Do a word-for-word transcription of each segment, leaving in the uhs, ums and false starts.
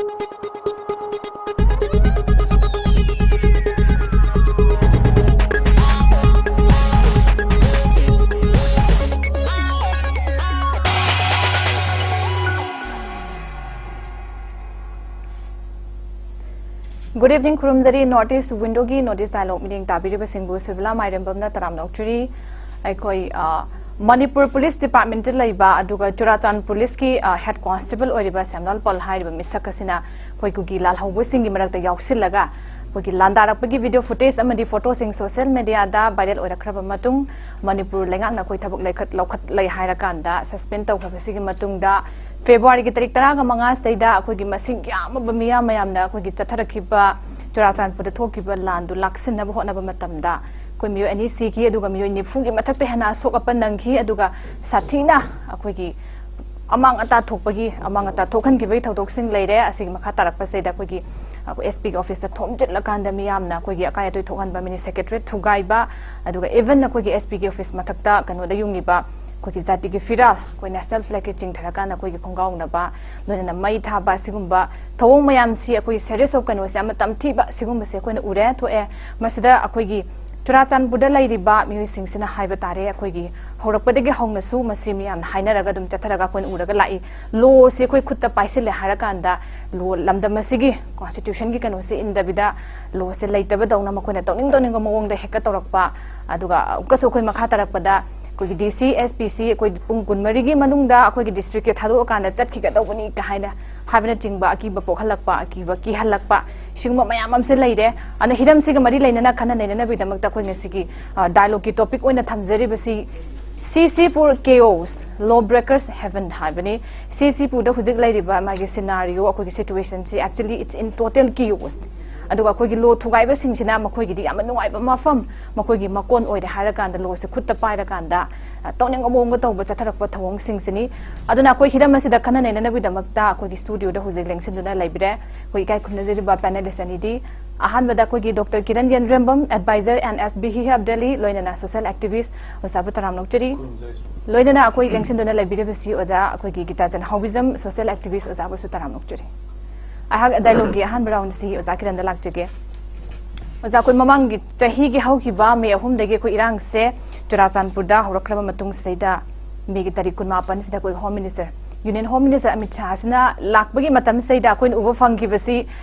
Good evening, ꯈꯨꯔꯨꯝꯖꯔꯤ꯫ North East Windowꯒꯤ North East Dialogue ꯃꯤꯠꯌꯦꯡ ꯇꯥꯕꯤꯔꯤꯕꯁꯤꯡꯕꯨ ꯁꯤꯕꯤꯂꯥ ꯃꯥꯏꯔꯦꯝꯕꯝꯅ ꯇꯔꯥꯝꯅ ꯑꯣꯛꯆꯔꯤ꯫ ꯑꯩꯈꯣꯏ, ꯑ, ꯃꯅꯤꯄꯨꯔ ꯄꯨꯂꯤꯁ ꯗꯤꯄꯥꯔꯠꯃꯦꯟꯇ ꯂꯩꯕ ꯑꯗꯨꯒ ꯆꯨꯔꯥꯆꯥꯟ ꯄꯨꯂꯤꯁꯀꯤ, ꯑ, ꯍꯦꯗ ꯀꯣꯟꯁꯇꯦꯕꯜ ꯑꯣꯏꯔꯤꯕ ꯁꯦꯝꯂꯥꯜ ꯄꯜ ꯍꯥꯏꯔꯤꯕ ꯃꯤꯁꯛ ꯑꯁꯤꯅ ꯑꯩꯈꯣꯏ ꯀꯨꯀꯤ ꯂꯥꯜꯍꯧꯕꯁꯤꯡꯒꯤ ꯃꯔꯛꯇ ꯌꯥꯎꯁꯤꯜꯂꯒ ꯑꯩꯈꯣꯏꯒꯤ ꯂꯥꯟꯗꯥꯔꯛꯄꯒꯤ ꯚꯤꯗꯤꯑꯣ ꯐꯨꯇꯦꯖ ꯑꯃꯗꯤ ꯐꯣꯇꯣꯁꯤꯡ ꯁꯣꯁꯤꯌꯦꯜ ꯃꯦꯗꯤꯌꯥꯗ ꯚꯥꯏꯔꯦꯜ ꯑꯣꯏꯔꯛꯈ꯭ꯔꯕ ꯃꯇꯨꯡ ꯃꯅꯤꯄꯨꯔ ꯂꯩꯉꯥꯛꯅ ꯑꯩꯈꯣꯏ ꯊꯕꯛ ꯂꯩꯈꯠ-, ꯂꯧꯈꯠꯂꯦ ꯍꯥꯏꯔꯀꯥꯟꯗ ꯁꯁꯄꯦꯟ ꯇꯧꯈ꯭ꯔꯕꯁꯤꯒꯤ ꯃꯇꯨꯡꯗ ꯐꯦꯕ꯭ꯔꯨꯋꯥꯔꯤꯒꯤ ꯇꯥꯔꯤꯛ ꯇꯔꯥꯒ ꯃꯉꯥꯁꯤꯗꯩꯗ ꯑꯩꯈꯣꯏꯒꯤ ꯃꯁꯤꯡ ꯌꯥꯝꯂꯕ ꯃꯤꯌꯥꯝ ꯃꯌꯥꯝꯅ ꯑꯩꯈꯣꯏꯒꯤ ꯆꯠꯊꯔꯛꯈꯤꯕ ꯆꯨꯔꯥꯆꯥꯟꯄꯨꯔꯗ ꯊꯣꯛꯈꯤꯕ ꯂꯥꯟꯗꯨ ꯂꯥꯛꯁꯤꯟꯅꯕ ꯍꯣꯠꯅꯕ ꯃꯇꯝꯗ ꯑꯩꯈꯣꯏ ꯃꯤꯑꯣꯏ ꯑꯅꯤ ꯁꯤꯈꯤ, ꯑꯗꯨꯒ ꯃꯤꯑꯣꯏ ꯅꯤꯐꯨꯒꯤ ꯃꯊꯛꯇ ꯍꯦꯟꯅ ꯑꯁꯣꯛ ꯑꯄꯟ ꯅꯪꯈꯤ, ꯑꯗꯨꯒ ꯁꯥꯊꯤꯅ ꯑꯩꯈꯣꯏꯒꯤ ꯑꯃꯥꯡ ꯑꯇꯥ ꯊꯣꯛꯄꯒꯤ, ꯑꯃꯥꯡ ꯑꯇꯥ ꯊꯣꯛꯍꯟꯈꯤꯕꯒꯤ ꯊꯧꯗꯣꯛꯁꯤꯡ ꯂꯩꯔꯦ꯫ ꯑꯁꯤꯒꯤ ꯃꯈꯥ ꯇꯥꯔꯛꯄꯁꯤꯗ ꯑꯩꯈꯣꯏꯒꯤ, ꯑꯩꯈꯣꯏ S P ꯒꯤ office ꯇ ꯊꯣꯝꯖꯤꯜꯂꯀꯥꯟꯗ ꯃꯤꯌꯥꯝꯅ ꯑꯩꯈꯣꯏꯒꯤ ꯑꯀꯥꯏ ꯑꯇꯣꯏ ꯊꯣꯛꯍꯟꯕ, mini secretariat ꯊꯨꯒꯥꯏꯕ, ꯑꯗꯨꯒ even ꯑꯩꯈꯣꯏꯒꯤ S P ꯒꯤ office ꯃꯊꯛꯇ ꯀꯩꯅꯣꯗ ꯌꯨꯡꯉꯤꯕ ꯑꯩꯈꯣꯏꯒꯤ ꯖꯥꯇꯤꯒꯤ ꯐꯤꯔꯥꯜ, ꯑꯩꯈꯣꯏ national flag ꯀꯤ ꯆꯤꯡꯊꯔꯀꯥꯟꯗ ꯑꯩꯈꯣꯏꯒꯤ ꯈꯣꯡꯒꯥꯎꯅꯕ, ꯂꯣꯏꯅꯅ ꯃꯩ ꯊꯥꯕ, ꯑꯁꯤꯒꯨꯝꯕ ꯊꯧꯑꯣꯡ ꯃꯌꯥꯝꯁꯤ ꯑꯩꯈꯣꯏꯒꯤ series of ꯀꯩꯅꯣꯁꯦ ꯌꯥꯝꯅ ꯇꯝꯊꯤꯕ ꯁꯤꯒꯨꯝꯕꯁꯦ ꯑꯩꯈꯣꯏꯅ ꯎꯔꯦ, ꯊꯣꯛꯑꯦ꯫ ꯃꯁꯤꯗ ꯑꯩꯈꯣꯏꯒꯤ ꯆꯨꯔꯥꯆꯥꯟꯄꯨꯔꯗ ꯂꯩꯔꯤꯕ ꯃꯤꯑꯣꯏꯁꯤꯡꯁꯤꯅ ꯍꯥꯏꯕ ꯇꯥꯔꯦ, ꯑꯩꯈꯣꯏꯒꯤ ꯍꯧꯔꯛꯄꯗꯒꯤ ꯍꯧꯅꯁꯨ ꯃꯁꯤ ꯃꯤꯌꯥꯝꯅ ꯍꯥꯏꯅꯔꯒ ꯑꯗꯨꯝ ꯆꯠꯊꯔꯒ ꯑꯩꯈꯣꯏꯅ ꯎꯔꯒ ꯂꯥꯛꯏ꯫ Law ꯁꯤ ꯑꯩꯈꯣꯏ ꯈꯨꯠꯇ ꯄꯥꯏꯁꯤꯜꯂꯦ ꯍꯥꯏꯔꯀꯥꯟꯗ law, ꯂꯝꯗꯝ ꯑꯁꯤꯒꯤ constitution ꯒꯤ ꯀꯩꯅꯣꯁꯦ ꯏꯟꯗꯕꯤꯗ law ꯁꯦ ꯂꯩꯇꯕꯗꯧꯅ ꯃꯈꯣꯏꯅ ꯇꯧꯅꯤꯡ ꯇꯧꯅꯤꯡꯕ ꯃꯑꯣꯡꯗ ꯍꯦꯛꯇ ꯇꯧꯔꯛꯄ, ꯑꯗꯨꯒ ꯑꯃꯨꯛꯀꯁꯨ ꯑꯩꯈꯣꯏ ꯃꯈꯥ ꯇꯥꯔꯛꯄꯗ ꯑꯩꯈꯣꯏꯒꯤ D C, S P C ꯑꯩꯈꯣꯏ ꯄꯨꯡ ꯀꯨꯟꯃꯔꯤꯒꯤ ꯃꯅꯨꯡꯗ ꯑꯩꯈꯣꯏꯒꯤ district ꯁꯦ ꯊꯥꯗꯣꯛꯑꯀꯥꯟꯗ ꯆꯠꯈꯤꯒꯗꯧꯕꯅꯤ ꯀ ꯍꯥꯏꯅ ꯍꯥꯏꯕꯅꯆꯤꯡꯕ ꯑꯀꯤꯕ ꯄꯣꯛꯍꯜꯂꯛꯄ, ꯑꯀꯤꯕ ꯀꯤꯍꯜꯂꯛꯄ, ꯁꯤꯒꯨꯝꯕ ꯃꯌꯥꯝ ꯑꯃꯁꯦ ꯂꯩꯔꯦ꯫ ꯑꯗꯨꯅ ꯍꯤꯔꯝꯁꯤꯒ ꯃꯔꯤ ꯂꯩꯅꯅ ꯈꯟꯅ ꯅꯩꯅꯅꯕꯒꯤꯗꯃꯛꯇ ꯑꯩꯈꯣꯏ ꯉꯁꯤꯒꯤ, ꯑ, dialogue ꯀꯤ topic ꯑꯣꯏꯅ ꯊꯝꯖꯔꯤꯕꯁꯤ C C Pur Chaos, Law Breakers Heaven ꯍꯥꯏꯕꯅꯤ꯫ C C Pur ꯗ ꯍꯧꯖꯤꯛ ꯂꯩꯔꯤꯕ ꯃꯥꯒꯤ scenario, ꯑꯩꯈꯣꯏꯒꯤ situation ꯁꯤ actually it's in total chaos꯫ ꯑꯗꯨꯒ ꯑꯩꯈꯣꯏꯒꯤ law ꯊꯨꯒꯥꯏꯕꯁꯤꯡꯁꯤꯅ ꯃꯈꯣꯏꯒꯤꯗꯤ ꯌꯥꯝꯅ ꯅꯨꯡꯉꯥꯏꯕ ꯃꯐꯝ, ꯃꯈꯣꯏꯒꯤ ꯃꯀꯣꯟ ꯑꯣꯏꯔꯦ ꯍꯥꯏꯔꯀꯥꯟꯗ law ꯁꯦ ꯈꯨꯠꯇ ꯄꯥꯏꯔꯀꯥꯟꯗ, ꯑ, ꯇꯧꯅꯤꯡꯕ ꯃꯑꯣꯡꯗ ꯇꯧꯕ ꯆꯠꯊꯔꯛꯄ ꯊꯧꯑꯣꯡꯁꯤꯡꯁꯤꯅꯤ꯫ ꯑꯗꯨꯅ ꯑꯩꯈꯣꯏ ꯍꯤꯔꯝ ꯑꯁꯤꯗ ꯈꯟꯅ ꯅꯩꯅꯅꯕꯒꯤꯗꯃꯛꯇ ꯑꯩꯈꯣꯏꯒꯤ studio ꯗ ꯍꯧꯖꯤꯛ ꯂꯦꯡꯁꯤꯟꯗꯨꯅ ꯂꯩꯕꯤꯔꯦ ꯑꯩꯈꯣꯏ ꯏꯀꯥꯏ ꯈꯨꯝꯅꯖꯔꯤꯕ panelist ꯑꯅꯤꯗꯤ꯫ ꯑꯍꯥꯟꯕꯗ ꯑꯩꯈꯣꯏꯒꯤ Doctor Kiran ꯌꯦꯟꯔꯦꯝꯕꯝ, advisor N S B Hijab Delhi, ꯂꯣꯏꯅꯅ social activist ꯑꯣꯖꯥꯕꯨ ꯇꯔꯥꯝꯅ ꯑꯣꯛꯆꯔꯤ꯫ ꯈꯨꯔꯨꯝꯖꯔꯤ꯫ ꯂꯣꯏꯅꯅ ꯑꯩꯈꯣꯏ ꯂꯦꯡꯁꯤꯟꯗꯨꯅ ꯂꯩꯕꯤꯔꯤꯕꯁꯤ ꯑꯣꯖꯥ ꯑꯩꯈꯣꯏꯒꯤ ꯒꯤꯇꯥ ꯖꯟꯍꯥꯎꯕꯤꯖꯝ, social activist ꯑꯣꯖꯥꯕꯨꯁꯨ ꯇꯔꯥꯝꯅ ꯑꯣꯛꯆꯔꯤ꯫ ꯑꯩꯍꯥꯛ ꯗꯥꯏꯂꯣꯒꯀꯤ ꯑꯍꯥꯟꯕ ꯔꯥꯎꯟꯁꯤ ꯑꯣꯖꯥ ꯀꯤꯔꯟꯗ ꯂꯥꯛꯆꯒꯦ꯫ ꯑꯣꯖꯥ, ꯑꯩꯈꯣꯏ ꯃꯃꯥꯡꯒꯤ ꯆꯍꯤꯒꯤ ꯍꯧꯈꯤꯕ ꯃꯦ ꯑꯍꯨꯝꯗꯒꯤ ꯑꯩꯈꯣꯏ ꯏꯔꯥꯡꯁꯦ ꯆꯨꯔꯥꯆꯥꯟꯄꯨꯔꯗ ꯍꯧꯔꯛꯈ꯭ꯔꯕ ꯃꯇꯨꯡꯁꯤꯗꯩꯗ ꯃꯦꯒꯤ ꯇꯥꯔꯤꯛ ꯀꯨꯟꯃꯥꯄꯟꯁꯤꯗ ꯑꯩꯈꯣꯏ home minister, union home minister Amit ꯁꯥꯍꯁꯤꯅ ꯂꯥꯛꯄꯒꯤ ꯃꯇꯝꯁꯤꯗꯩꯗ ꯑꯩꯈꯣꯏꯅ ꯎꯕ ꯐꯪꯈꯤꯕꯁꯤ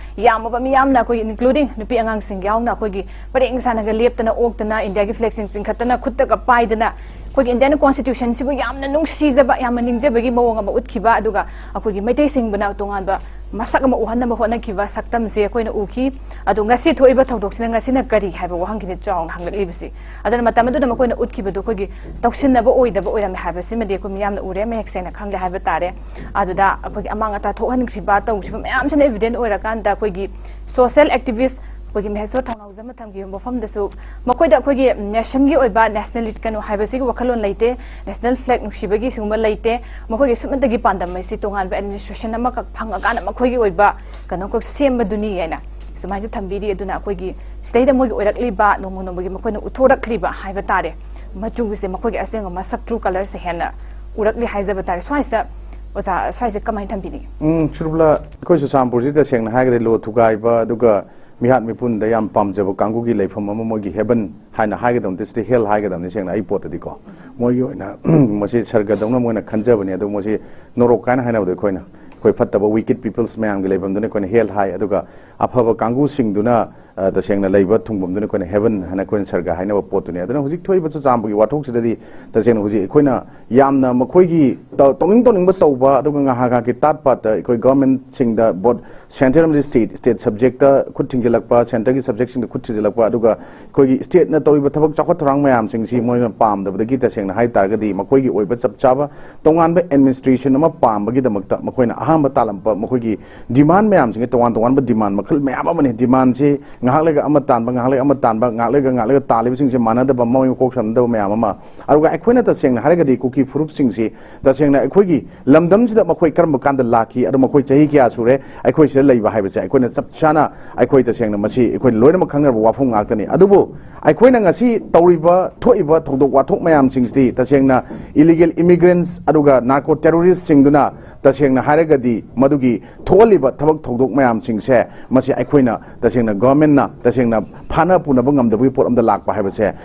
ꯌꯥꯝꯃꯕ ꯃꯤꯌꯥꯝꯅ ꯑꯩꯈꯣꯏ, including ꯅꯨꯄꯤ ꯑꯉꯥꯡꯁꯤꯡ ꯌꯥꯎꯅ ꯑꯩꯈꯣꯏꯒꯤ ꯄꯔꯦꯡ ꯁꯥꯟꯅꯒ ꯂꯦꯞꯇꯅ ꯑꯣꯛꯇꯅ ꯏꯟꯗꯤꯌꯥꯒꯤ ꯐ꯭ꯂꯦꯒꯁꯤꯡ ꯆꯤꯡꯈꯠꯇꯅ ꯈꯨꯠꯇꯒ ꯄꯥꯏꯗꯅ ꯑꯩꯈꯣꯏꯒꯤ ꯏꯟꯗꯤꯌꯟ ꯀꯣꯟꯁꯇꯤꯇ꯭ꯌꯨꯁꯟꯁꯤꯕꯨ ꯌꯥꯝꯅ ꯅꯨꯡꯁꯤꯖꯕ, ꯌꯥꯝꯅ ꯅꯤꯡꯖꯕꯒꯤ ꯃꯑꯣꯡ ꯑꯃ ꯎꯠꯈꯤꯕ, ꯑꯗꯨꯒ ꯑꯩꯈꯣꯏꯒꯤ ꯃꯩꯇꯩꯁꯤꯡꯕꯨꯅ ꯇꯣꯉꯥꯟꯕ ꯃꯁꯛ ꯑꯃ ꯎꯍꯟꯅꯕ ꯍꯣꯠꯅꯈꯤꯕ ꯁꯛꯇꯝꯁꯦ ꯑꯩꯈꯣꯏꯅ ꯎꯈꯤ꯫ ꯑꯗꯣ ꯉꯁꯤ ꯊꯣꯛꯏꯕ ꯊꯧꯗꯣꯛꯁꯤꯅ ꯉꯁꯤꯅ ꯀꯔꯤ ꯍꯥꯏꯕ ꯋꯥꯍꯪꯁꯤꯅꯤ ꯆꯥꯎꯅ ꯍꯪꯂꯛꯂꯤꯕꯁꯤ꯫ ꯑꯗꯨꯅ ꯃꯇꯝ ꯑꯗꯨꯗ ꯃꯈꯣꯏꯅ ꯎꯠꯈꯤꯕꯗꯨ ꯑꯩꯈꯣꯏꯒꯤ ꯇꯧꯁꯤꯟꯅꯕ ꯑꯣꯏꯗꯕ ꯑꯣꯏꯔꯝꯃꯦ ꯍꯥꯏꯕꯁꯤꯃꯗꯤ ꯑꯩꯈꯣꯏ ꯃꯤꯌꯥꯝꯅ ꯎꯔꯦ, ꯃꯌꯦꯛ ꯁꯦꯡꯅ ꯈꯪꯂꯦ ꯍꯥꯏꯕ ꯇꯥꯔꯦ꯫ ꯑꯗꯨꯗ ꯑꯩꯈꯣꯏꯒꯤ ꯑꯃꯥꯡ ꯑꯇꯥ ꯊꯣꯛꯍꯟꯈ꯭ꯔꯤꯕ, ꯇꯧꯈ꯭ꯔꯤꯕ ꯃꯌꯥꯝꯁꯤꯅ evident ꯑꯣꯏꯔꯀꯥꯟꯗ ꯑꯩꯈꯣꯏꯒꯤ social activist ꯑꯩꯈꯣꯏꯒꯤ ꯃꯍꯦꯁꯣꯔ ꯊꯧꯅꯥꯎꯖꯝꯅ ꯊꯝꯈꯤꯕ ꯃꯐꯝꯗꯁꯨ ꯃꯈꯣꯏꯗ ꯑꯩꯈꯣꯏꯒꯤ nationꯒꯤ ꯑꯣꯏꯕ national lit ꯀꯩꯅꯣ ꯍꯥꯏꯕꯁꯤꯒꯤ ꯋꯥꯈꯜꯂꯣꯟ ꯂꯩꯇꯦ, national flag ꯅꯨꯡꯁꯤꯕꯒꯤ ꯁꯤꯒꯨꯝꯕ ꯂꯩꯇꯦ꯫ ꯃꯈꯣꯏꯒꯤ ꯁꯨꯞꯅꯇꯒꯤ ꯄꯥꯟꯗꯝ ꯑꯁꯤ ꯇꯣꯉꯥꯟꯕ administration ꯑꯃꯈꯛ ꯐꯪꯉꯀꯥꯟꯗ ꯃꯈꯣꯏꯒꯤ ꯑꯣꯏꯕ ꯀꯩꯅꯣꯈꯛ ꯁꯦꯝꯕꯗꯨꯅꯤ ꯍꯥꯏꯅ ꯁꯨꯃꯥꯏꯅ ꯊꯝꯕꯤꯔꯤ꯫ ꯑꯗꯨꯅ ꯑꯩꯈꯣꯏꯒꯤ ꯁꯤꯗꯩꯗ ꯃꯣꯏꯒꯤ ꯑꯣꯏꯔꯛꯂꯤꯕ, ꯅꯣꯡꯃ ꯅꯣꯡꯃꯒꯤ ꯃꯈꯣꯏꯅ ꯎꯠꯊꯣꯔꯛꯂꯤꯕ ꯍꯥꯏꯕ ꯇꯥꯔꯦ, ꯃꯆꯨꯁꯦ, ꯃꯈꯣꯏꯒꯤ ꯑꯁꯦꯡꯕ ꯃꯁꯛ, true colourꯁꯦ ꯍꯦꯟꯅ ꯎꯔꯛꯂꯤ ꯍꯥꯏꯖꯕ ꯇꯥꯔꯦ꯫ ꯁ꯭ꯋꯥꯏꯁꯤꯗ ꯑꯣꯖꯥ, ꯁ꯭ꯋꯥꯏꯁꯦ ꯀꯃꯥꯏꯅ ꯊꯝꯕꯤꯅꯤꯡꯉꯤ? ꯎꯝ, ꯁꯨꯔꯨꯕꯂꯥ, ꯑꯩꯈꯣꯏ ꯆꯨꯔꯆꯥꯟꯄꯨꯔꯁꯤ ꯇꯁꯦꯡꯅ ꯍꯥꯏꯔꯒꯗꯤ ꯂꯣ ꯊꯨꯒꯥꯏꯕ, ꯑꯗꯨꯒ ꯃꯤꯍꯥꯠ ꯃꯤꯄꯨꯟꯗ ꯌꯥꯝ ꯄꯥꯝꯖꯕ ꯀꯥꯡꯕꯨꯒꯤ ꯂꯩꯐꯝ ꯑꯃ, ꯃꯣꯏꯒꯤ heaven ꯍꯥꯏꯅ ꯍꯥꯏꯒꯗꯕ ꯅꯠꯇꯦ, ꯁꯤꯗꯤ hell ꯍꯥꯏꯒꯗꯕꯅꯤ꯫ ꯁꯦꯡꯅ ꯑꯩ ꯄꯣꯠꯇꯗꯤꯀꯣ, ꯃꯣꯏꯒꯤ ꯑꯣꯏꯅ ꯃꯁꯤ ꯁꯔꯒꯗꯧꯅ ꯃꯣꯏꯅ ꯈꯟꯖꯕꯅꯤ꯫ ꯑꯗꯣ ꯃꯣꯏꯁꯤ ꯅꯣꯔꯣꯛ ꯍꯥꯏꯅ ꯍꯥꯏꯅꯕꯗꯣ ꯑꯩꯈꯣꯏꯅ, ꯑꯩꯈꯣꯏ ꯐꯠꯇꯕ wicked peoples ꯃꯌꯥꯝꯒꯤ ꯂꯩꯐꯝꯗꯨꯅ ꯑꯩꯈꯣꯏꯅ hell ꯍꯥꯏ, ꯑꯗꯨꯒ ꯑꯐꯕ ꯀꯥꯡꯕꯨꯁꯤꯡꯗꯨꯅ, ꯑ, ꯇꯁꯦꯡꯅ ꯂꯩꯕ ꯊꯨꯡꯐꯝꯗꯨꯅ ꯑꯩꯈꯣꯏꯅ heaven ꯍꯥꯏꯅ ꯑꯩꯈꯣꯏꯅ ꯁꯔꯒ ꯍꯥꯏꯅꯕ ꯄꯣꯠꯇꯨꯅꯤ꯫ ꯑꯗꯨꯅ ꯍꯧꯖꯤꯛ ꯊꯣꯛꯏꯕ ꯆꯨꯔꯆꯥꯟꯄꯨꯔꯒꯤ ꯋꯥꯊꯣꯛꯁꯤꯗꯗꯤ ꯇꯁꯦꯡꯅ ꯍꯧꯖꯤꯛ ꯑꯩꯈꯣꯏꯅ ꯌꯥꯝꯅ ꯃꯈꯣꯏꯒꯤ ꯇꯧ-, ꯇꯧꯅꯤꯡ ꯇꯧꯅꯤꯡꯕ ꯇꯧꯕ, ꯑꯗꯨꯒ ꯉꯥꯏꯍꯥꯛ ꯉꯥꯏꯍꯥꯛꯀꯤ ꯇꯥꯠ ꯄꯥꯠꯇ ꯑꯩꯈꯣꯏ governmentꯁꯤꯡꯗ ꯚꯣꯠ, centre ꯑꯃꯗꯤ state, state subjectꯇ ꯈꯨꯠ ꯊꯤꯡꯖꯤꯜꯂꯛꯄ, centreꯒꯤ subjectꯁꯤꯡꯗ ꯈꯨꯠ ꯊꯤꯡꯖꯤꯜꯂꯛꯄ, ꯑꯗꯨꯒ ꯑꯩꯈꯣꯏꯒꯤ stateꯅ ꯇꯧꯔꯤꯕ ꯊꯕꯛ ꯆꯥꯎꯈꯠ ꯊꯧꯔꯥꯡ ꯃꯌꯥꯝꯁꯤꯡꯁꯤ ꯃꯣꯏꯅ ꯄꯥꯝꯗꯕꯗꯒꯤ ꯇꯁꯦꯡꯅ ꯍꯥꯏ ꯇꯥꯔꯒꯗꯤ ꯃꯈꯣꯏꯒꯤ ꯑꯣꯏꯕ ꯆꯞ ꯆꯥꯕ ꯇꯣꯉꯥꯟꯕ administration ꯑꯃ ꯄꯥꯝꯕꯒꯤꯗꯃꯛꯇ ꯃꯈꯣꯏꯅ ꯑꯍꯥꯟꯕ ꯇꯥꯜꯂꯝꯕ ꯃꯈꯣꯏꯒꯤ demand ꯃꯌꯥꯝꯁꯤꯡꯁꯦ ꯇꯣꯉꯥꯟ ꯇꯣꯉꯥꯟꯕ demand ꯃꯈꯜ ꯃꯌꯥꯝ ꯑꯃꯅꯤ꯫ Demandꯁꯤ ꯉꯥꯏꯍꯥꯛ ꯂꯩꯒ ꯑꯃ ꯇꯥꯟꯕ, ꯉꯥꯏꯍꯥꯛ ꯂꯩꯒ ꯑꯃ ꯇꯥꯟꯕ, ꯉꯥꯏꯍꯥꯛ ꯂꯩꯒ ꯉꯥꯏꯍꯥꯛ ꯂꯩꯒ ꯇꯥꯜꯂꯤꯕꯁꯤꯡꯁꯦ ꯃꯥꯟꯅꯗꯕ, ꯃꯑꯣꯡ ꯃꯀꯣꯛ ꯁꯝꯅꯗꯕ ꯃꯌꯥꯝ ꯑꯃ꯫ ꯑꯗꯨꯒ ꯑꯩꯈꯣꯏꯅ ꯇꯁꯦꯡꯅ ꯍꯥꯏꯔꯒꯗꯤ ꯀꯨꯀꯤ ꯐꯨꯔꯨꯞꯁꯤꯡꯁꯤ ꯇꯁꯦꯡꯅ ꯑꯩꯈꯣꯏꯒꯤ ꯂꯝꯗꯝꯁꯤꯗ ꯃꯈꯣꯏ ꯀꯔꯝꯕ ꯀꯥꯟꯗ ꯂꯥꯛꯈꯤ, ꯑꯗꯣ ꯃꯈꯣꯏ ꯆꯍꯤ ꯀꯌꯥ ꯁꯨꯔꯦ ꯑꯩꯈꯣꯏ ꯁꯤꯗ ꯂꯩꯕ ꯍꯥꯏꯕꯁꯦ ꯑꯩꯈꯣꯏꯅ ꯆꯞ ꯆꯥꯅ, ꯑꯩꯈꯣꯏ ꯇꯁꯦꯡꯅ ꯃꯁꯤ ꯑꯩꯈꯣꯏ ꯂꯣꯏꯅꯃꯛ ꯈꯪꯅꯔꯕ ꯋꯥꯐꯝ ꯉꯥꯛꯇꯅꯤ꯫ ꯑꯗꯨꯕꯨ ꯑꯩꯈꯣꯏꯅ ꯉꯁꯤ ꯇꯧꯔꯤꯕ, ꯊꯣꯛꯏꯕ ꯊꯧꯗꯣꯛ ꯋꯥꯊꯣꯛ ꯃꯌꯥꯝꯁꯤꯡꯁꯤꯗꯤ ꯇꯁꯦꯡꯅ illegal immigrants ꯑꯗꯨꯒ narco terroristꯁꯤꯡꯗꯨꯅ ꯇꯁꯦꯡꯅ ꯍꯥꯏꯔꯒꯗꯤ ꯃꯗꯨꯒꯤ ꯊꯣꯛꯍꯜꯂꯤꯕ ꯊꯕꯛ ꯊꯧꯗꯣꯛ ꯃꯌꯥꯝꯁꯤꯡꯁꯦ, ꯃꯁꯤ ꯑꯩꯈꯣꯏꯅ ꯇꯁꯦꯡꯅ ꯒꯣꯔꯃꯦꯟꯅ ꯇꯁꯦꯡꯅ ꯐꯥꯅ ꯄꯨꯅꯕ ꯉꯝꯗꯕꯒꯤ ꯄꯣꯠ ꯑꯃꯗ ꯂꯥꯛꯄ ꯍꯥꯏꯕꯁꯦ,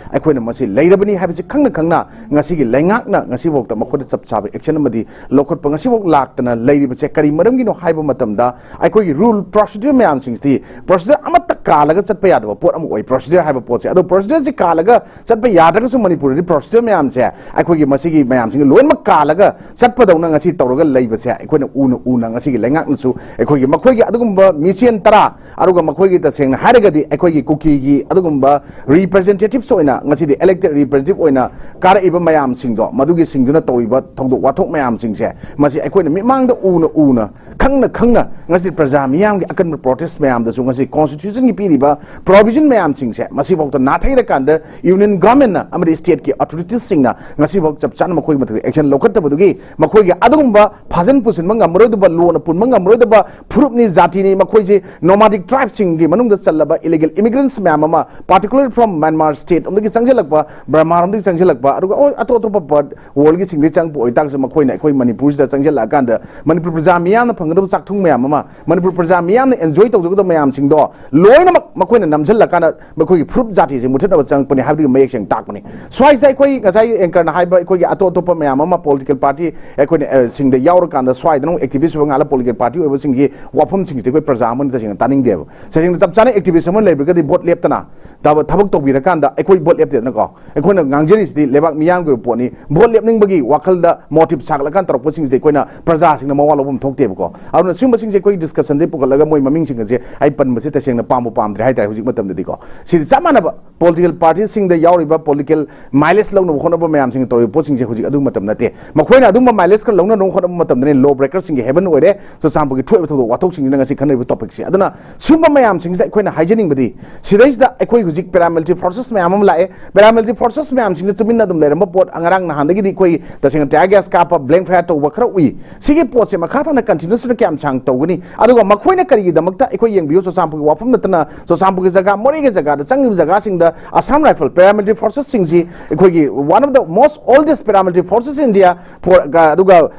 ꯑꯩꯈꯣꯏꯅ ꯃꯁꯤ ꯂꯩꯔꯕꯅꯤ ꯍꯥꯏꯕꯁꯤ ꯈꯪꯅ ꯈꯪꯅ ꯉꯁꯤꯒꯤ ꯂꯩꯉꯥꯛꯅ ꯉꯁꯤꯐꯥꯎꯗ ꯃꯈꯣꯏꯗ ꯆꯞ ꯆꯥꯕ action ꯑꯃꯗꯤ ꯂꯧꯈꯠꯄ ꯉꯁꯤꯐꯥꯎ ꯂꯥꯛꯇꯅ ꯂꯩꯔꯤꯕꯁꯦ ꯀꯔꯤ ꯃꯔꯝꯒꯤꯅꯣ ꯍꯥꯏꯕ ꯃꯇꯝꯗ, ꯑꯩꯈꯣꯏꯒꯤ rule procedure ꯃꯌꯥꯝꯁꯤꯡꯁꯤ, procedure ꯑꯃꯠꯇ ꯀꯥꯜꯂꯒ ꯆꯠꯄ ꯌꯥꯗꯕ ꯄꯣꯠ ꯑꯃ ꯑꯣꯏ procedure ꯍꯥꯏꯕ ꯄꯣꯠꯁꯦ꯫ ꯑꯗꯣ procedure ꯁꯤ ꯀꯥꯜꯂꯒ ꯆꯠꯄ ꯌꯥꯗ꯭ꯔꯒꯁꯨ ꯃꯅꯤꯄꯨꯔꯗꯗꯤ procedure ꯃꯌꯥꯝꯁꯦ, ꯑꯩꯈꯣꯏꯒꯤ ꯃꯁꯤꯒꯤ ꯃꯌꯥꯝꯁꯤꯡ ꯂꯣꯏꯅꯃꯛ ꯀꯥꯜꯂꯒ ꯆꯠꯄꯗꯧꯅ ꯉꯁꯤ ꯇꯧꯔꯒ ꯂꯩꯕꯁꯦ, ꯑꯩꯈꯣꯏꯅ ꯎꯅ ꯎꯅ ꯉꯁꯤꯒꯤ ꯂꯩꯉꯥꯛꯅꯁꯨ ꯑꯩꯈꯣꯏꯒꯤ ꯃꯈꯣꯏꯒꯤ ꯑꯗꯨꯒꯨꯝꯕ ꯃꯤꯁꯦꯟ ꯇꯔꯥ, ꯑꯗꯨꯒ ꯃꯈꯣꯏꯒꯤ ꯇꯁꯦꯡꯅ ꯍꯥꯏꯔꯒꯗꯤ ꯑꯩꯈꯣꯏꯒꯤ ꯀꯨꯀꯤꯒꯤ ꯑꯗꯨꯒꯨꯝꯕ representatives ꯑꯣꯏꯅ, ꯉꯁꯤꯗꯤ elected representative ꯑꯣꯏꯅ ꯀꯥꯔꯛꯏꯕ ꯃꯌꯥꯝꯁꯤꯡꯗꯣ, ꯃꯗꯨꯒꯤꯁꯤꯡꯗꯨꯅ ꯇꯧꯔꯤꯕ ꯊꯧꯗꯣꯛ ꯋꯥꯊꯣꯛ ꯃꯌꯥꯝꯁꯤꯡꯁꯦ, ꯃꯁꯤ ꯑꯩꯈꯣꯏꯅ ꯃꯤꯠꯃꯥꯡꯗ ꯎꯅ ꯎꯅ, ꯈꯪꯅ ꯈꯪꯅ ꯉꯁꯤ ꯄ꯭ꯔꯖꯥ ꯃꯤꯌꯥꯝꯒꯤ ꯑꯀꯟꯕ protest ꯃꯌꯥꯝꯗꯁꯨ ꯉꯁꯤ constitution ꯒꯤ ꯄꯤꯔꯤꯕ provision ꯃꯌꯥꯝꯁꯤꯡꯁꯦ ꯃꯁꯤꯐꯥꯎꯗ ꯅꯥꯊꯩꯔꯀꯥꯟꯗ union government ꯅ ꯑꯃꯗꯤ state ꯀꯤ authorities ꯁꯤꯡꯅ ꯉꯁꯤꯐꯥꯎ ꯆꯞ ꯆꯥꯅ ꯃꯈꯣꯏꯒꯤ ꯃꯊꯛꯇ action ꯂꯧꯈꯠꯇꯕꯗꯨꯒꯤ ꯃꯈꯣꯏꯒꯤ ꯑꯗꯨꯒꯨꯝꯕ ꯐꯥꯖꯤꯟ ꯄꯨꯁꯤꯟꯕ ꯉꯝꯃꯔꯣꯏꯗꯕ, ꯂꯣꯅ ꯄꯨꯟꯕ ꯉꯝꯃꯔꯣꯏꯗꯕ ꯐꯨꯔꯨꯞꯅꯤ, ꯖꯥꯇꯤꯅꯤ, ꯃꯈꯣꯏꯁꯤ nomadic tribe ꯁꯤꯡꯒꯤ ꯃꯅꯨꯡꯗ ꯆꯜꯂꯕ illegal immigrants ꯃꯌꯥꯝ ꯑꯃ, particularly from Myanmar state ꯔꯣꯝꯗꯒꯤ ꯆꯪꯁꯤꯜꯂꯛꯄ, ꯕꯔꯃꯥ ꯔꯣꯝꯗꯒꯤ ꯆꯪꯁꯤꯜꯂꯛꯄ, ꯑꯗꯨꯒ ꯑꯣ-, ꯑꯇꯣꯞ ꯑꯇꯣꯞꯄ part world ꯒꯤ ꯁꯤꯡꯗꯒꯤ ꯆꯪꯉꯛꯄ ꯑꯣꯏꯇꯥꯔꯒꯁꯨ, ꯃꯈꯣꯏꯅ ꯑꯩꯈꯣꯏ ꯃꯅꯤꯄꯨꯔꯁꯤꯗ ꯆꯪꯁꯤꯜꯂꯛꯑꯀꯥꯟꯗ ꯃꯅꯤꯄꯨꯔ ꯄ꯭ꯔꯖꯥ ꯃꯤꯌꯥꯝꯅ ꯐꯪꯒꯗꯕ ꯆꯥꯛꯊꯨꯡ ꯃꯌꯥꯝ ꯑꯃ, ꯃꯅꯤꯄꯨꯔ ꯄ꯭ꯔꯖꯥ ꯃꯤꯌꯥꯝꯅ enjoy ꯇꯧꯖꯒꯗꯕ ꯃꯌꯥꯝꯁꯤꯡꯗꯣ ꯂꯣꯏꯅꯃꯛ ꯃꯈꯣꯏꯅ ꯅꯝꯁꯤꯜꯂꯀꯥꯟꯗ ꯃꯈꯣꯏꯒꯤ ꯐꯨꯔꯨꯞ ꯖꯥꯇꯤꯁꯦ ꯃꯨꯊꯠꯅꯕ ꯆꯪꯉꯛꯄꯅꯤ ꯍꯥꯏꯕꯗꯨꯒꯤ ꯃꯌꯦꯛ ꯁꯦꯡꯅ ꯇꯥꯛꯄꯅꯤ꯫ ꯁ꯭ꯋꯥꯏꯁꯤꯗ ꯑꯩꯈꯣꯏ ꯉꯁꯥꯏ anchor ꯅ ꯍꯥꯏꯕ ꯑꯩꯈꯣꯏꯒꯤ ꯑꯇꯣꯞ ꯑꯇꯣꯞꯄ ꯃꯌꯥꯝ ꯑꯃ political party ꯑꯩꯈꯣꯏꯅ, ꯑ, ꯁꯤꯡꯗ ꯌꯥꯎꯔꯀꯥꯟꯗ ꯁ꯭ꯋꯥꯏꯗꯅ ꯑꯃꯨꯛ activist ꯑꯣꯏꯕ ꯉꯥꯛꯂ political party ꯑꯣꯏꯕꯁꯤꯡꯒꯤ ꯋꯥꯐꯝꯁꯤꯡꯁꯤꯗꯤ ꯑꯩꯈꯣꯏ ꯄ꯭ꯔꯖꯥ ꯑꯃꯅ ꯇꯁꯦꯡꯅ ꯇꯥꯅꯤꯡꯗꯦꯕ꯫ ꯇꯁꯦꯡꯅ ꯆꯞ ꯆꯥꯅ activist ꯑꯃ ꯂꯩꯕꯤꯔꯒꯗꯤ vote ꯂꯦꯞꯇꯅ ꯊꯕꯛ, ꯊꯕꯛ ꯇꯧꯕꯤꯔꯀꯥꯟꯗ ꯑꯩꯈꯣꯏ vote ꯂꯦꯞꯇꯦꯗꯅꯀꯣ꯫ ꯑꯩꯈꯣꯏꯅ ꯉꯥꯡꯖꯔꯤꯁꯤꯗꯤ ꯂꯩꯕꯥꯛ ꯃꯤꯌꯥꯝꯒꯤ ꯑꯣꯏꯕ ꯄꯣꯠꯅꯤ꯫ Vote ꯂꯦꯞꯅꯤꯡꯕꯒꯤ ꯋꯥꯈꯜꯗ motive ꯁꯥꯒꯠꯂꯀꯥꯟ ꯇꯧꯔꯛꯄꯁꯤꯡꯁꯤꯗꯤ ꯑꯩꯈꯣꯏꯅ ꯄ꯭ꯔꯖꯥꯁꯤꯡꯅ ꯃꯋꯥ ꯂꯧꯐꯝ ꯊꯣꯛꯇꯦꯕꯀꯣ꯫ ꯑꯗꯨꯅ ꯁꯤꯒꯨꯝꯕꯁꯤꯡꯁꯦ ꯑꯩꯈꯣꯏ discussion ꯗ ꯄꯨꯈꯠꯂꯒ ꯃꯣꯏ ꯃꯃꯤꯡꯁꯤꯡ ꯑꯁꯦ ꯑꯩ ꯄꯟꯕꯁꯦ ꯇꯁꯦꯡꯅ ꯄꯥꯝꯕꯨ ꯄꯥꯝꯗ꯭ꯔꯦ ꯍꯥꯏꯇꯥꯔꯦ ꯍꯧꯖꯤꯛ ꯃꯇꯝꯗꯗꯤꯀꯣ꯫ ꯁꯤꯗꯤ ꯆꯞ ꯃꯥꯟꯅꯕ political party ꯁꯤꯡꯗ ꯌꯥꯎꯔꯤꯕ political mileage ꯂꯧꯅꯕ ꯍꯣꯠꯅꯕ ꯃꯌꯥꯝꯁꯤꯡꯅ ꯇꯧꯔꯤꯕ ꯄꯣꯠꯁꯤꯡꯁꯦ ꯍꯧꯖꯤꯛ ꯑꯗꯨꯒꯤ ꯃꯇꯝ ꯅꯠꯇꯦ꯫ ꯃꯈꯣꯏꯅ ꯑꯗꯨꯒꯨꯝꯕ mileage ꯈꯔ ꯂꯧꯅꯅꯕ ꯍꯣꯠꯅꯕ ꯃꯇꯝꯗꯅꯤ law breaker ꯁꯤꯡꯒꯤ heaven ꯑꯣꯏꯔꯦ ꯆꯨꯔꯆꯥꯟꯄꯨꯔꯒꯤ ꯊꯣꯛꯏꯕ ꯊꯧꯗꯣꯛ ꯋꯥꯊꯣꯛꯁꯤꯡꯁꯤꯅ ꯉꯁꯤ ꯈꯟꯅꯔꯤꯕ topic ꯁꯦ꯫ ꯑꯗꯨꯅ ꯁꯤꯒꯨꯝꯕ ꯃꯌꯥꯝꯁꯤꯡꯁꯤꯗ ꯑꯩꯈꯣꯏꯅ ꯍꯥꯏꯖꯅꯤꯡꯕꯗꯤ, ꯁꯤꯗꯩꯁꯤꯗ ꯑꯩꯈꯣꯏ ꯍꯧꯖꯤꯛ paramilitary forces ꯃꯌꯥꯝ ꯑꯃ ꯂꯥꯛꯑꯦ꯫ Paramilitary forces ꯃꯌꯥꯝꯁꯤꯡꯁꯦ ꯇꯨꯃꯤꯟꯅ ꯑꯗꯨꯝ ꯂꯩꯔꯝꯕ ꯄꯣꯠ, ꯉꯔꯥꯡ ꯅꯍꯥꯟꯗꯒꯤꯗꯤ ꯑꯩꯈꯣꯏ ꯇꯁꯦꯡꯅ tear gas ꯀꯥꯞꯄ, blank fire ꯇꯧꯕ ꯈꯔ ꯎꯏ꯫ ꯁꯤꯒꯤ ꯄꯣꯠꯁꯦ ꯃꯈꯥ ꯇꯥꯅ continuous ꯀꯌꯥꯝ ꯁꯥꯡ ꯇꯧꯒꯅꯤ? ꯑꯗꯨꯒ ꯃꯈꯣꯏꯅ ꯀꯔꯤꯒꯤꯗꯃꯛꯇ, ꯑꯩꯈꯣꯏ ꯌꯦꯡꯕꯤꯌꯨ, ꯆꯨꯔꯆꯥꯟꯄꯨꯔꯒꯤ ꯋꯥꯐꯝ ꯅꯠꯇꯅ ꯆꯨꯔꯆꯥꯟꯄꯨꯔꯒꯤ ꯖꯒꯥ, ꯃꯣꯔꯦꯒꯤ ꯖꯒꯥꯗ ꯆꯪꯉꯤꯕ ꯖꯒꯥꯁꯤꯡꯗ Assam Rifle paramilitary forces ꯁꯤꯡꯁꯤ ꯑꯩꯈꯣꯏꯒꯤ one of the most oldest paramilitary forces in India for, ꯑꯗꯨꯒ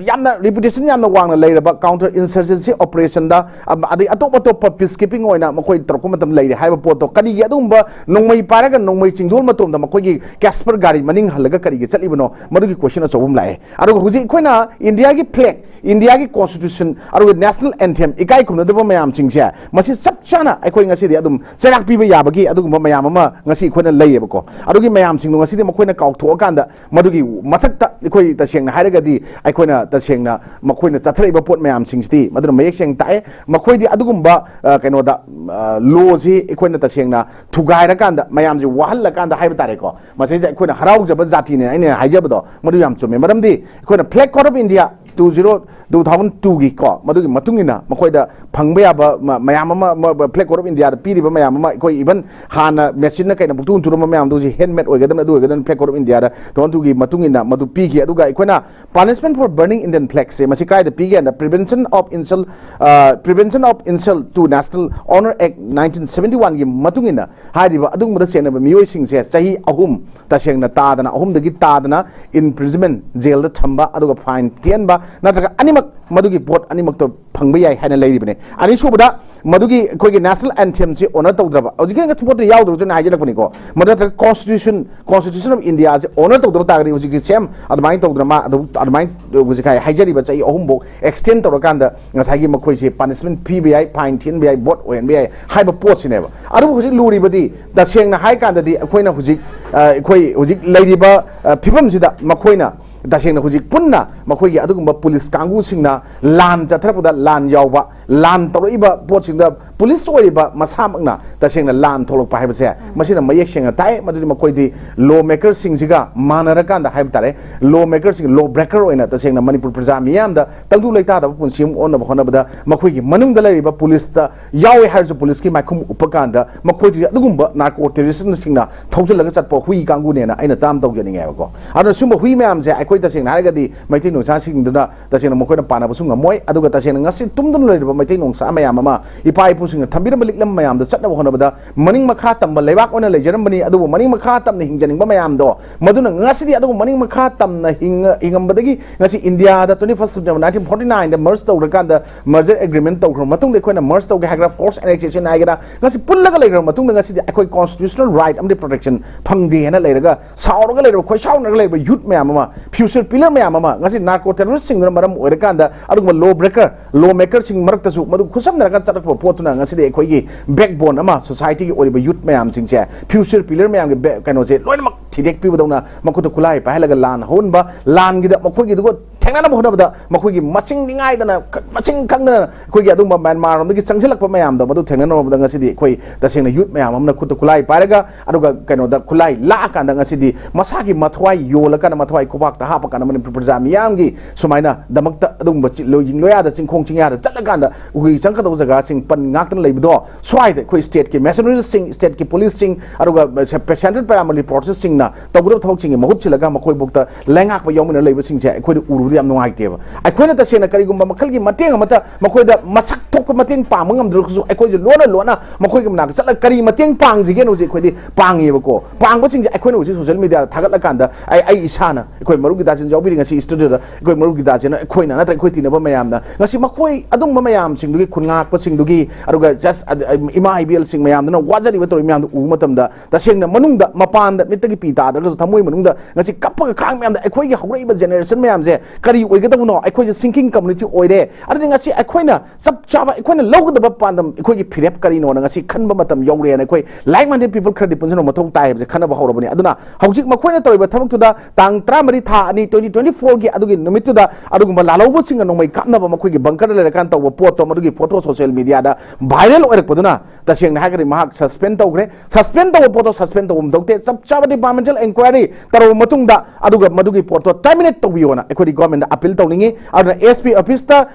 ꯌꯥꯝꯅ reputation ꯌꯥꯝꯅ ꯋꯥꯡꯅ ꯂꯩꯔꯕ counter insurgency operation ꯗ, ꯑꯗꯩ ꯑꯇꯣꯞ ꯑꯇꯣꯞꯄ peace keeping ꯑꯣꯏꯅ ꯃꯈꯣꯏ ꯇꯧꯔꯛꯄ ꯃꯇꯝ ꯂꯩꯔꯦ ꯍꯥꯏꯕ ꯄꯣꯠꯇꯣ, ꯀꯔꯤꯒꯤ ꯑꯗꯨꯒꯨꯝꯕ ꯅꯣꯡꯃꯩ ꯄꯥꯏꯔꯒ ꯅꯣꯡꯃꯩ ꯆꯤꯡꯗꯣꯜ ꯃꯇꯣꯝꯗ ꯃꯈꯣꯏꯒꯤ Casper ꯒꯥꯔꯤ ꯃꯅꯤꯡ ꯍꯜꯂꯒ ꯀꯔꯤꯒꯤ ꯆꯠꯂꯤꯕꯅꯣ? ꯃꯗꯨꯒꯤ question ꯑꯆꯧꯕ ꯑꯃ ꯂꯥꯛꯑꯦ꯫ ꯑꯗꯨꯒ ꯍꯧꯖꯤꯛ ꯑꯩꯈꯣꯏꯅ India ꯒꯤ flag, India ꯒꯤ constitution, ꯑꯗꯨꯒ national anthem, ꯏꯀꯥꯏ ꯈꯨꯝꯅꯗꯕ ꯃꯌꯥꯝꯁꯤꯡꯁꯦ, ꯃꯁꯤ ꯆꯞ ꯆꯥꯅ ꯑꯩꯈꯣꯏ ꯉꯁꯤꯗꯤ ꯑꯗꯨꯝ ꯆꯩꯔꯥꯛ ꯄꯤꯕ ꯌꯥꯕꯒꯤ ꯑꯗꯨꯒꯨꯝꯕ ꯃꯌꯥꯝ ꯑꯃ ꯉꯁꯤ ꯑꯩꯈꯣꯏꯅ ꯂꯩꯌꯦꯕꯀꯣ꯫ ꯑꯗꯨꯒꯤ ꯃꯌꯥꯝꯁꯤꯡꯗꯣ ꯉꯁꯤꯗꯤ ꯃꯈꯣꯏꯅ ꯀꯥꯎꯊꯣꯛꯑꯀꯥꯟꯗ, ꯃꯗꯨꯒꯤ ꯃꯊꯛꯇ ꯑꯩꯈꯣꯏ ꯇꯁꯦꯡꯅ ꯍꯥꯏꯔꯒꯗꯤ ꯑꯩꯈꯣꯏꯅ ꯇꯁꯦꯡꯅ ꯃꯈꯣꯏꯅ ꯆꯠꯊꯔꯛꯏꯕ ꯄꯣꯠ ꯃꯌꯥꯝꯁꯤꯡꯁꯤꯗꯤ ꯃꯗꯨꯅ ꯃꯌꯦꯛ ꯁꯦꯡꯅ ꯇꯥꯛꯑꯦ꯫ ꯃꯈꯣꯏꯗꯤ ꯑꯗꯨꯒꯨꯝꯕ, ꯑ, ꯀꯩꯅꯣꯗ, ꯑ, law ꯁꯤ ꯑꯩꯈꯣꯏꯅ ꯇꯁꯦꯡꯅ ꯊꯨꯒꯥꯏꯔꯀꯥꯟꯗ, ꯃꯌꯥꯝꯁꯤ ꯋꯥꯍꯜꯂꯀꯥꯟꯗ ꯍꯥꯏꯕ ꯇꯥꯔꯦꯀꯣ, ꯃꯁꯤꯁꯦ ꯑꯩꯈꯣꯏꯅ ꯍꯔꯥꯎꯖꯕ ꯖꯥꯇꯤꯅꯦ ꯑꯩꯅ ꯍꯥꯏꯖꯕꯗꯣ ꯃꯗꯨ ꯌꯥꯝ ꯆꯨꯝꯃꯦ꯫ ꯃꯔꯝꯗꯤ ꯑꯩꯈꯣꯏꯅ Flag Corps of India two zero, two thousand two ꯒꯤ ꯀꯣ, ꯃꯗꯨꯒꯤ ꯃꯇꯨꯡ ꯏꯟꯅ ꯃꯈꯣꯏꯗ ꯐꯪꯕ ꯌꯥꯕ ꯃ-, ꯃꯌꯥꯝ ꯑꯃ, ꯃ-, Flag Corps of India ꯗ ꯄꯤꯔꯤꯕ ꯃꯌꯥꯝ ꯑꯃ, ꯑꯩꯈꯣꯏ even ꯍꯥꯟꯅ machine ꯅ ꯀꯩꯅ ꯄꯨꯛꯇꯨ ꯍꯨꯟꯇꯣꯔꯝꯕ ꯃꯌꯥꯝꯗꯨ ꯍꯧꯖꯤꯛ handmade ꯑꯣꯏꯒꯗꯕꯅꯤ, ꯑꯗꯨ ꯑꯣꯏꯒꯗꯕꯅꯤ, Flag Corps of India the two thousand two ꯒꯤ ꯃꯇꯨꯡ ꯏꯟꯅ ꯃꯗꯨ ꯄꯤꯈꯤ꯫ ꯑꯗꯨꯒ ꯑꯩꯈꯣꯏꯅ punishment for burning Indian flag ꯁꯦ ꯃꯁꯤ ꯀꯥꯏꯗ ꯄꯤꯒꯦ ꯍꯥꯏꯅ Prevention of Insult, ꯑ, Prevention of Insult to National Honor Act nineteen seventy one ꯒꯤ ꯃꯇꯨꯡ ꯏꯟꯅ ꯍꯥꯏꯔꯤꯕ ꯑꯗꯨꯒꯨꯝꯕꯗ ꯆꯦꯟꯅꯕ ꯃꯤꯑꯣꯏꯁꯤꯡꯁꯦ ꯆꯍꯤ ꯑꯍꯨꯝ ꯇꯁꯦꯡꯅ ꯇꯥꯗꯅ, ꯑꯍꯨꯝꯗꯒꯤ ꯇꯥꯗꯅ imprisonment, jail ꯗ ꯊꯝꯕ, ꯑꯗꯨꯒ fine ꯊꯤꯍꯟꯕ, ꯅꯠꯇ꯭ꯔꯒ ꯑꯅꯤꯃꯛ, ꯃꯗꯨꯒꯤ ꯄꯣꯠ ꯑꯅꯤꯃꯛꯇꯣ ꯐꯪꯕ ꯌꯥꯏ ꯍꯥꯏꯅ ꯂꯩꯔꯤꯕꯅꯤ꯫ ꯑꯅꯤꯁꯨꯕꯗ, ꯃꯗꯨꯒꯤ ꯑꯩꯈꯣꯏꯒꯤ national anthem ꯁꯤ honor ꯇꯧꯗ꯭ꯔꯕ, ꯍꯧꯖꯤꯛꯀꯤ ꯄꯣꯠꯇꯨ ꯌꯥꯎꯗ꯭ꯔꯒꯁꯨ ꯑꯩꯅ ꯍꯥꯏꯖꯔꯛꯄꯅꯤꯀꯣ, ꯃꯗꯨ ꯅꯠꯇ꯭ꯔꯒ constitution, constitution of India ꯁꯤ honor ꯇꯧꯗꯕ ꯇꯥꯔꯒꯗꯤ ꯍꯧꯖꯤꯛꯇꯤ same ꯑꯗꯨꯃꯥꯏꯅ ꯇꯧꯗꯅ ꯃꯥ ꯑꯗꯨ, ꯑꯗꯨꯃꯥꯏꯅ ꯍꯧꯖꯤꯛ ꯍꯥꯏ-, ꯍꯥꯏꯖꯔꯤꯕ ꯆꯍꯤ ꯑꯍꯨꯝꯐꯧ extend ꯇꯧꯔꯀꯥꯟꯗ ꯉꯁꯥꯏꯒꯤ ꯃꯈꯣꯏꯁꯦ punishment ꯄꯤꯕ ꯌꯥꯏ, fine ꯊꯤꯍꯟꯕ ꯌꯥꯏ, ꯕꯣꯠ ꯑꯣꯏꯍꯟꯕ ꯌꯥꯏ ꯍꯥꯏꯕ ꯄꯣꯠꯁꯤꯅꯦꯕ꯫ ꯑꯗꯨꯕꯨ ꯍꯧꯖꯤꯛ ꯂꯨꯔꯤꯕꯗꯤ, ꯇꯁꯦꯡꯅ ꯍꯥꯏ ꯀꯥꯟꯗꯗꯤ ꯑꯩꯈꯣꯏꯅ ꯍꯧꯖꯤꯛ, ꯑ, ꯑꯩꯈꯣꯏ ꯍꯧꯖꯤꯛ ꯂꯩꯔꯤꯕ, ꯑ, ꯐꯤꯕꯝꯁꯤꯗ ꯃꯈꯣꯏꯅ ꯇꯁꯦꯡꯅ ꯍꯧꯖꯤꯛ ꯄꯨꯟꯅ ꯃꯈꯣꯏꯒꯤ ꯑꯗꯨꯒꯨꯝꯕ ꯄꯨꯂꯤꯁ ꯀꯥꯡꯕꯨꯁꯤꯡꯅ ꯂꯥꯟ ꯆꯠꯊꯔꯛꯄꯗ ꯂꯥꯟ ꯌꯥꯎꯕ, ꯂꯥꯟ ꯇꯧꯔꯛꯏꯕ ꯄꯣꯠꯁꯤꯡꯗ ꯄꯨꯂꯤꯁ ꯑꯣꯏꯔꯤꯕ ꯃꯁꯥꯃꯛꯅ ꯇꯁꯦꯡꯅ ꯂꯥꯟ ꯊꯣꯛꯂꯛꯄ ꯍꯥꯏꯕꯁꯦ, ꯃꯁꯤꯅ ꯃꯌꯦꯛ ꯁꯦꯡꯅ ꯇꯥꯛꯑꯦ꯫ ꯃꯗꯨꯗꯤ ꯃꯈꯣꯏꯗꯤ law maker ꯁꯤꯡꯁꯤꯒ ꯃꯥꯟꯅꯔꯀꯥꯟꯗ ꯍꯥꯏꯕ ꯇꯥꯔꯦ, law maker ꯁꯤꯡ, law breaker ꯑꯣꯏꯅ ꯇꯁꯦꯡꯅ ꯃꯅꯤꯄꯨꯔ ꯄ꯭ꯔꯖꯥ ꯃꯤꯌꯥꯝꯗ ꯇꯪꯗꯨ ꯂꯩꯇꯥꯗꯕ ꯄꯨꯟꯁꯤ ꯑꯃ ꯑꯣꯟꯅꯕ ꯍꯣꯠꯅꯕꯗ ꯃꯈꯣꯏꯒꯤ ꯃꯅꯨꯡꯗ ꯂꯩꯔꯤꯕ ꯄꯨꯂꯤꯁꯇ ꯌꯥꯎꯋꯦ ꯍꯥꯏꯔꯁꯨ ꯄꯨꯂꯤꯁꯀꯤ ꯃꯥꯏꯈꯨꯝ ꯎꯞꯄ ꯀꯥꯟꯗ ꯃꯈꯣꯏꯗꯤ ꯑꯗꯨꯒꯨꯝꯕ narco terrorist ꯁꯤꯡꯅ ꯊꯧꯖꯤꯜꯂꯒ ꯆꯠꯄ ꯍꯨꯏ ꯀꯥꯡꯕꯨꯅꯦꯅ ꯑꯩꯅ ꯇꯥꯝ ꯇꯧꯖꯅꯤꯡꯉꯦꯕꯀꯣ꯫ ꯑꯗꯨꯅ ꯁꯨꯝꯕ ꯍꯨꯏ ꯃꯌꯥꯝꯁꯦ ꯑꯩꯈꯣꯏ ꯇꯁꯦꯡꯅ ꯍꯥꯏꯔꯒꯗꯤ ꯃꯩꯇꯩ ꯅꯨꯡꯁꯥꯁꯤꯡꯗꯨꯅ ꯇꯁꯦꯡꯅ ꯃꯈꯣꯏꯅ ꯄꯥꯟꯅꯕꯁꯨ ꯉꯝꯃꯣꯏ꯫ ꯑꯗꯨꯒ ꯇꯁꯦꯡꯅ ꯉꯁꯤ ꯇꯨꯝꯗꯨꯅ ꯂꯩꯔꯤꯕ ꯃꯩꯇꯩ ꯅꯨꯡꯁꯥ ꯃꯌꯥꯝ ꯑꯃ ꯏꯄꯥ ꯏꯄꯨ ꯁꯤꯡꯅ ꯊꯝꯕꯤꯔꯝꯕ ꯂꯤꯛꯂꯝ ꯃꯌꯥꯝꯗ ꯆꯠꯅꯕ ꯍꯣꯠꯅꯕꯗ ꯃꯅꯤꯡ ꯃꯈꯥ ꯇꯝꯕ ꯂꯩꯕꯥꯛ ꯑꯣꯏꯅ ꯂꯩꯖꯔꯝꯕꯅꯤ꯫ ꯑꯗꯨꯕꯨ ꯃꯅꯤꯡ ꯃꯈꯥ ꯇꯝꯅ ꯍꯤꯡꯖꯅꯤꯡꯕ ꯃꯌꯥꯝꯗꯣ, ꯃꯗꯨꯅ ꯉꯁꯤꯗꯤ ꯑꯗꯨꯒꯨꯝꯕ ꯃꯅꯤꯡ ꯃꯈꯥ ꯇꯝꯅ ꯍꯤꯡꯉ-, ꯍꯤꯡꯉꯝꯕꯗꯒꯤ ꯉꯁꯤ ꯏꯟꯗꯤꯌꯥꯗ twenty first September nineteen forty nineꯗ merge ꯇꯧꯈ꯭ꯔꯀꯥꯟꯗ, merger agreement ꯇꯧꯈ꯭ꯔꯕ ꯃꯇꯨꯡꯗ ꯑꯩꯈꯣꯏꯅ merge ꯇꯧꯒꯦ ꯍꯥꯏꯒꯦꯔꯥ, forced annexation ꯍꯥꯏꯒꯦꯔꯥ, ꯉꯁꯤ ꯄꯨꯜꯂꯒ ꯂꯩꯈ꯭ꯔꯕ ꯃꯇꯨꯡꯗ ꯉꯁꯤꯗꯤ ꯑꯩꯈꯣꯏ constitutional right ꯑꯃꯗꯤ protection ꯐꯪꯗꯦ ꯍꯥꯏꯅ ꯂꯩꯔꯒ, ꯁꯥꯎꯔꯒ ꯂꯩꯔꯕ, ꯈꯣꯏꯁꯥꯎꯅꯔꯒ ꯂꯩꯔꯕ youth ꯃꯌꯥꯝ ꯑꯃ, future pillar ꯃꯌꯥꯝ ꯑꯃ, ꯉꯁꯤ narco terroristꯁꯤꯡꯗꯨꯅ ꯃꯔꯝ ꯑꯣꯏꯔꯀꯥꯟꯗ ꯑꯗꯨꯒꯨꯝꯕ law breaker, law makerꯁꯤꯡ ꯃꯔꯛꯇꯁꯨ ꯃꯗꯨ ꯈꯨꯠꯁꯝꯅꯔꯒ ꯆꯠꯂꯛꯄ ꯄꯣꯠꯇꯨꯅ ꯉꯁꯤꯗꯤ ꯑꯩꯈꯣꯏꯒꯤ backbone ꯑꯃ, societyꯒꯤ ꯑꯣꯏꯔꯤꯕ youth ꯃꯌꯥꯝꯁꯤꯡꯁꯦ, future pillar ꯃꯌꯥꯝꯒꯤ back-, ꯀꯩꯅꯣꯁꯦ ꯂꯣꯏꯅꯃꯛ ꯊꯤꯗꯦꯛꯄꯤꯕꯗꯧꯅ ꯃꯈꯨꯠꯇ ꯈꯨꯠꯂꯥꯏ ꯄꯥꯏꯍꯜꯂꯒ ꯂꯥꯟ ꯍꯧꯍꯟꯕ, ꯂꯥꯟꯒꯤꯗ ꯃꯈꯣꯏꯒꯤꯗꯨꯒ ꯊꯦꯡꯅꯅꯕ ꯍꯣꯠꯅꯕꯗ ꯃꯈꯣꯏꯒꯤ ꯃꯁꯤꯡ ꯅꯤꯡꯉꯥꯏꯗꯅ, ꯃꯁꯤꯡ ꯈꯪꯗꯅ ꯑꯩꯈꯣꯏꯒꯤ ꯑꯗꯨꯒꯨꯝꯕ ꯃ꯭ꯌꯥꯟꯃꯥꯔ ꯂꯣꯝꯗꯒꯤ ꯆꯪꯁꯤꯜꯂꯛꯄ ꯃꯌꯥꯝꯗꯣ ꯃꯗꯨ ꯊꯦꯡꯅꯅꯕ ꯍꯣꯠꯅꯕꯗ ꯉꯁꯤꯗꯤ ꯑꯩꯈꯣꯏ ꯇꯁꯦꯡꯅ youth ꯃꯌꯥꯝ ꯑꯃꯅ ꯈꯨꯠꯇ ꯈꯨꯠꯂꯥꯏ ꯄꯥꯏꯔꯒ, ꯑꯗꯨꯒ ꯀꯩꯅꯣꯗ ꯈꯨꯠꯂꯥꯏ ꯂꯥꯛꯑꯀꯥꯟꯗ ꯉꯁꯤꯗꯤ ꯃꯁꯥꯒꯤ ꯃꯊ꯭ꯋꯥꯏ ꯌꯣꯜꯂꯀꯥꯟꯗ, ꯃꯊ꯭ꯋꯥꯏ ꯈꯨꯕꯥꯛꯇ ꯍꯥꯞꯄꯀꯥꯟꯗ ꯃꯅꯤꯄꯨꯔ ꯄ꯭ꯔꯖꯥ ꯃꯤꯌꯥꯝꯒꯤ ꯁꯨꯃꯥꯏꯅ ꯗꯃꯛꯇ ꯑꯗꯨꯒꯨꯝꯕ ꯆꯤ-, ꯂꯣꯏꯖꯤꯡ ꯂꯣꯌꯥꯗ, ꯆꯤꯡꯈꯣꯡ ꯆꯤꯡꯌꯥꯗ ꯆꯠꯂꯀꯥꯟꯗ ꯑꯩꯈꯣꯏꯒꯤ ꯆꯪꯒꯗꯧꯕ ꯖꯒꯥꯁꯤꯡ ꯄꯟ ꯉꯥꯛꯇꯅ ꯂꯩꯕꯗꯣ, ꯁ꯭ꯋꯥꯏꯗ ꯑꯩꯈꯣꯏ stateꯀꯤ machinerieꯁꯤꯡ, stateꯀꯤ policeꯁꯤꯡ, ꯑꯗꯨꯒ central paramilitary forcesꯁꯤꯡꯅ ꯇꯧꯒꯗꯕ ꯊꯕꯛꯁꯤꯡꯒꯤ ꯃꯍꯨꯠ ꯁꯤꯜꯂꯒ ꯃꯈꯣꯏꯕꯨꯛꯇ ꯂꯩꯉꯥꯛꯄ ꯌꯥꯎꯃꯤꯟꯅ ꯂꯩꯕꯁꯤꯡꯁꯦ ꯑꯩꯈꯣꯏꯗ ꯎꯔꯨꯕꯗ ꯌꯥꯝ ꯅꯨꯡꯉꯥꯏꯇꯦꯕ꯫ ꯑꯩꯈꯣꯏꯅ ꯇꯁꯦꯡꯅ ꯀꯔꯤꯒꯨꯝꯕ ꯃꯈꯜꯒꯤ ꯃꯇꯦꯡ ꯑꯃꯠꯇ ꯃꯈꯣꯏꯗ ꯃꯁꯛ ꯊꯣꯛꯄ ꯃꯇꯦꯡ ꯄꯥꯡꯕ ꯉꯝꯗ꯭ꯔꯒꯁꯨ, ꯑꯩꯈꯣꯏꯁꯦ ꯂꯣꯟꯅ ꯂꯣꯟꯅ ꯃꯈꯣꯏꯒꯤ ꯃꯅꯥꯛꯇ ꯆꯠꯂꯒ ꯀꯔꯤ ꯃꯇꯦꯡ ꯄꯥꯡꯁꯤꯒꯦꯅ ꯍꯧꯖꯤꯛ ꯑꯩꯈꯣꯏꯗꯤ ꯄꯥꯡꯉꯦꯕꯀꯣ꯫ ꯄꯥꯡꯕꯁꯤꯡꯁꯦ ꯑꯩꯈꯣꯏꯅ ꯍꯧꯖꯤꯛ social mediaꯗ ꯊꯥꯒꯠꯂꯀꯥꯟꯗ, ꯑꯩ, ꯑꯩ ꯏꯁꯥꯅ, ꯑꯩꯈꯣꯏ ꯃꯔꯨꯞ ꯒꯤꯇꯥꯆꯟꯁꯨ ꯌꯥꯎꯕꯤꯔꯤ ꯉꯁꯤ studioꯗ, ꯑꯩꯈꯣꯏ ꯃꯔꯨꯞ ꯒꯤꯇꯥꯆꯟ, ꯑꯩꯈꯣꯏꯅ ꯅꯠꯇ꯭ꯔꯒ ꯑꯩꯈꯣꯏ ꯇꯤꯟꯅꯕ ꯃꯌꯥꯝꯅ ꯉꯁꯤ ꯃꯈꯣꯏ ꯑꯗꯨꯝꯕ ꯃꯌꯥꯝꯁꯤꯡꯗꯨꯒꯤ, ꯈꯨꯟ ꯉꯥꯛꯄꯁꯤꯡꯗꯨꯒꯤ, ꯑꯗꯨꯒ just, ꯑ, ꯏꯃꯥ ꯏꯕꯦꯜꯁꯤꯡ ꯃꯌꯥꯝꯗꯨꯅ ꯋꯥꯖꯔꯤꯕ ꯇꯧꯔꯤꯕ ꯃꯌꯥꯝꯗꯨ ꯎꯕ ꯃꯇꯝꯗ, ꯇꯁꯦꯡꯅ ꯃꯅꯨꯡꯗ, ꯃꯄꯥꯟꯗ ꯃꯤꯠꯇꯒꯤ ꯄꯤ ꯇꯥꯗ꯭ꯔꯒꯁꯨ ꯊꯃꯣꯏ ꯃꯅꯨꯡꯗ ꯉꯁꯤ ꯀꯞꯄꯒ ꯈꯥꯡ ꯃꯌꯥꯝꯗ ꯑꯩꯈꯣꯏꯒꯤ ꯍꯧꯔꯛꯏꯕ generation ꯃꯌꯥꯝꯁꯦ ꯀꯔꯤ ꯑꯣꯏꯒꯗꯕꯅꯣ? ꯑꯩꯈꯣꯏꯁꯦ sinking community ꯑꯣꯏꯔꯦ꯫ ꯑꯗꯨꯗꯤ ꯉꯁꯤ ꯑꯩꯈꯣꯏꯅ ꯆꯞ ꯆꯥꯕ ꯑꯩꯈꯣꯏꯅ ꯂꯧꯒꯗꯕ ꯄꯥꯟꯗꯝ, ꯑꯩꯈꯣꯏꯒꯤ ꯐꯤꯔꯦꯞ ꯀꯔꯤꯅꯣꯅ ꯉꯁꯤ ꯈꯟꯕ ꯃꯇꯝ ꯌꯧꯔꯦꯅ ꯑꯩꯈꯣꯏ like-minded people ꯈꯔꯗꯤ ꯄꯨꯟꯁꯤꯟꯕ ꯃꯊꯧ ꯇꯥꯏ ꯍꯥꯏꯕꯁꯦ ꯈꯟꯅꯕ ꯍꯧꯔꯕꯅꯤ꯫ ꯑꯗꯨꯅ ꯍꯧꯖꯤꯛ ꯃꯈꯣꯏꯅ ꯇꯧꯔꯤꯕ ꯊꯕꯛꯇꯨꯗ ꯇꯥꯡ ꯇꯔꯥꯃꯔꯤ ꯊꯥ ꯑꯅꯤ twenty twenty fourꯒꯤ ꯑꯗꯨꯒꯤ ꯅꯨꯃꯤꯠꯇꯨꯗ ꯑꯗꯨꯒꯨꯝꯕ ꯂꯥꯜꯍꯧꯕꯁꯤꯡꯅ ꯅꯣꯡꯃꯩ ꯀꯥꯞꯅꯕ ꯃꯈꯣꯏꯒꯤ bunkerꯗ ꯂꯩꯔꯀꯥꯟꯗ ꯇꯧꯕ ꯄꯣꯠꯇꯣ, ꯃꯗꯨꯒꯤ photo social mediaꯗ viral ꯑꯣꯏꯔꯛꯄꯗꯨꯅ ꯇꯁꯦꯡꯅ ꯍꯥꯏꯔꯒꯗꯤ ꯃꯍꯥꯛ suspend ꯇꯧꯈ꯭ꯔꯦ꯫ Suspend ꯇꯧꯕ ꯄꯣꯠꯇꯣ suspend ꯇꯧꯐꯝ ꯊꯣꯛꯇꯦ꯫ ꯆꯞ ꯆꯥꯕ departmental inquiry ꯇꯧꯔꯕ ꯃꯇꯨꯡꯗ ꯑꯗꯨꯒ ꯃꯗꯨꯒꯤ ꯄꯣꯠꯇꯣ terminate ꯇꯧꯕꯤꯌꯣꯅ ꯑꯩꯈꯣꯏꯗꯤ governmentꯗ appeal ꯇꯧꯅꯤꯡꯉꯤ꯫ ꯑꯗꯨꯅ SP officeꯇ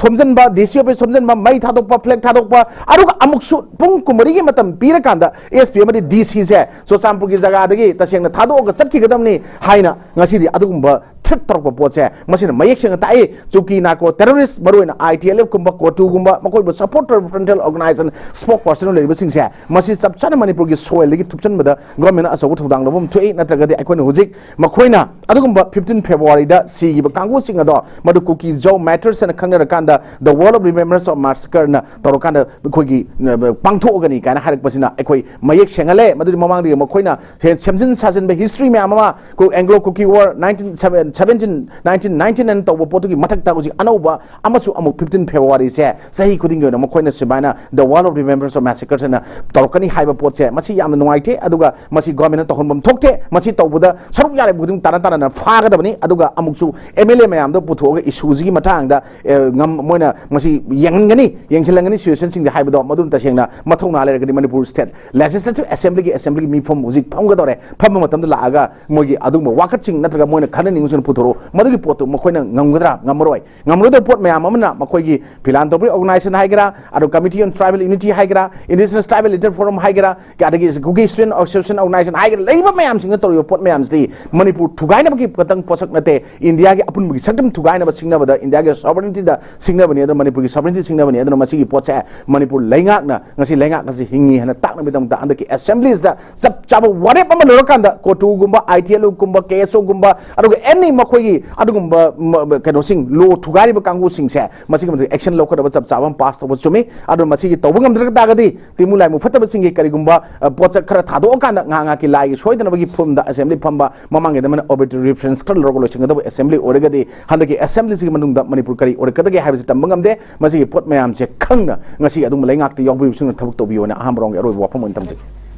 ꯊꯣꯝꯖꯤꯟꯕ, DC office ꯊꯣꯝꯖꯤꯟꯕ, ꯃꯩ ꯊꯥꯗꯣꯛꯄ, flag ꯊꯥꯗꯣꯛꯄ, ꯑꯗꯨꯒ ꯑꯃꯨꯛꯁꯨ ꯄꯨꯡ ꯀꯨꯟꯃꯔꯤꯒꯤ ꯃꯇꯝ ꯄꯤꯔꯀꯥꯟꯗ SP ꯑꯃꯗꯤ DCꯁꯦ ꯆꯨꯔꯆꯥꯟꯄꯨꯔꯒꯤ ꯖꯒꯥꯗꯒꯤ ꯇꯁꯦꯡꯅ ꯊꯥꯗꯣꯛꯑꯒ ꯆꯠꯈꯤꯒꯗꯕꯅꯤ ꯍꯥꯏꯅ ꯉꯁꯤꯗꯤ ꯑꯗꯨꯒꯨꯝꯕ ꯊ꯭ꯔꯦꯠ ꯇꯧꯔꯛꯄ ꯄꯣꯠꯁꯦ ꯃꯁꯤꯅ ꯃꯌꯦꯛ ꯁꯦꯡꯅ ꯇꯥꯛꯏ꯫ ꯀꯨꯀꯤ ꯅꯥꯔꯀꯣ ꯇꯦꯔꯣꯔꯤꯁ, ꯃꯔꯨꯑꯣꯏꯅ ꯑꯥꯏ ꯇꯤ ꯑꯦꯜ ꯑꯦꯐ ꯀꯨꯝꯕ, ꯀꯣꯇꯨꯒꯨꯝꯕ, ꯃꯈꯣꯏꯕꯨ ꯁꯄꯣꯔꯠ ꯇꯧꯔꯤꯕ ꯐ꯭ꯔꯟꯇꯦꯜ ꯑꯣꯔꯒꯅꯥꯏꯖꯦꯁꯟ ꯁ꯭ꯄꯣꯛ ꯄꯔꯁꯟ ꯂꯩꯔꯤꯕꯁꯤꯡꯁꯦ, ꯃꯁꯤ ꯆꯞ ꯆꯥꯅ ꯃꯅꯤꯄꯨꯔꯒꯤ ꯁꯣꯏꯜꯗꯒꯤ ꯊꯨꯞꯆꯟꯕꯗ ꯒꯣꯔꯃꯦꯟꯅ ꯑꯆꯧꯕ ꯊꯧꯗꯥꯡ ꯂꯧꯕ ꯑꯃ ꯊꯣꯛꯏ꯫ ꯅꯠꯇ꯭ꯔꯒꯗꯤ ꯑꯩꯈꯣꯏꯅ ꯍꯧꯖꯤꯛ ꯃꯈꯣꯏꯅ ꯑꯗꯨꯒꯨꯝꯕ ꯐꯤꯐꯇꯤꯟ ꯐꯦꯕ꯭ꯔꯨꯋꯥꯔꯤꯗ ꯁꯤꯈꯤꯕ ꯀꯥꯡꯕꯨꯁꯤꯡ ꯑꯗꯣ ꯃꯗꯨ ꯀꯨꯀꯤ ꯖꯧ ꯃꯦꯇꯔꯁ ꯍꯥꯏꯅ ꯈꯪꯅꯔꯀꯥꯟꯗ The Wall of Remembrance of Massacreꯅ ꯇꯧꯔꯀꯥꯟꯗ ꯑꯩꯈꯣꯏꯒꯤ, ꯑ, ꯄꯥꯡꯊꯣꯛꯑꯒꯅꯤ ꯀꯥꯏꯅ ꯍꯥꯏꯔꯛꯄꯁꯤꯅ ꯑꯩꯈꯣꯏ ꯃꯌꯦꯛ ꯁꯦꯡꯍꯜꯂꯦ꯫ ꯃꯗꯨꯗꯤ ꯃꯃꯥꯡꯗꯒꯤ ꯃꯈꯣꯏꯅ ꯁꯦ-, ꯁꯦꯝꯖꯤꯟ ꯁꯥꯖꯤꯟꯕ ꯍꯤꯁꯇ꯭ꯔꯤ ꯃꯌꯥꯝ ꯑꯃ, ꯑꯩꯈꯣꯏ Anglo Kuki war nineteen seventeen nineteen nineteen ꯑꯅ ꯇꯧꯕ ꯄꯣꯠꯇꯨꯒꯤ ꯃꯊꯛꯇ ꯍꯧꯖꯤꯛ ꯑꯅꯧꯕ ꯑꯃꯁꯨ ꯑꯃꯨꯛ ꯐꯤꯐꯇꯤꯟ ꯐꯦꯕ꯭ꯔꯨꯋꯥꯔꯤꯁꯦ ꯆꯍꯤ ꯈꯨꯗꯤꯡꯒꯤ ꯑꯣꯏꯅ ꯃꯈꯣꯏꯅ ꯁꯨꯃꯥꯏꯅ The Wall of Remembrance of Massacres ꯍꯥꯏꯅ ꯇꯧꯔꯛꯀꯅꯤ ꯍꯥꯏꯕ ꯄꯣꯠꯁꯦ, ꯃꯁꯤ ꯌꯥꯝꯅ ꯅꯨꯡꯉꯥꯏꯇꯦ꯫ ꯑꯗꯨꯒ ꯃꯁꯤ ꯒꯣꯔꯃꯦꯟꯅ ꯇꯧꯍꯟꯐꯝ ꯊꯣꯛꯇꯦ꯫ ꯃꯁꯤ ꯇꯧꯕꯗ ꯁꯔꯨꯛ ꯌꯥꯔꯤꯕ ꯈꯨꯗꯤꯡ ꯇꯥꯟꯅ ꯇꯥꯟꯅꯅ ꯐꯥꯒꯗꯕꯅꯤ꯫ ꯑꯗꯨꯒ ꯑꯃꯨꯛꯁꯨ ꯑꯦꯝ ꯑꯦꯜ ꯑꯦ ꯃꯌꯥꯝꯗ ꯄꯨꯊꯣꯛꯑꯒ ꯏꯁꯨꯁꯤꯒꯤ ꯃꯇꯥꯡꯗ, ꯑꯦ, ꯉꯝ-, ꯃꯣꯏꯅ ꯃꯁꯤ ꯌꯦꯡꯍꯟꯒꯅꯤ, ꯌꯦꯡꯁꯤꯜꯍꯟꯒꯅꯤ ꯁꯤꯆꯨꯋꯦꯁꯟꯁꯤꯡꯁꯦ ꯍꯥꯏꯕꯗꯣ ꯃꯗꯨ ꯇꯁꯦꯡꯅ ꯃꯊꯧꯅꯥ ꯂꯩꯔꯒꯗꯤ ꯃꯅꯤꯄꯨꯔ ꯁ꯭ꯇꯦꯠ ꯂꯦꯖꯤꯁꯂꯦꯇꯤꯚ ꯑꯦꯁꯦꯝꯕ꯭ꯂꯤꯒꯤ ꯑꯦꯁꯦꯝꯕ꯭ꯂꯤꯒꯤ ꯃꯤꯐꯝ ꯍꯧꯖꯤꯛ ꯐꯝꯒꯗꯧꯔꯦ꯫ ꯐꯝꯕ ꯃꯇꯝꯗ ꯂꯥꯛꯑꯒ ꯃꯣꯏꯒꯤ ꯑꯗꯨꯒꯨꯝꯕ ꯋꯥꯀꯠꯁꯤꯡ ꯅꯠꯇ꯭ꯔꯒ ꯃꯣꯏꯅ ꯈꯟꯅꯅꯤꯡꯕꯁꯤꯡ ꯄꯨꯊꯣꯔꯛꯎ꯫ ꯃꯗꯨꯒꯤ ꯄꯣꯠꯇꯨ ꯃꯈꯣꯏꯅ ꯉꯝꯒꯗ꯭ꯔꯥ? ꯉꯝꯃꯔꯣꯏ꯫ ꯉꯝꯂꯣꯏꯗꯕ ꯄꯣꯠ ꯃꯌꯥꯝ ꯑꯃꯅ ꯃꯈꯣꯏꯒꯤ ꯐꯤꯂꯥꯟꯊ꯭ꯔꯣꯄꯤꯛ ꯑꯣꯔꯒꯅꯥꯏꯖꯦꯁꯟ ꯍꯥꯏꯒꯦꯔꯥ, ꯑꯗꯨ Committee on Tribal Unity ꯍꯥꯏꯒꯦꯔꯥ, Indigenous Tribal Leader Forum ꯍꯥꯏꯒꯦꯔꯥ, ꯑꯗꯒꯤ ꯀꯨꯀꯤ ꯁ꯭ꯇꯨꯗꯦꯟ ꯑꯦꯁꯣꯁꯤꯌꯦꯁꯟ ꯑꯣꯔꯒꯅꯥꯏꯖꯦꯁꯟ ꯍꯥꯏꯒꯦꯔꯥ, ꯂꯩꯔꯤꯕ ꯃꯌꯥꯝꯁꯤꯡꯅ ꯇꯧꯔꯤꯕ ꯄꯣꯠ ꯃꯌꯥꯝꯁꯤꯗꯤ ꯃꯅꯤꯄꯨꯔ ꯊꯨꯒꯥꯏꯅꯕꯒꯤ ꯈꯛꯇꯪ ꯄꯣꯠꯁꯛ ꯅꯠꯇꯦ꯫ ꯏꯟꯗꯤꯌꯥꯒꯤ ꯑꯄꯨꯟꯕꯒꯤ ꯁꯛꯇꯝ ꯊꯨꯒꯥꯏꯅꯕ ꯁꯤꯡꯅꯕꯗ ꯏꯟꯗꯤꯌꯥꯒꯤ ꯁꯣꯚꯔꯦꯟꯇꯤꯗ ꯁꯤꯡꯅꯕꯅꯤ, ꯑꯗꯨꯅ ꯃꯅꯤꯄꯨꯔꯒꯤ ꯁꯣꯚꯔꯦꯟꯇꯤ ꯁꯤꯡꯅꯕꯅꯤ꯫ ꯑꯗꯨꯅ ꯃꯁꯤꯒꯤ ꯄꯣꯠꯁꯦ ꯃꯅꯤꯄꯨꯔ ꯂꯩꯉꯥꯛꯅ ꯉꯁꯤ ꯂꯩꯉꯥꯛ ꯑꯁꯤ ꯍꯤꯡꯉꯤ ꯍꯥꯏꯅ ꯇꯥꯛꯅꯕꯒꯤꯗꯃꯛꯇ ꯍꯟꯗꯛꯀꯤ ꯑꯦꯁꯦꯝꯕ꯭ꯂꯤꯁꯤꯗ ꯆꯞ ꯆꯥꯕ ꯋꯥꯔꯦꯞ ꯑꯃ ꯂꯧꯔꯀꯥꯟꯗ ꯀꯣꯇꯨꯒꯨꯝꯕ, ꯑꯥꯏ ꯇꯤ ꯑꯦꯜ ꯑꯦꯐꯀꯨꯝꯕ, ꯀꯦ ꯑꯦꯁ ꯑꯣꯒꯨꯝꯕ, ꯑꯗꯨꯒ ꯑꯦꯅꯤ ꯃꯈꯣꯏꯒꯤ ꯑꯗꯨꯒꯨꯝꯕ ꯃ-, ꯃ-, ꯀꯩꯅꯣꯁꯤꯡ, ꯂꯣ ꯊꯨꯒꯥꯏꯔꯤꯕ ꯀꯥꯡꯕꯨꯁꯤꯡꯁꯦ ꯃꯁꯤꯒꯤ ꯃꯊꯛꯇ ꯑꯦꯛꯁꯟ ꯂꯧꯒꯗꯕ ꯆꯞ ꯆꯥꯕ ꯑꯃ ꯄꯥꯁ ꯇꯧꯕ ꯆꯨꯝꯃꯤ꯫ ꯑꯗꯨꯅ ꯃꯁꯤꯒꯤ ꯇꯧꯕ ꯉꯝꯗ꯭ꯔ ꯇꯥꯔꯒꯗꯤ ꯇꯤꯃꯨ ꯂꯥꯏꯃꯨ ꯐꯠꯇꯕꯁꯤꯡꯒꯤ ꯀꯔꯤꯒꯨꯝꯕ, ꯑ, ꯄꯣꯠꯁꯛ ꯈꯔ ꯊꯥꯗꯣꯛꯑꯀꯥꯟꯗ ꯉꯥꯏꯍꯥꯛ ꯉꯥꯏꯍꯥꯛꯀꯤ ꯂꯥꯏꯒꯤ ꯁꯣꯏꯗꯅꯕꯒꯤ ꯐꯨꯔꯨꯝꯗ ꯑꯦꯁꯦꯝꯕ꯭ꯂꯤ ꯐꯝꯕ, ꯃꯃꯥꯡꯒꯤꯗ ꯑꯃꯅ ꯑꯣꯕꯤꯇꯔꯤ ꯔꯤꯐꯔꯦꯟꯁ ꯈꯔ ꯂꯧꯔꯒ ꯂꯣꯏꯁꯤꯟꯒꯗꯕ ꯑꯦꯁꯦꯝꯕ꯭ꯂꯤ ꯑꯣꯏꯔꯒꯗꯤ ꯍꯟꯗꯛꯀꯤ ꯑꯦꯁꯦꯝꯕ꯭ꯂꯤꯁꯤꯒꯤ ꯃꯅꯨꯡꯗ ꯃꯅꯤꯄꯨꯔ ꯀꯔꯤ ꯑꯣꯏꯔꯛꯀꯗꯒꯦ ꯍꯥꯏꯕꯁꯤ ꯇꯝꯕ ꯉꯝꯗꯦ꯫ ꯃꯁꯤꯒꯤ ꯄꯣꯠ ꯃꯌꯥꯝꯁꯦ ꯈꯪꯅ ꯉꯁꯤ ꯑꯗꯨꯝ ꯂꯩꯉꯥꯛꯇ ꯌꯥꯎꯕꯤꯔꯤꯕꯁꯤꯡꯅ ꯊꯕꯛ ꯇꯧꯕꯤꯌꯣꯅ ꯑꯍꯥꯟꯕ ꯔꯥꯎꯟꯒꯤ ꯑꯔꯣꯏꯕ ꯋꯥꯐꯝ ꯑꯣꯏꯅ ꯊꯝꯖꯒꯦ꯫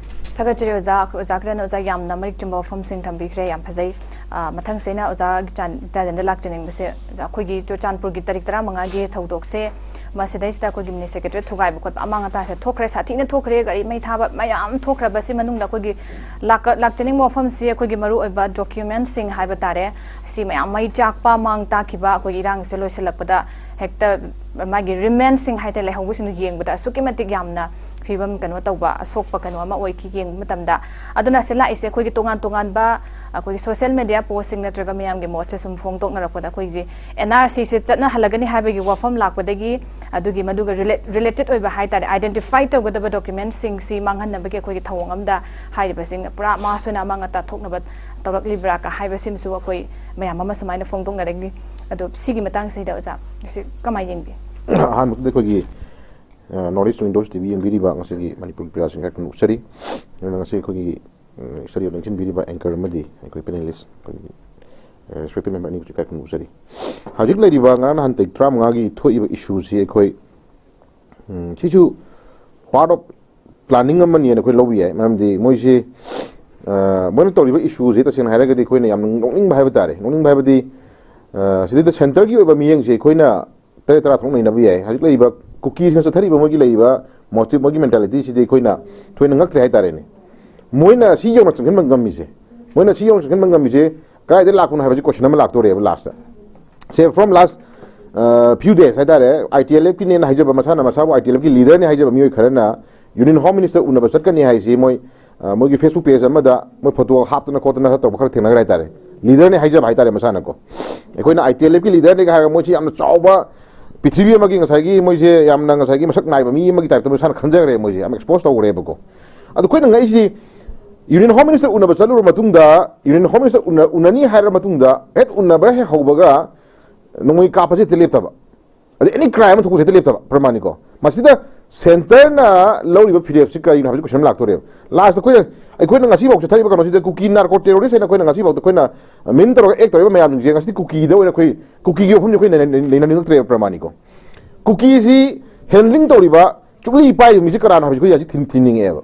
ꯊꯥꯒꯠꯆꯔꯤ ꯑꯣꯖꯥ꯫ ꯑꯣꯖꯥ ꯀꯤꯔꯟ, ꯑꯣꯖꯥ ꯌꯥꯝꯅ ꯃꯔꯤꯛ ꯆꯨꯝꯕ ꯋꯥꯐꯝꯁꯤꯡ ꯊꯝꯕꯤꯈ꯭ꯔꯦ, ꯌꯥꯝ ꯐꯖꯩ꯫ ꯑ, ꯃꯊꯪꯁꯤꯅ ꯑꯣꯖꯥ ꯆꯥꯟ-, ꯆꯥꯟꯗꯦꯜꯗ ꯂꯥꯛꯆꯅꯤꯡꯕꯁꯦ, ꯑꯣꯖꯥ, ꯑꯩꯈꯣꯏꯒꯤ ꯆꯨꯔꯆꯥꯟꯄꯨꯔꯒꯤ ꯇꯥꯔꯤꯛ ꯇꯔꯥꯃꯉꯥꯒꯤ ꯊꯧꯗꯣꯛꯁꯦ, ꯃꯁꯤꯗꯩꯁꯤꯗ ꯑꯩꯈꯣꯏꯒꯤ ꯃꯤꯅꯤ ꯁꯦꯀ꯭ꯔꯦꯇꯔꯤ ꯊꯨꯒꯥꯏꯕ ꯈꯣꯠꯄ ꯑꯃꯥꯡ ꯑꯇꯥꯁꯦ ꯊꯣꯛꯈ꯭ꯔꯦ, ꯁꯥꯊꯤꯅ ꯊꯣꯛꯈ꯭ꯔꯦ, ꯒꯥꯔꯤ ꯃꯩ ꯊꯥꯕ ꯃꯌꯥꯝ ꯊꯣꯛꯈ꯭ꯔꯕꯁꯤ ꯃꯅꯨꯡꯗ ꯑꯩꯈꯣꯏꯒꯤ ꯂꯥꯛꯀ-, ꯂꯥꯛꯆꯅꯤꯡꯕ ꯋꯥꯐꯝꯁꯤ ꯑꯩꯈꯣꯏꯒꯤ ꯃꯔꯨꯑꯣꯏꯕ ꯗꯣꯀ꯭ꯌꯨꯃꯦꯟꯁꯤꯡ ꯍꯥꯏꯕ ꯇꯥꯔꯦ, ꯁꯤ ꯃꯌꯥꯝ ꯃꯩ ꯆꯥꯛꯄ, ꯃꯥꯡ ꯇꯥꯛꯈꯤꯕ, ꯑꯩꯈꯣꯏꯒꯤ ꯏꯔꯥꯡꯁꯦ ꯂꯣꯏꯁꯤꯜꯂꯛꯄꯗ ꯍꯦꯛꯇ ꯃꯥꯒꯤ ꯔꯤꯃꯦꯟꯁꯤꯡ ꯍꯥꯏꯇꯥꯔꯦ, ꯂꯩꯍꯧꯕꯁꯤꯡꯗꯨ ꯌꯦꯡꯕꯗ ꯑꯁꯨꯛꯀꯤ ꯃꯇꯤꯛ ꯌꯥꯝꯅ ꯐꯤꯕꯝ ꯀꯩꯅꯣ ꯇꯧꯕ ꯑꯁꯣꯛꯄ ꯀꯩꯅꯣ ꯑꯃ ꯑꯣꯏꯈꯤ ꯌꯦꯡꯕ ꯃꯇꯝꯗ꯫ ꯑꯗꯨꯅ ꯁꯤ ꯂꯥꯛꯏꯁꯦ ꯑꯩꯈꯣꯏꯒꯤ ꯇꯣꯉꯥꯟ ꯇꯣꯉꯥꯟꯕ ꯑꯩꯈꯣꯏꯒꯤ ꯁꯣꯁꯤꯌꯦꯜ ꯃꯦꯗꯤꯌꯥ ꯄꯣꯁꯁꯤꯡ ꯅꯠꯇ꯭ꯔꯒ ꯃꯌꯥꯝꯒꯤ ꯃꯣꯠꯁꯦ ꯁꯨꯝ ꯐꯣꯡꯗꯣꯛꯅꯔꯛꯄꯗ ꯑꯩꯈꯣꯏꯒꯤ ꯑꯦꯟ ꯑꯥꯔ ꯁꯤꯁꯦ ꯆꯠꯅꯍꯜꯂꯒꯅꯤ ꯍꯥꯏꯕꯒꯤ ꯋꯥꯐꯝ ꯂꯥꯛꯄꯗꯒꯤ ꯑꯗꯨꯒꯤ ꯃꯗꯨꯒ ꯔꯤꯂꯦꯇꯦꯠ ꯑꯣꯏꯕ ꯍꯥꯏ ꯇꯥꯔꯦ, ꯑꯥꯏꯗꯦꯟꯇꯤꯐꯥꯏ ꯇꯧꯒꯗꯕ ꯗꯣꯀ꯭ꯌꯨꯃꯦꯟꯁꯤꯡꯁꯤ ꯃꯥꯡꯍꯟꯅꯕꯒꯤ ꯑꯩꯈꯣꯏꯒꯤ ꯊꯧꯑꯣꯡ ꯑꯃꯗ ꯍꯥꯏꯔꯤꯕꯁꯤꯡ ꯄꯨꯔꯥ ꯃꯥꯁ ꯑꯣꯏꯅ ꯑꯃꯥꯡ ꯑꯇꯥ ꯊꯣꯛꯅꯕ ꯇꯧꯔꯛꯂꯤꯕ꯭ꯔꯥ ꯀ ꯍꯥꯏꯕꯁꯤꯃꯁꯨ ꯑꯩꯈꯣꯏ ꯃꯌꯥꯝ ꯑꯃ ꯁꯨꯃꯥꯏꯅ ꯐꯣꯡꯗꯣꯛꯅꯔꯛꯂꯤ꯫ ꯑꯗꯣ ꯁꯤꯒꯤ ꯃꯇꯥꯡꯁꯤꯗ ꯑꯣꯖꯥ, ꯁꯤ ꯀꯃꯥꯏꯅ ꯌꯦꯡꯕꯤ? ꯑꯍꯥꯟꯕꯗ ꯑꯩꯈꯣꯏꯒꯤ north east windows T V ꯌꯦꯡꯕꯤꯔꯤꯕ ꯉꯁꯤꯒꯤ ꯃꯅꯤꯄꯨꯔꯒꯤ ꯄ꯭ꯔꯖꯥꯁꯤꯡ ꯀꯥꯏ ꯅꯣꯛꯆꯔꯤ꯫ ꯑꯗꯨꯅ ꯉꯁꯤ ꯑꯩꯈꯣꯏꯒꯤ ꯁ꯭ꯇꯨꯗꯤꯑꯣꯗ ꯂꯦꯡꯁꯤꯟꯕꯤꯔꯤꯕ ꯑꯦꯡꯀꯔ ꯑꯃꯗꯤ ꯑꯩꯈꯣꯏ ꯄꯦꯅꯦꯂꯤꯁ, ꯑꯩꯈꯣꯏꯒꯤ ꯔꯦꯁꯄꯦꯛꯇꯦꯠ ꯃꯦꯝꯕꯔ ꯑꯅꯤꯕꯨꯁꯨ ꯏꯀꯥꯏ ꯈꯨꯝꯅꯖꯔꯤ꯫ ꯍꯧꯖꯤꯛ ꯂꯩꯔꯤꯕ ꯉꯔꯥꯡ ꯅꯍꯥꯟ ꯇꯥꯔꯤꯛ ꯇꯔꯥꯃꯉꯥꯒꯤ ꯊꯣꯛꯏꯕ ꯏꯁꯨꯁꯤ ꯑꯩꯈꯣꯏ, ꯎꯝ, ꯁꯤꯁꯨ ꯄꯥꯔꯠ ꯑꯣꯐ ꯄ꯭ꯂꯥꯅꯤꯡ ꯑꯃꯅꯤꯅ ꯑꯩꯈꯣꯏ ꯂꯧꯕ ꯌꯥꯏ꯫ ꯃꯔꯝꯗꯤ ꯃꯣꯏꯁꯤ, ꯑ, ꯃꯣꯏꯅ ꯇꯧꯔꯤꯕ ꯏꯁꯨꯁꯤ ꯇꯁꯦꯡꯅ ꯍꯥꯏꯔꯒꯗꯤ ꯑꯩꯈꯣꯏꯅ ꯌꯥꯝꯅ ꯅꯣꯛꯅꯤꯡꯕ ꯍꯥꯏꯕ ꯇꯥꯔꯦ꯫ ꯅꯣꯛꯅꯤꯡꯕ ꯍꯥꯏꯕꯗꯤ, ꯑ, ꯁꯤꯗꯩꯗ ꯁꯦꯟꯇꯔꯒꯤ ꯑꯣꯏꯕ ꯃꯤꯠꯌꯦꯡꯁꯦ ꯑꯩꯈꯣꯏꯅ ꯇꯔꯦꯠ ꯇꯔꯥ ꯊꯣꯛꯅ ꯅꯩꯅꯕ ꯌꯥꯏ꯫ ꯍꯧꯖꯤꯛ ꯂꯩꯔꯤꯕ ꯀꯨꯀꯤꯁꯤꯡꯅ ꯆꯠꯊꯔꯤꯕ ꯃꯣꯏꯒꯤ ꯂꯩꯔꯤꯕ ꯃꯣꯇꯤꯚ, ꯃꯣꯏꯒꯤ ꯃꯦꯟꯇꯥꯂꯤꯇꯤꯁꯤꯗꯤ ꯑꯩꯈꯣꯏꯅ ꯊꯣꯏꯅ ꯉꯛꯇ꯭ꯔꯦ ꯍꯥꯏꯇꯥꯔꯦꯅꯦ꯫ ꯃꯣꯏꯅ ꯁꯤ ꯌꯧꯅ ꯆꯪꯁꯤꯟꯕ ꯉꯝꯃꯤꯁꯦ, ꯃꯣꯏꯅ ꯁꯤ ꯌꯧꯅ ꯆꯪꯁꯤꯟꯕ ꯉꯝꯃꯤꯁꯦ ꯀꯗꯥꯏꯗ ꯂꯥꯛꯄꯅꯣ ꯍꯥꯏꯕꯁꯤ ꯀꯣꯏꯁꯟ ꯑꯃ ꯂꯥꯛꯇꯣꯔꯦꯕ ꯂꯥꯁꯇ꯫ ꯁꯦ, from last few days ꯍꯥꯏꯇꯥꯔꯦ, ꯑꯥꯏ ꯇꯤ ꯑꯦꯜ ꯑꯦꯐꯀꯤꯅꯦꯅ ꯍꯥꯏꯖꯕ, ꯃꯁꯥꯅ ꯃꯁꯥꯕꯨ ꯑꯥꯏ ꯇꯤ ꯑꯦꯜ ꯑꯦꯐꯀꯤ ꯂꯤꯗꯔꯅꯤ ꯍꯥꯏꯖꯕ ꯃꯤꯑꯣꯏ ꯈꯔꯅ ꯌꯨꯅꯤꯌꯟ ꯍꯣꯝ ꯃꯤꯅꯤꯁꯇꯔ ꯎꯅꯕ ꯆꯠꯀꯅꯤ ꯍꯥꯏꯁꯤ ꯃꯣꯏ, ꯑ, ꯃꯣꯏꯒꯤ ꯐꯦꯁꯕꯨꯛ ꯄꯦꯖ ꯑꯃꯗ ꯃꯣꯏ ꯐꯣꯇꯣ ꯍꯥꯞꯇꯅ ꯈꯣꯠꯇꯅ ꯇꯧꯕ ꯈꯔ ꯊꯦꯡꯅꯈ꯭ꯔꯦ ꯍꯥꯏꯇꯥꯔꯦ꯫ ꯂꯤꯗꯔꯅꯤ ꯍꯥꯏꯖꯕ ꯍꯥꯏꯇꯥꯔꯦ ꯃꯁꯥꯅꯀꯣ꯫ ꯑꯩꯈꯣꯏꯅ ꯑꯥꯏ ꯇꯤ ꯑꯦꯜ ꯑꯦꯐꯀꯤ ꯂꯤꯗꯔꯅꯤꯒ ꯍꯥꯏꯔꯒ ꯃꯣꯏꯁꯤ ꯌꯥꯝꯅ ꯆꯥꯎꯕ, ꯄ꯭ꯔꯤꯊꯤꯕꯤ ꯑꯃꯒꯤ ꯉꯁꯥꯏꯒꯤ ꯃꯣꯏꯁꯦ ꯌꯥꯝꯅ ꯉꯁꯥꯏꯒꯤ ꯃꯁꯛ ꯅꯥꯏꯕ ꯃꯤ ꯑꯃꯒꯤ ꯇꯥꯏꯞꯇ ꯃꯁꯥꯅ ꯈꯟꯖꯈ꯭ꯔꯦ, ꯃꯣꯏꯁꯦ ꯌꯥꯝ ꯑꯦꯛꯁꯄꯣꯖ ꯇꯧꯈ꯭ꯔꯦꯕꯀꯣ꯫ ꯑꯗꯣ ꯑꯩꯈꯣꯏꯅ ꯉꯛꯏꯁꯤ, ꯌꯨꯅꯤꯌꯟ ꯍꯣꯝ ꯃꯤꯅꯤꯁꯇꯔ ꯎꯅꯕ ꯆꯠꯂꯨꯔ ꯃꯇꯨꯡꯗ, ꯌꯨꯅꯤꯌꯟ ꯍꯣꯝ ꯃꯤꯅꯤꯁꯇꯔ ꯎꯅ-, ꯎꯅꯅꯤ ꯍꯥꯏꯔ ꯃꯇꯨꯡꯗ, ꯍꯦꯛ ꯎꯅꯕ ꯍꯦꯛ ꯍꯧꯕꯒ ꯅꯣꯡꯃꯩ ꯀꯥꯞꯄꯁꯦ ꯍꯦꯛꯇ ꯂꯦꯞꯇꯕ, ꯑꯗꯩ ꯑꯦꯅꯤ ꯀ꯭ꯔꯥꯏꯝ ꯑꯃ ꯊꯣꯛꯄꯁꯦ ꯍꯦꯛꯇ ꯂꯦꯞꯇꯕ, ꯄ꯭ꯔꯃꯥꯅꯤꯀꯣ꯫ ꯃꯁꯤꯗ ꯁꯦꯟꯇꯔꯅ ꯂꯧꯔꯤꯕ ꯐꯤꯔꯦꯞꯁꯤ ꯀꯔꯤꯅꯣ ꯍꯥꯏꯕꯁꯤ ꯀꯣꯏꯁꯟ ꯑꯃ ꯂꯥꯛꯇꯣꯔꯦꯕ꯫ ꯂꯥꯁꯇ ꯑꯩꯈꯣꯏꯅ, ꯑꯩꯈꯣꯏꯅ ꯉꯁꯤꯐꯥꯎ ꯆꯠꯊꯔꯤꯕ ꯀꯩꯅꯣꯁꯤꯗ ꯀꯨꯀꯤ ꯅꯥꯔꯀꯣ ꯇꯦꯔꯣꯔꯤꯁ ꯍꯥꯏꯅ ꯑꯩꯈꯣꯏꯅ ꯉꯁꯤꯐꯥꯎꯗ ꯑꯩꯈꯣꯏꯅ ꯃꯤꯟ ꯇꯧꯔꯒ ꯑꯦꯛ ꯇꯧꯔꯤꯕ ꯃꯌꯥꯝꯁꯤꯡꯁꯦ ꯉꯁꯤꯗꯤ ꯀꯨꯀꯤꯗ ꯑꯣꯏꯅ ꯑꯩꯈꯣꯏ, ꯀꯨꯀꯤꯒꯤ ꯋꯥꯐꯝꯁꯦ ꯑꯩꯈꯣꯏ ꯅꯩꯅ-, ꯅꯩꯅ-, ꯅꯩꯅꯅꯤꯡꯉꯛꯇ꯭ꯔꯦꯕ, ꯄ꯭ꯔꯃꯥꯅꯤꯀꯣ꯫ ꯀꯨꯀꯤꯁꯤ ꯍꯦꯟꯗ꯭ꯂꯤꯡ ꯇꯧꯔꯤꯕ, ꯆꯨꯛꯂꯤ ꯄꯥꯏꯔꯤꯕ ꯃꯤꯁꯦ ꯀꯅꯥꯅꯣ ꯍꯥꯏꯕꯁꯤ ꯑꯩꯈꯣꯏ ꯍꯧꯖꯤꯛ ꯊꯤ-, ꯊꯤꯅꯤꯡꯉꯛꯑꯦꯕ꯫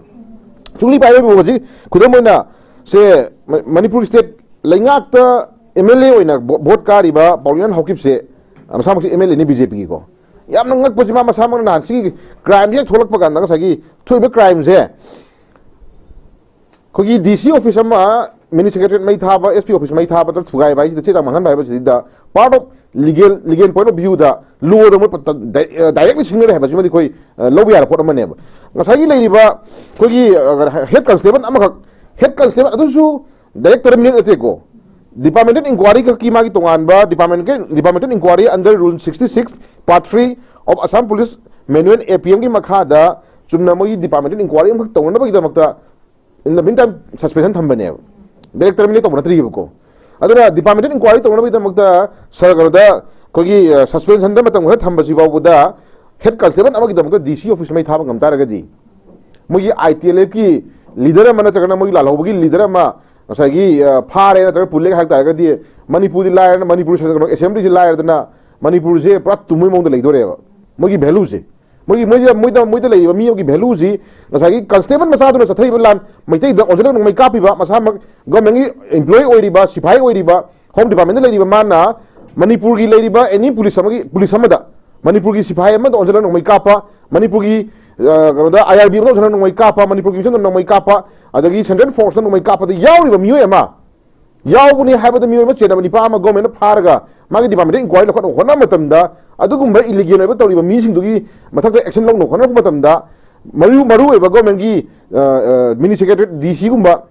ꯆꯨꯛꯂꯤ ꯄꯥꯏꯕ ꯍꯥꯏꯕꯕꯨ ꯍꯧꯖꯤꯛ ꯈꯨꯗꯝ ꯑꯣꯏꯅ ꯁꯦ, ꯃ-, ꯃꯅꯤꯄꯨꯔꯒꯤ ꯁ꯭ꯇꯦꯠ ꯂꯩꯉꯥꯛꯇ ꯑꯦꯝ ꯑꯦꯜ ꯑꯦ ꯑꯣꯏꯅ ꯚꯣ-, ꯚꯣꯠ ꯀꯥꯔꯤꯕ ꯄꯥꯎꯂꯤꯌꯥꯟ ꯍꯥꯎꯀꯤꯞꯁꯦ, ꯑ, ꯃꯁꯥꯃꯛꯁꯦ ꯑꯦꯝ ꯑꯦꯜ ꯑꯦꯅꯤ ꯕꯤ ꯖꯦ ꯄꯤꯒꯤꯀꯣ꯫ ꯌꯥꯝꯅ ꯉꯛꯄꯁꯤ ꯃꯥ ꯃꯁꯥꯃꯛꯅ ꯅꯍꯥꯟ ꯁꯤꯒꯤ ꯀ꯭ꯔꯥꯏꯝꯁꯦ ꯍꯦꯛ ꯊꯣꯛꯂꯛꯄ ꯀꯥꯟꯗ ꯉꯁꯥꯏꯒꯤ ꯊꯣꯛꯏꯕ ꯀ꯭ꯔꯥꯏꯝꯁꯦ ꯑꯩꯈꯣꯏꯒꯤ ꯗꯤ ꯁꯤ ꯑꯣꯐꯤꯁ ꯑꯃ ꯃꯤꯅꯤ ꯁꯦꯀ꯭ꯔꯦꯇꯔꯤꯌꯦꯠ ꯃꯩ ꯊꯥꯕ, ꯑꯦꯁ ꯄꯤ ꯑꯣꯐꯤꯁ ꯃꯩ ꯊꯥꯕꯗ ꯊꯨꯒꯥꯏꯕ ꯍꯥꯏꯁꯤꯗ, ꯆꯦ ꯆꯥꯡ ꯃꯥꯡꯍꯟꯕ ꯍꯥꯏꯕꯁꯤꯗ, part of legal, legal point of ꯚ꯭ꯌꯨꯗ ꯂꯣꯗ ꯃꯣꯏ ꯗꯥꯏꯔꯦꯛꯂꯤ ꯁꯤꯡꯅꯔꯦ ꯍꯥꯏꯕꯁꯤꯃꯗꯤ ꯑꯩꯈꯣꯏ, ꯑ, ꯂꯧꯕ ꯌꯥꯔ ꯄꯣꯠ ꯑꯃꯅꯦꯕ꯫ ꯉꯁꯥꯏꯒꯤ ꯂꯩꯔꯤꯕ ꯑꯩꯈꯣꯏꯒꯤ, ꯑ, ꯍꯦꯗ ꯀꯟꯁꯇꯦꯕꯜ ꯑꯃꯈꯛ, ꯍꯦꯗ ꯀꯟꯁꯇꯦꯕꯜ ꯑꯗꯨꯁꯨ ꯗꯥꯏꯔꯦꯛ ꯇꯔꯃꯤꯅꯦꯠ ꯅꯠꯇꯦꯀꯣ, ꯗꯤꯄꯥꯔꯠꯃꯦꯟꯇꯦꯜ ꯏꯟꯀ꯭ꯋꯥꯔꯤ ꯈꯛꯀꯤ ꯃꯥꯒꯤ ꯇꯣꯉꯥꯟꯕ department, departmental enquiry under rule sixty six part three of Assam Police manual, A P ꯑꯦꯝꯒꯤ ꯃꯈꯥꯗ ꯆꯨꯝꯅ ꯃꯣꯏꯒꯤ ꯗꯤꯄꯥꯔꯠꯃꯦꯟꯇꯦꯜ ꯏꯟꯀ꯭ꯋꯥꯔꯤ ꯑꯃꯈꯛ ꯇꯧꯅꯅꯕꯒꯤꯗꯃꯛꯇ in the meantime suspension ꯊꯝꯕꯅꯦꯕ, ꯗꯥꯏꯔꯦꯛ ꯇꯔꯃꯤꯅꯦꯠ ꯇꯧꯕ ꯅꯠꯇ꯭ꯔꯤꯕꯀꯣ꯫ ꯑꯗꯨꯅ ꯗꯤꯄꯥꯔꯠꯃꯦꯟꯇꯦꯜ ꯏꯟꯀ꯭ꯋꯥꯔꯤ ꯇꯧꯅꯕꯒꯤꯗꯃꯛꯇ ꯁꯔꯀꯥꯔꯗ ꯑꯩꯈꯣꯏꯒꯤ, ꯑ, ꯁꯁꯄꯦꯟꯁꯟꯗ ꯃꯇꯝ ꯈꯔ ꯊꯝꯕꯁꯤ ꯐꯥꯎꯕꯗ ꯍꯦꯗ ꯀꯟꯁꯇꯦꯕꯜ ꯑꯃꯒꯤꯗꯃꯛꯇ ꯗꯤ ꯁꯤ ꯑꯣꯐꯤꯁ ꯃꯩ ꯊꯥꯕ ꯉꯝ ꯇꯥꯔꯒꯗꯤ, ꯃꯣꯏꯒꯤ ꯑꯥꯏ ꯇꯤ ꯑꯦꯜ ꯑꯦꯐꯀꯤ ꯂꯤꯗꯔ ꯑꯃ ꯅꯠꯇ꯭ꯔꯒꯅ ꯃꯣꯏꯒꯤ ꯂꯥꯜꯍꯧꯕꯒꯤ ꯂꯤꯗꯔ ꯑꯃ ꯉꯁꯥꯏꯒꯤ, ꯑ, ꯐꯥꯔꯦ ꯅꯠꯇ꯭ꯔꯒ ꯄꯨꯜꯂꯦ ꯍꯥꯏ ꯇꯥꯔꯒꯗꯤ, ꯃꯅꯤꯄꯨꯔꯗꯤ ꯂꯥꯏꯔꯅ, ꯃꯅꯤꯄꯨꯔ ꯁꯦꯟꯇ꯭ꯔꯦꯜ ꯑꯦꯁꯦꯝꯕ꯭ꯂꯤꯁꯤ ꯂꯥꯏꯔꯗꯅ, ꯃꯅꯤꯄꯨꯔꯁꯦ ꯄꯨꯔꯥ ꯇꯨꯝꯕꯩ ꯃꯑꯣꯡꯗ ꯂꯩꯗꯣꯔꯦꯕ꯫ ꯃꯣꯏꯒꯤ ꯚꯦꯂꯨꯁꯦ, ꯃꯣꯏꯒꯤ, ꯃꯣꯏꯗ, ꯃꯣꯏꯗ, ꯃꯣꯏꯗ ꯂꯩꯔꯤꯕ ꯃꯤ ꯑꯃꯒꯤ ꯚꯦꯂꯨꯁꯤ ꯉꯁꯥꯏꯒꯤ ꯀꯟꯁꯇꯦꯕꯜ ꯃꯆꯥꯗꯨꯅ ꯆꯠꯊꯔꯤꯕ ꯂꯥꯟ, ꯃꯩꯇꯩꯗ ꯑꯣꯟꯁꯤꯜꯂꯒ ꯅꯣꯡꯃꯩ ꯀꯥꯞꯄꯤꯕ, ꯃꯁꯥꯃꯛ ꯒꯣꯔꯃꯦꯟꯒꯤ ꯏꯝꯄ꯭ꯂꯣꯌꯤ ꯑꯣꯏꯔꯤꯕ, ꯁꯤꯐꯥꯏ ꯑꯣꯏꯔꯤꯕ, ꯍꯣꯝ ꯗꯤꯄꯥꯔꯠꯃꯦꯟꯇ ꯂꯩꯔꯤꯕ ꯃꯥꯅ ꯃꯅꯤꯄꯨꯔꯒꯤ ꯂꯩꯔꯤꯕ ꯑꯦꯅꯤ ꯄꯨꯂꯤꯁ ꯑꯃꯒꯤ, ꯄꯨꯂꯤꯁ ꯑꯃꯗ, ꯃꯅꯤꯄꯨꯔꯒꯤ ꯁꯤꯐꯥꯏ ꯑꯃꯗ ꯑꯣꯟꯁꯤꯜꯂꯒ ꯅꯣꯡꯃꯩ ꯀꯥꯞꯄ, ꯃꯅꯤꯄꯨꯔꯒꯤ, ꯑ, ꯀꯩꯅꯣꯗ, ꯑꯥꯏ ꯑꯥꯔ ꯕꯤ ꯑꯃꯗ ꯑꯣꯟꯁꯤꯜꯂꯒ ꯅꯣꯡꯃꯩ ꯀꯥꯞꯄ, ꯃꯅꯤꯄꯨꯔꯒꯤ ꯃꯤꯁꯟꯗ ꯅꯣꯡꯃꯩ ꯀꯥꯞꯄ, ꯑꯗꯒꯤ ꯁꯦꯟꯇ꯭ꯔꯦꯜ ꯐꯣꯔꯁꯇ ꯅꯣꯡꯃꯩ ꯀꯥꯞꯄꯗ ꯌꯥꯎꯔꯤꯕ ꯃꯤꯑꯣꯏ ꯑꯃ, ꯌꯥꯎꯕꯅꯤ ꯍꯥꯏꯕꯗ ꯃꯤꯑꯣꯏ ꯑꯃ ꯆꯦꯟꯅꯕ ꯅꯤꯄꯥ ꯑꯃ ꯒꯣꯔꯃꯦꯟꯅ ꯐꯥꯔꯒ ꯃꯥꯒꯤ ꯗꯤꯄꯥꯔꯠꯃꯦꯟꯇ ꯏꯟꯀ꯭ꯋꯥꯏꯔꯤ ꯂꯧꯈꯠꯅꯕ ꯍꯣꯠꯅꯕ ꯃꯇꯝꯗ, ꯑꯗꯨꯒꯨꯝꯕ ꯏꯂꯤꯒꯦꯜ ꯑꯣꯏꯕ ꯇꯧꯔꯤꯕ ꯃꯤꯁꯤꯡꯗꯨꯒꯤ ꯃꯊꯛꯇ ꯑꯦꯛꯁꯟ ꯂꯧꯅꯕ ꯍꯣꯠꯅꯔꯛꯄ ꯃꯇꯝꯗ, ꯃꯔꯨ, ꯃꯔꯨ ꯑꯣꯏꯕ ꯒꯣꯔꯃꯦꯟꯒꯤ, ꯑ, ꯑ, ꯃꯤꯅꯤ ꯁꯦꯀ꯭ꯔꯦꯇꯔꯤ, ꯗꯤ ꯁꯤꯒꯨꯝꯕ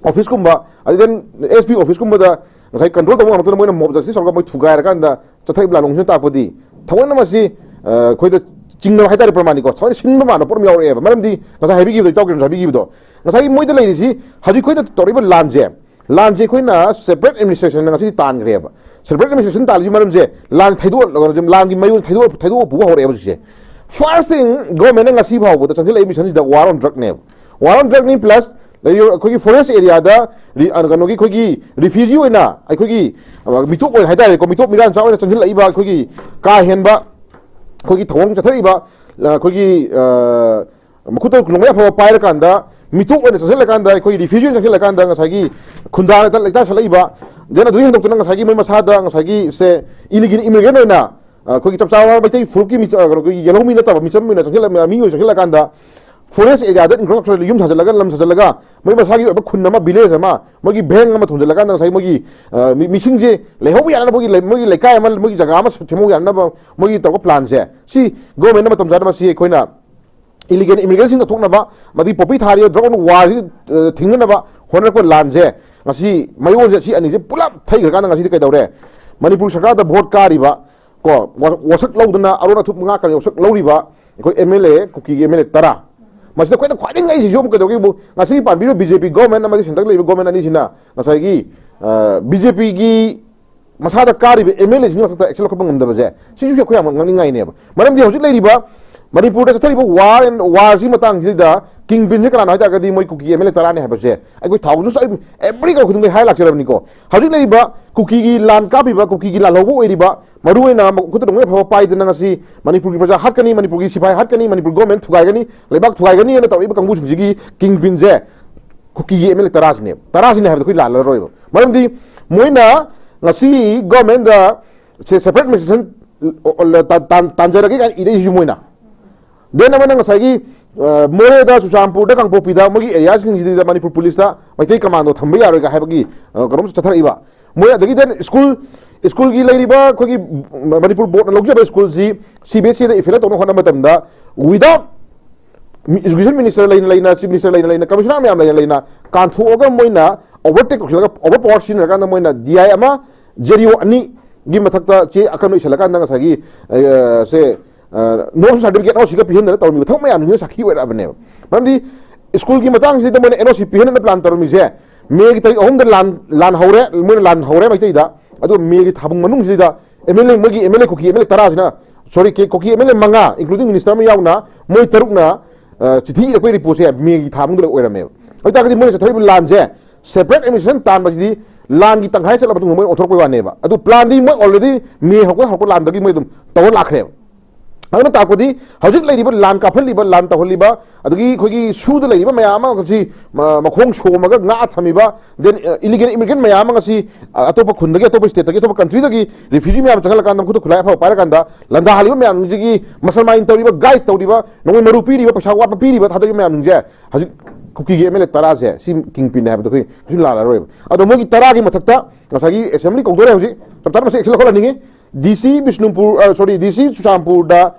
ꯑꯣꯐꯤꯁꯀꯨꯝꯕ, ꯑꯗꯩ ꯑꯦꯁ ꯄꯤ ꯑꯣꯐꯤꯁꯀꯨꯝꯕꯗ ꯉꯁꯥꯏ ꯀꯟꯇ꯭ꯔꯣꯜ ꯇꯧꯕ ꯉꯝꯃꯛꯇꯅ ꯃꯣꯏꯅ ꯃꯣꯕ ꯖꯁꯇꯤꯁ ꯇꯧꯔꯒ ꯃꯣꯏ ꯊꯨꯒꯥꯏꯔꯀꯥꯟꯗ ꯆꯠꯊꯔꯤꯕ ꯂꯥꯟꯂꯣꯡꯁꯤꯅ ꯇꯥꯛꯄꯗꯤ ꯊꯑꯣꯏꯅ ꯃꯁꯤ, ꯑ, ꯑꯩꯈꯣꯏꯗ ꯆꯤꯡꯅꯕ ꯍꯥꯏꯇꯥꯔꯦ, ꯄ꯭ꯔꯃꯥꯟꯅꯤꯀꯣ, ꯊꯑꯣꯏꯅ ꯁꯤꯟꯕ ꯃꯥꯟꯕ ꯄꯣꯠ ꯑꯃ ꯌꯥꯎꯔꯛꯑꯦꯕ꯫ ꯃꯔꯝꯗꯤ ꯉꯁꯥꯏ ꯍꯥꯏꯕꯤꯈꯤꯕꯗꯣ, ꯏꯇꯥꯎ ꯀꯤꯔꯟꯁꯨ ꯍꯥꯏꯕꯤꯈꯤꯕꯗꯣ, ꯉꯁꯥꯏꯒꯤ ꯃꯣꯏꯗ ꯂꯩꯔꯤꯁꯤ, ꯍꯧꯖꯤꯛ ꯑꯩꯈꯣꯏꯅ ꯇꯧꯔꯤꯕ ꯂꯥꯟꯁꯦ, ꯂꯥꯟꯁꯦ ꯑꯩꯈꯣꯏꯅ ꯁꯦꯄꯔꯦꯠ ꯑꯦꯗꯃꯤꯅꯤꯁꯇ꯭ꯔꯦꯁꯟꯅ ꯉꯁꯤꯗꯤ ꯇꯥꯟꯈ꯭ꯔꯦꯕ꯫ ꯁꯦꯄꯔꯦꯠ ꯑꯦꯗꯃꯤꯅꯤꯁꯇ꯭ꯔꯦꯁꯟ ꯇꯥꯜꯂꯤꯁꯤ ꯃꯔꯝꯁꯦ ꯂꯥꯟ ꯊꯩꯗꯣꯛ-, ꯂꯥꯟꯒꯤ ꯃꯌꯣꯟ ꯊꯩꯗꯣꯛ-, ꯊꯩꯗꯣꯛꯑ ꯄꯨꯕ ꯍꯧꯔꯛꯑꯦꯕ ꯍꯧꯖꯤꯛꯁꯦ꯫ ꯐꯥꯔꯁ ꯊꯤꯡ, ꯒꯣꯔꯃꯦꯟꯅ ꯉꯁꯤ ꯐꯥꯎꯕꯗ ꯆꯪꯁꯤꯜꯂꯛꯏ ꯃꯤꯁꯟꯁꯤꯗ ꯋꯥꯔ ꯑꯣꯟ ꯗ꯭ꯔꯛꯅꯦꯕ꯫ ꯋꯥꯔ ꯑꯣꯟ ꯗ꯭ꯔꯛꯅꯤ ꯄ꯭ꯂꯁ ꯑꯩꯈꯣꯏꯒꯤ ꯐꯣꯔꯦꯁ ꯑꯦꯔꯤꯌꯥꯗ ꯔꯤ-, ꯑ, ꯀꯩꯅꯣꯒꯤ ꯑꯩꯈꯣꯏꯒꯤ ꯔꯤꯐ꯭ꯌꯨꯖꯤ ꯑꯣꯏꯅ ꯑꯩꯈꯣꯏꯒꯤ, ꯑ, ꯃꯤꯇꯣꯞ ꯑꯣꯏꯅ ꯍꯥꯏꯇꯥꯔꯦꯀꯣ, ꯃꯤꯇꯣꯞ ꯃꯤꯔꯥꯟꯆꯥ ꯑꯣꯏꯅ ꯆꯪꯁꯤꯜꯂꯛꯏꯕ ꯑꯩꯈꯣꯏꯒꯤ ꯀꯥ ꯍꯦꯟꯕ ꯑꯩꯈꯣꯏꯒꯤ ꯊꯧꯑꯣꯡ ꯆꯠꯊꯔꯛꯏꯕ, ꯑ, ꯑꯩꯈꯣꯏꯒꯤ, ꯑ, ꯃꯈꯨꯠꯇ ꯅꯣꯡꯃꯩ ꯑꯐꯕ ꯄꯥꯏꯔꯀꯥꯟꯗ, ꯃꯤꯇꯣꯞ ꯑꯣꯏꯅ ꯆꯪꯁꯤꯜꯂꯀꯥꯟꯗ, ꯑꯩꯈꯣꯏꯒꯤ ꯔꯤꯐ꯭ꯌꯨꯖꯤ ꯑꯣꯏꯅ ꯆꯪꯁꯤꯜꯂꯀꯥꯟꯗ ꯉꯁꯥꯏꯒꯤ ꯈꯨꯟꯗꯥ ꯂꯩꯇꯥ-, ꯂꯩꯇꯥ ꯁꯠꯂꯛꯏꯕ, then ꯑꯗꯨꯒꯤ ꯍꯦꯟꯗꯣꯛꯇꯅ ꯉꯁꯥꯏꯒꯤ ꯃꯣꯏ ꯃꯁꯥꯗ ꯉꯁꯥꯏꯒꯤ ꯁꯦ ꯏꯂꯤꯒꯦꯜ ꯏꯃꯤꯒ꯭ꯔꯦꯟ ꯑꯣꯏꯅ, ꯑ, ꯑꯩꯈꯣꯏꯒꯤ ꯆꯞ ꯆꯥꯕ ꯃꯩꯇꯩ ꯐꯨꯔꯨꯞꯀꯤ ꯃꯤ-, ꯑ, ꯀꯩꯅꯣꯒꯤ ꯌꯦꯜꯍꯧꯃꯤ ꯅꯠꯇꯕ ꯃꯤꯆꯝ ꯑꯣꯏꯅ ꯆꯪꯁꯤꯜꯂ-, ꯃꯤ ꯑꯣꯏꯅ ꯆꯪꯁꯤꯜꯂꯀꯥꯟꯗ ꯐꯣꯔꯦꯁ ꯑꯦꯔꯤꯌꯥꯗ ꯏꯟꯐ꯭ꯔꯥꯁ꯭ꯇ꯭ꯔꯛꯆꯔ ꯌꯨꯝ ꯁꯥꯖꯤꯜꯂꯒ, ꯂꯝ ꯁꯥꯖꯤꯜꯂꯒ, ꯃꯣꯏ ꯃꯁꯥꯒꯤ ꯑꯣꯏꯕ ꯈꯨꯟ ꯑꯃ, ꯚꯤꯂꯦꯖ ꯑꯃ, ꯃꯣꯏꯒꯤ ꯕꯦꯡ ꯑꯃ ꯊꯣꯟꯖꯤꯜꯂꯀꯥꯟꯗ ꯉꯁꯥꯏ ꯃꯣꯏꯒꯤ, ꯑ, ꯃꯤ-, ꯃꯤꯁꯤꯡꯁꯦ ꯂꯩꯍꯧꯕ ꯌꯥꯅꯅꯕ, ꯃꯣꯏꯒꯤ ꯂꯩ-, ꯃꯣꯏꯒꯤ ꯂꯩꯀꯥꯏ ꯑꯃ, ꯃꯣꯏꯒꯤ ꯖꯒꯥ ꯑꯃ ꯁꯦꯝꯍꯧ ꯌꯥꯅꯅꯕ ꯃꯣꯏꯒꯤ ꯇꯧꯕ ꯄ꯭ꯂꯥꯟꯁꯦ, ꯁꯤ ꯒꯣꯔꯃꯦꯟꯅ ꯃꯇꯝ ꯆꯥꯅ ꯃꯁꯤ ꯑꯩꯈꯣꯏꯅ ꯏꯂꯤꯒꯦꯜ ꯏꯃꯤꯒ꯭ꯔꯦꯟꯁꯤꯡ ꯀꯛꯊꯣꯛꯅꯕ, ꯑꯃꯗꯤ ꯄꯣꯄꯤ ꯊꯥꯔꯤꯕ ꯗ꯭ꯔꯒ ꯑꯦꯟ ꯋꯥꯔꯁꯤ, ꯑ, ꯊꯤꯡꯅꯅꯕ ꯍꯣꯠꯅꯔꯛꯄ ꯂꯥꯟꯁꯦ ꯉꯁꯤ ꯃꯌꯣꯜꯁꯦ ꯁꯤ ꯑꯅꯤꯁꯦ ꯄꯨꯂꯞ ꯊꯩꯈ꯭ꯔꯀꯥꯟꯗ ꯉꯁꯤꯗꯤ ꯀꯩꯗꯧꯔꯦ? ꯃꯅꯤꯄꯨꯔ ꯁꯔꯀꯥꯔꯗ ꯚꯣꯠ ꯀꯥꯔꯤꯕ, ꯀꯣ, ꯋꯥ-, ꯋꯥꯁꯛ ꯂꯧꯗꯅ ꯑꯔꯣꯟ ꯑꯊꯨꯞ ꯉꯥꯛꯀꯅꯤ ꯋꯥꯁꯛ ꯂꯧꯔꯤꯕ ꯑꯩꯈꯣꯏ ꯑꯦꯝ ꯑꯦꯜ ꯑꯦ, ꯀꯨꯀꯤꯒꯤ ꯑꯦꯝ ꯑꯦꯜ ꯑꯦ ꯇꯔꯥ, ꯃꯁꯤꯗ ꯑꯩꯈꯣꯏꯅ ꯈ꯭ꯋꯥꯏꯗꯒꯤ ꯉꯛꯏꯁꯤꯁꯨ ꯑꯃꯨꯛ ꯀꯩꯗꯧꯒꯦꯕꯨ, ꯉꯁꯤꯒꯤ ꯄꯥꯟꯕꯤꯔꯤꯕ ꯕꯤ ꯖꯦ ꯄꯤ ꯒꯣꯔꯃꯦꯟ ꯑꯃꯗꯤ ꯁꯦꯟꯇꯔꯗ ꯂꯩꯔꯤꯕ ꯒꯣꯔꯃꯦꯟ ꯑꯅꯤꯁꯤꯅ ꯉꯁꯥꯏꯒꯤ, ꯑ, ꯕꯤ ꯖꯦ ꯄꯤꯒꯤ ꯃꯁꯥꯗ ꯀꯥꯔꯤꯕ ꯑꯦꯝ ꯑꯦꯜ ꯑꯦꯁꯤꯡꯒꯤ ꯃꯊꯛꯇ ꯑꯦꯛꯁꯟ ꯂꯧꯈꯠꯄ ꯉꯝꯗꯕꯁꯦ, ꯁꯤꯁꯨ ꯑꯩꯈꯣꯏ ꯌꯥꯝ ꯉꯛꯅꯤꯡꯉꯥꯏꯅꯦꯕ꯫ ꯃꯔꯝꯗꯤ ꯍꯧꯖꯤꯛ ꯂꯩꯔꯤꯕ ꯃꯅꯤꯄꯨꯔꯗ ꯆꯠꯊꯔꯤꯕ ꯋꯥꯔ ꯑꯦꯟ ꯋꯥꯔꯁꯤꯒꯤ ꯃꯇꯥꯡꯁꯤꯗ ꯀꯤꯡ ꯄꯤꯟꯁꯦ ꯀꯅꯥꯅꯣ ꯍꯥꯏ ꯇꯥꯔꯒꯗꯤ ꯃꯣꯏ ꯀꯨꯀꯤ ꯑꯦꯝ ꯑꯦꯜ ꯑꯦ ꯇꯔꯥꯅꯤ ꯍꯥꯏꯕꯁꯦ ꯑꯩꯈꯣꯏ ꯊꯥꯎꯖꯟ ꯑꯦꯕ꯭ꯔꯤ ꯈꯨꯗꯤꯡꯃꯛ ꯍꯥꯏ ꯂꯥꯛꯆꯔꯕꯅꯤꯀꯣ꯫ ꯍꯧꯖꯤꯛ ꯂꯩꯔꯤꯕ ꯀꯨꯀꯤꯒꯤ ꯂꯥꯟ ꯀꯥꯞꯄꯤꯕ, ꯀꯨꯀꯤꯒꯤ ꯂꯥꯜꯍꯧꯕ ꯑꯣꯏꯔꯤꯕ, ꯃꯔꯨꯑꯣꯏꯅ ꯃꯈꯨꯠꯇ ꯅꯣꯡꯃꯩ ꯑꯐꯕ ꯄꯥꯏꯗꯅ ꯉꯁꯤ ꯃꯅꯤꯄꯨꯔꯒꯤ ꯄ꯭ꯔꯖꯥ ꯍꯥꯠꯀꯅꯤ, ꯃꯅꯤꯄꯨꯔꯒꯤ ꯁꯤꯐꯥꯏ ꯍꯥꯠꯀꯅꯤ, ꯃꯅꯤꯄꯨꯔ ꯒꯣꯔꯃꯦꯟ ꯊꯨꯒꯥꯏꯒꯅꯤ, ꯂꯩꯕꯥꯛ ꯊꯨꯒꯥꯏꯒꯅꯤ ꯍꯥꯏꯅ ꯇꯧꯔꯛꯏꯕ ꯀꯥꯡꯕꯨꯁꯤꯡꯁꯤꯒꯤ ꯀꯤꯡ ꯄꯤꯟꯁꯦ ꯀꯨꯀꯤꯒꯤ ꯑꯦꯝ ꯑꯦꯜ ꯑꯦ ꯇꯔꯥꯁꯤꯅꯦꯕ꯫ ꯇꯔꯥꯁꯤꯅꯦ ꯍꯥꯏꯕꯗ ꯑꯩꯈꯣꯏ ꯂꯥꯜꯂꯔꯣꯏꯕ꯫ ꯃꯔꯝꯗꯤ ꯃꯣꯏꯅ ꯉꯁꯤ ꯒꯣꯔꯃꯦꯟꯗ ꯁꯦ-, ꯁꯦꯄꯔꯦꯠ ꯑꯦꯗꯃꯤꯅꯤꯁꯇ꯭ꯔꯦꯁꯟ ꯇꯥꯟ-, ꯇꯥꯟ-, ꯇꯥꯟꯖꯔꯒꯦ ꯀꯥꯏꯅ ꯏꯔꯛꯏꯁꯤ ꯃꯣꯏꯅ꯫ ꯗꯦꯟ ꯑꯃꯅ ꯉꯁꯥꯏꯒꯤ, ꯑ, ꯃꯣꯔꯦꯗ, ꯆꯨꯔꯆꯥꯟꯄꯨꯔꯗ, ꯀꯥꯡꯄꯣꯛꯄꯤꯗ ꯃꯣꯏꯒꯤ ꯑꯦꯔꯤꯌꯥꯁꯤꯡꯁꯤꯗ ꯃꯅꯤꯄꯨꯔ ꯄꯨꯂꯤꯁꯇ ꯃꯩꯇꯩ ꯀꯃꯥꯟꯗꯣ ꯊꯝꯕ ꯌꯥꯔꯣꯏꯒ ꯍꯥꯏꯕꯒꯤ, ꯑ, ꯀꯩꯅꯣꯝꯁꯨ ꯆꯠꯊꯔꯛꯏꯕ꯫ ꯃꯣꯏ ꯑꯗꯒꯤ ꯗꯦꯟ ꯁ꯭ꯀꯨꯜ, ꯁ꯭ꯀꯨꯜꯒꯤ ꯂꯩꯔꯤꯕ ꯑꯩꯈꯣꯏꯒꯤ ꯃꯅꯤꯄꯨꯔ ꯕꯣꯔꯗꯅ ꯂꯧꯖꯕ ꯁ꯭ꯀꯨꯜꯁꯤ ꯁꯤ ꯕꯤ ꯑꯦꯁ ꯏꯗ ꯑꯦꯐꯤꯂꯦꯠ ꯇꯧꯅꯕ ꯍꯣꯠꯅꯕ ꯃꯇꯝꯗ without education minister ꯂꯩꯅ ꯂꯩꯅ, chief minister ꯂꯩꯅ ꯂꯩꯅ, commissioner ꯃꯌꯥꯝ ꯂꯩꯅ ꯂꯩꯅ ꯀꯥꯟꯊꯣꯛꯑꯒ ꯃꯣꯏꯅ ꯑꯣꯚꯔꯇꯦꯛ ꯇꯧꯁꯤꯜꯂꯒ, ꯑꯣꯚꯔ ꯄꯥꯋꯔ ꯁꯤꯖꯤꯟꯅꯔꯀꯥꯟꯗ ꯃꯣꯏꯅ ꯗꯤ ꯑꯥꯏ ꯑꯃ, ꯖꯦ ꯗꯤ ꯑꯣ ꯑꯅꯤꯒꯤ ꯃꯊꯛꯇ ꯆꯦ ꯑꯀꯟꯕ ꯏꯁꯤꯜꯂꯀꯥꯟꯗ ꯉꯁꯥꯏꯒꯤ, ꯑ, ꯁꯦ, ꯑ, ꯅꯣ ꯁꯥꯔꯇꯤꯐꯤꯀꯦꯠ, ꯑꯦꯟ ꯑꯣ ꯁꯤꯒ ꯄꯤꯍꯟꯗꯅ ꯇꯧꯔꯝꯃꯤꯕ ꯊꯕꯛ ꯃꯌꯥꯝꯁꯤꯡꯁꯤꯅ ꯁꯥꯈꯤ ꯑꯣꯏꯔꯛꯑꯕꯅꯦꯕ꯫ ꯃꯔꯝꯗꯤ ꯁ꯭ꯀꯨꯜꯒꯤ ꯃꯇꯥꯡꯁꯤꯗ ꯃꯣꯏꯅ ꯑꯦꯟ ꯑꯣ ꯁꯤ ꯄꯤꯍꯟꯅꯕ ꯄ꯭ꯂꯥꯟ ꯇꯧꯔꯝꯃꯤꯁꯦ ꯃꯦꯒꯤ ꯇꯥꯔꯤꯛ ꯑꯍꯨꯝꯗ ꯂꯥꯟ, ꯂꯥꯟ ꯍꯧꯔꯦ, ꯃꯣꯏꯅ ꯂꯥꯟ ꯍꯧꯔꯦ ꯃꯩꯇꯩꯗ꯫ ꯑꯗꯨꯒ ꯃꯦꯒꯤ ꯊꯥꯕꯨꯡ ꯃꯅꯨꯡꯁꯤꯗ ꯑꯦꯝ ꯑꯦꯜ ꯑꯦ, ꯃꯣꯏꯒꯤ M L A, Kuki M L A ꯇꯔꯥꯁꯤꯅ, ꯁꯣꯔꯤ, ꯀꯦ-, ꯀꯨꯀꯤ ꯑꯦꯝ ꯑꯦꯜ ꯑꯦ ꯃꯉꯥ, including minister ꯑꯃ ꯌꯥꯎꯅ, ꯃꯣꯏ ꯇꯔꯨꯛꯅ, ꯑ, ꯆꯤꯊꯤ ꯏꯔꯛꯄꯒꯤ ꯔꯤꯄꯣꯔꯠꯁꯦ ꯃꯦꯒꯤ ꯊꯥ ꯃꯅꯨꯡꯗ ꯂꯣꯏ ꯑꯣꯏꯔꯝꯃꯦꯕ꯫ ꯑꯗꯨ ꯇꯥꯔꯒꯗꯤ ꯃꯣꯏꯅ ꯆꯠꯊꯔꯤꯕ ꯂꯥꯟꯁꯦ, ꯁꯦꯄꯔꯦꯠ ꯑꯦꯗꯃꯤꯅꯤꯁꯇ꯭ꯔꯦꯁꯟ ꯇꯥꯟꯕꯁꯤꯗꯤ ꯂꯥꯟꯒꯤ ꯇꯪꯈꯥꯏ ꯆꯠꯂꯕ ꯃꯇꯨꯡꯗ ꯃꯣꯏ ꯑꯣꯟꯊꯣꯔꯛꯄꯩ ꯋꯥꯅꯦꯕ꯫ ꯑꯗꯨ ꯄ꯭ꯂꯥꯟꯗꯤ ꯃꯣꯏ already ꯃꯦ ꯍꯧꯔꯛꯄ, ꯍꯧꯔꯛꯄ ꯂꯥꯟꯗꯒꯤ ꯃꯣꯏ ꯑꯗꯨꯝ ꯇꯧꯔ ꯂꯥꯛꯈ꯭ꯔꯦꯕ꯫ ꯑꯗꯨꯅ ꯇꯥꯛꯄꯗꯤ ꯍꯧꯖꯤꯛ ꯂꯩꯔꯤꯕ ꯂꯥꯟ ꯀꯥꯞꯍꯜꯂꯤꯕ, ꯂꯥꯟ ꯇꯧꯍꯜꯂꯤꯕ, ꯑꯗꯒꯤ ꯑꯩꯈꯣꯏꯒꯤ ꯁꯨꯗ ꯂꯩꯔꯤꯕ ꯃꯌꯥꯝ ꯑꯃ ꯉꯁꯤ ꯃꯈꯣꯡ ꯁꯣꯝꯃꯒ ꯉꯥ ꯊꯝꯃꯤꯕ, then illegal immigrant ꯃꯌꯥꯝ ꯑꯃ ꯉꯁꯤ ꯑꯇꯣꯞꯄ ꯈꯨꯟꯗꯒꯤ, ꯑꯇꯣꯞꯄ stateꯇꯒꯤ, ꯑꯇꯣꯞꯄ countryꯗꯒꯤ refugee ꯃꯌꯥꯝ ꯆꯪꯍꯜꯂꯀꯥꯟꯗ ꯃꯈꯨꯠꯇ ꯈꯨꯠꯂꯥꯏ ꯑꯐꯕ ꯄꯥꯏꯔꯀꯥꯟꯗ ꯂꯥꯟꯗꯥꯍꯜꯂꯤꯕ ꯃꯌꯥꯝꯁꯤꯡꯁꯤꯒꯤ ꯃꯁꯜ ꯃꯥꯏꯟ ꯇꯧꯔꯤꯕ, guide ꯇꯧꯔꯤꯕ, ꯅꯣꯡꯃꯩ ꯃꯔꯨ ꯄꯤꯔꯤꯕ, ꯄꯩꯁꯥ ꯋꯥꯠꯄ ꯄꯤꯔꯤꯕ, ꯊꯥꯗꯔꯤꯕ ꯃꯌꯥꯝꯁꯤꯡꯁꯦ ꯍꯧꯖꯤꯛ ꯀꯨꯀꯤꯒꯤ MLA ꯇꯔꯥꯁꯦ ꯁꯤ ꯀꯤꯡ ꯄꯤꯟꯅꯦ ꯍꯥꯏꯕꯗꯣ ꯑꯩꯈꯣꯏ ꯀꯩꯁꯨ ꯂꯥꯜꯂꯔꯣꯏꯕ꯫ ꯑꯗꯣ ꯃꯣꯏꯒꯤ ꯇꯔꯥꯒꯤ ꯃꯊꯛꯇ ꯉꯁꯥꯏꯒꯤ assembly ꯀꯧꯗꯣꯔꯦ ꯍꯧꯖꯤꯛ, ꯆꯞ ꯆꯥꯅ ꯃꯁꯤ action ꯂꯧꯈꯠꯍꯟꯅꯤꯡꯉꯤ꯫ DC Bishnupur, sorry, DC ꯆꯨꯔꯆꯥꯟꯄꯨꯔꯗ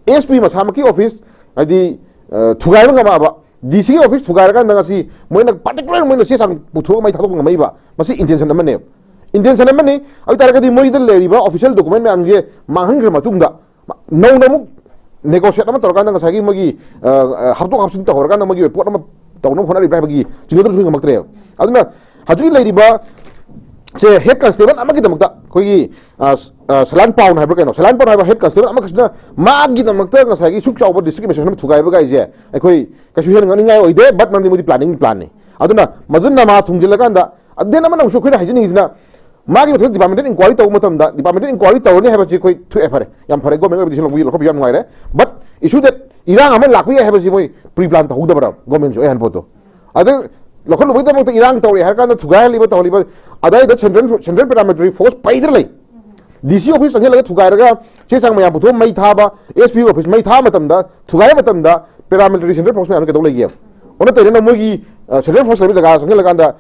SP ꯃꯁꯥꯃꯛꯀꯤ office ꯍꯥꯏꯗꯤ ꯊꯨꯒꯥꯏꯕ ꯉꯝꯃꯛꯑꯕ, DCꯒꯤ office ꯊꯨꯒꯥꯏꯔꯀꯥꯟꯗ ꯉꯁꯤ ꯃꯣꯏꯅ particular ꯃꯣꯏꯅ ꯆꯦ ꯆꯥꯡ ꯄꯨꯊꯣꯛꯑꯒ ꯃꯩ ꯊꯥꯗꯣꯛꯄ ꯉꯝꯃꯛꯏꯕ, ꯃꯁꯤ intention ꯑꯃꯅꯦꯕ꯫ Intention ꯑꯃꯅꯤ꯫ ꯑꯗꯨ ꯇꯥꯔꯒꯗꯤ ꯃꯣꯏꯗ ꯂꯩꯔꯤꯕ official document ꯃꯌꯥꯝꯁꯦ ꯃꯥꯡꯍꯟꯈ꯭ꯔ ꯃꯇꯨꯡꯗ ꯅꯧꯅ ꯑꯃꯨꯛ negotiate ꯑꯃ ꯇꯧꯔꯀꯥꯟꯗ ꯉꯁꯥꯏꯒꯤ ꯃꯣꯏꯒꯤ ꯍꯥꯞꯇꯣꯛ ꯍꯥꯞꯆꯤꯟ ꯇꯧꯍꯧꯔꯀꯥꯟꯗ ꯃꯣꯏꯒꯤ ꯑꯣꯏꯕ ꯄꯣꯠ ꯑꯃ ꯇꯧꯅꯕ ꯍꯣꯠꯅꯔꯤꯕ꯭ꯔꯥ ꯍꯥꯏꯕꯒꯤ ꯆꯤꯡꯅꯗꯕꯁꯨ ꯉꯝꯃꯛꯇ꯭ꯔꯦꯕ꯫ ꯑꯗꯨꯅ ꯍꯧꯖꯤꯛꯀꯤ ꯂꯩꯔꯤꯕ ꯁꯦ head constable ꯑꯃꯒꯤꯗꯃꯛꯇ ꯑꯩꯈꯣꯏꯒꯤ ꯁꯂꯥꯟ ꯄꯥꯎꯟ ꯍꯥꯏꯕ꯭ꯔꯥ ꯀꯩꯅꯣ, ꯁꯂꯥꯟ ꯄꯥꯎꯟ ꯍꯥꯏꯕ head constable ꯑꯃꯈꯛꯁꯤꯅ ꯃꯥꯒꯤꯗꯃꯛꯇ ꯉꯁꯥꯏꯒꯤ ꯁꯨꯛ ꯆꯥꯎꯕ district administration ꯑꯃ ꯊꯨꯒꯥꯏꯕ ꯀꯥꯏꯁꯦ ꯑꯩꯈꯣꯏ ꯀꯩꯁꯨ ꯍꯦꯟꯅ ꯉꯛꯅꯤꯡꯉꯥꯏ ꯑꯣꯏꯗꯦ꯫ But ꯃꯔꯝꯗꯤ ꯃꯣꯏꯗꯤ planning planꯅꯤ꯫ ꯑꯗꯨꯅ ꯃꯗꯨꯅ ꯃꯥ ꯊꯨꯡꯖꯤꯜꯂꯀꯥꯟꯗ, then ꯑꯃꯅ ꯑꯃꯨꯛꯁꯨ ꯑꯩꯈꯣꯏꯅ ꯍꯥꯏꯖꯅꯤꯡꯉꯤꯁꯤꯅ ꯃꯥꯒꯤ ꯃꯊꯛꯇ departmental inquiry ꯇꯧꯕ ꯃꯇꯝꯗ departmental inquiry ꯇꯧꯔꯅꯤ ꯍꯥꯏꯕꯁꯤ ꯑꯩꯈꯣꯏ ꯊꯣꯛꯑꯦ, ꯐꯔꯦ, ꯌꯥꯝ ꯐꯔꯦ, government ꯑꯣꯏꯕꯗꯤ ꯁꯤ ꯂꯧꯕꯤ ꯂꯧꯈꯠꯄ ꯌꯥꯝ ꯅꯨꯡꯉꯥꯏꯔꯦ꯫ But issue that ꯏꯔꯥꯡ ꯑꯃ ꯂꯥꯛꯄ ꯌꯥꯏ ꯍꯥꯏꯕꯁꯤ ꯃꯣꯏ pre plan ꯇꯧꯍꯧꯗꯕ꯭ꯔꯥ? Governmentꯁꯨ ꯑꯣꯏꯍꯟ ꯄꯣꯠꯇꯣ꯫ ꯑꯗ ꯂꯧꯈꯠꯂꯨꯕꯒꯤꯗꯃꯛꯇ ꯏꯔꯥꯡ ꯇꯧꯔꯦ ꯍꯥꯏꯔ ꯀꯥꯟꯗ ꯊꯨꯒꯥꯏꯍꯜꯂꯤꯕ ꯇꯧꯍꯜꯂꯤꯕ, ꯑꯗꯥꯏꯗ central central paramilitary force ꯄꯩꯗꯅ ꯂꯩ꯫ DC office ꯆꯪꯁꯤꯜꯂꯒ ꯊꯨꯒꯥꯏꯔꯒ ꯆꯦ ꯆꯥꯡ ꯃꯌꯥꯝ ꯄꯨꯊꯣꯛꯑ ꯃꯩ ꯊꯥꯕ, SP office ꯃꯩ ꯊꯥꯕ ꯃꯇꯝꯗ, ꯊꯨꯒꯥꯏꯕ ꯃꯇꯝꯗ paramilitary central force ꯃꯌꯥꯝꯗꯣ ꯀꯩꯗꯧ ꯂꯩꯒꯦꯕ? ꯑꯣꯟꯅ ꯇꯩꯅꯅ ꯃꯣꯏꯒꯤ central force ꯂꯩꯕ ꯖꯒꯥ ꯆꯪꯁꯤꯜꯂꯒ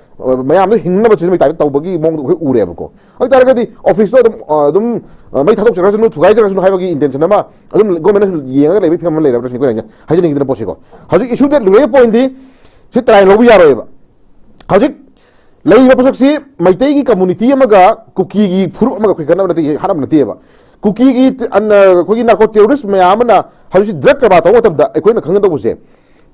ꯃꯌꯥꯝꯗꯣ ꯍꯤꯡꯅꯕ ꯁꯤꯖꯤꯟꯅꯕꯒꯤ type ꯇꯧꯕꯒꯤ ꯃꯑꯣꯡꯗꯣ ꯑꯩꯈꯣꯏ ꯎꯔꯦꯕꯀꯣ꯫ ꯑꯗꯨ ꯇꯥꯔꯒꯗꯤ officeꯇꯣ ꯑꯗꯨꯝ ꯑꯗꯨꯝ ꯃꯩ ꯊꯥꯗꯣꯛꯆꯔꯁꯅꯨ, ꯊꯨꯒꯥꯏꯖꯔꯁꯅꯨ ꯍꯥꯏꯕꯒꯤ intention ꯑꯃ ꯑꯗꯨꯝ governmentꯅꯁꯨ ꯌꯦꯡꯉꯒ ꯂꯩꯕꯒꯤ ꯐꯤꯕꯝ ꯑꯃ ꯂꯩꯔꯕ꯭ꯔꯥ ꯁꯤꯅꯤ ꯑꯩꯈꯣꯏꯅ ꯍꯥꯏꯖꯅꯤꯡꯉꯤꯗꯅ ꯄꯣꯠꯁꯤꯀꯣ꯫ ꯍꯧꯖꯤꯛ issue that ꯂꯨꯔꯦ pointꯗꯤ ꯁꯤ ꯇꯔꯥꯏ ꯂꯧꯕ ꯌꯥꯔꯣꯏꯕ꯫ ꯍꯧꯖꯤꯛ ꯂꯩꯔꯤꯕ ꯄꯣꯠꯁꯛꯁꯤ ꯃꯩꯇꯩꯒꯤ community ꯑꯃꯒ ꯀꯨꯀꯤꯒꯤ ꯐꯨꯔꯨꯞ ꯑꯃꯒ ꯑꯩꯈꯣꯏ ꯈꯠꯅꯕ ꯅꯠꯇꯦ, ꯍꯥꯠꯅꯕ ꯅꯠꯇꯦꯕ꯫ ꯀꯨꯀꯤꯒꯤ ꯑꯩꯈꯣꯏꯒꯤ narco terrorist ꯃꯌꯥꯝ ꯑꯃꯅ ꯍꯧꯖꯤꯛꯁꯤ drug ꯀꯔꯕꯥꯔ ꯇꯧꯕ ꯃꯇꯝꯗ ꯑꯩꯈꯣꯏꯅ ꯈꯪꯒꯗꯧꯕꯁꯦ,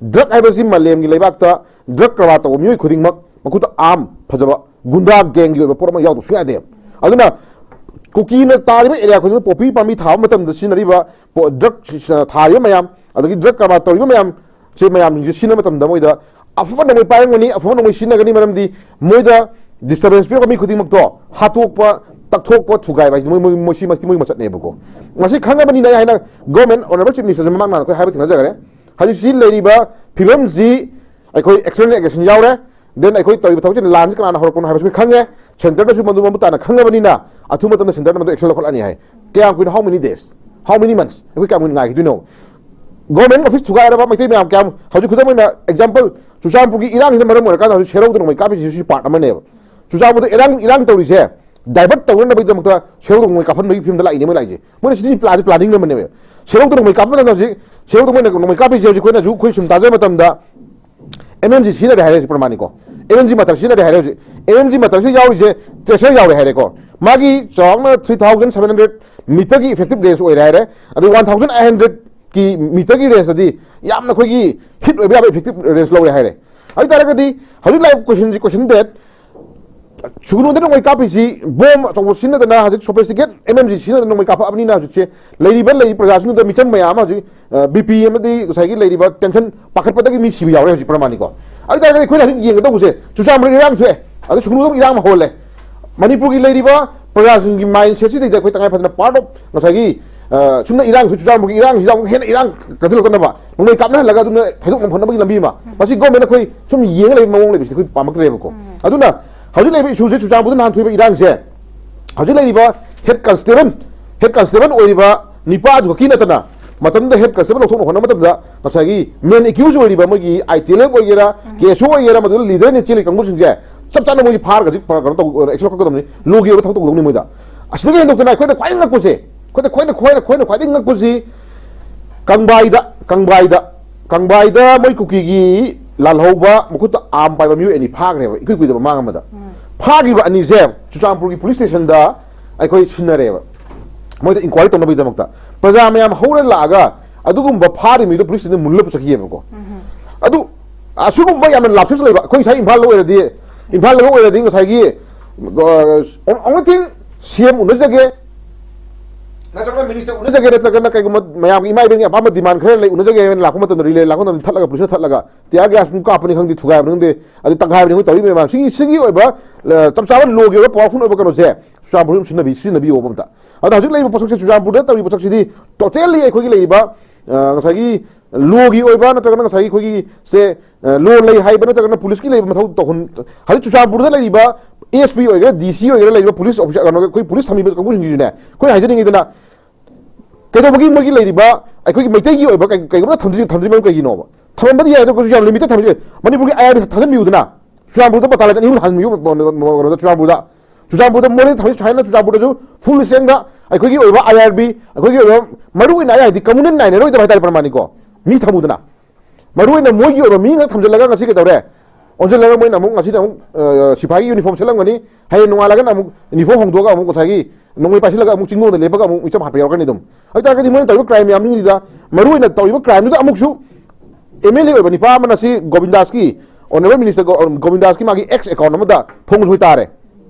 drug ꯍꯥꯏꯕꯁꯤ ꯃꯥꯂꯦꯝꯒꯤ ꯂꯩꯕꯥꯛꯇ drug ꯀꯔꯕꯥꯔ ꯇꯧꯕ ꯃꯤꯑꯣꯏ ꯈꯨꯗꯤꯡꯃꯛ ꯃꯈꯨꯠꯇ arm ꯐꯖꯕ ꯒꯨꯟꯗꯥ gangꯒꯤ ꯑꯣꯏꯕ ꯄꯣꯠ ꯑꯃ ꯌꯥꯎꯗꯕ ꯁꯨꯡꯌꯥ ꯌꯥꯗꯦꯕ꯫ ꯑꯗꯨꯅ ꯀꯨꯀꯤꯅ ꯇꯥꯔꯤꯕ area ꯈꯨꯗꯤꯡꯃꯛ poppy ꯄꯥꯝꯕꯤ ꯊꯥꯕ ꯃꯇꯝꯗ ꯁꯤꯖꯤꯟꯅꯔꯤꯕ drug ꯊꯥꯔꯤꯕ ꯃꯌꯥꯝ, ꯑꯗꯒꯤ drug ꯀꯔꯕꯥꯔ ꯇꯧꯔꯤꯕ ꯃꯌꯥꯝ, ꯁꯤ ꯃꯌꯥꯝꯁꯤꯡꯁꯦ ꯁꯤꯖꯤꯟꯅꯕ ꯃꯇꯝꯗ ꯃꯣꯏꯗ ꯑꯐꯕ ꯅꯣꯡꯃꯩ ꯄꯥꯏꯔꯝꯒꯅꯤ, ꯑꯐꯕ ꯅꯣꯡꯃꯩ ꯁꯤꯖꯤꯟꯅꯒꯅꯤ, ꯃꯔꯝꯗꯤ ꯃꯣꯏꯗ disturbance ꯄꯤꯔꯛꯄ ꯃꯤ ꯈꯨꯗꯤꯡꯃꯛꯇꯣ ꯍꯥꯠꯇꯣꯛꯄ, ꯇꯛꯊꯣꯛꯄ ꯊꯨꯒꯥꯏꯕ ꯍꯥꯏꯁꯤ ꯃꯣꯏ ꯃꯣꯏ ꯃꯣꯏ ꯁꯤ ꯃꯁꯤ ꯃꯣꯏ ꯃꯆꯠꯅꯦꯕꯀꯣ꯫ ꯃꯁꯤ ꯈꯪꯉꯕꯅꯤꯅ ꯑꯩ ꯍꯥꯏꯅ ꯒꯣꯔꯃꯦꯟ ꯑꯣꯅꯔꯦꯕꯜ ꯆꯤꯐ ꯃꯤꯅꯤꯁꯇꯔꯁꯨ ꯃꯃꯥꯡ ꯅꯍꯥꯟ ꯑꯩꯈꯣꯏ ꯍꯥꯏꯕ ꯊꯦꯡꯅꯖꯈ꯭ꯔꯦ꯫ ꯍꯧꯖꯤꯛꯁꯤ ꯂꯩꯔꯤꯕ ꯐꯤꯕꯝꯁꯤ ꯑꯩꯈꯣꯏ ꯑꯦꯛꯁꯇꯔꯅꯦꯜ ꯑꯦꯒ꯭ꯔꯦꯁꯟ ꯌꯥꯎꯔꯦ꯫ ꯗꯦꯟ ꯑꯩꯈꯣꯏ ꯇꯧꯔꯤꯕ ꯊꯕꯛꯁꯤ ꯂꯥꯟꯁꯤ ꯀꯅꯥꯅ ꯍꯧꯔꯛꯄꯅꯣ ꯍꯥꯏꯕꯁꯤ ꯑꯩꯈꯣꯏ ꯈꯪꯉꯦ꯫ ꯁꯦꯟꯇꯔꯗꯁꯨ ꯃꯗꯨ ꯃꯃꯨꯠ ꯇꯥꯅ ꯈꯪꯉꯕꯅꯤꯅ ꯑꯊꯨꯕ ꯃꯇꯝꯗ ꯁꯦꯟꯇꯔꯅ ꯃꯗꯨ ꯑꯦꯛꯁꯟ ꯂꯧꯈꯠꯂꯅꯤ ꯍꯥꯏ꯫ ꯀꯌꯥꯝ ꯀꯨꯏꯅ, how many days, how many months ꯑꯩꯈꯣꯏ ꯀꯌꯥꯝ ꯀꯨꯏꯅ ꯉꯥꯏꯈꯤꯗꯣꯏꯅꯣ? ꯒꯣꯔꯃꯦꯟ ꯑꯣꯐꯤꯁ ꯊꯨꯒꯥꯏꯔꯕ ꯃꯩꯇꯩ ꯃꯌꯥꯝ ꯀꯌꯥꯝ, ꯍꯧꯖꯤꯛ ꯈꯨꯗꯝ ꯑꯣꯏꯅ ꯑꯦꯛꯖꯥꯝꯄꯜ ꯆꯨꯔꯆꯥꯟꯄꯨꯔꯒꯤ ꯏꯔꯥꯡꯁꯤꯅ ꯃꯔꯝ ꯑꯣꯏꯔꯀꯥꯟꯗ ꯍꯧꯖꯤꯛ ꯁꯦꯔꯧꯗ ꯅꯣꯡꯃꯩ ꯀꯥꯞꯄꯤꯁꯤꯁꯨ ꯁꯤ ꯄꯥꯔꯠ ꯑꯃꯅꯦꯕ꯫ ꯆꯨꯔꯆꯥꯟꯄꯨꯔꯗ ꯏꯔꯥꯡ ꯏꯔꯥꯡ ꯇꯧꯔꯤꯁꯦ ꯗꯥꯏꯚꯔꯠ ꯇꯧꯅꯅꯕꯒꯤꯗꯃꯛꯇ ꯁꯦꯔꯧꯗ ꯅꯣꯡꯃꯩ ꯀꯥꯞꯍꯟꯕꯒꯤ ꯐꯤꯕꯝꯗ ꯂꯥꯛꯏꯅꯦ ꯃꯣꯏ ꯂꯥꯛꯏꯁꯦ꯫ ꯃꯣꯏꯅ ꯁꯤꯗꯤ ꯄ꯭ꯂꯥꯟꯁꯦ ꯄ꯭ꯂꯥꯅꯤꯡ ꯑꯃꯅꯦꯕ꯫ ꯁꯦꯔꯧꯗ ꯅꯣꯡꯃꯩ ꯀꯥꯞꯄ ꯃꯇꯝꯗ ꯍꯧꯖꯤꯛ ꯁꯦꯔꯧꯗ ꯃꯣꯏꯅ ꯅꯣꯡꯃꯩ ꯀꯥꯞꯄꯤꯁꯦ ꯍꯧꯖꯤꯛ ꯑꯩꯈꯣꯏꯅꯁꯨ ꯑꯩꯈꯣꯏ ꯁꯨꯝ ꯇꯥꯖꯕ ꯃꯇꯝꯗ ꯑꯦꯝ ꯑꯦꯝ ꯖꯤ ꯁꯤꯖꯤꯟꯅꯔꯦ ꯍꯥꯏꯔꯦ ꯍꯧꯖꯤꯛ ꯄ꯭ꯔꯃꯥꯅꯤꯀꯣ꯫ ꯑꯦꯝ ꯑꯦꯝ ꯖꯤ ꯃꯇꯔ ꯁꯤꯖꯤꯟꯅꯔꯦ ꯍꯥꯏꯔꯦ ꯍꯧꯖꯤꯛ꯫ ꯑꯦꯝ ꯑꯦꯝ ꯖꯤ ꯃꯇꯔꯁꯤ ꯌꯥꯎꯔꯤꯁꯦ ꯇ꯭ꯔꯦꯁꯔ ꯌꯥꯎꯔꯦ ꯍꯥꯏꯔꯦꯀꯣ꯫ ꯃꯥꯒꯤ ꯆꯥꯎꯔꯥꯛꯅ ꯊ꯭ꯔꯤ ꯊꯥꯎꯖꯟ ꯁꯚꯦꯟ ꯍꯟꯗ꯭ꯔꯦꯗ ꯃꯤꯇꯔꯒꯤ ꯏꯐꯦꯛꯇꯤꯞ ꯔꯦꯟꯖ ꯑꯣꯏꯔꯦ ꯍꯥꯏꯔꯦ꯫ ꯑꯗꯨ ꯋꯥꯟ ꯊꯥꯎꯖꯟ ꯑꯩꯠ ꯍꯟꯗ꯭ꯔꯦꯗꯀꯤ ꯃꯤꯇꯔꯒꯤ ꯔꯦꯟꯖꯇꯗꯤ ꯌꯥꯝꯅ ꯑꯩꯈꯣꯏꯒꯤ ꯍꯤꯠ ꯑꯣꯏꯕ ꯌꯥꯕ ꯏꯐꯦꯛꯇꯤꯞ ꯔꯦꯟꯖ ꯂꯧꯔꯦ ꯍꯥꯏꯔꯦ꯫ ꯑꯗꯨ ꯑꯣꯏꯇꯥꯔꯒꯗꯤ ꯍꯧꯖꯤꯛ ꯂꯥꯛꯏꯕ ꯀꯣꯏꯁꯟꯁꯤ, ꯀꯣꯏꯁꯟ ꯗꯦꯠ ꯁꯨꯒꯅꯨꯗ ꯅꯣꯡꯃꯩ ꯀꯥꯞꯄꯤꯁꯤ ꯕꯣꯝ ꯑꯆꯧꯕ ꯁꯤꯖꯤꯟꯅꯗꯅ ꯍꯧꯖꯤꯛ ꯁꯣꯐꯤꯁꯇꯤꯀꯦꯠ ꯑꯦꯝ ꯑꯦꯝ ꯖꯤ ꯁꯤꯖꯤꯟꯅꯗꯅ ꯅꯣꯡꯃꯩ ꯀꯥꯞꯄꯛꯑꯕꯅꯤꯅ ꯍꯧꯖꯤꯛꯁꯦ ꯂꯩꯔꯤꯕ ꯂꯩꯔꯤꯕ ꯄ꯭ꯔꯖꯥꯁꯤꯡꯗꯨꯗ ꯃꯤꯆꯪ ꯃꯌꯥꯝ ꯑꯃ ꯍꯧꯖꯤꯛ ꯕꯤ ꯄꯤ ꯑꯃꯗꯤ ꯉꯁꯥꯏꯒꯤ ꯂꯩꯔꯤꯕ ꯇꯦꯟꯁꯟ ꯄꯥꯈꯠꯄꯗꯒꯤ ꯃꯤ ꯁꯤꯕ ꯌꯥꯎꯔꯦ ꯍꯧꯖꯤꯛ ꯄ꯭ꯔꯃꯥꯅꯤꯀꯣ꯫ ꯑꯗꯨ ꯑꯣꯏꯇꯥꯔꯒꯗꯤ ꯑꯩꯈꯣꯏꯅ ꯍꯧꯖꯤꯛ ꯌꯦꯡꯒꯗꯧꯕꯁꯦ ꯆꯨꯔꯆꯥꯟꯄꯨꯔ ꯏꯔꯥꯡ ꯊꯣꯛꯑꯦ, ꯑꯗ ꯁꯨꯒꯅꯨꯗ ꯑꯃꯨꯛ ꯏꯔꯥꯡ ꯑꯃ ꯍꯧꯍꯜꯂꯦ꯫ ꯃꯅꯤꯄꯨꯔꯒꯤ ꯂꯩꯔꯤꯕ ꯄ꯭ꯔꯖꯥꯁꯤꯡꯒꯤ ꯃꯥꯏꯟ ꯁꯦꯠꯁꯤꯗꯩꯗ ꯑꯩꯈꯣꯏ ꯇꯉꯥꯏ ꯐꯗꯅ ꯄꯥꯔꯠ ꯑꯣꯐ ꯉꯁꯥꯏꯒꯤ ꯑ, ꯁꯨꯝꯅ ꯏꯔꯥꯡꯁꯨ ꯆꯨꯔꯆꯥꯟꯄꯨꯔꯒꯤ ꯏꯔꯥꯡꯁꯤꯗ ꯑꯃꯨꯛ ꯍꯦꯟꯅ ꯏꯔꯥꯡ ꯀꯟꯁꯤꯜꯂꯛꯇꯅꯕ ꯅꯣꯡꯃꯩ ꯀꯥꯞꯅꯍꯜꯂꯒ ꯑꯗꯨꯅ ꯊꯩꯗꯣꯛꯅꯕ ꯍꯣꯠꯅꯕꯒꯤ ꯂꯝꯕꯤ ꯑꯃ ꯃꯁꯤ ꯒꯣꯔꯃꯦꯟ ꯑꯩꯈꯣꯏ ꯁꯨꯝ ꯌꯦꯡꯉ ꯂꯩꯕ ꯃꯑꯣꯡ ꯂꯩꯕꯁꯤꯗꯤ ꯑꯩꯈꯣꯏ ꯄꯥꯝꯃꯛꯇ꯭ꯔꯦꯕꯀꯣ꯫ ꯑꯗꯨꯅ ꯍꯧꯖꯤꯛ ꯂꯩꯔꯤꯕ ꯏꯁꯨꯁꯦ ꯆꯨꯔꯆꯥꯟꯄꯨꯔꯗ ꯅꯍꯥꯟ ꯊꯣꯛꯏꯕ ꯏꯔꯥꯡꯁꯦ ꯍꯧꯖꯤꯛ ꯂꯩꯔꯤꯕ ꯍꯦꯗ ꯀꯟꯁꯇꯦꯕꯜ ꯍꯦꯗ ꯀꯟꯁꯇꯦꯕꯜ ꯑꯣꯏꯔꯤꯕ ꯅꯤꯄꯥ ꯑꯗꯨ ꯈꯛꯀꯤ ꯅꯠꯇꯅ ꯃꯇꯝꯗꯨꯗ ꯍꯦꯗ ꯀꯟꯁꯇꯦꯕꯜ ꯂꯧꯊꯣꯛꯅ ꯍꯣꯠꯅꯕ ꯃꯇꯝꯗ ꯉꯁꯥꯏꯒꯤ ꯃꯦꯟ ꯑꯦꯀ꯭ꯌꯨꯁ ꯑꯣꯏꯔꯤꯕ ꯃꯣꯏꯒꯤ ꯑꯥꯏ ꯇꯤ ꯑꯦꯜ ꯑꯦꯐ ꯑꯣꯏꯒꯦꯔꯥ ꯀꯦ ꯑꯦꯁ ꯑꯣ ꯑꯣꯏꯒꯦꯔꯥ ꯃꯗꯨꯗ ꯂꯤꯗꯔꯅ ꯆꯦꯜꯂꯤ ꯀꯥꯡꯕꯨꯁꯤꯡꯁꯦ ꯆꯞ ꯆꯥꯅ ꯃꯣꯏꯒꯤ ꯐꯥꯔꯒ ꯍꯧꯖꯤꯛ ꯀꯩꯅꯣ ꯇꯧ ꯑꯦꯛꯁꯟ ꯂꯧꯈꯠꯀꯗꯕꯅꯤ꯫ ꯂꯣꯒꯤ ꯑꯣꯏꯕ ꯊꯕꯛ ꯇꯧꯒꯗꯕꯅꯤ ꯃꯣꯏꯗ꯫ ꯑꯁꯤꯗꯒꯤ ꯍꯦꯟꯗꯣꯛꯇꯅ ꯑꯩꯈꯣꯏꯅ ꯈ꯭ꯋꯥꯏꯗꯒꯤ ꯉꯛꯄꯁꯦ ꯑꯩꯈꯣꯏꯗ ꯈ꯭ꯋꯥꯏꯗ ꯈ꯭ꯋꯥꯏꯗ ꯑꯩꯈꯣꯏꯅ ꯈ꯭ꯋꯥꯏꯗꯒꯤ ꯉꯛꯄꯁꯤ ꯀꯪꯕꯥꯏꯗ ꯀꯪꯕꯥꯏꯗ ꯀꯪꯕꯥꯏꯗ ꯃꯣꯏ ꯀꯨꯀꯤꯒꯤ ꯂꯥꯜꯍꯧꯕ ꯃꯈꯨꯠꯇ ꯑꯥꯝ ꯄꯥꯏꯕ ꯃꯤꯑꯣꯏ ꯑꯅꯤ ꯐꯥꯈ꯭ꯔꯦꯕ ꯏꯀꯨꯏ ꯀꯨꯏꯗꯕ ꯃꯃꯥꯡ ꯑꯃꯗ꯫ ꯐꯥꯈꯤꯕ ꯑꯅꯤꯁꯦ ꯆꯨꯔꯆꯥꯟꯄꯨꯔꯒꯤ ꯄꯨꯂꯤꯁ ꯁ꯭ꯇꯦꯁꯟꯗ ꯑꯩꯈꯣꯏ ꯁꯤꯟꯅꯔꯦꯕ ꯃꯣꯏꯗ ꯏꯟꯀ꯭ꯋꯥꯏꯔꯤ ꯇꯧꯅꯕꯒꯤꯗꯃꯛꯇ꯫ ꯄ꯭ꯔꯖꯥ ꯃꯌꯥꯝ ꯍꯧꯔ ꯂꯥꯛꯑꯒ ꯑꯗꯨꯒꯨꯝꯕ ꯐꯥꯔꯤ ꯃꯤꯗꯣ ꯄꯨꯂꯤꯁ ꯁ꯭ꯇꯦꯁꯟꯗ ꯃꯨꯜꯂ ꯄꯨꯆꯠꯈꯤꯑꯕꯀꯣ꯫ ꯑꯗꯨ ꯑꯁꯤꯒꯨꯝꯕ ꯌꯥꯝꯅ ꯂꯥꯞꯁꯤꯁ ꯂꯩꯕ ꯑꯩꯈꯣꯏ ꯉꯁꯥꯏ ꯏꯝꯐꯥꯜꯗ ꯑꯣꯏꯔꯗꯤ ꯏꯝꯐꯥꯜꯗꯒ ꯑꯣꯏꯔꯗꯤ ꯉꯁꯥꯏꯒꯤ ꯑꯣꯡꯂꯤ ꯊꯤꯡ ꯁꯤ ꯑꯦꯝ ꯎꯅꯖꯒꯦ ꯅꯠꯇ꯭ꯔꯒꯅ ꯃꯤꯅꯤꯁꯇꯔ ꯎꯅꯖꯒꯦ, ꯅꯠꯇ꯭ꯔꯒꯅ ꯀꯩꯒꯨꯝꯕ ꯃꯌꯥꯝꯒꯤ ꯏꯃꯥ ꯏꯕꯦꯟꯒꯤ ꯑꯄꯥꯝꯕ ꯗꯤꯃꯥꯟ ꯈꯔ ꯂꯩ, ꯎꯅꯖꯒꯦ ꯍꯥꯏꯅ ꯂꯥꯛꯄ ꯃꯇꯝꯗ ꯔꯤꯂꯦ ꯂꯥꯛꯄ ꯃꯇꯝꯗ ꯊꯠꯂꯒ, ꯄꯨꯂꯤꯁꯅ ꯊꯠꯂꯒ, ꯇꯤꯌꯥꯔ ꯒ꯭ꯌꯥꯁ ꯑꯗꯨꯝ ꯀꯥꯞꯄꯅꯤ ꯈꯪꯗꯦ, ꯊꯨꯒꯥꯏꯕꯅꯤ ꯈꯪꯗꯦ, ꯑꯗꯩ ꯇꯛꯈꯥꯏꯕꯅꯤ ꯈꯪꯗꯦ, ꯇꯧꯔꯤ ꯃꯌꯥꯝ ꯁꯤꯒꯤ, ꯁꯤꯒꯤ ꯑꯣꯏꯕ, ꯑ, ꯆꯞ ꯆꯥꯕ ꯂꯣꯒꯤ ꯑꯣꯏꯕ ꯄꯥꯋꯔꯐꯨꯜ ꯑꯣꯏꯕ ꯀꯩꯅꯣꯁꯦ ꯆꯨꯔꯆꯥꯟꯄꯨꯔ ꯑꯗꯨꯝ ꯁꯤꯖꯤꯟꯅꯕꯤ-, ꯁꯤꯖꯤꯟꯅꯕꯤꯌꯣꯕ ꯑꯝꯇ꯫ ꯑꯗꯣ ꯍꯧꯖꯤꯛ ꯂꯩꯔꯤꯕ ꯄꯣꯠꯁꯛꯁꯦ, ꯆꯨꯔꯆꯥꯟꯄꯨꯔꯗ ꯇꯧꯔꯤꯕ ꯄꯣꯠꯁꯛꯁꯤꯗꯤ ꯇꯣꯇꯦꯜꯂꯤ ꯑꯩꯈꯣꯏꯒꯤ ꯂꯩꯔꯤꯕ, ꯑ, ꯉꯁꯥꯏꯒꯤ ꯂꯣꯒꯤ ꯑꯣꯏꯕ ꯅꯠꯇ꯭ꯔꯒꯅ ꯉꯁꯥꯏꯒꯤ ꯑꯩꯈꯣꯏꯒꯤ ꯁꯦ, ꯑ, ꯂꯣ ꯂꯩ ꯍꯥꯏꯕ ꯅꯠꯇ꯭ꯔꯒꯅ ꯄꯨꯂꯤꯁꯀꯤ ꯂꯩꯕ ꯃꯊꯧ ꯇꯧꯍꯟ-, ꯍꯧꯖꯤꯛ ꯆꯨꯔꯆꯥꯟꯄꯨꯔꯗ ꯂꯩꯔꯤꯕ ꯑꯦꯁ ꯄꯤ ꯑꯣꯏꯒꯦꯔꯥ, ꯗꯤ ꯁꯤ ꯑꯣꯏꯒꯦꯔꯥ, ꯂꯩꯔꯤꯕ ꯄꯨꯂꯤꯁ ꯑꯣꯐꯤꯁꯥꯔ, ꯀꯩꯅꯣ, ꯑꯩꯈꯣꯏ ꯄꯨꯂꯤꯁ ꯊꯝꯃꯤꯕ ꯀꯥꯡꯕꯨꯁꯤꯡꯁꯤꯁꯨꯅꯦ, ꯑꯩꯈꯣꯏ ꯍꯥꯏꯖꯅꯤꯡꯉꯤꯗꯅ, ꯀꯩꯗꯧꯕꯒꯤ ꯃꯣꯏꯒꯤ ꯂꯩꯔꯤꯕ ꯑꯩꯈꯣꯏꯒꯤ ꯃꯩꯇꯩꯒꯤ ꯑꯣꯏꯕ ꯀꯩ-, ꯀꯩꯒꯨꯝꯕ ꯊꯝꯗ꯭ꯔꯤ-, ꯊꯝꯗ꯭ꯔꯤ ꯃꯔꯝ ꯀꯩꯒꯤꯅꯣꯕ? ꯊꯝꯃꯝꯕꯗꯤ ꯌꯥꯏ, ꯑꯗꯨ ꯀꯩꯁꯨ ꯌꯥꯝ ꯂꯤꯃꯤꯇꯦꯠ ꯊꯝꯃꯤꯁꯦ꯫ ꯃꯅꯤꯄꯨꯔꯒꯤ ꯑꯥꯏ ꯑꯥꯔ ꯊꯥꯖꯤꯟꯕꯤꯌꯨꯗꯅ, ꯆꯨꯔꯆꯥꯟꯄꯨꯔꯗ ꯕꯇꯥꯂꯟ ꯑꯅꯤ ꯑꯍꯨꯝ ꯍꯟꯕꯤꯌꯨ, ꯀꯩꯅꯣꯗ, ꯆꯨꯔꯆꯥꯟꯄꯨꯔꯗ꯫ ꯆꯨꯔꯆꯥꯟꯄꯨꯔꯗ ꯃꯣꯔꯦ ꯊꯝꯃꯤ ꯁꯨꯃꯥꯏꯅ ꯆꯨꯔꯆꯥꯟꯄꯨꯔꯗꯁꯨ ꯐꯨꯜ ꯁ꯭ꯇ꯭ꯔꯦꯡꯗ ꯑꯩꯈꯣꯏꯒꯤ ꯑꯣꯏꯕ ꯑꯥꯏ ꯑꯥꯔ ꯕꯤ, ꯑꯩꯈꯣꯏꯒꯤ ꯑꯣꯏꯕ ꯃꯔꯨ ꯑꯣꯏꯅ ꯑꯥꯏ ꯑꯥꯔ ꯗꯤ ꯀꯃꯨꯅꯦꯜ ꯅꯥꯏꯅꯔꯣꯏꯗꯕ ꯍꯥꯏꯇꯥꯔꯦ ꯄ꯭ꯔꯃꯥꯅꯤꯀꯣ꯫ ꯃꯤ ꯊꯝꯃꯨꯗꯅ꯫ ꯃꯔꯨ ꯑꯣꯏꯅ ꯃꯣꯏꯒꯤ ꯑꯣꯏꯕ ꯃꯤ ꯉꯥꯛ ꯊꯝꯖꯤꯜꯂꯒ ꯉꯁꯤ ꯀꯩꯗꯧꯔꯦ? ꯑꯣꯟꯁꯤꯜꯂꯒ ꯃꯣꯏꯅ ꯑꯃꯨꯛ ꯉꯁꯤꯗ ꯑꯃꯨꯛ, ꯑ, ꯁꯤꯐꯥꯏꯒꯤ ꯌꯨꯅꯤꯐꯣꯔꯝ ꯁꯦꯠꯂꯝꯒꯅꯤ, ꯍꯌꯦꯡ ꯅꯣꯡꯉꯥꯜꯂꯒꯅ ꯑꯃꯨꯛ ꯌꯨꯅꯤꯐꯣꯔꯝ ꯍꯣꯡꯗꯣꯛꯑꯒ ꯑꯃꯨꯛ ꯉꯁꯥꯏꯒꯤ ꯅꯣꯡꯃꯩ ꯄꯥꯏꯁꯤꯜꯂꯒ ꯑꯃꯨꯛ ꯆꯤꯡꯗꯣꯟꯗ ꯂꯦꯞꯄꯒ ꯑꯃꯨꯛ ꯃꯤꯆꯝ ꯍꯥꯠꯄ ꯌꯥꯎꯔꯛꯀꯅꯤ ꯑꯗꯨꯝ꯫ ꯑꯗꯨ ꯇꯥꯔꯒꯗꯤ ꯃꯣꯏꯅ ꯇꯧꯔꯤꯕ ꯀ꯭ꯔꯥꯏꯝ ꯃꯌꯥꯝꯁꯤꯡꯁꯤꯗ, ꯃꯔꯨ ꯑꯣꯏꯅ ꯇꯧꯔꯤꯕ ꯀ꯭ꯔꯥꯏꯝꯗꯨꯗ ꯑꯃꯨꯛꯁꯨ ꯑꯦꯝ ꯑꯦꯜ ꯑꯦ ꯑꯣꯏꯕ ꯅꯤꯄꯥ ꯑꯃꯅ ꯁꯤ ꯒꯣꯕꯤꯟꯗꯥꯁꯀꯤ, ꯑꯣꯅꯔꯦꯕꯜ ꯃꯤꯅꯤꯁꯇꯔ ꯒꯣ-, ꯒꯣꯕꯤꯟꯗꯥꯁꯀꯤ ꯃꯥꯒꯤ ꯑꯦꯛꯁ ꯑꯦꯀꯥꯎꯟ ꯑꯃꯗ ꯐꯣꯡ ꯁꯣꯏ ꯇꯥꯔꯦ꯫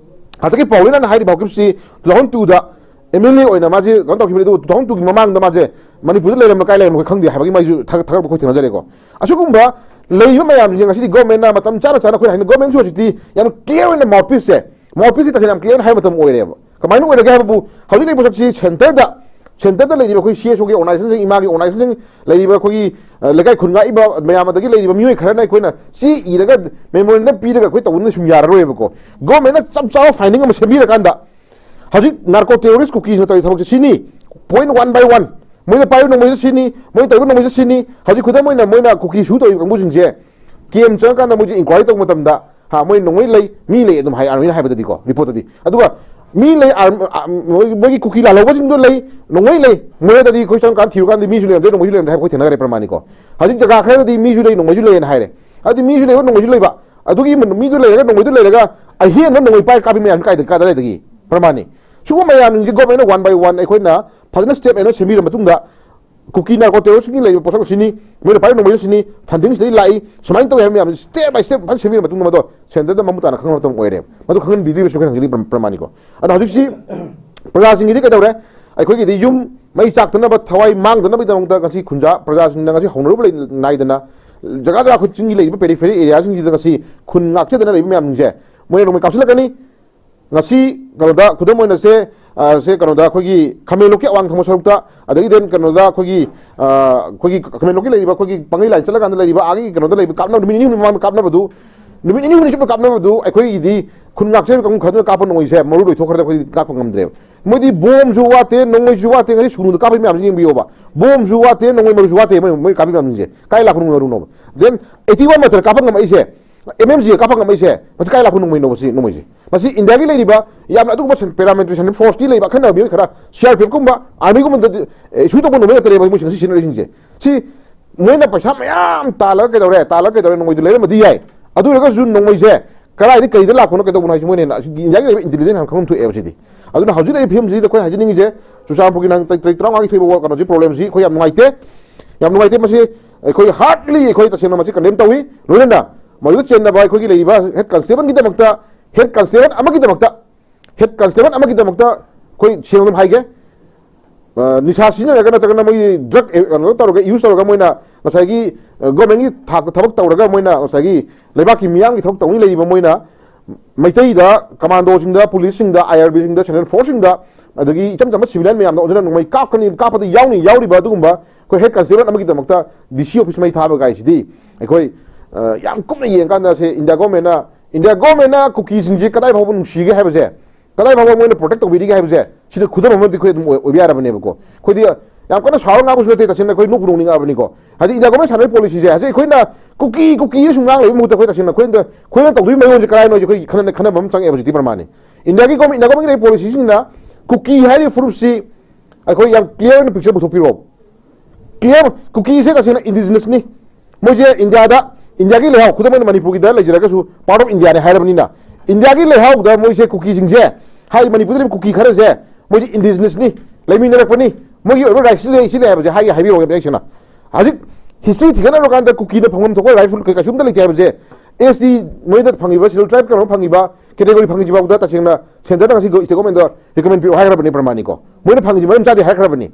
ꯍꯟꯗꯛꯀꯤ ꯄꯥꯎꯂꯤꯅ ꯍꯥꯏꯔꯤꯕ ꯍꯧꯈꯤꯕꯁꯤ ꯇꯨ ꯊꯥꯎꯖꯟ ꯇꯨꯗ ꯑꯦꯝ ꯑꯦꯜ ꯑꯦ ꯑꯣꯏꯅ ꯃꯥꯁꯦ ꯀꯩꯅꯣ ꯇꯧꯈꯤꯕꯅꯤ, ꯑꯗꯨꯒ ꯇꯨ ꯊꯥꯎꯖꯟ ꯇꯨꯒꯤ ꯃꯃꯥꯡꯗ ꯃꯥꯁꯦ ꯃꯅꯤꯄꯨꯔꯗ ꯂꯩꯔꯝꯕ ꯀꯥꯏ ꯂꯩꯔꯝꯕ ꯑꯩꯈꯣꯏ ꯈꯪꯗꯦ ꯍꯥꯏꯕꯒꯤ ꯃꯥꯏꯁꯨ ꯊꯥꯒꯠ-, ꯊꯥꯒꯠꯄ ꯑꯩꯈꯣꯏ ꯊꯦꯡꯅꯖꯔꯦꯀꯣ꯫ ꯑꯁꯤꯒꯨꯝꯕ ꯂꯩꯔꯤꯕ ꯃꯌꯥꯝꯁꯤꯡꯁꯦ ꯉꯁꯤꯗꯤ ꯒꯣꯔꯃꯦꯟꯅ ꯃꯇꯝ ꯆꯥꯅ ꯆꯥꯅ ꯑꯩꯈꯣꯏꯅ ꯍꯥꯏꯅ ꯒꯣꯔꯃꯦꯟꯁꯨ ꯍꯧꯖꯤꯛꯇꯤ ꯌꯥꯝ ꯀ꯭ꯂꯤꯌꯥꯔ ꯑꯣꯏꯅ ꯃꯥꯎꯠꯄꯤꯁꯁꯦ, ꯃꯥꯎꯠꯄꯤꯁꯁꯦ ꯇꯁꯦꯡꯅ ꯌꯥꯝ ꯀ꯭ꯂꯤꯌꯥꯔ ꯍꯥꯏꯕ ꯃꯇꯝ ꯑꯣꯏꯔꯦꯕ꯫ ꯀꯃꯥꯏꯅ ꯑꯣꯏꯔꯒꯦ ꯍꯥꯏꯕꯕꯨ ꯍꯧꯖꯤꯛ ꯂꯩꯕ ꯄꯣꯠꯁꯛꯁꯤ ꯁꯦꯟꯇꯔꯗ, ꯁꯦꯟꯇꯔꯗ ꯂꯩꯔꯤꯕ ꯑꯩꯈꯣꯏ ꯁꯤ ꯑꯦꯁ ꯑꯣꯒꯤ ꯑꯣꯔꯒꯅꯥꯏꯖꯦꯁꯟꯁꯤꯡ, ꯏꯃꯥꯒꯤ ꯑꯣꯔꯒꯅꯥꯏꯖꯦꯁꯟꯁꯤꯡ, ꯂꯩꯔꯤꯕ ꯑꯩꯈꯣꯏꯒꯤ, ꯑ, ꯂꯩꯀꯥꯏ ꯈꯨꯟ ꯉꯥꯛꯏꯕ ꯃꯌꯥꯝ, ꯑꯗꯒꯤ ꯂꯩꯔꯤꯕ ꯃꯤꯑꯣꯏ ꯈꯔꯅ ꯑꯩꯈꯣꯏꯅ ꯆꯦ ꯏꯔꯒ ꯃꯦꯃꯣꯔꯦꯟꯗꯝ ꯄꯤꯔꯒ ꯑꯩꯈꯣꯏ ꯇꯧꯕꯅ ꯁꯨꯝ ꯌꯥꯔꯔꯣꯏꯕꯀꯣ꯫ ꯒꯣꯔꯃꯦꯟꯅ ꯆꯞ ꯆꯥꯕ ꯐꯥꯏꯟꯗꯤꯡ ꯑꯃ ꯁꯦꯝꯕꯤꯔꯀꯥꯟꯗ ꯍꯧꯖꯤꯛ ꯅꯥꯔꯀꯣ ꯇꯦꯔꯣꯔꯤꯁ ꯀꯨꯀꯤꯁꯤꯅ ꯇꯧꯔꯤ ꯊꯕꯛꯁꯦ ꯁꯤꯅꯤ, ꯄꯣꯏꯟ ꯋꯥꯟ ꯕꯥꯏ ꯋꯥꯟ꯫ ꯃꯣꯏꯅ ꯄꯥꯏꯕ ꯅꯣꯡꯃꯩꯁꯦ ꯁꯤꯅꯤ, ꯃꯣꯏꯅ ꯇꯧꯔꯤꯕ ꯅꯣꯡꯃꯩꯁꯦ ꯁꯤꯅꯤ꯫ ꯍꯧꯖꯤꯛ ꯈꯨꯗꯝ ꯑꯣꯏꯅ ꯃꯣꯏꯅ ꯀꯨꯀꯤ ꯁꯨ ꯇꯧꯔꯤꯕ ꯀꯥꯡꯕꯨꯁꯤꯡꯁꯦ ꯀꯦꯝ ꯆꯪꯉꯀꯥꯟꯗ ꯃꯣꯏꯁꯦ ꯏꯟꯀ꯭ꯋꯥꯏꯔꯤ ꯇꯧꯕ ꯃꯇꯝꯗ, ꯍꯥ, ꯃꯣꯏ ꯅꯣꯡꯃꯩ ꯂꯩ, ꯃꯤ ꯂꯩ ꯑꯗꯨꯝ ꯍꯥꯏ, ꯑꯥꯔꯃꯤꯅ ꯍꯥꯏꯕꯗꯗꯤꯀꯣ, ꯔꯤꯄꯣꯔꯠꯇꯗꯤ꯫ ꯑꯗꯨꯒ ꯃꯤ ꯂꯩ, ꯑꯥꯔꯝ-, ꯑꯥ, ꯃꯣꯏꯒꯤ, ꯃꯣꯏꯒꯤ ꯀꯨꯀꯤ ꯂꯥꯜꯍꯧꯕꯁꯤꯡꯗꯣ ꯂꯩ, ꯅꯣꯡꯃꯩ ꯂꯩ, ꯃꯣꯏꯗꯗꯤ ꯑꯩꯈꯣꯏ ꯆꯪꯉꯀꯥꯟꯗ ꯊꯤꯔꯨꯀꯥꯟꯗ ꯃꯤꯁꯨ ꯂꯩꯔꯝꯗꯦ, ꯅꯣꯡꯃꯩꯁꯨ ꯂꯩꯔꯝꯗꯦ ꯍꯥꯏꯕ ꯑꯩꯈꯣꯏ ꯊꯦꯡꯅꯈ꯭ꯔꯦ ꯄ꯭ꯔꯃꯥꯅꯤꯀꯣ꯫ ꯍꯧꯖꯤꯛ ꯖꯒꯥ ꯈꯔꯗꯗꯤ ꯃꯤꯁꯨ ꯂꯩ, ꯅꯣꯡꯃꯩꯁꯨ ꯂꯩꯌꯦꯅ ꯍꯥꯏꯔꯦ꯫ ꯑꯗꯨꯗꯤ ꯃꯤꯁꯨ ꯂꯩꯕ, ꯅꯣꯡꯃꯩꯁꯨ ꯂꯩꯕ, ꯑꯗꯨꯒꯤ ꯃ-, ꯃꯤꯗꯨ ꯂꯩꯔꯒ ꯅꯣꯡꯃꯩꯗꯨ ꯂꯩꯔꯒ ꯑꯍꯦꯟꯕ ꯅꯣꯡꯃꯩ ꯄꯥꯏꯔ ꯀꯥꯞꯄꯤ ꯃꯌꯥꯝꯁꯤ ꯀꯥꯏꯗ-, ꯀꯗꯥꯏꯗꯒꯤ ꯄ꯭ꯔꯃꯥꯟꯅꯤ? ꯁꯤꯒꯨꯝꯕ ꯃꯌꯥꯝꯁꯤꯡꯁꯤ ꯒꯣꯔꯃꯦꯟꯅ ꯋꯥꯟ ꯕꯥꯏ ꯋꯥꯟ ꯑꯩꯈꯣꯏꯅ ꯐꯖꯅ ꯁ꯭ꯇꯦꯞ ꯑꯦꯟ ꯁꯦꯝꯕꯤꯔ ꯃꯇꯨꯡꯗ ꯀꯨꯀꯤ ꯅꯥꯔꯀꯣ ꯇꯦꯔꯣꯔꯤꯁꯀꯤ ꯂꯩꯔꯤꯕ ꯄꯣꯠꯁꯛ ꯑꯁꯤꯅꯤ, ꯃꯣꯏꯅ ꯄꯥꯏꯔꯤꯕ ꯅꯣꯡꯃꯩ ꯑꯁꯤꯅꯤ, ꯐꯟꯗꯤꯡꯁꯤꯗꯒꯤ ꯂꯥꯛꯏ, ꯁꯨꯃꯥꯏꯅ ꯇꯧꯏ ꯍꯥꯏꯕ ꯃꯌꯥꯝꯁꯤ ꯁ꯭ꯇꯦꯞ ꯕꯥꯏ ꯁ꯭ꯇꯦꯞ ꯐꯖꯅ ꯁꯦꯝꯕꯤꯔ ꯃꯇꯨꯡꯗ ꯃꯗꯣ ꯁꯦꯟꯇꯔꯗ ꯃꯃꯨꯠ ꯇꯥꯅ ꯈꯪꯕ ꯃꯇꯝ ꯑꯣꯏꯔꯦ꯫ ꯃꯗꯨ ꯈꯪꯍꯟꯕꯤꯗ꯭ꯔꯤꯕꯁꯤ ꯑꯩꯈꯣꯏꯅ ꯍꯧꯖꯤꯛ ꯄ꯭ꯔ-, ꯄ꯭ꯔꯃꯥꯟꯅꯤꯀꯣ꯫ ꯑꯗꯣ ꯍꯧꯖꯤꯛꯁꯤ ꯄ꯭ꯔꯖꯥꯁꯤꯡꯒꯤꯗꯤ ꯀꯩꯗꯧꯔꯦ? ꯑꯩꯈꯣꯏꯒꯤꯗꯤ ꯌꯨꯝ ꯃꯩ ꯆꯥꯛꯇꯅꯕ, ꯊꯋꯥꯏ ꯃꯥꯡꯗꯅꯕꯒꯤꯗꯃꯛꯇ ꯉꯁꯤ ꯈꯨꯟꯖꯥ ꯄ꯭ꯔꯖꯥꯁꯤꯡꯅ ꯉꯁꯤ ꯍꯧꯅꯔꯨꯕ ꯂꯩ-, ꯅꯥꯏꯗꯅ ꯖꯒꯥ ꯖꯒꯥ ꯈꯨꯗꯤꯡꯒꯤ ꯂꯩꯔꯤꯕ periphery areaꯁꯤꯡꯁꯤꯗ ꯉꯁꯤ ꯈꯨꯟ ꯉꯥꯛꯆꯗꯅ ꯂꯩꯕ ꯃꯌꯥꯝꯁꯤꯡꯁꯦ ꯃꯣꯏꯅ ꯅꯣꯡꯃꯩ ꯀꯥꯞꯁꯤꯜꯂꯛꯀꯅꯤ꯫ ꯉꯁꯤ ꯀꯩꯅꯣꯗ ꯈꯨꯗꯝ ꯑꯣꯏꯅ ꯁꯦ, ꯑ, ꯁꯦ ꯀꯩꯅꯣꯗ ꯑꯩꯈꯣꯏꯒꯤ ꯈꯥꯃꯦꯟꯂꯣꯛꯀꯤ ꯑꯋꯥꯡ ꯊꯪꯕ ꯁꯔꯨꯛꯇ, ꯑꯗꯒꯤ then ꯀꯩꯅꯣꯗ ꯑꯩꯈꯣꯏꯒꯤ, ꯑ, ꯑꯩꯈꯣꯏꯒꯤ ꯈꯥꯃꯦꯟꯂꯣꯛꯀꯤ ꯂꯩꯔꯤꯕ ꯑꯩꯈꯣꯏꯒꯤ ꯄꯥꯡꯒꯩ ꯂꯥꯏꯟ ꯆꯠꯂꯀꯥꯟꯗ ꯂꯩꯔꯤꯕ ꯑꯥꯒꯤ ꯀꯩꯅꯣꯗ ꯂꯩꯕ ꯀꯥꯞꯅꯕ ꯅꯨꯃꯤꯠ ꯅꯤꯅꯤ ꯍꯨꯝꯅꯤ ꯃꯃꯥꯡꯗ ꯀꯥꯞꯅꯕꯗꯨ, ꯅꯨꯃꯤꯠ ꯅꯤꯅꯤ ꯍꯨꯝꯅꯤ ꯁꯨꯞꯅ ꯀꯥꯞꯅꯕꯗꯨ ꯑꯩꯈꯣꯏꯒꯤꯗꯤ ꯈꯨꯟ ꯉꯥꯛꯆꯔꯤꯕ ꯀꯥꯡꯕꯨ ꯈꯔꯗꯨꯅ ꯀꯥꯞꯄ ꯅꯣꯡꯃꯩꯁꯦ ꯃꯔꯨ ꯂꯣꯏꯊꯣꯛꯈ꯭ꯔꯗꯤ ꯑꯩꯈꯣꯏꯗꯤ ꯀꯥꯞꯄ ꯉꯝꯗ꯭ꯔꯦꯕ꯫ ꯃꯣꯏꯗꯤ ꯕꯣꯝꯁꯨ ꯋꯥꯠꯇꯦ, ꯅꯣꯡꯃꯩꯁꯨ ꯋꯥꯠꯇꯦ, ꯉꯁꯤ ꯁꯨꯒꯅꯨꯗ ꯀꯥꯞꯄ ꯃꯌꯥꯝꯁꯤ ꯌꯦꯡꯕꯤꯌꯣꯕ꯫ ꯕꯣꯝꯁꯨ ꯋꯥꯠꯇꯦ, ꯅꯣꯡꯃꯩ ꯃꯔꯨꯁꯨ ꯋꯥꯠꯇꯦ, ꯃꯣꯏ, ꯃꯣꯏ ꯀꯥꯞꯄ ꯃꯌꯥꯝꯁꯤꯡꯁꯦ ꯀꯥꯏ ꯂꯥꯛꯄ ꯅꯣꯡꯃꯩ ꯃꯔꯨꯅꯣꯕ? Then eighty one ꯃꯇꯔ ꯀꯥꯞꯄ ꯉꯝꯃꯛꯏꯁꯦ, ꯑꯦꯝ ꯑꯦꯝ ꯖꯤꯒ ꯀꯥꯞꯄ ꯉꯝꯃꯛꯏꯁꯦ, ꯃꯁꯤ ꯀꯥꯏ ꯂꯥꯛꯄ ꯅꯣꯡꯃꯩꯅꯣꯕ ꯁꯤ ꯅꯣꯡꯃꯩꯁꯦ? ꯃꯁꯤ ꯏꯟꯗꯤꯌꯥꯒꯤ ꯂꯩꯔꯤꯕ ꯌꯥꯝꯅ ꯑꯗꯨꯒꯨꯝꯕ ꯁꯦꯟ-, paramilitary central forceꯀꯤ ꯂꯩꯕ ꯑꯈꯟꯅꯕ ꯃꯤꯑꯣꯏ ꯈꯔ, ꯁꯤ ꯑꯥꯔ ꯄꯤ ꯑꯦꯐꯀꯨꯝꯕ, ꯑꯥꯔꯃꯤꯒꯨꯝꯕꯗꯗꯤ, ꯑꯦ, issue ꯇꯧꯕ ꯅꯣꯡꯃꯩ ꯉꯥꯛꯇꯅꯦꯕ ꯃꯣꯏꯁꯤꯡ ꯁꯤ ꯁꯤꯖꯤꯟꯅꯔꯤꯁꯤꯡꯁꯦ꯫ ꯁꯤ ꯃꯣꯏꯅ ꯄꯩꯁꯥ ꯃꯌꯥꯝ ꯇꯥꯜꯂꯒ ꯀꯩꯗꯧꯔꯦ, ꯇꯥꯜꯂꯒ ꯀꯩꯗꯧꯔꯦ, ꯅꯣꯡꯃꯩꯗꯨ ꯂꯩꯔꯝꯕꯗꯤ ꯌꯥꯏ꯫ ꯑꯗꯨ ꯑꯣꯏꯔꯒꯁꯨ ꯅꯣꯡꯃꯩꯁꯦ ꯀꯗꯥꯏꯗ ꯀꯩꯗ ꯂꯥꯛꯄꯅꯣ ꯀꯩꯗꯧꯕꯅꯣ ꯍꯥꯏꯁꯤ ꯃꯣꯏꯅ ꯍꯦꯟꯅ ꯏꯟꯗꯤꯌꯥꯒꯤ ꯂꯩꯕ intelligence ꯍꯥꯟꯅ ꯈꯪꯐꯝ ꯊꯣꯛꯑꯦꯕ ꯁꯤꯗꯤ꯫ ꯑꯗꯨꯅ ꯍꯧꯖꯤꯛ ꯂꯩꯔꯤꯕ ꯐꯤꯕꯝꯁꯤꯗ ꯑꯩꯈꯣꯏꯅ ꯍꯥꯏꯖꯅꯤꯡꯉꯤꯁꯦ, ꯆꯨꯔꯆꯥꯟꯄꯨꯔꯒꯤ ꯅꯍꯥꯟ ꯇꯥꯔꯤꯛ ꯇꯔꯥꯃꯉꯥꯒꯤ ꯊꯣꯛꯏꯕ ꯀꯩꯅꯣꯁꯤ, problemꯁꯤ ꯑꯩꯈꯣꯏ ꯌꯥꯝ ꯅꯨꯡꯉꯥꯏꯇꯦ, ꯌꯥꯝ ꯅꯨꯡꯉꯥꯏꯇꯦ꯫ ꯃꯁꯤ ꯑꯩꯈꯣꯏ heartily ꯑꯩꯈꯣꯏ ꯇꯁꯦꯡꯅ ꯃꯁꯤ condemn ꯇꯧꯏ꯫ ꯂꯣꯏꯅꯅ ꯃꯗꯨꯗ ꯆꯦꯟꯅꯕ ꯑꯩꯈꯣꯏꯒꯤ ꯂꯩꯔꯤꯕ head constableꯒꯤꯗꯃꯛꯇ, head constable ꯑꯃꯒꯤꯗꯃꯛꯇ, head constable ꯑꯃꯒꯤꯗꯃꯛꯇ ꯑꯩꯈꯣꯏ ꯁꯦꯡꯅ ꯑꯗꯨꯝ ꯍꯥꯏꯒꯦ, ꯑ, ꯅꯤꯁꯥ ꯁꯤꯖꯤꯟꯅꯔꯒ ꯅꯠꯇ꯭ꯔꯒꯅ ꯃꯣꯏꯒꯤ drug, ꯑ, ꯀꯩꯅꯣ ꯇꯧꯔꯒ, use ꯇꯧꯔꯒ ꯃꯣꯏꯅ ꯉꯁꯥꯏꯒꯤ, ꯑ, governmentꯀꯤ ꯊꯥꯛꯇ ꯊꯕꯛ ꯇꯧꯔꯒ ꯃꯣꯏꯅ ꯉꯁꯥꯏꯒꯤ ꯂꯩꯕꯥꯛꯀꯤ ꯃꯤꯌꯥꯝꯒꯤ ꯊꯕꯛ ꯇꯧꯅꯤ ꯂꯩꯔꯤꯕ ꯃꯣꯏꯅ ꯃꯩꯇꯩꯗ commandoꯁꯤꯡꯗ, policeꯁꯤꯡꯗ, IRBꯁꯤꯡꯗ, central forceꯁꯤꯡꯗ, ꯑꯗꯒꯤ ꯏꯆꯝ ꯆꯝꯕ civilian ꯃꯌꯥꯝꯗ ꯑꯣꯟꯁꯤꯟꯅ ꯅꯣꯡꯃꯩ ꯀꯥꯞꯀꯅꯤ, ꯀꯥꯞꯄꯗ ꯌꯥꯎꯅꯤ, ꯌꯥꯎꯔꯤꯕ ꯑꯗꯨꯒꯨꯝꯕ ꯑꯩꯈꯣꯏ head constable ꯑꯃꯒꯤꯗꯃꯛꯇ DC office ꯃꯩ ꯊꯥꯕ ꯀꯥꯏꯁꯤꯗꯤ ꯑꯩꯈꯣꯏ, ꯑ, ꯌꯥꯝ ꯀꯨꯞꯅ ꯌꯦꯡꯀꯥꯟꯗ ꯁꯦ India governmentꯅ, India governmentꯅ ꯀꯨꯀꯤꯁꯤꯡꯁꯦ ꯀꯗꯥꯏ ꯐꯥꯎꯕ ꯅꯨꯡꯁꯤꯒꯦ ꯍꯥꯏꯕꯁꯦ, ꯀꯗꯥꯏ ꯐꯥꯎꯕ ꯃꯣꯏꯅ protect ꯇꯧꯕꯤꯔꯤꯒꯦ ꯍꯥꯏꯕꯁꯦ ꯁꯤꯗ ꯈꯨꯗꯝ ꯑꯃꯗꯤ ꯑꯩꯈꯣꯏ ꯑꯗꯨꯝ ꯑꯣꯏ-, ꯑꯣꯏꯕ ꯌꯥꯔꯕꯅꯦꯕꯀꯣ꯫ ꯑꯩꯈꯣꯏꯗꯤ ꯌꯥꯝ ꯀꯟꯅ ꯁꯥꯎꯔ ꯉꯥꯡꯕꯁꯨ ꯅꯠꯇꯦ, ꯇꯁꯦꯡꯅ ꯑꯩꯈꯣꯏ ꯅꯣꯛꯄꯨ ꯅꯣꯛꯅꯤꯡꯉꯛꯑꯕꯅꯤꯀꯣ꯫ ꯍꯥꯏꯗꯤ India government ꯁꯥꯟꯅꯔꯤ policyꯁꯦ, ꯍꯧꯖꯤꯛ ꯑꯩꯈꯣꯏꯅ ꯀꯨꯀꯤ, ꯀꯨꯀꯤꯅ ꯁꯨꯝ ꯉꯥꯡ ꯂꯩꯕꯒꯤ ꯃꯍꯨꯠꯇ ꯑꯩꯈꯣꯏ ꯇꯁꯦꯡꯅ ꯑꯩꯈꯣꯏꯅ, ꯑꯩꯈꯣꯏꯅ ꯇꯧꯗꯣꯏ ꯃꯑꯣꯡꯁꯦ ꯀꯔꯥꯏꯅꯣ ꯍꯥꯏꯁꯦ ꯑꯩꯈꯣꯏ ꯈꯟꯅ-, ꯈꯟꯅꯕ ꯑꯃ ꯆꯪꯉꯛꯑꯦꯕ ꯍꯧꯖꯤꯛꯇꯤ ꯄ꯭ꯔꯃꯥꯟꯅꯤ꯫ Indiaꯒꯤ government, India governmentꯒꯤ ꯂꯩꯔꯤꯕ policyꯁꯤꯡꯁꯤꯅ ꯀꯨꯀꯤ ꯍꯥꯏꯔꯤꯕ ꯐꯨꯔꯨꯞꯁꯤ ꯑꯩꯈꯣꯏ ꯌꯥꯝ clear ꯑꯣꯏꯅ picture ꯄꯨꯊꯣꯛꯄꯤꯔꯛꯑꯣ꯫ Clear, ꯀꯨꯀꯤꯁꯦ ꯇꯁꯦꯡꯅ indigenousꯅꯤ꯫ ꯃꯣꯏꯁꯦ ꯏꯟꯗꯤꯌꯥꯗ, ꯏꯟꯗꯤꯌꯥꯒꯤ ꯂꯩꯍꯥꯎ, ꯈꯨꯗꯝ ꯑꯣꯏꯅ ꯃꯅꯤꯄꯨꯔꯒꯤꯗ ꯂꯩꯖꯔꯒꯁꯨ part of Indiaꯅꯦ ꯍꯥꯏꯔꯕꯅꯤꯅ, ꯏꯟꯗꯤꯌꯥꯒꯤ ꯂꯩꯍꯥꯎꯗ ꯃꯣꯏꯁꯦ ꯀꯨꯀꯤꯁꯤꯡꯁꯦ, ꯍꯥꯏꯔꯤꯕ ꯃꯅꯤꯄꯨꯔꯗ ꯂꯩꯕ ꯀꯨꯀꯤ ꯈꯔꯁꯦ, ꯃꯣꯏꯁꯦ indigenousꯅꯤ, ꯂꯩꯃꯤꯟꯅꯔꯛꯄꯅꯤ, ꯃꯣꯏꯒꯤ ꯑꯣꯏꯕ rights ꯂꯩ, ꯁꯤ ꯂꯩ ꯍꯥꯏꯕꯁꯦ ꯍꯥꯏꯒꯦ, ꯍꯥꯏꯕꯤꯔꯛꯑꯣ ꯃꯌꯦꯛ ꯁꯦꯡꯅ꯫ ꯍꯧꯖꯤꯛ history ꯊꯤꯒꯠꯅꯔꯨꯔꯀꯥꯟꯗ ꯀꯨꯀꯤꯅ ꯐꯪꯐꯝ ꯊꯣꯛꯄ rightful ꯀꯩ-, ꯀꯩꯁꯨꯝꯇ ꯂꯩꯇꯦ ꯍꯥꯏꯕꯁꯦ, ST ꯃꯣꯏꯗ ꯐꯪꯉꯤꯕ, schedule tribe ꯀꯩꯅꯣ ꯐꯪꯉꯤꯕ category ꯐꯪꯉꯤꯁꯤ ꯐꯥꯎꯗ ꯇꯁꯦꯡꯅ centreꯗ ꯉꯁꯤ state governmentꯗ recommend ꯄꯤꯔꯛꯑꯣ ꯍꯥꯏꯈ꯭ꯔꯕꯅꯤ ꯄ꯭ꯔꯃꯥꯟꯅꯤꯀꯣ꯫ ꯃꯣꯏꯅ ꯐꯪꯉꯤꯁꯤ ꯃꯔꯝ ꯆꯥꯗꯦ ꯍꯥꯏꯔꯛꯈ꯭ꯔꯕꯅꯤ꯫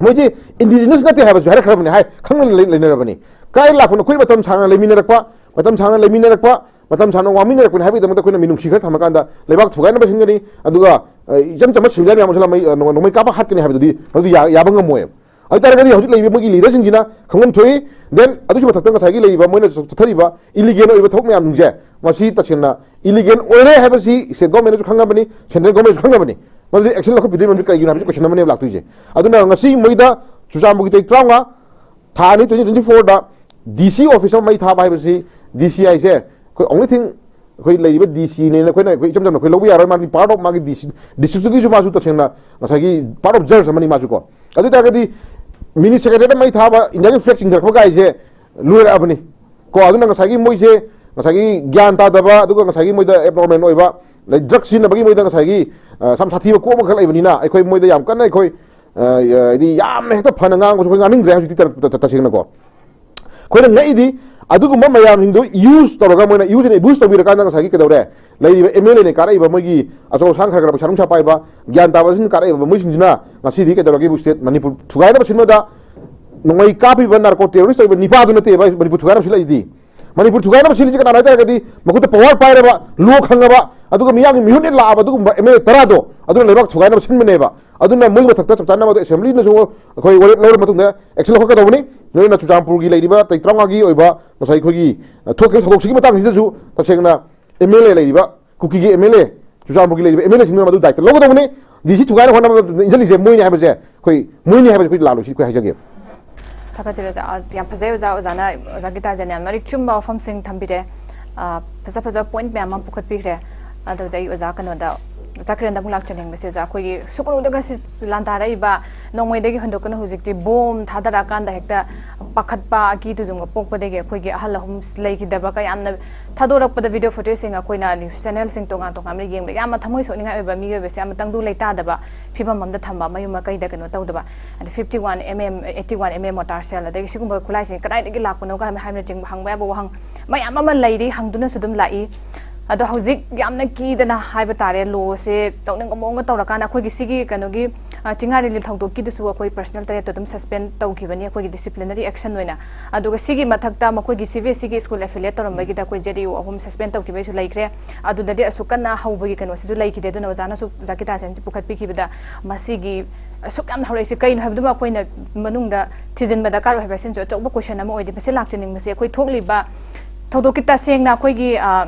ꯃꯣꯏꯁꯤ indigenous ꯅꯠꯇꯦ ꯍꯥꯏꯕꯁꯨ ꯍꯥꯏꯔꯛꯈ꯭ꯔꯕꯅꯤ, ꯍꯥꯏ ꯈꯪꯅ ꯂꯩ- ꯂꯩꯅꯔꯕꯅꯤ꯫ ꯀꯥꯏ ꯂꯥꯛꯄꯅꯣ? ꯑꯩꯈꯣꯏ ꯃꯇꯝ ꯁꯥꯡꯅ ꯂꯩꯃꯤꯟꯅꯔꯛꯄ, ꯃꯇꯝ ꯁꯥꯡꯅ ꯂꯩꯃꯤꯟꯅꯔꯛꯄ, ꯃꯇꯝ ꯁꯥꯡꯅ ꯋꯥꯃꯤꯟꯅꯔꯛꯄꯅꯤ ꯍꯥꯏꯕꯒꯤꯗꯃꯛꯇ ꯑꯩꯈꯣꯏꯅ ꯃꯤꯅꯨꯡꯁꯤ ꯈꯔ ꯊꯝꯃꯀꯥꯟꯗ ꯂꯩꯕꯥꯛ ꯊꯨꯒꯥꯏꯅꯕ ꯁꯤꯟꯒꯅꯤ, ꯑꯗꯨꯒ ꯑ, ꯏꯆꯝ ꯆꯝꯕ civilian ꯃꯌꯥꯝ ꯑꯃꯁꯨ ꯂꯥꯛꯃꯩ, ꯑ, ꯅꯣꯡ- ꯅꯣꯡꯃꯩ ꯀꯥꯞꯄ ꯍꯥꯠꯀꯅꯤ ꯍꯥꯏꯕꯗꯨꯗꯤ ꯃꯗꯨ ꯌꯥ- ꯌꯥꯕ ꯉꯝꯃꯣꯏꯕ꯫ ꯑꯗꯨ ꯇꯥꯔꯒꯗꯤ ꯍꯧꯖꯤꯛ ꯂꯩꯔꯤꯕ ꯃꯣꯏꯒꯤ leaderꯁꯤꯡꯁꯤꯅ ꯈꯪꯐꯝ ꯊꯣꯛꯏ꯫ Then ꯑꯗꯨꯒꯤ ꯃꯊꯛꯇ ꯉꯁꯥꯏꯒꯤ ꯂꯩꯔꯤꯕ ꯃꯣꯏꯅ ꯆꯠꯊꯔꯤꯕ illegal ꯑꯣꯏꯕ ꯊꯕꯛ ꯃꯌꯥꯝꯁꯤꯡꯁꯦ, ꯃꯁꯤ ꯇꯁꯦꯡꯅ illegal ꯑꯣꯏꯔꯦ ꯍꯥꯏꯕꯁꯤ state governmentꯅꯁꯨ ꯈꯪꯉꯕꯅꯤ, central governmentꯅꯁꯨ ꯈꯪꯉꯕꯅꯤ꯫ ꯃꯗꯨꯗꯤ action ꯂꯧꯈꯠꯄꯤꯗꯣꯏ ꯃꯔꯝꯗꯤ ꯀꯔꯤꯒꯤꯅꯣ ꯍꯥꯏꯕꯁꯤ question ꯑꯃꯅꯦꯕ ꯂꯥꯛꯇꯣꯏꯁꯦ꯫ ꯑꯗꯨꯅ ꯉꯁꯤ ꯃꯣꯏꯗ ꯆꯨꯔꯆꯥꯟꯄꯨꯔꯒꯤ ꯇꯥꯔꯤꯛ ꯇꯔꯥꯃꯉꯥ, ꯊꯥ ꯑꯅꯤ, twenty twenty fourꯗ DC office ꯑꯃ ꯃꯩ ꯊꯥꯕ ꯍꯥꯏꯕꯁꯤ, DC ꯍꯥꯏꯁꯦ ꯑꯩꯈꯣꯏ only thing ꯑꯩꯈꯣꯏ ꯂꯩꯔꯤꯕ DCꯅꯦꯅ ꯑꯩꯈꯣꯏꯅ ꯑꯩꯈꯣꯏ ꯏꯆꯝ ꯆꯝꯅ ꯑꯩꯈꯣꯏ ꯂꯧꯕ ꯌꯥꯔꯣꯏ꯫ ꯃꯥꯒꯤ part of ꯃꯥꯒꯤ DC districtꯇꯨꯒꯤꯁꯨ ꯃꯥꯁꯨ ꯇꯁꯦꯡꯅ ꯉꯁꯥꯏꯒꯤ part of judge ꯑꯃꯅꯤ ꯃꯥꯁꯨ ꯀꯣ꯫ ꯑꯗꯨ ꯑꯣꯏꯇꯥꯔꯒꯗꯤ mini secretariatꯇ ꯃꯩ ꯊꯥꯕ, Indiaꯒꯤ flag ꯆꯤꯡꯊꯔꯛꯄ ꯀꯥꯏꯁꯦ ꯂꯣꯏꯔꯛꯑꯕꯅꯤ ꯀꯣ꯫ ꯑꯗꯨꯅ ꯉꯁꯥꯏꯒꯤ ꯃꯣꯏꯁꯦ ꯉꯁꯥꯏꯒꯤ ꯒ꯭ꯌꯥꯟ ꯇꯥꯗꯕ, ꯑꯗꯨꯒ ꯉꯁꯥꯏꯒꯤ ꯃꯣꯏꯗ abnormal ꯑꯣꯏꯕ, ꯑꯗꯩ drug ꯁꯤꯖꯤꯟꯅꯕꯒꯤ ꯃꯣꯏꯗ ꯉꯁꯥꯏꯒꯤ, ꯑ, ꯌꯥꯝ ꯁꯥꯊꯤꯕ ꯀꯣꯛ ꯑꯃꯈꯛ ꯂꯩꯕꯅꯤꯅ ꯑꯩꯈꯣꯏ ꯃꯣꯏꯗ ꯌꯥꯝ ꯀꯟꯅ ꯑꯩꯈꯣꯏ, ꯑ, ꯍꯥꯏꯗꯤ ꯌꯥꯝꯅ ꯍꯦꯛꯇ ꯐꯅ ꯉꯥꯡꯕꯁꯨ ꯑꯩꯈꯣꯏ ꯉꯥꯡꯅꯤꯡꯗ꯭ꯔꯦ ꯍꯧꯖꯤꯛꯇꯤ ꯇ- ꯇ- ꯇ- ꯇꯁꯦꯡꯅꯀꯣ꯫ ꯑꯩꯈꯣꯏꯅ ꯉꯛꯏꯗꯤ ꯑꯗꯨꯒꯨꯝꯕ ꯃꯌꯥꯝꯁꯤꯡꯗꯣ use ꯇꯧꯔꯒ, ꯃꯣꯏꯅ use and abuse ꯇꯧꯕꯤꯔꯀꯥꯟꯗ ꯉꯁꯥꯏꯒꯤ ꯀꯩꯗꯧꯔꯦ? ꯂꯩꯔꯤꯕ MLAꯅ ꯀꯥꯔꯛꯏꯕ ꯃꯣꯏꯒꯤ ꯑꯆꯧ ꯑꯁꯥꯡ ꯈꯔ ꯈꯔ, ꯄꯩꯁꯥ ꯅꯨꯡꯁꯥ ꯄꯥꯏꯕ, ꯒ꯭ꯌꯥꯟ ꯇꯥꯕꯁꯤꯡ ꯀꯥꯔꯛꯏꯕ ꯃꯣꯏꯁꯤꯡꯁꯤꯅ ꯉꯁꯤꯗꯤ ꯀꯩꯗꯧꯔꯒꯦꯕꯨ state ꯃꯅꯤꯄꯨꯔ ꯊꯨꯒꯥꯏꯅꯕ ꯁꯤꯟꯕꯗ, ꯅꯣꯡꯃꯩ ꯀꯥꯞꯄꯤꯕ narco terrorist ꯇꯧꯔꯤꯕ ꯅꯤꯄꯥꯗꯨ ꯅꯠꯇꯦꯕ ꯃꯅꯤꯄꯨꯔ ꯊꯨꯒꯥꯏꯅꯕ ꯁꯤꯜꯂꯛꯏꯗꯤ꯫ ꯃꯅꯤꯄꯨꯔ ꯊꯨꯒꯥꯏꯅꯕ ꯁꯤꯜꯂꯤꯁꯤ ꯀꯅꯥꯅꯣ ꯍꯥꯏ ꯇꯥꯔꯒꯗꯤ ꯃꯈꯨꯠꯇ power ꯄꯥꯏꯔꯕ, law ꯈꯪꯉꯕ, ꯑꯗꯨꯒ ꯃꯤꯌꯥꯝꯒꯤ ꯃꯤꯍꯨꯠ ꯂꯥꯛꯑꯕ ꯑꯗꯨꯒꯨꯝꯕ MLA ꯇꯔꯥꯗꯣ, ꯑꯗꯨꯅ ꯂꯩꯕꯥꯛ ꯊꯨꯒꯥꯏꯅꯕ ꯁꯤꯟꯕꯅꯦꯕ꯫ ꯑꯗꯨꯅ ꯃꯣꯏꯒꯤ ꯃꯊꯛꯇ ꯆꯞ ꯆꯥꯅ ꯃꯗꯨ assemblyꯅꯁꯨ ꯑꯩꯈꯣꯏ ꯋꯥꯔꯦꯞ ꯂꯧꯔ ꯃꯇꯨꯡꯗ action ꯂꯧꯈꯠꯀꯗꯧꯕꯅꯤ꯫ ꯅꯣꯏꯅ ꯆꯨꯔꯆꯥꯟꯄꯨꯔꯒꯤ ꯂꯩꯔꯤꯕ ꯇꯥꯔꯤꯛ ꯇꯔꯥꯃꯉꯥꯒꯤ ꯑꯣꯏꯕ ꯉꯁꯥꯏ ꯑꯩꯈꯣꯏꯒꯤ, ꯑ, ꯊꯣꯛꯈꯤꯕ ꯊꯧꯗꯣꯛꯁꯤꯒꯤ ꯃꯇꯥꯡꯁꯤꯗꯁꯨ ꯇꯁꯦꯡꯅ MLA ꯂꯩꯔꯤꯕ, ꯀꯨꯀꯤꯒꯤ MLA, ꯆꯨꯔꯆꯥꯟꯄꯨꯔꯒꯤ ꯂꯩꯔꯤꯕ MLAꯁꯤꯡꯗꯨꯅ ꯃꯗꯨ ꯗꯥꯏꯇ ꯂꯧꯒꯗꯧꯕꯅꯤ꯫ DC ꯊꯨꯒꯥꯏꯅ ꯍꯣꯠꯅꯕꯗ ꯏꯟꯖꯜꯂꯤꯁꯦ ꯃꯣꯏꯅꯤ ꯍꯥꯏꯕꯁꯦ ꯑꯩꯈꯣꯏ, ꯃꯣꯏꯅꯤ ꯍꯥꯏꯕꯁꯦ ꯑꯩꯈꯣꯏ ꯂꯥꯜꯂꯣꯏꯁꯤ ꯑꯩꯈꯣꯏ ꯍꯥꯏꯖꯒꯦ꯫ ꯊꯥꯒꯠꯆꯔꯤ ꯑꯣꯖꯥ꯫ ꯑ, ꯌꯥꯝ ꯐꯖꯩ ꯑꯣꯖꯥ, ꯑꯣꯖꯥꯅ, ꯑꯣꯖꯥ ꯒꯤꯇꯥꯖꯟ ꯌꯥꯝ ꯃꯔꯤꯛ ꯆꯨꯝꯕ ꯋꯥꯐꯝꯁꯤꯡ ꯊꯝꯕꯤꯔꯦ꯫ ꯑ, ꯐꯖ ꯐꯖꯕ point ꯃꯌꯥꯝ ꯑꯃ ꯄꯨꯈꯠꯄꯤꯈ꯭ꯔꯦ꯫ ꯑꯗꯣ ꯍꯧꯖꯤꯛ ꯑꯩ ꯑꯣꯖꯥ ꯀꯩꯅꯣꯗ, ꯑꯣꯖꯥ ꯀꯤꯔꯟꯗ ꯑꯃꯨꯛ ꯂꯥꯛꯆꯅꯤꯡꯕꯁꯦ, ꯑꯣꯖꯥ, ꯑꯩꯈꯣꯏꯒꯤ ꯁꯨꯀꯅꯨꯗꯒ ꯁꯤ ꯂꯥꯟꯗꯥꯔꯛꯏꯕ ꯅꯣꯡꯃꯩꯗꯒꯤ ꯍꯦꯟꯗꯣꯛꯇꯅ ꯍꯧꯖꯤꯛꯇꯤ ꯕꯣꯝ ꯊꯥꯗꯔꯛꯑꯀꯥꯟꯗ ꯍꯦꯛꯇ ꯄꯥꯈꯠꯄ, ꯑꯀꯤ ꯇꯨꯖꯨꯡꯕ ꯄꯣꯛꯄꯗꯒꯤ ꯑꯩꯈꯣꯏꯒꯤ ꯑꯍꯜ ꯑꯍꯨꯝ ꯂꯩꯈꯤꯗꯕ ꯀꯌꯥꯝꯅ ꯊꯥꯗꯣꯔꯛꯄꯗ video footageꯁꯤꯡ ꯑꯩꯈꯣꯏꯅ news channelꯁꯤꯡ ꯇꯣꯉꯥꯟ ꯇꯣꯉꯥꯟꯕ ꯌꯦꯡꯕꯗ ꯌꯥꯝꯅ ꯊꯃꯣꯏ ꯁꯣꯛꯅꯤꯡꯉꯥꯏ ꯑꯣꯏꯕ, ꯃꯤꯑꯣꯏꯕꯁꯦ ꯌꯥꯝꯅ ꯇꯪꯗꯨ ꯂꯩꯇꯥꯗꯕ ꯐꯤꯕꯝ ꯑꯃꯗ ꯊꯝꯕ, ꯃꯌꯨꯝ ꯃꯀꯩꯗ ꯀꯩꯅꯣ ꯇꯧꯗꯕ, ꯑꯗ fifty one MM, eighty one MM mortar shell, ꯑꯗꯒꯤ ꯁꯤꯒꯨꯝꯕ ꯈꯨꯠꯂꯥꯏꯁꯤꯡ ꯀꯗꯥꯏꯗꯒꯤ ꯂꯥꯛꯄꯅꯣ ꯀꯥꯏꯅ ꯍꯥꯏꯕꯅꯆꯤꯡꯕ ꯍꯪꯕ ꯌꯥꯕ ꯋꯥꯍꯪ ꯃꯌꯥꯝ ꯑꯃ ꯂꯩꯔꯤ, ꯍꯪꯗꯨꯅꯁꯨ ꯑꯗꯨꯝ ꯂꯥꯛꯏ꯫ ꯑꯗꯣ ꯍꯧꯖꯤꯛ ꯌꯥꯝꯅ ꯀꯤꯗꯅ ꯍꯥꯏꯕ ꯇꯥꯔꯦ, lawꯁꯦ ꯇꯧꯅꯤꯡꯕ ꯃꯑꯣꯡꯗ ꯇꯧꯔꯀꯥꯟꯗ ꯑꯩꯈꯣꯏꯒꯤ ꯁꯤꯒꯤ ꯀꯩꯅꯣꯒꯤ ꯑ, ꯆꯤꯡꯉꯥ ꯔꯦꯂꯤ ꯊꯧꯗꯣꯛꯀꯤꯗꯨꯁꯨ ꯑꯩꯈꯣꯏ ꯄꯔꯁꯅꯦꯜ ꯇꯔꯦꯠꯇꯣ ꯑꯗꯨꯝ ꯁꯁꯄꯦꯟ ꯇꯧꯈꯤꯕꯅꯤ, ꯑꯩꯈꯣꯏꯒꯤ ꯗꯤꯁꯤꯄ꯭ꯂꯤꯅꯔꯤ ꯑꯦꯛꯁꯟ ꯑꯣꯏꯅ꯫ ꯑꯗꯨꯒ ꯁꯤꯒꯤ ꯃꯊꯛꯇ ꯃꯈꯣꯏꯒꯤ ꯁꯤ ꯕꯤ ꯑꯦꯁ ꯁꯤꯒꯤ ꯁ꯭ꯀꯨꯜ ꯑꯦꯐꯤꯂꯦꯠ ꯇꯧꯔꯝꯕꯒꯤꯗ ꯑꯩꯈꯣꯏ ꯖꯦ ꯗꯤ ꯌꯨ ꯑꯍꯨꯝ ꯁꯁꯄꯦꯟ ꯇꯧꯈꯤꯕꯩꯁꯨ ꯂꯩꯈ꯭ꯔꯦ꯫ ꯑꯗꯨꯗꯗꯤ ꯑꯁꯨꯛ ꯀꯟꯅ ꯍꯧꯕꯒꯤ ꯀꯩꯅꯣꯁꯤꯁꯨ ꯂꯩꯈꯤꯗꯦ꯫ ꯑꯗꯨꯅ ꯑꯣꯖꯥꯅꯁꯨ ꯑꯣꯖꯥ ꯀꯤꯇꯥꯁꯦꯟꯁꯤ ꯄꯨꯈꯠꯄꯤꯈꯤꯕꯗ ꯃꯁꯤꯒꯤ ꯑꯁꯨꯛ ꯌꯥꯝꯅ ꯍꯧꯔꯛꯏꯁꯤ ꯀꯩꯅꯣ ꯍꯥꯏꯕꯗꯨꯃ ꯑꯩꯈꯣꯏꯅ ꯃꯅꯨꯡꯗ ꯊꯤꯖꯤꯟꯕ ꯗꯔꯀꯥꯔ ꯑꯣꯏ ꯍꯥꯏꯕ ꯁꯤꯃꯁꯨ ꯑꯆꯧꯕ ꯀꯣꯏꯁꯟ ꯑꯃ ꯑꯣꯏꯔꯤ꯫ ꯃꯁꯤ ꯂꯥꯛꯆꯅꯤꯡꯕꯁꯦ ꯑꯩꯈꯣꯏ ꯊꯣꯛꯂꯤꯕ ꯊꯧꯗꯣꯛꯀꯤ ꯇꯁꯦꯡꯅ ꯑꯩꯈꯣꯏꯒꯤ, ꯑ,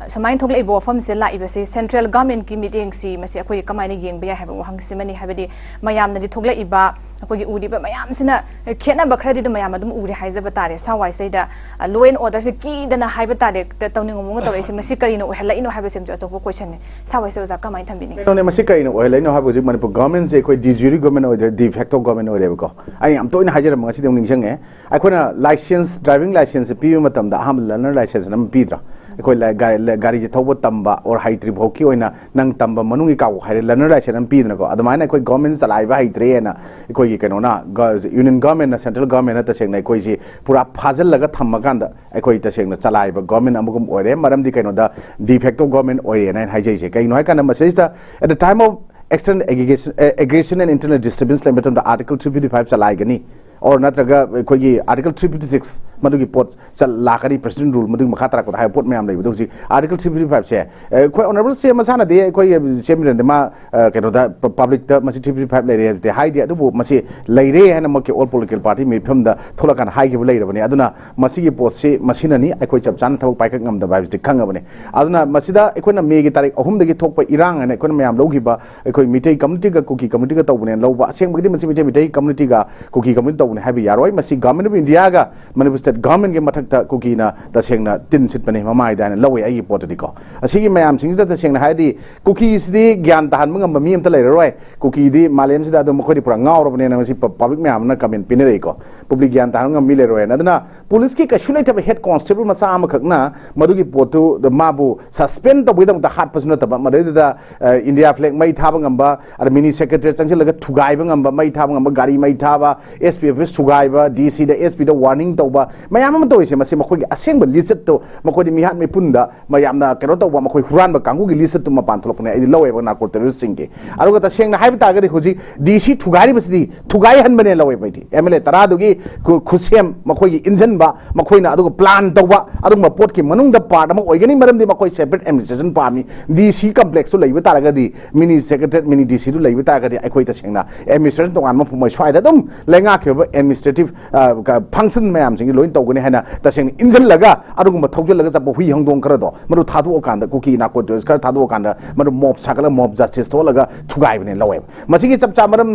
ꯁꯨꯃꯥꯏꯅ ꯊꯣꯛꯂꯛꯏꯕ ꯋꯥꯐꯝꯁꯦ ꯂꯥꯛꯏꯕꯁꯤ ꯁꯦꯟꯇ꯭ꯔꯦꯜ ꯒꯚꯔꯟꯃꯦꯟꯠꯀꯤ ꯃꯤꯠꯌꯦꯡꯁꯤ ꯃꯁꯤ ꯑꯩꯈꯣꯏ ꯀꯃꯥꯏꯅ ꯌꯦꯡꯕ ꯌꯥꯏ ꯍꯥꯏꯕ ꯋꯥꯍꯪꯁꯤꯃꯅꯤ꯫ ꯍꯥꯏꯕꯗꯤ ꯃꯌꯥꯝꯅꯗꯤ ꯊꯣꯛꯂꯛꯏꯕ ꯑꯩꯈꯣꯏꯒꯤ ꯎꯔꯤꯕ ꯃꯌꯥꯝꯁꯤꯅ ꯈꯦꯠꯅꯕ ꯈꯔꯗꯤ ꯑꯗꯨꯝ ꯃꯌꯥꯝ ꯑꯗꯨꯝ ꯎꯔꯦ ꯍꯥꯏꯖꯕ ꯇꯥꯔꯦ꯫ ꯁꯥꯋꯥꯏꯁꯤꯗꯩꯗ, ꯑ, law and orderꯁꯦ ꯀꯤꯗꯅ ꯍꯥꯏꯕ ꯇꯥꯔꯦ, ꯇ-, ꯇꯧꯅꯤꯡꯕ ꯃꯑꯣꯡꯗ ꯇꯧꯔꯛꯏꯁꯦ ꯃꯁꯤ ꯀꯔꯤꯅ ꯑꯣꯏꯍꯜꯂꯛꯏꯅꯣ ꯍꯥꯏꯕꯁꯤꯃꯁꯨ ꯑꯆꯧꯕ ꯀꯣꯏꯁꯟꯅꯤ꯫ ꯁꯥꯋꯥꯏꯁꯦ ꯑꯣꯖꯥ ꯀꯃꯥꯏꯅ ꯊꯝꯕꯤꯅꯤꯡꯉꯤ? ꯀꯩꯅꯣꯅꯦ, ꯃꯁꯤ ꯀꯔꯤꯅ ꯑꯣꯏꯍꯜꯂꯛꯏꯅꯣ ꯍꯥꯏꯕ ꯍꯧꯖꯤꯛ ꯃꯅꯤꯄꯨꯔ ꯒꯚꯔꯟꯃꯦꯟꯠꯁꯦ ꯑꯩꯈꯣꯏ de jure government ꯑꯣꯏꯗ꯭ꯔꯦ, de facto government ꯑꯣꯏꯔꯦꯕꯀꯣ꯫ ꯑꯩ ꯌꯥꯝ ꯇꯣꯏꯅ ꯍꯥꯏꯖꯔꯝꯕ ꯉꯁꯤꯗꯤ ꯑꯃꯨꯛ ꯅꯤꯡꯁꯤꯡꯉꯦ꯫ ꯑꯩꯈꯣꯏꯅ ꯂꯥꯏꯁꯦꯟꯁ, ꯗ꯭ꯔꯥꯏꯚꯤꯡ ꯂꯥꯏꯁꯦꯟꯁꯁꯦ ꯄꯤꯕ ꯃꯇꯝꯗ ꯑꯍꯥꯟꯕ ꯂꯔꯅꯔ ꯂꯥꯏꯁꯦꯟꯁ ꯑꯃ ꯄꯤꯗ꯭ꯔꯥ? ꯑꯩꯈꯣꯏ ꯂ-, ꯒꯥ-, ꯂ-, ꯒꯥꯔꯤꯁꯦ ꯊꯧꯕ ꯇꯝꯕ or ꯍꯩꯇ꯭ꯔꯤ ꯐꯥꯎꯒꯤ ꯑꯣꯏꯅ ꯅꯪ ꯇꯝꯕ ꯃꯅꯨꯡꯒꯤ ꯀꯥꯎ ꯍꯥꯏꯔꯦ ꯂꯔꯅꯔ ꯂꯥꯏꯁꯦꯟꯁ ꯑꯃ ꯄꯤꯗꯅꯀꯣ꯫ ꯑꯗꯨꯃꯥꯏꯅ ꯑꯩꯈꯣꯏ ꯒꯚꯔꯟꯃꯦꯟꯠ ꯆꯂꯥꯏꯕ ꯍꯩꯇ꯭ꯔꯦꯅ ꯑꯩꯈꯣꯏꯒꯤ ꯀꯩꯅꯣꯅ, ꯒ-, ꯌꯨꯅꯤꯌꯟ ꯒꯚꯔꯟꯃꯦꯟꯠꯅ, ꯁꯦꯟꯇ꯭ꯔꯦꯜ ꯒꯚꯔꯟꯃꯦꯟꯠꯅ ꯇꯁꯦꯡꯅ ꯑꯩꯈꯣꯏꯁꯤ ꯄꯨꯔꯥ ꯐꯥꯖꯤꯜꯂꯒ ꯊꯝꯃꯀꯥꯟꯗ ꯑꯩꯈꯣꯏ ꯇꯁꯦꯡꯅ ꯆꯂꯥꯏꯕ ꯒꯚꯔꯟꯃꯦꯟꯠ ꯑꯃꯒꯨꯝ ꯑꯣꯏꯔꯦ꯫ ꯃꯔꯝꯗꯤ ꯀꯩꯅꯣꯗ de facto government ꯑꯣꯏꯔꯦꯅ ꯑꯩꯅ ꯍꯥꯏꯖꯩꯁꯦ꯫ ꯀꯩꯒꯤꯅꯣ ꯍꯥꯏꯀꯥꯟꯗ ꯃꯁꯤꯗꯩꯁꯤꯗ at the time of external aggression, eh, aggression and internal disturbance ꯂꯩꯕ ꯃꯇꯝꯗ Article three fifty five ꯆꯂꯥꯏꯒꯅꯤ꯫ Or ꯅꯠꯇ꯭ꯔꯒ ꯑꯩꯈꯣꯏꯒꯤ Article three fifty six ꯃꯗꯨꯒꯤ ꯄꯣꯠ ꯆ-, ꯂꯥꯛꯀꯅꯤ, President Rule ꯃꯗꯨꯒꯤ ꯃꯈꯥ ꯇꯥꯔꯛꯄꯗ ꯍꯥꯏꯕ ꯄꯣꯠ ꯃꯌꯥꯝ ꯂꯩꯕꯗꯣ ꯍꯧꯖꯤꯛ Article three fifty five ꯁꯦ, ꯑ, ꯑꯩꯈꯣꯏ Honourable ꯁꯤ ꯑꯦꯝ ꯃꯁꯥꯅꯗꯤ ꯑꯩꯈꯣꯏ ꯁꯤ ꯑꯦꯝ ꯕꯤꯔꯦꯟꯗꯤ ꯃꯥ, ꯑ, ꯀꯩꯅꯣꯗ ꯄ-, public ꯇ ꯃꯁꯤ three fifty five ꯂꯩꯔꯦ ꯍꯥꯏꯕꯗꯤ ꯍꯥꯏꯗꯦ, ꯑꯗꯨꯕꯨ ꯃꯁꯤ ꯂꯩꯔꯦ ꯍꯥꯏꯅ ꯃꯛꯀꯤ all political party ꯃꯤꯐꯝꯗ ꯊꯣꯛꯂꯛꯀꯥꯟꯗ ꯍꯥꯏꯈꯤꯕ ꯂꯩꯔꯕꯅꯤ꯫ ꯑꯗꯨꯅ ꯃꯁꯤꯒꯤ ꯄꯣꯠꯁꯤ ꯃꯁꯤꯅꯅꯤ ꯑꯩꯈꯣꯏ ꯆꯞ ꯆꯥꯅ ꯊꯕꯛ ꯄꯥꯏꯈꯠ ꯉꯝꯗꯕ ꯍꯥꯏꯕꯁꯤ ꯈꯪꯉꯕꯅꯤ꯫ ꯑꯗꯨꯅ ꯃꯁꯤꯗ ꯑꯩꯈꯣꯏꯅ ꯃꯦꯒꯤ ꯇꯥꯔꯤꯛ ꯑꯍꯨꯝꯗꯒꯤ ꯊꯣꯛꯄ ꯏꯔꯥꯡ ꯍꯥꯏꯅ ꯑꯩꯈꯣꯏꯅ ꯃꯌꯥꯝ ꯂꯧꯈꯤꯕ ꯑꯩꯈꯣꯏ ꯃꯤꯇꯩ community ꯒ ꯀꯨꯀꯤ community ꯒ ꯇꯧꯕꯅꯦꯅ ꯂꯧꯕ, ꯑꯁꯦꯡꯕꯒꯤꯗꯤ ꯃꯁꯤ ꯃꯤꯇꯩ, ꯃꯤꯇꯩ community ꯒ ꯀꯨꯀꯤ community ꯇꯧꯕꯅꯦ ꯍꯥꯏꯕ ꯌꯥꯔꯣꯏ꯫ ꯃꯁꯤ Government of India ꯒ Manipur State Government ꯀꯤ ꯃꯊꯛꯇ ꯀꯨꯀꯤꯅ ꯇꯁꯦꯡꯅ ꯇꯤꯟ ꯁꯤꯠꯄꯅꯤ ꯃꯃꯥꯏꯗ ꯍꯥꯏꯅ ꯂꯧꯋꯦ ꯑꯩꯒꯤ ꯄꯣꯠꯇꯗꯤꯀꯣ꯫ ꯑꯁꯤꯒꯤ ꯃꯌꯥꯝꯁꯤꯡꯁꯤꯗ ꯇꯁꯦꯡꯅ ꯍꯥꯏꯔꯗꯤ ꯀꯨꯀꯤꯁꯤꯗꯤ ꯒ꯭ꯌꯥꯟ ꯇꯥꯍꯟꯕ ꯉꯝꯕ ꯃꯤ ꯑꯝꯇ ꯂꯩꯔꯔꯣꯏ꯫ ꯀꯨꯀꯤꯗꯤ ꯃꯥꯂꯦꯝꯁꯤꯗ ꯑꯗꯨꯝ ꯃꯈꯣꯏꯗꯤ ꯄꯨꯔꯥ ꯉꯥꯎꯔꯕꯅꯦꯅ ꯃꯁꯤ ꯄ-, public ꯃꯌꯥꯝ ꯑꯃꯅ comment ꯄꯤꯅꯔꯛꯏꯀꯣ꯫ Public ꯒ꯭ꯌꯥꯟ ꯇꯥꯍꯟꯕ ꯉꯝꯕ ꯃꯤ ꯂꯩꯔꯣꯏꯅ꯫ ꯑꯗꯨꯅ ꯄꯨꯂꯤꯁꯀꯤ ꯀꯩꯁꯨ ꯂꯩꯇꯕ head constable ꯃꯆꯥ ꯑꯃꯈꯛꯅ ꯃꯗꯨꯒꯤ ꯄꯣꯠꯇꯨ ꯃꯥꯕꯨ suspend ꯇꯧꯕꯒꯤꯗꯃꯛꯇ ꯍꯥꯠꯄꯁꯨ ꯅꯠꯇꯕ, ꯃꯗꯩꯗꯨꯗ, ꯑ, India flag ꯃꯩ ꯊꯥꯕ ꯉꯝꯕ, ꯑꯗ mini secretariat ꯆꯪꯁꯤꯜꯂꯒ ꯊꯨꯒꯥꯏꯕ ꯉꯝꯕ, ꯃꯩ ꯊꯥꯕ ꯉꯝꯕ, ꯒꯥꯔꯤ ꯃꯩ ꯊꯥꯕ, S P F ꯊꯨꯒꯥꯏꯕ, ꯗꯤ ꯁꯤꯗ, ꯑꯦꯁ ꯄꯤꯗ ꯋꯥꯔꯅꯤꯡ ꯇꯧꯕ ꯃꯌꯥꯝ ꯑꯃ ꯇꯧꯔꯤꯁꯦ, ꯃꯁꯤ ꯃꯈꯣꯏꯒꯤ ꯑꯁꯦꯡꯕ ꯂꯤꯆꯠꯇꯣ ꯃꯈꯣꯏꯗꯤ ꯃꯤꯍꯥꯠ ꯃꯤꯄꯨꯟꯗ ꯃꯌꯥꯝꯅ ꯀꯩꯅꯣ ꯇꯧꯕ, ꯃꯈꯣꯏ ꯍꯨꯔꯥꯟꯕ ꯀꯥꯡꯕꯨꯒꯤ ꯂꯤꯆꯠꯇꯨ ꯃꯄꯥꯟ ꯊꯣꯛꯂꯛꯄꯅꯦ ꯑꯩꯗꯤ ꯂꯧꯋꯦꯕ, ꯅꯥꯔꯀꯣ ꯇꯦꯔꯣꯔꯤꯁꯁꯤꯡꯒꯤ꯫ ꯑꯗꯨꯒ ꯇꯁꯦꯡꯅ ꯍꯥꯏꯕ ꯇꯥꯔꯒꯗꯤ ꯍꯧꯖꯤꯛ ꯗꯤ ꯁꯤ ꯊꯨꯒꯥꯏꯔꯤꯕꯁꯤꯗꯤ ꯊꯨꯒꯥꯏꯍꯟꯕꯅꯦ ꯂꯧꯋꯦꯕ ꯑꯩꯗꯤ꯫ ꯑꯦꯝ ꯑꯦꯜ ꯑꯦ ꯇꯔꯥꯗꯨꯒꯤ ꯈꯨ-, ꯈꯨꯠꯁꯦꯝ, ꯃꯈꯣꯏꯒꯤ ꯏꯟꯖꯟꯕ, ꯃꯈꯣꯏꯅ ꯑꯗꯨꯒ ꯄ꯭ꯂꯥꯟ ꯇꯧꯕ, ꯑꯗꯨꯒꯨꯝꯕ ꯄꯣꯠꯀꯤ ꯃꯅꯨꯡꯗ ꯄꯥꯔꯠ ꯑꯃ ꯑꯣꯏꯒꯅꯤ꯫ ꯃꯔꯝꯗꯤ ꯃꯈꯣꯏ ꯁꯦꯄꯔꯦꯠ ꯑꯦꯗꯃꯤꯅꯤꯁꯇ꯭ꯔꯦꯁꯟ ꯄꯥꯝꯃꯤ꯫ ꯗꯤ ꯁꯤ ꯀꯝꯄ꯭ꯂꯦꯛꯁꯇꯨ ꯂꯩꯕ ꯇꯥꯔꯒꯗꯤ, ꯃꯤꯅꯤ ꯁꯦꯀ꯭ꯔꯦꯇꯔꯤꯌꯦꯠ, ꯃꯤꯅꯤ ꯗꯤ ꯁꯤꯗꯨ ꯂꯩꯕ ꯇꯥꯔꯒꯗꯤ ꯑꯩꯈꯣꯏ ꯇꯁꯦꯡꯅ ꯑꯦꯗꯃꯤꯅꯤꯁꯇ꯭ꯔꯦꯁꯟ ꯇꯣꯉꯥꯟꯕ ꯃꯐꯝ ꯑꯣꯏ, ꯁ꯭ꯋꯥꯏꯗ ꯑꯗꯨꯝ ꯂꯩꯉꯥꯛꯀꯤ ꯑꯣꯏꯕ ꯑꯦꯗꯃꯤꯅꯤꯁꯇ꯭ꯔꯦꯇꯤꯚ, ꯑ, ꯀ-, ꯐꯪꯁꯟ ꯃꯌꯥꯝꯁꯤꯡꯁꯤ ꯂꯣꯏꯅ ꯇꯧꯒꯅꯤ ꯍꯥꯏꯅ ꯇꯁꯦꯡꯅ ꯏꯟꯖꯜꯂꯒ ꯑꯗꯨꯒꯨꯝꯕ ꯊꯧꯖꯤꯜꯂꯒ ꯆꯠꯄ ꯍꯨꯏ ꯍꯧꯗꯣꯡ ꯈꯔꯗꯣ, ꯃꯗꯨ ꯊꯥꯗꯣꯛꯑꯀꯥꯟꯗ, ꯀꯨꯀꯤ ꯅꯥꯔꯀꯣ ꯇꯦꯔꯣꯔꯤꯁ ꯈꯔ ꯊꯥꯗꯣꯛꯑꯀꯥꯟꯗ, ꯃꯗꯨ ꯃꯣꯕ ꯁꯥꯒꯠꯂꯒ ꯃꯣꯕ ꯖꯁꯇꯤꯁ ꯊꯣꯛꯍꯜꯂꯒ ꯊꯨꯒꯥꯏꯕꯅꯦ ꯂꯧꯋꯦꯕ꯫ ꯃꯁꯤꯒꯤ ꯆꯞ ꯆꯥ ꯃꯔꯝ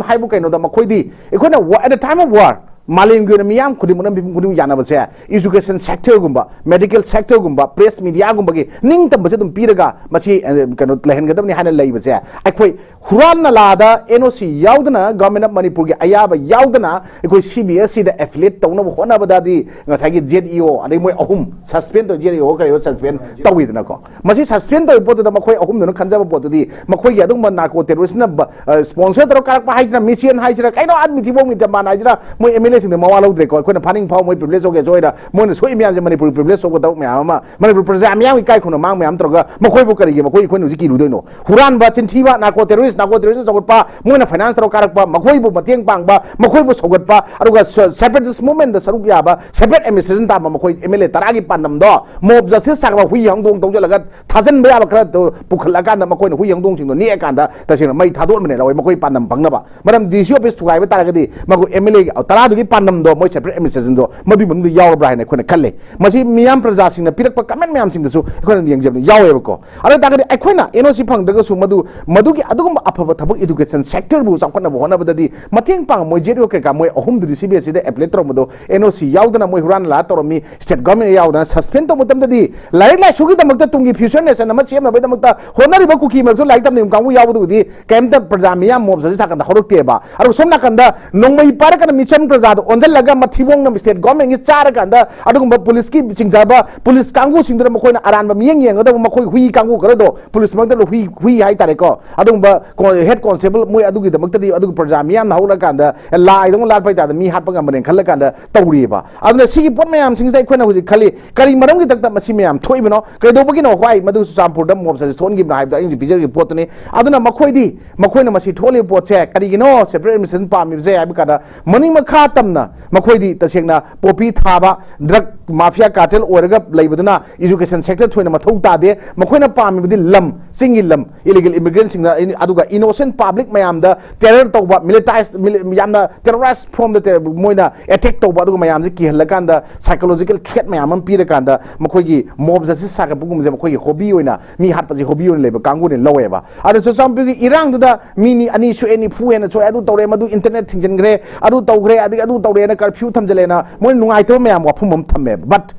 ꯍꯥꯏꯕꯨ ꯀꯩꯅꯣꯗ, ꯃꯈꯣꯏꯗꯤ ꯑꯩꯈꯣꯏꯅ ꯋꯥ-, at the time of war, ꯃꯥꯂꯦꯝꯒꯤ ꯑꯣꯏꯅ ꯃꯤꯌꯥꯝ ꯈꯨꯗꯤꯡꯃꯛꯅ, ꯃꯤꯄꯨꯝ ꯈꯨꯗꯤꯡꯃꯛ ꯌꯥꯅꯕꯁꯦ, ꯏꯖꯨꯀꯦꯁꯟ ꯁꯦꯛꯇꯔꯒꯨꯝꯕ, ꯃꯦꯗꯤꯀꯦꯜ ꯁꯦꯛꯇꯔꯒꯨꯝꯕ, ꯄ꯭ꯔꯦꯁ ꯃꯤꯗꯤꯌꯥꯒꯨꯝꯕꯒꯤ ꯅꯤꯡꯇꯝꯕꯁꯦ ꯑꯗꯨꯝ ꯄꯤꯔꯒ ꯃꯁꯤ, ꯑ, ꯀꯩꯅꯣ ꯂꯩꯍꯟꯒꯗꯕꯅꯤ ꯍꯥꯏꯅ ꯂꯩꯕꯁꯦ, ꯑꯩꯈꯣꯏ ꯍꯨꯔꯥꯟ ꯅꯂꯥꯗ ꯑꯦꯟ ꯑꯣ ꯁꯤ ꯌꯥꯎꯗꯅ, ꯒꯚꯔꯟꯃꯦꯟꯠ ꯑꯣꯐ ꯃꯅꯤꯄꯨꯔꯒꯤ ꯑꯌꯥꯕ ꯌꯥꯎꯗꯅ, ꯑꯩꯈꯣꯏ ꯁꯤ ꯕꯤ ꯑꯦꯁ ꯏꯗ ꯑꯦꯐꯤꯂꯤꯌꯦꯠ ꯇꯧꯅꯕ ꯍꯣꯠꯅꯕꯗꯗꯤ ꯉꯁꯥꯏꯒꯤ ꯖꯦꯗ ꯏ ꯑꯣ, ꯑꯗꯩ ꯃꯣꯏ ꯑꯍꯨꯝ ꯁꯁꯄꯦꯟ ꯇꯧ, ꯖꯦꯗ ꯏ ꯑꯣ ꯀꯔꯤ ꯁꯁꯄꯦꯟ ꯇꯧꯋꯤꯗꯅꯀꯣ꯫ ꯃꯁꯤ ꯁꯁꯄꯦꯟ ꯇꯧꯔꯤꯕ ꯄꯣꯠꯇꯨꯗ ꯃꯈꯣꯏ ꯑꯍꯨꯝꯗꯨꯅ ꯈꯟꯖꯕ ꯄꯣꯠꯇꯨꯗꯤ, ꯃꯈꯣꯏꯒꯤ ꯑꯗꯨꯒꯨꯝꯕ ꯅꯥꯔꯀꯣ ꯇꯦꯔꯣꯔꯤꯁꯅ ꯕ-, ꯑ, ꯁ꯭ꯄꯣꯟꯁꯔ ꯇꯧꯔ ꯀꯥꯔꯛꯄ ꯍꯥꯏꯁꯤꯔꯥ, ꯃꯤꯁꯦꯟ ꯍꯥꯏꯁꯤꯔꯥ, ꯀꯩꯅꯣ, ꯑꯥ, ꯃꯤꯊꯤꯕꯣꯡ ꯃꯤꯊꯝꯕꯥꯟ ꯍꯥꯏꯁꯤꯔꯥ, ꯃꯣꯏ ꯑꯦꯝ ꯑꯦꯜ ꯑꯦꯁꯤꯡꯗ ꯃꯋꯥ ꯂꯧꯗ꯭ꯔꯦꯀꯣ꯫ ꯑꯩꯈꯣꯏꯅ ꯐꯥꯅꯤꯡ ꯐꯥꯎ ꯃꯣꯏ ꯄ꯭ꯔꯤꯚꯤꯂꯦꯖ ꯇꯧꯒꯦ ꯁꯣꯏꯗ, ꯃꯣꯏꯅ ꯁꯣꯛꯏ ꯃꯌꯥꯝꯁꯦ ꯃꯅꯤꯄꯨꯔꯒꯤ ꯄ꯭ꯔꯤꯚꯤꯂꯦꯖ ꯇꯧꯒꯗꯕ ꯃꯌꯥꯝ ꯑꯃ, ꯃꯅꯤꯄꯨꯔ ꯄ꯭ꯔꯖꯥ ꯃꯤꯌꯥꯝꯒꯤ ꯏꯀꯥꯏ ꯈꯨꯝꯅ ꯃꯥꯡ ꯃꯌꯥꯝ ꯇꯧꯔꯒ ꯃꯈꯣꯏꯕꯨ ꯀꯔꯤꯒꯤ ꯃꯈꯣꯏ ꯑꯩꯈꯣꯏꯅ ꯍꯧꯖꯤꯛ ꯀꯤꯔꯨꯗꯣꯏꯅꯣ? ꯍꯨꯔꯥꯟꯕ, ꯆꯤꯟꯊꯤꯕ, ꯅꯥꯔꯀꯣ ꯇꯦꯔꯣꯔꯤꯁ, ꯅꯥꯔꯀꯣ ꯇꯦꯔꯣꯔꯤꯁꯅ ꯆꯥꯎꯈꯠꯄ, ꯃꯣꯏꯅ ꯐꯥꯏꯅꯥꯟꯁ ꯇꯧꯔ ꯀꯥꯔꯛꯄ, ꯃꯈꯣꯏꯕꯨ ꯃꯇꯦꯡ ꯄꯥꯡꯕ, ꯃꯈꯣꯏꯕꯨ ꯁꯧꯒꯠꯄ, ꯑꯗꯨꯒ ꯁ-, ꯁꯦꯄꯔꯦꯇꯤꯁ ꯃꯨꯚꯃꯦꯟꯠꯇ ꯁꯔꯨꯛ ꯌꯥꯕ, ꯁꯦꯄꯔꯦꯠ ꯑꯦꯗꯃꯤꯅꯤꯁꯇ꯭ꯔꯦꯁꯟ ꯇꯥꯕ ꯃꯈꯣꯏ ꯑꯦꯝ ꯑꯦꯜ ꯑꯦ ꯇꯔꯥꯒꯤ ꯄꯥꯟꯗꯝꯗꯣ ꯃꯣꯕ ꯖꯁꯇꯤꯁ ꯁꯥꯒꯠꯄ, ꯍꯨꯏ ꯍꯧꯗꯣꯡ ꯇꯧꯁꯤꯜꯂꯒ ꯊꯥꯖꯤꯟꯕ ꯌꯥꯕ ꯈꯔ ꯇꯧ-, ꯄꯨꯈꯠꯂꯀꯥꯟꯗ ꯃꯈꯣꯏꯅ ꯍꯨꯏ ꯍꯧꯗꯣꯡꯁꯤꯡꯗꯣ ꯅꯦꯛꯑꯀꯥꯟꯗ ꯇꯁꯦꯡꯅ ꯃꯩ ꯊꯥꯗꯣꯛꯍꯟꯕꯅꯦ ꯂꯧꯋꯦ, ꯃꯈꯣꯏ ꯄꯥꯟꯗꯝ ꯐꯪꯅꯕ꯫ ꯃꯔꯝ ꯗꯤ ꯁꯤ ꯑꯣꯐꯤꯁ ꯊꯨꯒꯥꯏꯕ ꯇꯥꯔꯒꯗꯤ ꯃꯈꯣꯏ ꯑꯦꯝ ꯑꯦꯜ ꯑꯦ ꯇꯔꯥꯗꯨꯒꯤ ꯄꯥꯟꯗꯝꯗꯣ, ꯃꯣꯏ ꯁꯦꯄꯔꯦꯠ ꯑꯦꯗꯃꯤꯅꯤꯁꯇ꯭ꯔꯦꯁꯟꯗꯣ ꯃꯗꯨꯒꯤ ꯃꯅꯨꯡꯗ ꯌꯥꯎꯔꯕ꯭ꯔꯥ ꯍꯥꯏꯅ ꯑꯩꯈꯣꯏꯅ ꯈꯜꯂꯦ꯫ ꯃꯁꯤ ꯃꯤꯌꯥꯝ ꯄ꯭ꯔꯖꯥꯁꯤꯡꯅ ꯄꯤꯔꯛꯄ ꯀꯃꯦꯟ ꯃꯌꯥꯝꯁꯤꯡꯗꯁꯨ ꯑꯩꯈꯣꯏꯅ ꯌꯦꯡꯖꯕꯗ ꯌꯥꯎꯋꯦꯕꯀꯣ꯫ ꯑꯗꯨ ꯑꯣꯏ ꯇꯥꯔꯒꯗꯤ ꯑꯩꯈꯣꯏꯅ ꯑꯦꯟ ꯑꯣ ꯁꯤ ꯐꯪꯗ꯭ꯔꯒꯁꯨ ꯃꯗꯨ, ꯃꯗꯨꯒꯤ ꯑꯗꯨꯒꯨꯝꯕ ꯑꯐꯕ ꯊꯕꯛ, ꯏꯗꯨꯀꯦꯁꯟ ꯁꯦꯛꯇꯔꯕꯨ ꯆꯥꯎꯈꯠꯅꯕ ꯍꯣꯠꯅꯕꯗꯗꯤ ꯃꯇꯦꯡ ꯄꯥꯡꯕ ꯃꯣꯏ ꯖꯦꯗ ꯏ ꯑꯣ ꯀꯩꯀꯥ ꯃꯣꯏ ꯑꯍꯨꯝꯗꯨꯗꯤ ꯁꯤ ꯕꯤ ꯑꯦꯁ ꯏꯗ ꯑꯦꯄꯤꯂꯦꯠ ꯇꯧꯔꯝꯕꯗꯣ, ꯑꯦꯟ ꯑꯣ ꯁꯤ ꯌꯥꯎꯗꯅ, ꯃꯣꯏ ꯍꯨꯔꯥꯟ ꯂꯥ ꯇꯧꯔꯝꯃꯤ, ꯁ꯭ꯇꯦꯠ ꯒꯚꯔꯟꯃꯦꯟꯠ ꯌꯥꯎꯗꯅ ꯁꯁꯄꯦꯟ ꯇꯧꯕ ꯃꯇꯝꯗꯗꯤ ꯂꯥꯏꯔꯤꯛ ꯂꯥꯏꯁꯨꯒꯤꯗꯃꯛꯇ, ꯇꯨꯡꯒꯤ ꯐ꯭ꯌꯨꯆꯔ ꯅꯦꯁꯟ ꯑꯃ ꯁꯦꯝꯅꯕꯒꯤꯗꯃꯛꯇ ꯍꯣꯠꯅꯔꯤꯕ ꯀꯨꯀꯤ ꯃꯔꯛꯁꯨ ꯂꯥꯏꯔꯤꯛ ꯇꯝꯂꯤꯕ ꯀꯥꯡꯕꯨ ꯌꯥꯎꯕꯗꯨꯕꯨꯗꯤ ꯀꯩꯝꯇ ꯄ꯭ꯔꯖꯥ ꯃꯤꯌꯥꯝ ꯃꯣꯕ ꯖꯁꯇꯤꯁ ꯁꯥꯀꯟꯗ ꯍꯧꯔꯛꯇꯦꯕ꯫ ꯑꯗꯨꯒ ꯁꯣꯝ ꯅꯥꯀꯟꯗ ꯅꯣꯡꯃꯩ ꯄꯥꯏꯔꯀꯥꯟꯗ ꯃꯤꯆꯝ ꯄ꯭ꯔꯖꯥꯗ ꯑꯣꯟꯁꯤꯜꯂꯒ ꯃꯊꯤꯕꯣꯡꯅ ꯁ꯭ꯇꯦꯠ ꯒꯚꯔꯟꯃꯦꯟꯠꯀꯤ ꯆꯥꯔꯀꯥꯟꯗ ꯑꯗꯨꯒꯨꯝꯕ ꯄꯨꯂꯤꯁꯀꯤ ꯆꯤꯡꯊꯕ, ꯄꯨꯂꯤꯁ ꯀꯥꯡꯕꯨꯁꯤꯡꯗꯨꯗ ꯃꯈꯣꯏꯅ ꯑꯔꯥꯟꯕ ꯃꯤꯠꯌꯦꯡ ꯌꯦꯡꯒꯗꯕ, ꯃꯈꯣꯏ ꯍꯨꯏ ꯀꯥꯡꯕꯨ ꯈꯔꯗꯣ, ꯄꯨꯂꯤꯁ ꯃꯔꯛꯇ ꯍꯨꯏ, ꯍꯨꯏ ꯍꯥꯏꯇꯥꯔꯦꯀꯣ, ꯑꯗꯨꯒꯨꯝꯕ ꯀꯣ-, ꯍꯦꯗ ꯀꯣꯟꯁꯇꯦꯕꯜ ꯃꯣꯏ ꯑꯗꯨꯒꯤꯗꯃꯛꯇꯗꯤ ꯑꯗꯨꯒꯤ ꯄ꯭ꯔꯖꯥ ꯃꯤꯌꯥꯝꯅ ꯍꯧꯔꯀꯥꯟꯗ ꯂꯥꯏꯗꯧꯅ ꯂꯥꯠꯄ ꯍꯥꯏꯇꯥꯔꯦ, ꯃꯤ ꯍꯥꯠꯄ ꯉꯝꯕꯅꯦꯅ ꯈꯜꯂꯀꯥꯟꯗ ꯇꯧꯔꯤꯑꯕ꯫ ꯑꯗꯨꯅ ꯁꯤꯒꯤ ꯄꯣꯠ ꯃꯌꯥꯝꯁꯤꯡꯁꯤꯗ ꯑꯩꯈꯣꯏꯅ ꯍꯧꯖꯤꯛ ꯈꯜꯂꯤ, ꯀꯔꯤ ꯃꯔꯝꯒꯤꯗꯃꯛꯇ ꯃꯁꯤ ꯃꯌꯥꯝ ꯊꯣꯛꯏꯕꯅꯣ, ꯀꯩꯗꯧꯕꯒꯤꯅꯣ ꯍ꯭ꯋꯥꯏ ꯃꯗꯨ ꯆꯨꯔꯆꯥꯟꯄꯨꯔꯗ ꯃꯣꯕꯁ ꯑꯁꯤ ꯊꯣꯛꯍꯟꯈꯤꯕꯅꯣ ꯍꯥꯏꯕꯗꯣ ꯑꯩꯅ ꯄꯤꯖꯔꯤꯕ ꯄꯣꯠꯇꯨꯅꯤ꯫ ꯑꯗꯨꯅ ꯃꯈꯣꯏꯗꯤ, ꯃꯈꯣꯏꯅ ꯃꯁꯤ ꯊꯣꯛꯍꯜꯂꯤꯕ ꯄꯣꯠꯁꯦ ꯀꯔꯤꯒꯤꯅꯣ ꯁꯦꯄꯔꯦꯠ ꯑꯦꯗꯃꯤꯅꯤꯁꯇ꯭ꯔꯦꯁꯟ ꯄꯥꯝꯃꯤꯕꯁꯦ ꯍꯥꯏꯕ ꯀꯥꯟꯗ, ꯃꯅꯤꯡ ꯃꯈꯥ ꯇꯝꯅ ꯃꯈꯣꯏꯗꯤ ꯇꯁꯦꯡꯅ ꯄꯣꯄꯤ ꯊꯥꯕ, ꯗ꯭ꯔꯒ ꯃꯥꯐꯤꯌꯥ ꯀꯥꯔꯇꯦꯜ ꯑꯣꯏꯔꯒ ꯂꯩꯕꯗꯨꯅ ꯏꯖꯨꯀꯦꯁꯟ ꯁꯦꯛꯇꯔ ꯊꯣꯏꯅ ꯃꯊꯧ ꯇꯥꯗꯦ꯫ ꯃꯈꯣꯏꯅ ꯄꯥꯝꯃꯤꯕꯗꯤ ꯂꯝ, ꯆꯤꯡꯒꯤ ꯂꯝ, ꯏꯂꯤꯒꯦꯜ ꯏꯃꯤꯒ꯭ꯔꯦꯟꯁꯤꯡꯅ, ꯑꯗꯨꯒ ꯏꯅꯣꯁꯦꯟ ꯄꯥꯕ꯭ꯂꯤꯛ ꯃꯌꯥꯝꯗ ꯇꯦꯔꯔ ꯇꯧꯕ, ꯃꯤꯂꯤꯇꯥꯏꯁ, ꯃꯤꯂꯤ-, ꯌꯥꯝꯅ ꯇꯦꯔꯣꯔꯥꯏꯁ ꯐꯣꯝꯗ ꯇꯦꯔ-, ꯃꯣꯏꯅ ꯑꯦꯇꯦꯛ ꯇꯧꯕ, ꯑꯗꯨꯒ ꯃꯌꯥꯝꯁꯦ ꯀꯤꯍꯜꯂꯀꯥꯟꯗ, ꯁꯥꯏꯀꯣꯂꯣꯖꯤꯀꯦꯜ ꯊ꯭ꯔꯦꯠ ꯃꯌꯥꯝ ꯑꯃ ꯄꯤꯔꯀꯥꯟꯗ, ꯃꯈꯣꯏꯒꯤ ꯃꯣꯕ ꯖꯁꯇꯤꯁ ꯁꯥꯒꯠꯄꯒꯨꯝꯕꯁꯦ ꯃꯈꯣꯏꯒꯤ ꯍꯣꯕꯤ ꯑꯣꯏꯅ, ꯃꯤ ꯍꯥꯠꯄꯁꯦ ꯍꯣꯕꯤ ꯑꯣꯏꯅ ꯂꯩꯕ ꯀꯥꯡꯕꯨꯅ ꯂꯧꯋꯦꯕ꯫ ꯑꯗꯣ ꯆꯨꯔꯆꯥꯟꯄꯨꯔꯒꯤ ꯏꯔꯥꯡꯗꯨꯗ ꯃꯤ ꯅꯤ-, ꯑꯅꯤ ꯁꯣꯛꯑꯦ, ꯅꯤꯐꯨ ꯍꯦꯟꯅ ꯁꯣꯛꯑꯦ, ꯑꯗꯨ ꯇꯧꯔꯦ, ꯃꯗꯨ ꯏꯟꯇꯔꯅꯦꯠ ꯊꯤꯡꯖꯤꯟꯈ꯭ꯔꯦ, ꯑꯗꯨ ꯇꯧꯈ꯭ꯔꯦ, ꯑꯗꯒꯤ ꯑꯗꯨ ꯇꯧꯔꯦꯅ ꯀꯔꯐ꯭ꯌꯨ ꯊꯝꯖꯤꯜꯂꯦꯅ ꯃꯣꯏ ꯅꯨꯡꯉꯥꯏꯇꯕ ꯃꯌꯥꯝ ꯋꯥꯐꯝ ꯑꯃ ꯊꯝꯃꯦꯕ꯫ But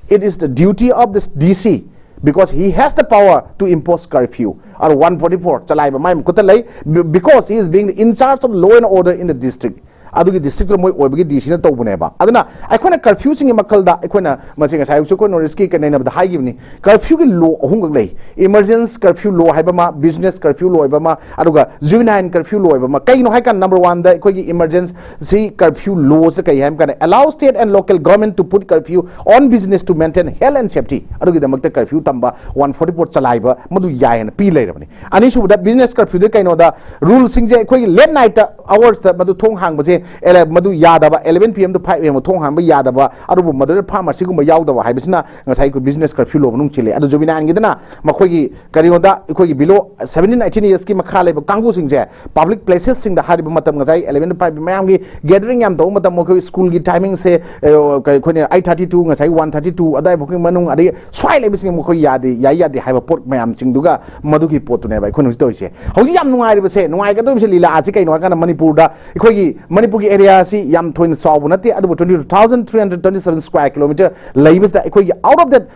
it is the duty of the D C, because he has the power to impose curfew꯫ ꯑꯗꯣ ꯋꯥꯟ ꯐꯣꯔꯇꯤ ꯐꯣꯔ ꯆꯂꯥꯏꯕ ꯃꯥꯏ ꯃꯈꯨꯠꯇ ꯂꯩ, because he is being the in charge of law and order in the district꯫ ꯑꯗꯨꯒꯤ ꯗꯤꯁꯇ꯭ꯔꯤꯛꯇꯨ ꯃꯣꯏ ꯑꯣꯏꯕꯒꯤ ꯗꯤ ꯁꯤꯅ ꯇꯧꯕꯅꯦꯕ꯫ ꯑꯗꯨꯅ ꯑꯩꯈꯣꯏꯅ ꯀꯔꯐ꯭ꯌꯨꯁꯤꯡꯒꯤ ꯃꯈꯜꯗ ꯑꯩꯈꯣꯏꯅ ꯃꯁꯤ ꯉꯁꯥꯏ ꯑꯌꯨꯛꯁꯨ ꯑꯩꯈꯣꯏ ꯅꯣꯔꯠ ꯏꯁꯀꯤ ꯅꯩꯅꯕꯗ ꯍꯥꯏꯈꯤꯕꯅꯤ, ꯀꯔꯐ꯭ꯌꯨꯒꯤ ꯂꯣ ꯑꯍꯨꯝꯈꯛ ꯂꯩ꯫ ꯏꯃꯔꯖꯦꯟꯁ ꯀꯔꯐ꯭ꯌꯨ ꯂꯣ ꯍꯥꯏꯕ ꯑꯃ, ꯕꯤꯖꯤꯅꯦꯁ ꯀꯔꯐ꯭ꯌꯨ ꯂꯣ ꯍꯥꯏꯕ ꯑꯃ, ꯑꯗꯨꯒ ꯖꯨꯕꯤꯅꯥꯏꯟ ꯀꯔꯐ꯭ꯌꯨ ꯂꯣ ꯍꯥꯏꯕ ꯑꯃ꯫ ꯀꯩꯅꯣ ꯍꯥꯏꯀꯥꯟꯗ, ꯅꯝꯕꯔ ꯋꯥꯟꯗ ꯑꯩꯈꯣꯏꯒꯤ ꯏꯃꯔꯖꯦꯟꯁꯤ ꯀꯔꯐ꯭ꯌꯨ ꯂꯣꯁꯦ ꯀꯩ ꯍꯥꯏꯕ ꯀꯥꯟꯗ, allow state and local government to put curfew on business to maintain health and safety꯫ ꯑꯗꯨꯒꯤꯗꯃꯛꯇ ꯀꯔꯐ꯭ꯌꯨ ꯊꯝꯕ, ꯋꯥꯟ ꯐꯣꯔꯇꯤ ꯐꯣꯔ ꯆꯂꯥꯏꯕ ꯃꯗꯨ ꯌꯥꯏ ꯍꯥꯏꯅ ꯄꯤ ꯂꯩꯔꯕꯅꯤ꯫ ꯑꯅꯤꯁꯨꯕꯗ ꯕꯤꯖꯤꯅꯦꯁ ꯀꯔꯐ꯭ꯌꯨꯗ ꯀꯩꯅꯣꯗ, ꯔꯨꯜꯁꯤꯡꯁꯦ ꯑꯩꯈꯣꯏꯒꯤ ꯂꯦꯠ ꯅꯥꯏꯠꯇ ꯑꯋꯥꯔꯁꯇ ꯃꯗꯨ ꯊꯣꯡ ꯍꯥꯡꯕꯁꯦ, ꯑꯦꯂ-, ꯃꯗꯨ ꯌꯥꯗꯕ, eleven P M to five A M ꯊꯣꯡ ꯍꯥꯡꯕ ꯌꯥꯗꯕ, ꯑꯗꯨꯕꯨ ꯃꯗꯨꯗ ꯐꯥꯔꯃꯥꯁꯤꯒꯨꯝꯕ ꯌꯥꯎꯗꯕ ꯍꯥꯏꯕꯁꯤꯅ ꯉꯁꯥꯏ ꯑꯩꯈꯣꯏ ꯕꯤꯖꯤꯅꯦꯁ ꯀꯔꯐ꯭ꯌꯨ ꯂꯣ ꯃꯅꯨꯡ ꯆꯤꯜꯂꯦ꯫ ꯑꯗꯨ ꯖꯨꯕꯤꯅꯥꯏꯟꯒꯤꯗꯅ ꯃꯈꯣꯏꯒꯤ ꯀꯔꯤꯒꯨꯝꯕꯗ ꯑꯩꯈꯣꯏꯒꯤ below seventeen, eighteen yearsꯀꯤ ꯃꯈꯥ ꯂꯩꯕ ꯀꯥꯡꯕꯨꯁꯤꯡꯁꯦ ꯄꯕ꯭ꯂꯤꯛ ꯄ꯭ꯂꯦꯁꯦꯁꯁꯤꯡꯗ ꯍꯥꯏꯔꯤꯕ ꯃꯇꯝ, ꯉꯁꯥꯏ eleven to five ꯃꯌꯥꯝꯒꯤ ꯒꯦꯗꯔꯤꯡ ꯌꯥꯝ ꯇꯧꯕ ꯃꯇꯝ, ꯃꯈꯣꯏ ꯁ꯭ꯀꯨꯜꯒꯤ ꯇꯥꯏꯃꯤꯡꯁꯦ, ꯑ, ꯀ-, ꯑꯩꯈꯣꯏꯅ eight thirty to ꯉꯁꯥꯏ one thirty-two ꯑꯗꯥꯏꯐꯥꯎꯒꯤ ꯃꯅꯨꯡ, ꯑꯗꯒꯤ ꯁ꯭ꯋꯥꯏ ꯂꯩꯕꯁꯤꯡ ꯃꯈꯣꯏ ꯌꯥꯗꯦ, ꯌꯥꯏ ꯌꯥꯗꯦ ꯍꯥꯏꯕ ꯄꯣꯠ ꯃꯌꯥꯝꯁꯤꯡꯗꯨꯒ ꯃꯗꯨꯒꯤ ꯄꯣꯠꯇꯨꯅꯦꯕ ꯑꯩꯈꯣꯏꯅ ꯍꯧꯖꯤꯛ ꯇꯧꯔꯤꯁꯦ꯫ ꯍꯧꯖꯤꯛ ꯌꯥꯝ ꯅꯨꯡꯉꯥꯏꯔꯤꯕꯁꯦ, ꯅꯨꯡꯉꯥꯏꯒꯗꯧꯔꯤꯕꯁꯦ ꯂꯤꯂꯥ ꯑꯁꯤ ꯀꯩꯅꯣ ꯍꯥꯏꯔꯀꯥꯟꯗ ꯃꯅꯤꯄꯨꯔꯗ ꯑꯩꯈꯣꯏꯒꯤ ꯃꯅꯤꯄꯨꯔꯒꯤ ꯑꯦꯔꯤꯌꯥ ꯑꯁꯤ ꯌꯥꯝ ꯊꯣꯏꯅ ꯆꯥꯎꯕ ꯅꯠꯇꯦ, ꯑꯗꯨꯕꯨ twenty two thousand three hundred twenty seven square kilometer ꯂꯩꯕꯁꯤꯗ ꯑꯩꯈꯣꯏꯒꯤ out of that,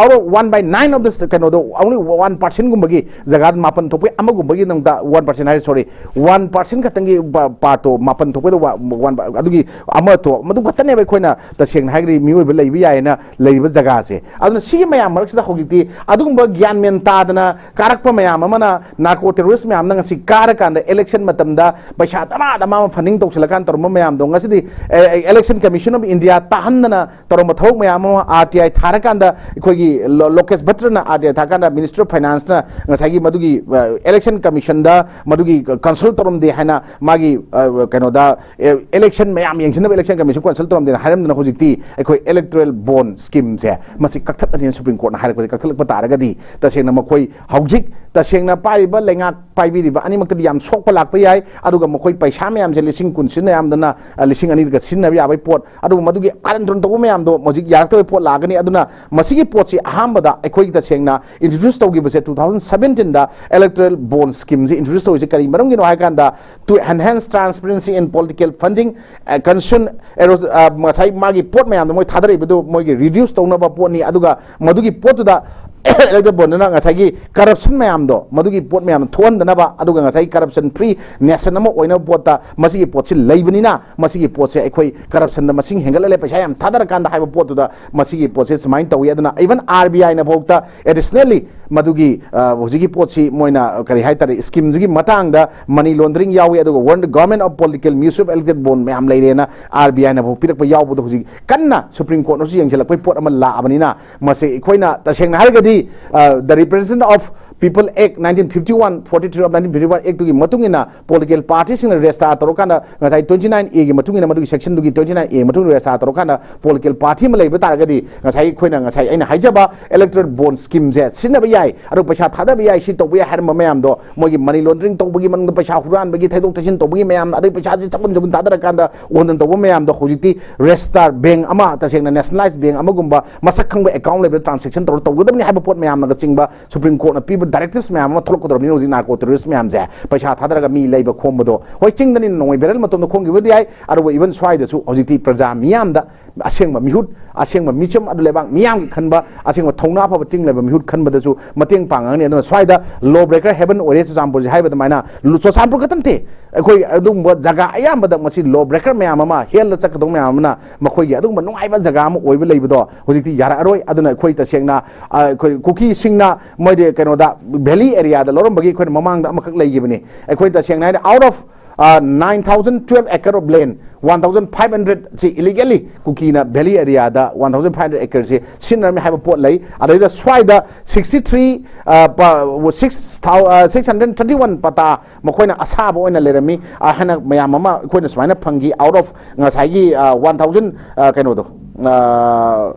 out of one by nine of this ꯀꯩꯅꯣꯗꯣ, only one percent ꯒꯨꯝꯕꯒꯤ ꯖꯒꯥ, ꯃꯥꯄꯟ ꯊꯣꯛꯄꯒꯤ ꯑꯃꯒꯨꯝꯕꯒꯤ ꯅꯪꯗ, one percent ꯍꯥꯏꯔꯦ, sorry, one percent ꯈꯛꯇꯪꯒꯤ ꯄꯥꯔꯠꯇꯣ, ꯃꯥꯄꯟ ꯊꯣꯛꯄꯗ ꯋꯥ-, one, ꯑꯗꯨꯒꯤ ꯑꯃꯗꯣ, ꯃꯗꯨ ꯈꯛꯇꯅꯦꯕ ꯑꯩꯈꯣꯏꯅ ꯇꯁꯦꯡꯅ ꯍꯥꯏꯔꯒꯗꯤ ꯃꯤꯑꯣꯏꯕ ꯂꯩꯕ ꯌꯥꯏꯌꯦꯅ ꯂꯩꯔꯤꯕ ꯖꯒꯥꯁꯦ꯫ ꯑꯗꯨꯅ ꯁꯤꯒꯤ ꯃꯌꯥꯝ ꯃꯔꯛꯁꯤꯗ ꯍꯧꯖꯤꯛꯇꯤ ꯑꯗꯨꯒꯨꯝꯕ ꯒ꯭ꯌꯥꯟ ꯃꯦꯟ ꯇꯥꯗꯅ ꯀꯥꯔꯛꯄ ꯃꯌꯥꯝ ꯑꯃꯅ, ꯅꯥꯔꯀꯣ ꯇꯦꯔꯣꯔꯤꯁ ꯃꯌꯥꯝꯅ ꯉꯁꯤ ꯀꯥꯔꯀꯥꯟꯗ election ꯃꯇꯝꯗ ꯄꯩꯁꯥ ꯗꯃꯥ ꯗꯃꯥ ꯑꯃ funding ꯇꯧꯁꯤꯜꯂꯀꯥꯟꯗ ꯇꯧꯔꯝꯕ ꯃꯌꯥꯝꯗꯣ ꯉꯁꯤꯗꯤ, ꯑꯦ, Election Commission of India ꯇꯥꯍꯟꯗꯅ ꯇꯧꯔꯝꯕ ꯊꯕꯛ ꯃꯌꯥꯝ ꯑꯃ, R T I ꯊꯥꯔꯀꯥꯟꯗ, ꯑꯩꯈꯣꯏꯒꯤ ꯂꯣ-, ꯂꯣꯀꯦꯁ ꯚꯠꯇꯅ R T I ꯊꯥꯔꯀꯥꯟꯗ Minister of Finance ꯅ ꯉꯁꯥꯏꯒꯤ ꯃꯗꯨꯒꯤ, ꯑ, Election Commission ꯗ ꯃꯗꯨꯒꯤ consult ꯇꯧꯔꯝꯗꯦ ꯍꯥꯏꯅ ꯃꯥꯒꯤ, ꯑ, ꯀꯩꯅꯣꯗ, ꯑꯦ, election ꯃꯌꯥꯝ ꯌꯦꯡꯁꯤꯟꯅꯕ Election Commission consult ꯇꯧꯔꯝꯗꯦꯅ ꯍꯥꯏꯔꯝꯗꯅ ꯍꯧꯖꯤꯛꯇꯤ ꯑꯩꯈꯣꯏ electoral bond scheme ꯁꯦ ꯃꯁꯤ ꯀꯛꯊꯠꯂꯅꯤꯅ Supreme Court ꯅ ꯍꯥꯏꯔꯛꯄꯁꯦ ꯀꯛꯊꯠꯂꯛꯄ ꯇꯥꯔꯒꯗꯤ ꯇꯁꯦꯡꯅ ꯃꯈꯣꯏ ꯍꯧꯖꯤꯛ ꯇꯁꯦꯡꯅ ꯄꯥꯏꯔꯤꯕ ꯂꯩꯉꯥꯛ ꯄꯥꯏꯕꯤꯔꯤꯕ ꯑꯅꯤꯃꯛꯇꯗꯤ ꯌꯥꯝ ꯁꯣꯛꯄ ꯂꯥꯛꯄ ꯌꯥꯏ꯫ ꯑꯗꯨꯒ ꯃꯈꯣꯏ ꯄꯩꯁꯥ ꯃꯌꯥꯝꯁꯦ ꯂꯤꯁꯤꯡ ꯀꯨꯟ ꯁꯤꯖꯤꯟꯅ ꯌꯥꯝꯗꯅ, ꯑ, ꯂꯤꯁꯤꯡ ꯑꯅꯤꯒ ꯁꯤꯖꯤꯟꯅꯕ ꯌꯥꯕꯒꯤ ꯄꯣꯠ, ꯑꯗꯨꯒ ꯃꯗꯨꯒꯤ ꯀꯥꯔꯟ ꯇꯨꯔꯟ ꯇꯧꯕ ꯃꯌꯥꯝꯗꯣ ꯍꯧꯖꯤꯛ ꯌꯥꯔꯛꯇꯕꯒꯤ ꯄꯣꯠ ꯂꯥꯛꯀꯅꯤ꯫ ꯑꯗꯨꯅ ꯃꯁꯤꯒꯤ ꯄꯣꯠꯁꯤ ꯑꯍꯥꯟꯕꯗ ꯑꯩꯈꯣꯏꯒꯤ ꯇꯁꯦꯡꯅ introduce ꯇꯧꯈꯤꯕꯁꯦ two thousand seventeen ꯗ electoral bond scheme ꯁꯦ introduce ꯇꯧꯔꯤꯁꯦ ꯀꯔꯤ ꯃꯔꯝꯒꯤꯅꯣ ꯍꯥꯏ ꯀꯥꯟꯗ, to enhance transparency in political funding, ꯑ, concern, ꯑꯦꯔꯣ-, ꯑ, ꯉꯁꯥꯏ ꯃꯥꯒꯤ ꯄꯣꯠ ꯃꯌꯥꯝꯗꯣ ꯃꯣꯏ ꯊꯥꯗꯔꯛꯏꯕꯗꯨ ꯃꯣꯏꯒꯤ reduce ꯇꯧꯅꯕ ꯄꯣꯠꯅꯤ꯫ ꯑꯗꯨꯒ ꯃꯗꯨꯒꯤ ꯄꯣꯠꯇꯨꯗ electoral bond ꯗꯨꯅ ꯉꯁꯥꯏꯒꯤ corruption ꯃꯌꯥꯝꯗꯣ, ꯃꯗꯨꯒꯤ ꯄꯣꯠ ꯃꯌꯥꯝ ꯊꯣꯛꯍꯟꯗꯅꯕ, ꯑꯗꯨꯒ ꯉꯁꯥꯏꯒꯤ corruption free nation ꯑꯃ ꯑꯣꯏꯅꯕ ꯄꯣꯠꯇ ꯃꯁꯤꯒꯤ ꯄꯣꯠꯁꯤ ꯂꯩꯕꯅꯤꯅ, ꯃꯁꯤꯒꯤ ꯄꯣꯠꯁꯦ ꯑꯩꯈꯣꯏ corruption ꯗ ꯃꯁꯤꯡ ꯍꯦꯟꯒꯠꯍꯜꯂꯦ, ꯄꯩꯁꯥ ꯌꯥꯝ ꯊꯥꯗꯔꯀꯥꯟꯗ ꯍꯥꯏꯕ ꯄꯣꯠꯇꯨꯗ ꯃꯁꯤꯒꯤ ꯄꯣꯠꯁꯦ ꯁꯨꯃꯥꯏꯅ ꯇꯧꯏ꯫ ꯑꯗꯨꯅ even R B I ꯅ ꯐꯥꯎꯗ additionally ꯃꯗꯨꯒꯤ, ꯑ, ꯍꯧꯖꯤꯛꯀꯤ ꯄꯣꯠꯁꯤ ꯃꯣꯏꯅ, ꯑ, ꯀꯔꯤ ꯍꯥꯏꯇꯥꯔꯦ, scheme ꯗꯨꯒꯤ ꯃꯇꯥꯡꯗ money laundering ꯌꯥꯎꯏ, ꯑꯗꯨꯒ Warrant, Government of Political Misuse of Electoral Bond ꯃꯌꯥꯝ ꯂꯩꯔꯦꯅ R B I ꯅ ꯐꯥꯎ ꯄꯤꯔꯛꯄ ꯌꯥꯎꯕꯗꯣ ꯍꯧꯖꯤꯛ ꯀꯟꯅ Supreme Court ꯅꯁꯨ ꯌꯦꯡꯁꯤꯜꯂꯛꯄꯒꯤ ꯄꯣꯠ ꯑꯃ ꯂꯥꯛꯑꯕꯅꯤꯅ, ꯃꯁꯤ ꯑꯩꯈꯣꯏꯅ ꯇꯁꯦꯡꯅ ꯍꯥꯏꯔꯒꯗꯤ, ꯑ, the Representation of People Act nineteen fifty one, forty three of nineteen fifty one Act ꯇꯨꯒꯤ ꯃꯇꯨꯡ ꯏꯟꯅ political party ꯁꯤꯡꯅ register ꯇꯧꯔꯀꯥꯟꯗ ꯉꯁꯥꯏ twenty nine A ꯒꯤ ꯃꯇꯨꯡ ꯏꯟꯅ, ꯃꯗꯨꯒꯤ section ꯗꯨꯒꯤ twenty nine A ꯃꯇꯨꯡ register ꯇꯧꯔꯀꯥꯟꯗ political party ꯑꯃ ꯂꯩꯕ ꯇꯥꯔꯒꯗꯤ ꯉꯁꯥꯏ ꯑꯩꯈꯣꯏꯅ ꯉꯁꯥꯏ ꯑꯩꯅ ꯍꯥꯏꯖꯕ electoral bond scheme ꯁꯦ ꯁꯤꯖꯤꯟꯅꯕ ꯌꯥꯏ, ꯑꯗꯨ ꯄꯩꯁꯥ ꯊꯥꯗꯕ ꯌꯥꯏ, ꯁꯤ ꯇꯧꯕ ꯌꯥꯏ ꯍꯥꯏꯔꯝꯕ ꯃꯌꯥꯝꯗꯣ, ꯃꯣꯏꯒꯤ money laundering ꯇꯧꯕꯒꯤ ꯃꯅꯨꯡꯗ ꯄꯩꯁꯥ ꯍꯨꯔꯥꯟꯕꯒꯤ, ꯊꯩꯗꯣꯛ ꯊꯩꯖꯤꯟ ꯇꯧꯕꯒꯤ ꯃꯌꯥꯝ, ꯑꯗꯩ ꯄꯩꯁꯥꯁꯦ ꯆꯄꯨꯟ ꯆꯄꯨꯟ ꯊꯥꯗꯔꯀꯥꯟꯗ ꯑꯣꯟꯗꯅ ꯇꯧꯕ ꯃꯌꯥꯝꯗꯣ ꯍꯧꯖꯤꯛꯇꯤ register bank ꯑꯃ, ꯇꯁꯦꯡꯅ nationalized bank ꯑꯃꯒꯨꯝꯕ ꯃꯁꯛ ꯈꯪꯕ account ꯂꯩꯕꯗ transaction ꯇꯧꯔ ꯇꯧꯒꯗꯕꯅꯤ ꯍꯥꯏꯕ ꯄꯣꯠ ꯃꯌꯥꯝꯅꯒ ꯆꯤꯡꯕ Supreme Court ꯅ ꯄꯤꯕ ꯗꯥꯏꯔꯦꯛꯇꯤꯞꯁ ꯃꯌꯥꯝ ꯑꯃ ꯊꯣꯛꯂꯛꯀꯗꯧꯔꯕꯅꯤ꯫ ꯍꯧꯖꯤꯛ ꯅꯥꯔꯀꯣ ꯇꯦꯔꯣꯔꯤꯁ ꯃꯌꯥꯝꯁꯦ ꯄꯩꯁꯥ ꯊꯥꯗꯔꯒ ꯃꯤ ꯂꯩꯕ ꯈꯣꯝꯕꯗꯣ, ꯍꯣꯏ, ꯆꯤꯡꯗꯅꯤꯅ ꯅꯣꯡꯃꯩ ꯕꯦꯔꯦꯜ ꯃꯇꯣꯟꯗ ꯈꯣꯝꯈꯤꯕꯗꯤ ꯌꯥꯏ, ꯑꯗꯨꯕꯨ ꯏꯚꯟ ꯁ꯭ꯋꯥꯏꯗꯁꯨ ꯍꯧꯖꯤꯛꯇꯤ ꯄ꯭ꯔꯖꯥ ꯃꯤꯌꯥꯝꯗ ꯑꯁꯦꯡꯕ ꯃꯤꯍꯨꯠ, ꯑꯁꯦꯡꯕ ꯃꯤꯆꯝ, ꯑꯗꯨ ꯂꯩꯕꯥꯛ ꯃꯤꯌꯥꯝꯒꯤ ꯈꯟꯕ, ꯑꯁꯦꯡꯕ ꯊꯧꯅꯥ ꯐꯕ ꯇꯤꯡ ꯂꯩꯕ ꯃꯤꯍꯨꯠ ꯈꯟꯕꯗꯁꯨ ꯃꯇꯦꯡ ꯄꯥꯡꯉꯒꯅꯤ꯫ ꯑꯗꯨꯅ ꯁ꯭ꯋꯥꯏꯗ ꯂꯣ ꯕ꯭ꯔꯦꯀꯔ ꯍꯦꯕꯟ ꯑꯣꯏꯔꯦ ꯆꯨꯔꯆꯥꯟꯄꯨꯔꯁꯦ ꯍꯥꯏꯕ ꯑꯗꯨꯃꯥꯏꯅ꯫ ꯂꯨ-, ꯆꯨꯔꯆꯥꯟꯄꯨꯔ ꯈꯛꯇ ꯅꯠꯇꯦ, ꯑꯩꯈꯣꯏ ꯑꯗꯨꯒꯨꯝꯕ ꯖꯒꯥ ꯑꯌꯥꯝꯕꯗ ꯃꯁꯤ ꯂꯣ ꯕ꯭ꯔꯦꯀꯔ ꯃꯌꯥꯝ ꯑꯃ, ꯍꯦꯜꯗ ꯆꯠꯀꯗꯧꯕ ꯃꯌꯥꯝ ꯑꯃꯅ ꯃꯈꯣꯏꯒꯤ ꯑꯗꯨꯒꯨꯝꯕ ꯅꯨꯡꯉꯥꯏꯕ ꯖꯒꯥ ꯑꯃ ꯑꯣꯏꯕ ꯂꯩꯕꯗꯣ ꯍꯧꯖꯤꯛꯇꯤ ꯌꯥꯔꯛꯑꯔꯣꯏ꯫ ꯑꯗꯨꯅ ꯑꯩꯈꯣꯏ ꯇꯁꯦꯡꯅ, ꯑ, ꯑꯩꯈꯣꯏ ꯀꯨꯀꯤꯁꯤꯡꯅ ꯃꯣꯏꯗꯤ ꯀꯩꯅꯣꯗ, ꯚꯦꯂꯤ ꯑꯦꯔꯤꯌꯥꯗ ꯂꯧꯔꯝꯕꯒꯤ ꯑꯩꯈꯣꯏꯅ ꯃꯃꯥꯡꯗ ꯑꯃꯈꯛ ꯂꯩꯈꯤꯕꯅꯤ꯫ ꯑꯩꯈꯣꯏ ꯇꯁꯦꯡꯅ ꯍꯥꯏꯔꯗꯤ, out of, ꯑ, nine thousand twelve acre of land, one thousand five hundred ꯁꯤ ꯏꯂꯤꯒꯦꯜꯂꯤ ꯀꯨꯀꯤꯅ ꯚꯦꯂꯤ ꯑꯦꯔꯤꯌꯥꯗ one thousand five hundred acre ꯁꯤ ꯁꯤꯖꯤꯟꯅꯔꯝꯃꯤ ꯍꯥꯏꯕ ꯄꯣꯠ ꯂꯩ꯫ ꯑꯗꯩꯗ ꯁ꯭ꯋꯥꯏꯗ sixty three, ꯑ, ꯄ-, six thou-, ꯑ, six hundred thirty one ꯄꯇꯥ ꯃꯈꯣꯏꯅ ꯑꯁꯥꯕ ꯑꯣꯏꯅ ꯂꯩꯔꯝꯃꯤ꯫ ꯑ, ꯍꯥꯏꯅ ꯃꯌꯥꯝ ꯑꯃ ꯑꯩꯈꯣꯏꯅ ꯁꯨꯃꯥꯏꯅ ꯐꯪꯈꯤ꯫ Out of ꯉꯁꯥꯏꯒꯤ, ꯑ, one thousand, ꯑ, ꯀꯩꯅꯣꯗꯣ, ꯑ,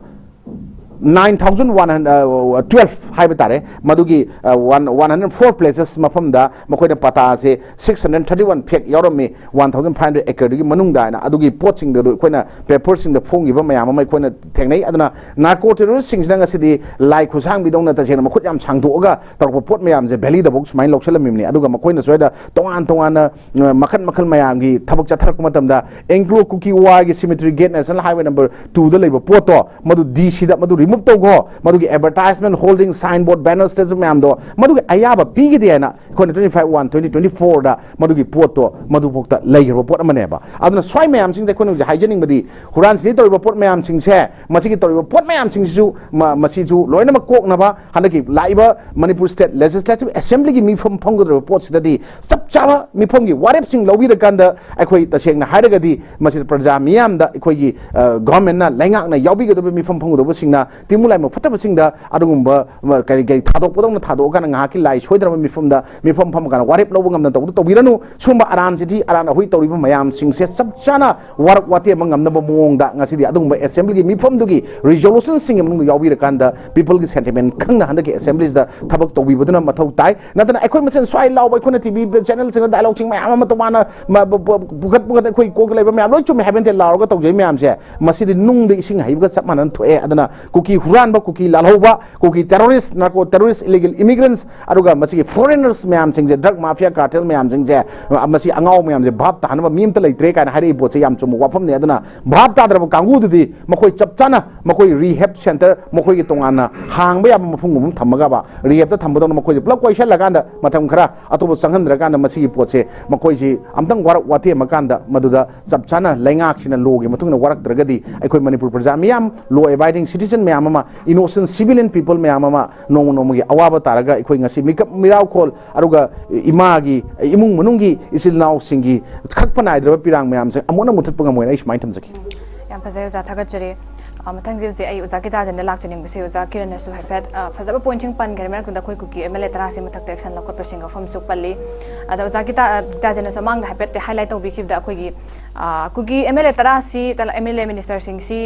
nine thousand one hundred, ꯑ, twelve ꯍꯥꯏꯕ ꯇꯥꯔꯦ, ꯃꯗꯨꯒꯤ, ꯑ, one, one hundred four places ꯃꯐꯝꯗ ꯃꯈꯣꯏꯅ ꯄꯇꯥꯁꯦ six hundred thirty one ꯐꯦꯛ ꯌꯥꯎꯔꯝꯃꯤ, one thousand five hundred acre ꯗꯨꯒꯤ ꯃꯅꯨꯡꯗ ꯍꯥꯏꯅ꯫ ꯑꯗꯨꯒꯤ ꯄꯣꯠꯁꯤꯡꯗꯨ ꯑꯩꯈꯣꯏꯅ ꯄꯦꯄꯔꯁꯤꯡꯗ ꯐꯣꯡꯈꯤꯕ ꯃꯌꯥꯝ ꯑꯃ ꯑꯩꯈꯣꯏꯅ ꯊꯦꯡꯅꯩ꯫ ꯑꯗꯨꯅ ꯅꯥꯔꯀꯣ ꯇꯦꯔꯣꯔꯤꯁꯁꯤꯡꯁꯤꯅ ꯉꯁꯤꯗꯤ ꯂꯥꯏ ꯈꯨꯠꯁꯥꯡꯕꯤꯗꯧꯅ ꯇꯁꯦꯡꯅ ꯃꯈꯨꯠ ꯌꯥꯝ ꯁꯥꯡꯗꯣꯛꯑꯒ ꯇꯧꯔꯛꯄ ꯄꯣꯠ ꯃꯌꯥꯝꯁꯦ ꯚꯦꯂꯤꯗꯐꯥꯎ ꯁꯨꯃꯥꯏꯅ ꯂꯧꯁꯤꯜꯂꯝꯃꯤꯕꯅꯤ꯫ ꯑꯗꯨꯒ ꯃꯈꯣꯏꯅ ꯁ꯭ꯋꯥꯏꯗ ꯇꯣꯉꯥꯟ ꯇꯣꯉꯥꯟꯅ, ꯑ, ꯃꯈꯜ ꯃꯈꯜ ꯃꯌꯥꯝꯒꯤ ꯊꯕꯛ ꯆꯠꯊꯔꯛꯄ ꯃꯇꯝꯗ, ꯑꯦꯡꯒ꯭ꯂꯣ ꯀꯨꯀꯤ ꯋꯥꯔꯒꯤ cemetery gate, National Highway number two ꯗ ꯂꯩꯕ ꯄꯣꯠꯇꯣ, ꯃꯗꯨ ꯗꯤ ꯁꯤꯗ ꯃꯗꯨ ꯔꯤꯃꯨꯚ ꯇꯧꯈꯣ, ꯃꯗꯨꯒꯤ advertisement, hoarding, signboard, banner, statue ꯃꯌꯥꯝꯗꯣ, ꯃꯗꯨꯒꯤ ꯑꯌꯥꯕ ꯄꯤꯈꯤꯗꯦ ꯍꯥꯏꯅ ꯑꯩꯈꯣꯏꯅ twenty five one twenty twenty four ꯗ ꯃꯗꯨꯒꯤ ꯄꯣꯠꯇꯣ ꯃꯗꯨꯐꯥꯎꯗ ꯂꯩꯈ꯭ꯔꯕ ꯄꯣꯠ ꯑꯃꯅꯦꯕ꯫ ꯑꯗꯨꯅ ꯁ꯭ꯋꯥꯏ ꯃꯌꯥꯝꯁꯤꯡꯁꯦ ꯑꯩꯈꯣꯏꯅ ꯍꯧꯖꯤꯛ ꯍꯥꯏꯖꯅꯤꯡꯕꯗꯤ, ꯍꯨꯔꯥꯟ ꯆꯤꯟꯊꯤ ꯇꯧꯔꯤꯕ ꯄꯣꯠ ꯃꯌꯥꯝꯁꯤꯡꯁꯦ, ꯃꯁꯤꯒꯤ ꯇꯧꯔꯤꯕ ꯄꯣꯠ ꯃꯌꯥꯝꯁꯤꯡꯁꯤꯁꯨ ꯃ-, ꯃꯁꯤꯁꯨ ꯂꯣꯏꯅꯃꯛ ꯀꯣꯛꯅꯕ ꯍꯟꯗꯛꯀꯤ ꯂꯥꯛꯏꯕ ꯃꯅꯤꯄꯨꯔ State Legislative Assembly ꯒꯤ ꯃꯤꯐꯝ ꯐꯝꯒꯗꯧꯔꯤꯕ ꯄꯣꯠꯁꯤꯗꯗꯤ ꯆꯞ ꯆꯥꯕ ꯃꯤꯐꯝꯒꯤ ꯋꯥꯔꯦꯞꯁꯤꯡ ꯂꯧꯕꯤꯔꯀꯥꯟꯗ, ꯑꯩꯈꯣꯏ ꯇꯁꯦꯡꯅ ꯍꯥꯏꯔꯒꯗꯤ ꯃꯁꯤꯗ ꯄ꯭ꯔꯖꯥ ꯃꯤꯌꯥꯝꯗ ꯑꯩꯈꯣꯏꯒꯤ, ꯑ, ꯒꯣꯔꯃꯦꯟꯅ, ꯂꯩꯉꯥꯛꯅ ꯌꯥꯎꯕꯤꯒꯗꯧꯔꯤꯕ ꯃꯤꯐꯝ ꯐꯝꯒꯗꯧꯕꯁꯤꯡꯅ ꯇꯤꯃꯨ ꯂꯥꯏꯃ ꯐꯠꯇꯕꯁꯤꯡꯗ ꯑꯗꯨꯒꯨꯝꯕ, ꯑ, ꯀꯔꯤ ꯀꯔꯤ ꯊꯥꯗꯣꯛꯄꯗꯧꯅ ꯊꯥꯗꯣꯛꯑꯀꯥꯟꯗ ꯉꯥꯏꯍꯥꯛꯀꯤ ꯂꯥꯏ ꯁꯣꯏꯗꯅꯕ ꯃꯤꯐꯝꯗ ꯃꯤꯐꯝ ꯐꯝꯃꯀꯥꯟꯗ ꯋꯥꯔꯦꯞ ꯂꯧꯕ ꯉꯝꯗꯅ ꯇꯧꯕꯗꯨ ꯇꯧꯕꯤꯔꯅꯨ꯫ ꯁꯨꯝꯕ ꯑꯔꯥꯟ ꯆꯤꯊꯤ ꯑꯔꯥꯟ ꯑꯍꯨꯏ ꯇꯧꯔꯤꯕ ꯃꯌꯥꯝꯁꯤꯡꯁꯦ ꯆꯞ ꯆꯥꯅ ꯋꯥꯔꯛ ꯋꯥꯇꯦꯝꯕ ꯉꯝꯅꯕ ꯃꯑꯣꯡꯗ ꯉꯁꯤꯗꯤ ꯑꯗꯨꯒꯨꯝꯕ assembly ꯒꯤ ꯃꯤꯐꯝꯗꯨꯒꯤ resolution ꯁꯤꯡꯒꯤ ꯃꯅꯨꯡꯗ ꯌꯥꯎꯕꯤꯔꯀꯥꯟꯗ people ꯒꯤ sentiment ꯈꯪꯅ ꯍꯟꯗꯛꯀꯤ assembly ꯁꯤꯗ ꯊꯕꯛ ꯇꯧꯕꯤꯕꯗꯨꯅ ꯃꯊꯧ ꯇꯥꯏ꯫ ꯅꯠꯇꯅ ꯑꯩꯈꯣꯏ ꯃꯁꯦꯟ ꯁ꯭ꯋꯥꯏ ꯂꯥꯎꯕ, ꯑꯩꯈꯣꯏꯅ T V channel ꯁꯤꯡꯅ dialogue ꯁꯤꯡ ꯃꯌꯥꯝ ꯑꯃ ꯇꯣꯉꯥꯟꯅ ꯃ-, ꯕ-, ꯕ-, ꯄꯨꯈꯠ ꯄꯨꯈꯠ ꯑꯩꯈꯣꯏ ꯀꯣꯛꯇ ꯂꯩꯕ ꯃꯌꯥꯝ ꯂꯣꯏ ꯆꯨꯝꯃꯦ ꯍꯥꯏꯕ ꯅꯠꯇꯦ, ꯂꯥꯎꯔꯒ ꯇꯧꯖꯩ ꯃꯌꯥꯝꯁꯦ, ꯃꯁꯤꯗꯤ ꯅꯨꯡꯗ ꯏꯁꯤꯡ ꯍꯩꯕꯒ ꯆꯞ ꯃꯥꯟꯅꯅ ꯊꯣꯛꯑꯦ꯫ ꯑꯗꯨꯅ ꯀꯨꯀꯤ ꯍꯨꯔꯥꯟꯕ, ꯀꯨꯀꯤ ꯂꯥꯜꯍꯧꯕ, ꯀꯨꯀꯤ terrorist, narco terrorist, illegal immigrants, ꯑꯗꯨꯒ ꯃꯁꯤꯒꯤ foreigners ꯃꯌꯥꯝꯁꯤꯡꯁꯦ, drug mafia cartel ꯃꯌꯥꯝꯁꯤꯡꯁꯦ, ꯑ, ꯃꯁꯤ ꯑꯉꯥꯎ ꯃꯌꯥꯝꯁꯦ ꯚꯥꯞ ꯇꯥꯍꯟꯅꯕ ꯃꯤ ꯑꯝꯇ ꯂꯩꯇ꯭ꯔꯦ ꯀꯥꯏꯅ ꯍꯥꯏꯔꯛꯏ ꯄꯣꯠꯁꯦ ꯌꯥꯝ ꯆꯨꯝꯕ ꯋꯥꯐꯝꯅꯤ꯫ ꯑꯗꯨꯅ ꯚꯥꯞ ꯇꯥꯗ꯭ꯔꯕ ꯀꯥꯡꯕꯨꯗꯨꯗꯤ ꯃꯈꯣꯏ ꯆꯞ ꯆꯥꯅ ꯃꯈꯣꯏ rehab center, ꯃꯈꯣꯏꯒꯤ ꯇꯣꯉꯥꯟꯅ ꯍꯥꯡꯕ ꯌꯥꯕ ꯃꯐꯝꯒꯨꯝꯕ ꯑꯃ ꯊꯝꯃꯒꯕ, rehab ꯇ ꯊꯝꯕꯗꯧꯅ ꯃꯈꯣꯏꯁꯦ ꯄꯨꯂꯞ ꯀꯣꯏꯁꯜꯂꯀꯥꯟꯗ ꯃꯇꯝ ꯈꯔ ꯑꯇꯣꯞꯄ ꯆꯪꯍꯟꯗ꯭ꯔꯀꯥꯟꯗ ꯃꯁꯤꯒꯤ ꯄꯣꯠꯁꯦ ꯃꯈꯣꯏꯁꯤ ꯑꯝꯇꯪ ꯋꯥꯔꯛ ꯋꯥꯇꯦꯝꯃꯀꯥꯟꯗ ꯃꯗꯨꯗ ꯆꯞ ꯆꯥꯅ ꯂꯩꯉꯥꯛꯁꯤꯅ law ꯒꯤ ꯃꯇꯨꯡ ꯏꯟꯅ ꯋꯥꯔꯛꯇ꯭ꯔꯒꯗꯤ ꯑꯩꯈꯣꯏ ꯃꯅꯤꯄꯨꯔ ꯄ꯭ꯔꯖꯥ ꯃꯤꯌꯥꯝ, law abiding citizen ꯃꯌꯥꯝ ꯑꯃ, innocent civilian people ꯃꯌꯥꯝ ꯑꯃ ꯅꯣꯡꯃ ꯅꯣꯡꯃꯒꯤ ꯑꯋꯥꯕ ꯇꯥꯔꯒ ꯑꯩꯈꯣꯏ ꯉꯁꯤ ꯃꯤꯀꯞ ꯃꯤꯔꯥꯎꯈꯣꯜ ꯑꯗꯨꯒ ꯏꯃꯥꯒꯤ, ꯏꯃꯨꯡ ꯃꯅꯨꯡꯒꯤ ꯏꯆꯤꯜ ꯏꯅꯥꯎꯁꯤꯡꯒꯤ ꯈꯛꯄ ꯅꯥꯏꯗ꯭ꯔꯕ ꯄꯤꯔꯥꯡ ꯃꯌꯥꯝꯁꯦ ꯑꯃꯨꯛ ꯍꯟꯅ ꯃꯨꯊꯠꯄ ꯉꯝꯃꯣꯏꯅ ꯑꯩ ꯁꯨꯃꯥꯏꯅ ꯊꯝꯖꯒꯦ꯫ ꯌꯥꯝ ꯐꯖꯩ ꯑꯣꯖꯥ, ꯊꯥꯒꯠꯆꯔꯤ꯫ ꯑ, ꯃꯊꯪꯁꯦ ꯍꯧꯖꯤꯛ ꯑꯩ ꯑꯣꯖꯥ ꯒꯤꯇꯥꯖꯟꯗ ꯂꯥꯛꯆꯅꯤꯡꯕꯁꯦ, ꯑꯣꯖꯥ ꯀꯤꯔꯟꯅꯁꯨ ꯍꯥꯏꯐꯦꯠ, ꯑ, ꯐꯖꯕ point ꯁꯤꯡ ꯄꯟꯈ꯭ꯔꯦ꯫ ꯃꯔꯛꯇꯨꯗ ꯑꯩꯈꯣꯏ ꯀꯨꯀꯤ M L A ꯇꯔꯥꯁꯤ ꯃꯊꯛꯇ action ꯂꯧꯈꯠꯄꯁꯤꯡꯒꯤ ꯋꯥꯐꯝꯁꯨ ꯄꯜꯂꯤ꯫ ꯑꯗ ꯑꯣꯖꯥ ꯒꯤꯇꯥ-, ꯑ, ꯒꯤꯇꯥꯖꯟꯅꯁꯨ ꯃꯃꯥꯡꯗ ꯍꯥꯏꯐꯦꯠ highlight ꯇꯧꯕꯤꯈꯤꯕꯗ ꯑꯩꯈꯣꯏꯒꯤ, ꯑ, ꯀꯨꯀꯤ M L A ꯇꯔꯥꯁꯤ, ꯇꯂ-, M L A minister ꯁꯤꯡꯁꯤ,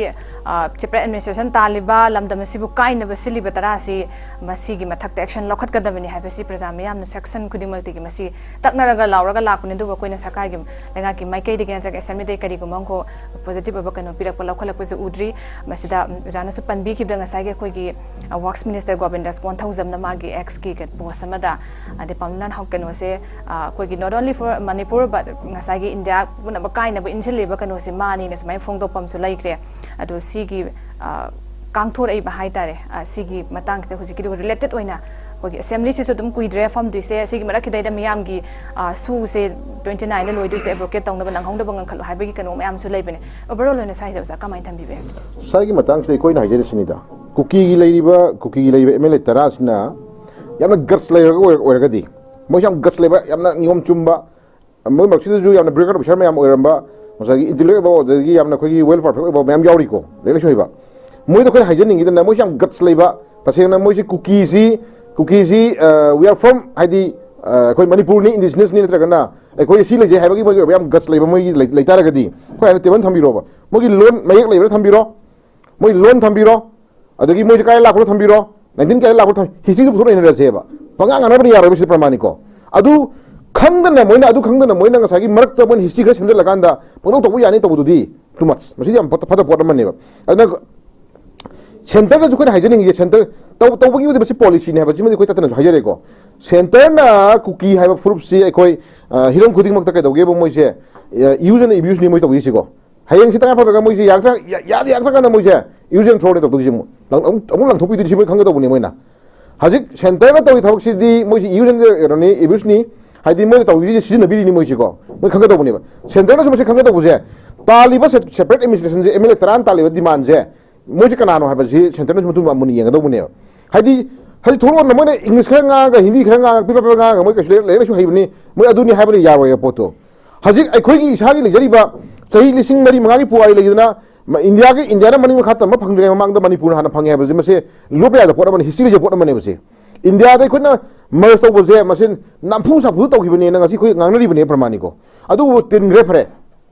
ꯑ, separate administration ꯇꯥꯜꯂꯤꯕ, ꯂꯝꯗꯝ ꯑꯁꯤꯕꯨ ꯀꯥꯏꯅꯕ ꯁꯤꯜꯂꯤꯕ ꯇꯔꯥꯁꯤ, ꯃꯁꯤꯒꯤ ꯃꯊꯛꯇ action ꯂꯧꯈꯠꯀꯗꯕꯅꯤ ꯍꯥꯏꯕꯁꯤ ꯄ꯭ꯔꯖꯥ ꯃꯤꯌꯥꯝꯅ section ꯈꯨꯗꯤꯡꯃꯛꯇꯒꯤ ꯃꯁꯤ ꯇꯛꯅꯔꯒ ꯂꯥꯎꯔꯒ ꯂꯥꯛꯄꯅꯤ꯫ ꯑꯗꯨꯕꯨ ꯑꯩꯈꯣꯏꯅ ꯁꯔꯀꯥꯔꯒꯤ ꯂꯩꯉꯥꯛꯀꯤ ꯃꯥꯏꯀꯩꯗꯒꯤ ꯅꯠꯇ꯭ꯔꯒ assembly ꯗꯒꯤ ꯀꯔꯤꯒꯨꯝꯕ ꯑꯃꯈꯣ positive ꯑꯣꯏꯕ ꯀꯩꯅꯣ ꯄꯤꯔꯛꯄ, ꯂꯧꯈꯠꯂꯛꯄꯁꯨ ꯎꯗ꯭ꯔꯤ꯫ ꯃꯁꯤꯗ, ꯎꯝ, ꯑꯣꯖꯥꯅꯁꯨ ꯄꯟꯕꯤꯈꯤꯕꯗ ꯉꯁꯥꯏꯒꯤ ꯑꯩꯈꯣꯏꯒꯤ, ꯑ, works minister ꯒꯣꯕꯤꯟꯗꯥꯁ ꯀꯣꯟꯊꯧꯖꯝꯅ ꯃꯥꯒꯤ X ꯀꯤ ꯀꯩ-, post ꯑꯃꯗ, ꯑꯗꯩ ꯄꯥꯝꯂꯥꯟ ꯍꯧ-, ꯀꯩꯅꯣꯁꯦ, ꯑ, ꯑꯩꯈꯣꯏꯒꯤ not only for Manipur but ꯉꯁꯥꯏꯒꯤ ꯏꯟꯗꯤꯌꯥ ꯄꯨꯝꯅꯃꯛ ꯀꯥꯏꯅꯕ ꯏꯟꯁꯤꯜꯂꯤꯕ ꯀꯩꯅꯣꯁꯦ ꯃꯥꯅꯤꯅ ꯁꯨꯃꯥꯏꯅ ꯐꯣꯡꯗꯣꯛꯄ ꯑꯃꯁꯨ ꯂꯩꯈ꯭ꯔꯦ꯫ ꯑꯗꯣ ꯁꯤꯒꯤ, ꯑ, ꯀꯥꯡꯊꯣꯔꯛꯏꯕ ꯍꯥꯏꯇꯥꯔꯦ, ꯑ, ꯁꯤꯒꯤ ꯃꯇꯥꯡꯁꯤꯗ ꯍꯧꯖꯤꯛꯀꯤꯗꯨꯒ related ꯑꯣꯏꯅ ꯑꯩꯈꯣꯏꯒꯤ assembly ꯁꯤꯁꯨ ꯑꯗꯨꯝ ꯀꯨꯏꯗ꯭ꯔꯦ ꯐꯝꯗꯣꯏꯁꯦ, ꯁꯤꯒꯤ ꯃꯔꯛꯁꯤꯗꯩꯗ ꯃꯤꯌꯥꯝꯒꯤ, ꯑ, ꯁꯨꯁꯦ twenty nine ꯗ ꯂꯣꯏꯗꯣꯏꯁꯦ, abrogate ꯇꯧꯅꯕ ꯅꯪꯍꯧꯅꯕ ꯉꯟꯈꯠꯂꯨ ꯍꯥꯏꯕꯒꯤ ꯀꯩꯅꯣ ꯃꯌꯥꯝꯁꯨ ꯂꯩꯕꯅꯦ꯫ Overall ꯑꯣꯏꯅ ꯁ꯭ꯋꯥꯏꯗ ꯑꯣꯖꯥ ꯀꯃꯥꯏꯅ ꯊꯝꯕꯤꯕ ꯌꯥꯏ? ꯁ꯭ꯋꯥꯏꯒꯤ ꯃꯇꯥꯡꯁꯤꯗ ꯑꯩꯈꯣꯏꯅ ꯍꯥꯏꯖꯔꯤꯁꯤꯅꯤꯗ, ꯀꯨꯀꯤꯒꯤ ꯂꯩꯔꯤꯕ, ꯀꯨꯀꯤꯒꯤ ꯂꯩꯔꯤꯕ M L A ꯇꯔꯥꯁꯤꯅ ꯌꯥꯝꯅ guts ꯂꯩꯔꯒ ꯑꯣꯏꯔ-, ꯑꯣꯏꯔꯒꯗꯤ, ꯃꯣꯏꯁꯦ ꯌꯥꯝ guts ꯂꯩꯕ, ꯌꯥꯝꯅ ꯅꯤꯌꯣꯝ ꯆꯨꯝꯕ, ꯃꯣꯏ ꯃꯔꯛꯁꯤꯗꯁꯨ ꯌꯥꯝꯅ bureaucrat officer ꯃꯌꯥꯝ ꯑꯣꯏꯔꯝꯕ, ꯉꯁꯥꯏꯒꯤ intellectual ꯑꯣꯏꯕ, ꯑꯗꯒꯤ ꯌꯥꯝꯅ ꯑꯩꯈꯣꯏꯒꯤ well perfect ꯑꯣꯏꯕ ꯃꯌꯥꯝ ꯌꯥꯎꯔꯤꯀꯣ, ꯂꯥꯏꯔꯤꯛ ꯂꯥꯏꯁꯨ ꯍꯩꯕ꯫ ꯃꯣꯏꯗ ꯑꯩꯈꯣꯏꯅ ꯍꯥꯏꯖꯅꯤꯡꯉꯤꯗꯅ, ꯃꯣꯏꯁꯦ ꯌꯥꯝ guts ꯂꯩꯕ, ꯇꯁꯦꯡꯅ ꯃꯣꯏꯁꯤ ꯀꯨꯀꯤꯁꯤ, ꯀꯨꯀꯤꯁꯤ, ꯑ, we are from, ꯍꯥꯏꯗꯤ, ꯑ, ꯑꯩꯈꯣꯏ ꯃꯅꯤꯄꯨꯔꯅꯤ, indigenous ꯅꯤ, ꯅꯠꯇ꯭ꯔꯒꯅ ꯑꯩꯈꯣꯏ ꯁꯤ ꯂꯩꯖꯩ ꯍꯥꯏꯕꯒꯤ ꯃꯣꯏꯒꯤ ꯑꯣꯏꯕ ꯌꯥꯝ guts ꯂꯩꯕ ꯃꯣꯏꯒꯤ ꯂꯩ-, ꯂꯩꯇꯥꯔꯒꯗꯤ, ꯑꯩꯈꯣꯏ ꯍꯥꯏꯅ table ꯊꯝꯕꯤꯔꯣꯕ, ꯃꯣꯏꯒꯤ ꯂꯣꯟ ꯃꯌꯦꯛ ꯂꯩꯕ꯭ꯔꯥ ꯊꯝꯕꯤꯔꯣ, ꯃꯣꯏ ꯂꯣꯟ ꯊꯝꯕꯤꯔꯣ, ꯑꯗꯒꯤ ꯃꯣꯏꯁꯦ ꯀꯥꯏ ꯂꯥꯛꯄꯅꯣ ꯊꯝꯕꯤꯔꯣ, nineteen ꯀꯥꯏꯗ ꯂꯥꯛꯄꯅꯣ ꯊꯝ-, history ꯗꯨ ꯄꯨꯊꯣꯛꯅ ꯏꯅꯔꯁꯦꯕ꯫ ꯄꯉꯥꯡ ꯉꯥꯡꯅꯕꯅ ꯌꯥꯔꯣꯏꯕ ꯁꯤꯗ ꯄ꯭ꯔꯃꯥꯟꯅꯤꯀꯣ꯫ ꯑꯗꯨ ꯈꯪꯗꯅ ꯃꯣꯏꯅ, ꯑꯗꯨ ꯈꯪꯗꯅ ꯃꯣꯏꯅ ꯉꯁꯥꯏꯒꯤ ꯃꯔꯛꯇ ꯃꯣꯏꯅ ꯍꯤꯁꯇ꯭ꯔꯤ ꯈꯔ ꯁꯦꯝꯖꯤꯜꯂꯀꯥꯟꯗ ꯄꯪꯇꯧ ꯇꯧꯕ ꯌꯥꯅꯤ ꯇꯧꯕꯗꯨꯗꯤ ꯇꯨ ꯃꯆ, ꯃꯁꯤꯗꯤ ꯌꯥꯝ ꯐꯠꯇ-, ꯐꯠꯇ ꯄꯣꯠ ꯑꯃꯅꯦꯕ꯫ ꯑꯗꯨꯅ ꯁꯦꯟꯇꯔꯗꯁꯨ ꯑꯩꯈꯣꯏꯅ ꯍꯥꯏꯖꯅꯤꯡꯉꯤꯁꯦ, ꯁꯦꯟꯇꯔ ꯇꯧ-, ꯇꯧꯕꯒꯤꯕꯨꯗꯤ ꯃꯁꯤ ꯄꯣꯂꯤꯁꯤꯅꯤ ꯍꯥꯏꯕꯁꯤꯃꯗꯤ ꯑꯩꯈꯣꯏ ꯇꯠꯇꯅꯁꯨ ꯍꯥꯏꯖꯔꯦꯀꯣ꯫ ꯁꯦꯟꯇꯔꯅ ꯀꯨꯀꯤ ꯍꯥꯏꯕ ꯐꯨꯔꯨꯞꯁꯤ ꯑꯩꯈꯣꯏ, ꯑ, ꯍꯤꯔꯝ ꯈꯨꯗꯤꯡꯃꯛꯇ ꯀꯩꯗꯧꯒꯦꯕꯨ ꯃꯣꯏꯁꯦ, ꯌꯨꯖ ꯑꯦꯟ ꯑꯦꯕ꯭ꯌꯨꯁꯅꯤ ꯃꯣꯏ ꯇꯧꯔꯤꯁꯤꯀꯣ꯫ ꯍꯌꯦꯡꯁꯤ ꯇꯉꯥꯏ ꯐꯗ꯭ꯔꯒ ꯃꯣꯏꯁꯦ ꯌꯥꯔꯛꯇ꯭ꯔ-, ꯌꯥ-, ꯌꯥꯗ ꯌꯥꯔꯛꯇ꯭ꯔꯀꯥꯟꯗ ꯃꯣꯏꯁꯦ ꯌꯨꯖ ꯑꯦꯟ ꯊ꯭ꯔꯣꯅꯦ ꯇꯧꯗꯣꯏꯁꯤ, ꯑꯃꯨꯛ ꯂꯪ-, ꯑꯃꯨꯛ, ꯑꯃꯨꯛ ꯂꯪꯊꯣꯛꯄꯤꯗꯣꯏꯁꯤ ꯃꯣꯏ ꯈꯪꯒꯗꯧꯕꯅꯤ ꯃꯣꯏꯅ꯫ ꯍꯧꯖꯤꯛ ꯁꯦꯟꯇꯔꯅ ꯇꯧꯔꯤ ꯊꯕꯛꯁꯤꯗꯤ ꯃꯣꯏꯁꯤ ꯌꯨꯖ ꯑꯦꯟ ꯀꯩꯅꯣꯅꯤ, ꯑꯦꯕ꯭ꯌꯨꯁꯅꯤ꯫ ꯍꯥꯏꯗꯤ ꯃꯣꯏꯅ ꯇꯧꯔꯤꯁꯦ ꯁꯤꯖꯤꯟꯅꯕꯤꯔꯤꯅꯤ ꯃꯣꯏꯁꯤꯀꯣ꯫ ꯃꯣꯏ ꯈꯪꯒꯗꯧꯕꯅꯦꯕ꯫ ꯁꯦꯟꯇꯔꯅꯁꯨ ꯃꯁꯤ ꯈꯪꯒꯗꯧꯕꯁꯦ, ꯇꯥꯜꯂꯤꯕ ꯁꯦ-, ꯁꯦꯄꯔꯦꯠ ꯑꯦꯗꯃꯤꯅꯤꯁꯇ꯭ꯔꯦꯁꯟꯁꯦ, ꯑꯦꯝ ꯑꯦꯜ ꯑꯦ ꯇꯔꯥꯅ ꯇꯥꯜꯂꯤꯕ ꯗꯤꯃꯥꯟꯁꯦ ꯃꯣꯏꯁꯦ ꯀꯅꯥꯅꯣ ꯍꯥꯏꯕꯁꯤ ꯁꯦꯟꯇꯔꯅꯁꯨ ꯃꯇꯨꯡ ꯃꯨꯟꯅ ꯌꯦꯡꯒꯗꯧꯕꯅꯦꯕ꯫ ꯍꯥꯏꯗꯤ, ꯍꯧꯖꯤꯛ ꯊꯣꯛꯂꯛꯑꯣꯅ ꯃꯣꯏꯅ ꯏꯪꯂꯤꯁ ꯈꯔ ꯉꯥꯡꯉꯒ, ꯍꯤꯟꯗꯤ ꯈꯔ ꯉꯥꯡꯉꯒ, ꯄꯤꯄ ꯄꯤꯄ ꯉꯥꯡꯉꯒ ꯃꯣꯏ ꯀꯩꯁꯨ ꯂꯥꯏꯔꯤꯛ, ꯂꯥꯏꯔꯤꯛ ꯂꯥꯏꯁꯨ ꯍꯩꯕꯅꯤ, ꯃꯣꯏ ꯑꯗꯨꯅꯤ ꯍꯥꯏꯕꯗꯤ ꯌꯥꯔꯣꯏꯕ ꯄꯣꯠꯇꯣ꯫ ꯍꯧꯖꯤꯛ ꯑꯩꯈꯣꯏꯒꯤ ꯏꯁꯥꯒꯤ ꯂꯩꯖꯔꯤꯕ ꯆꯍꯤ ꯂꯤꯁꯤꯡ ꯃꯔꯤ ꯃꯉꯥꯒꯤ ꯄꯨꯋꯥꯔꯤ ꯂꯩꯗꯅ, ꯃ-, ꯏꯟꯗꯤꯌꯥꯒꯤ, ꯏꯟꯗꯤꯌꯥꯅ ꯃꯅꯤꯡ ꯃꯈꯥ ꯇꯝꯕ ꯐꯪꯗ꯭ꯔꯤꯉꯩ ꯃꯃꯥꯡꯗ ꯃꯅꯤꯄꯨꯔꯅ ꯍꯥꯟꯅ ꯐꯪꯉꯦ ꯍꯥꯏꯕꯁꯦ, ꯃꯁꯤ ꯂꯣꯞꯄ ꯌꯥꯗꯕ ꯄꯣꯠ ꯑꯃꯅꯤ, ꯍꯤꯁꯇ꯭ꯔꯤ ꯂꯩꯖꯕ ꯄꯣꯠ ꯑꯃꯅꯦꯕ ꯁꯤ꯫ ꯏꯟꯗꯤꯌꯥꯗ ꯑꯩꯈꯣꯏꯅ ꯃꯔꯁ ꯇꯧꯕꯁꯦ ꯃꯁꯤ ꯅꯝꯐꯨ ꯁꯥꯐꯨꯗ ꯇꯧꯈꯤꯕꯅꯦꯅ ꯉꯁꯤ ꯑꯩꯈꯣꯏ ꯉꯥꯡꯅꯔꯤꯕꯅꯦ ꯄ꯭ꯔꯃꯥꯅꯤꯀꯣ꯫ ꯑꯗꯨꯕꯨ ꯇꯤꯟꯈ꯭ꯔꯦ, ꯐꯔꯦ꯫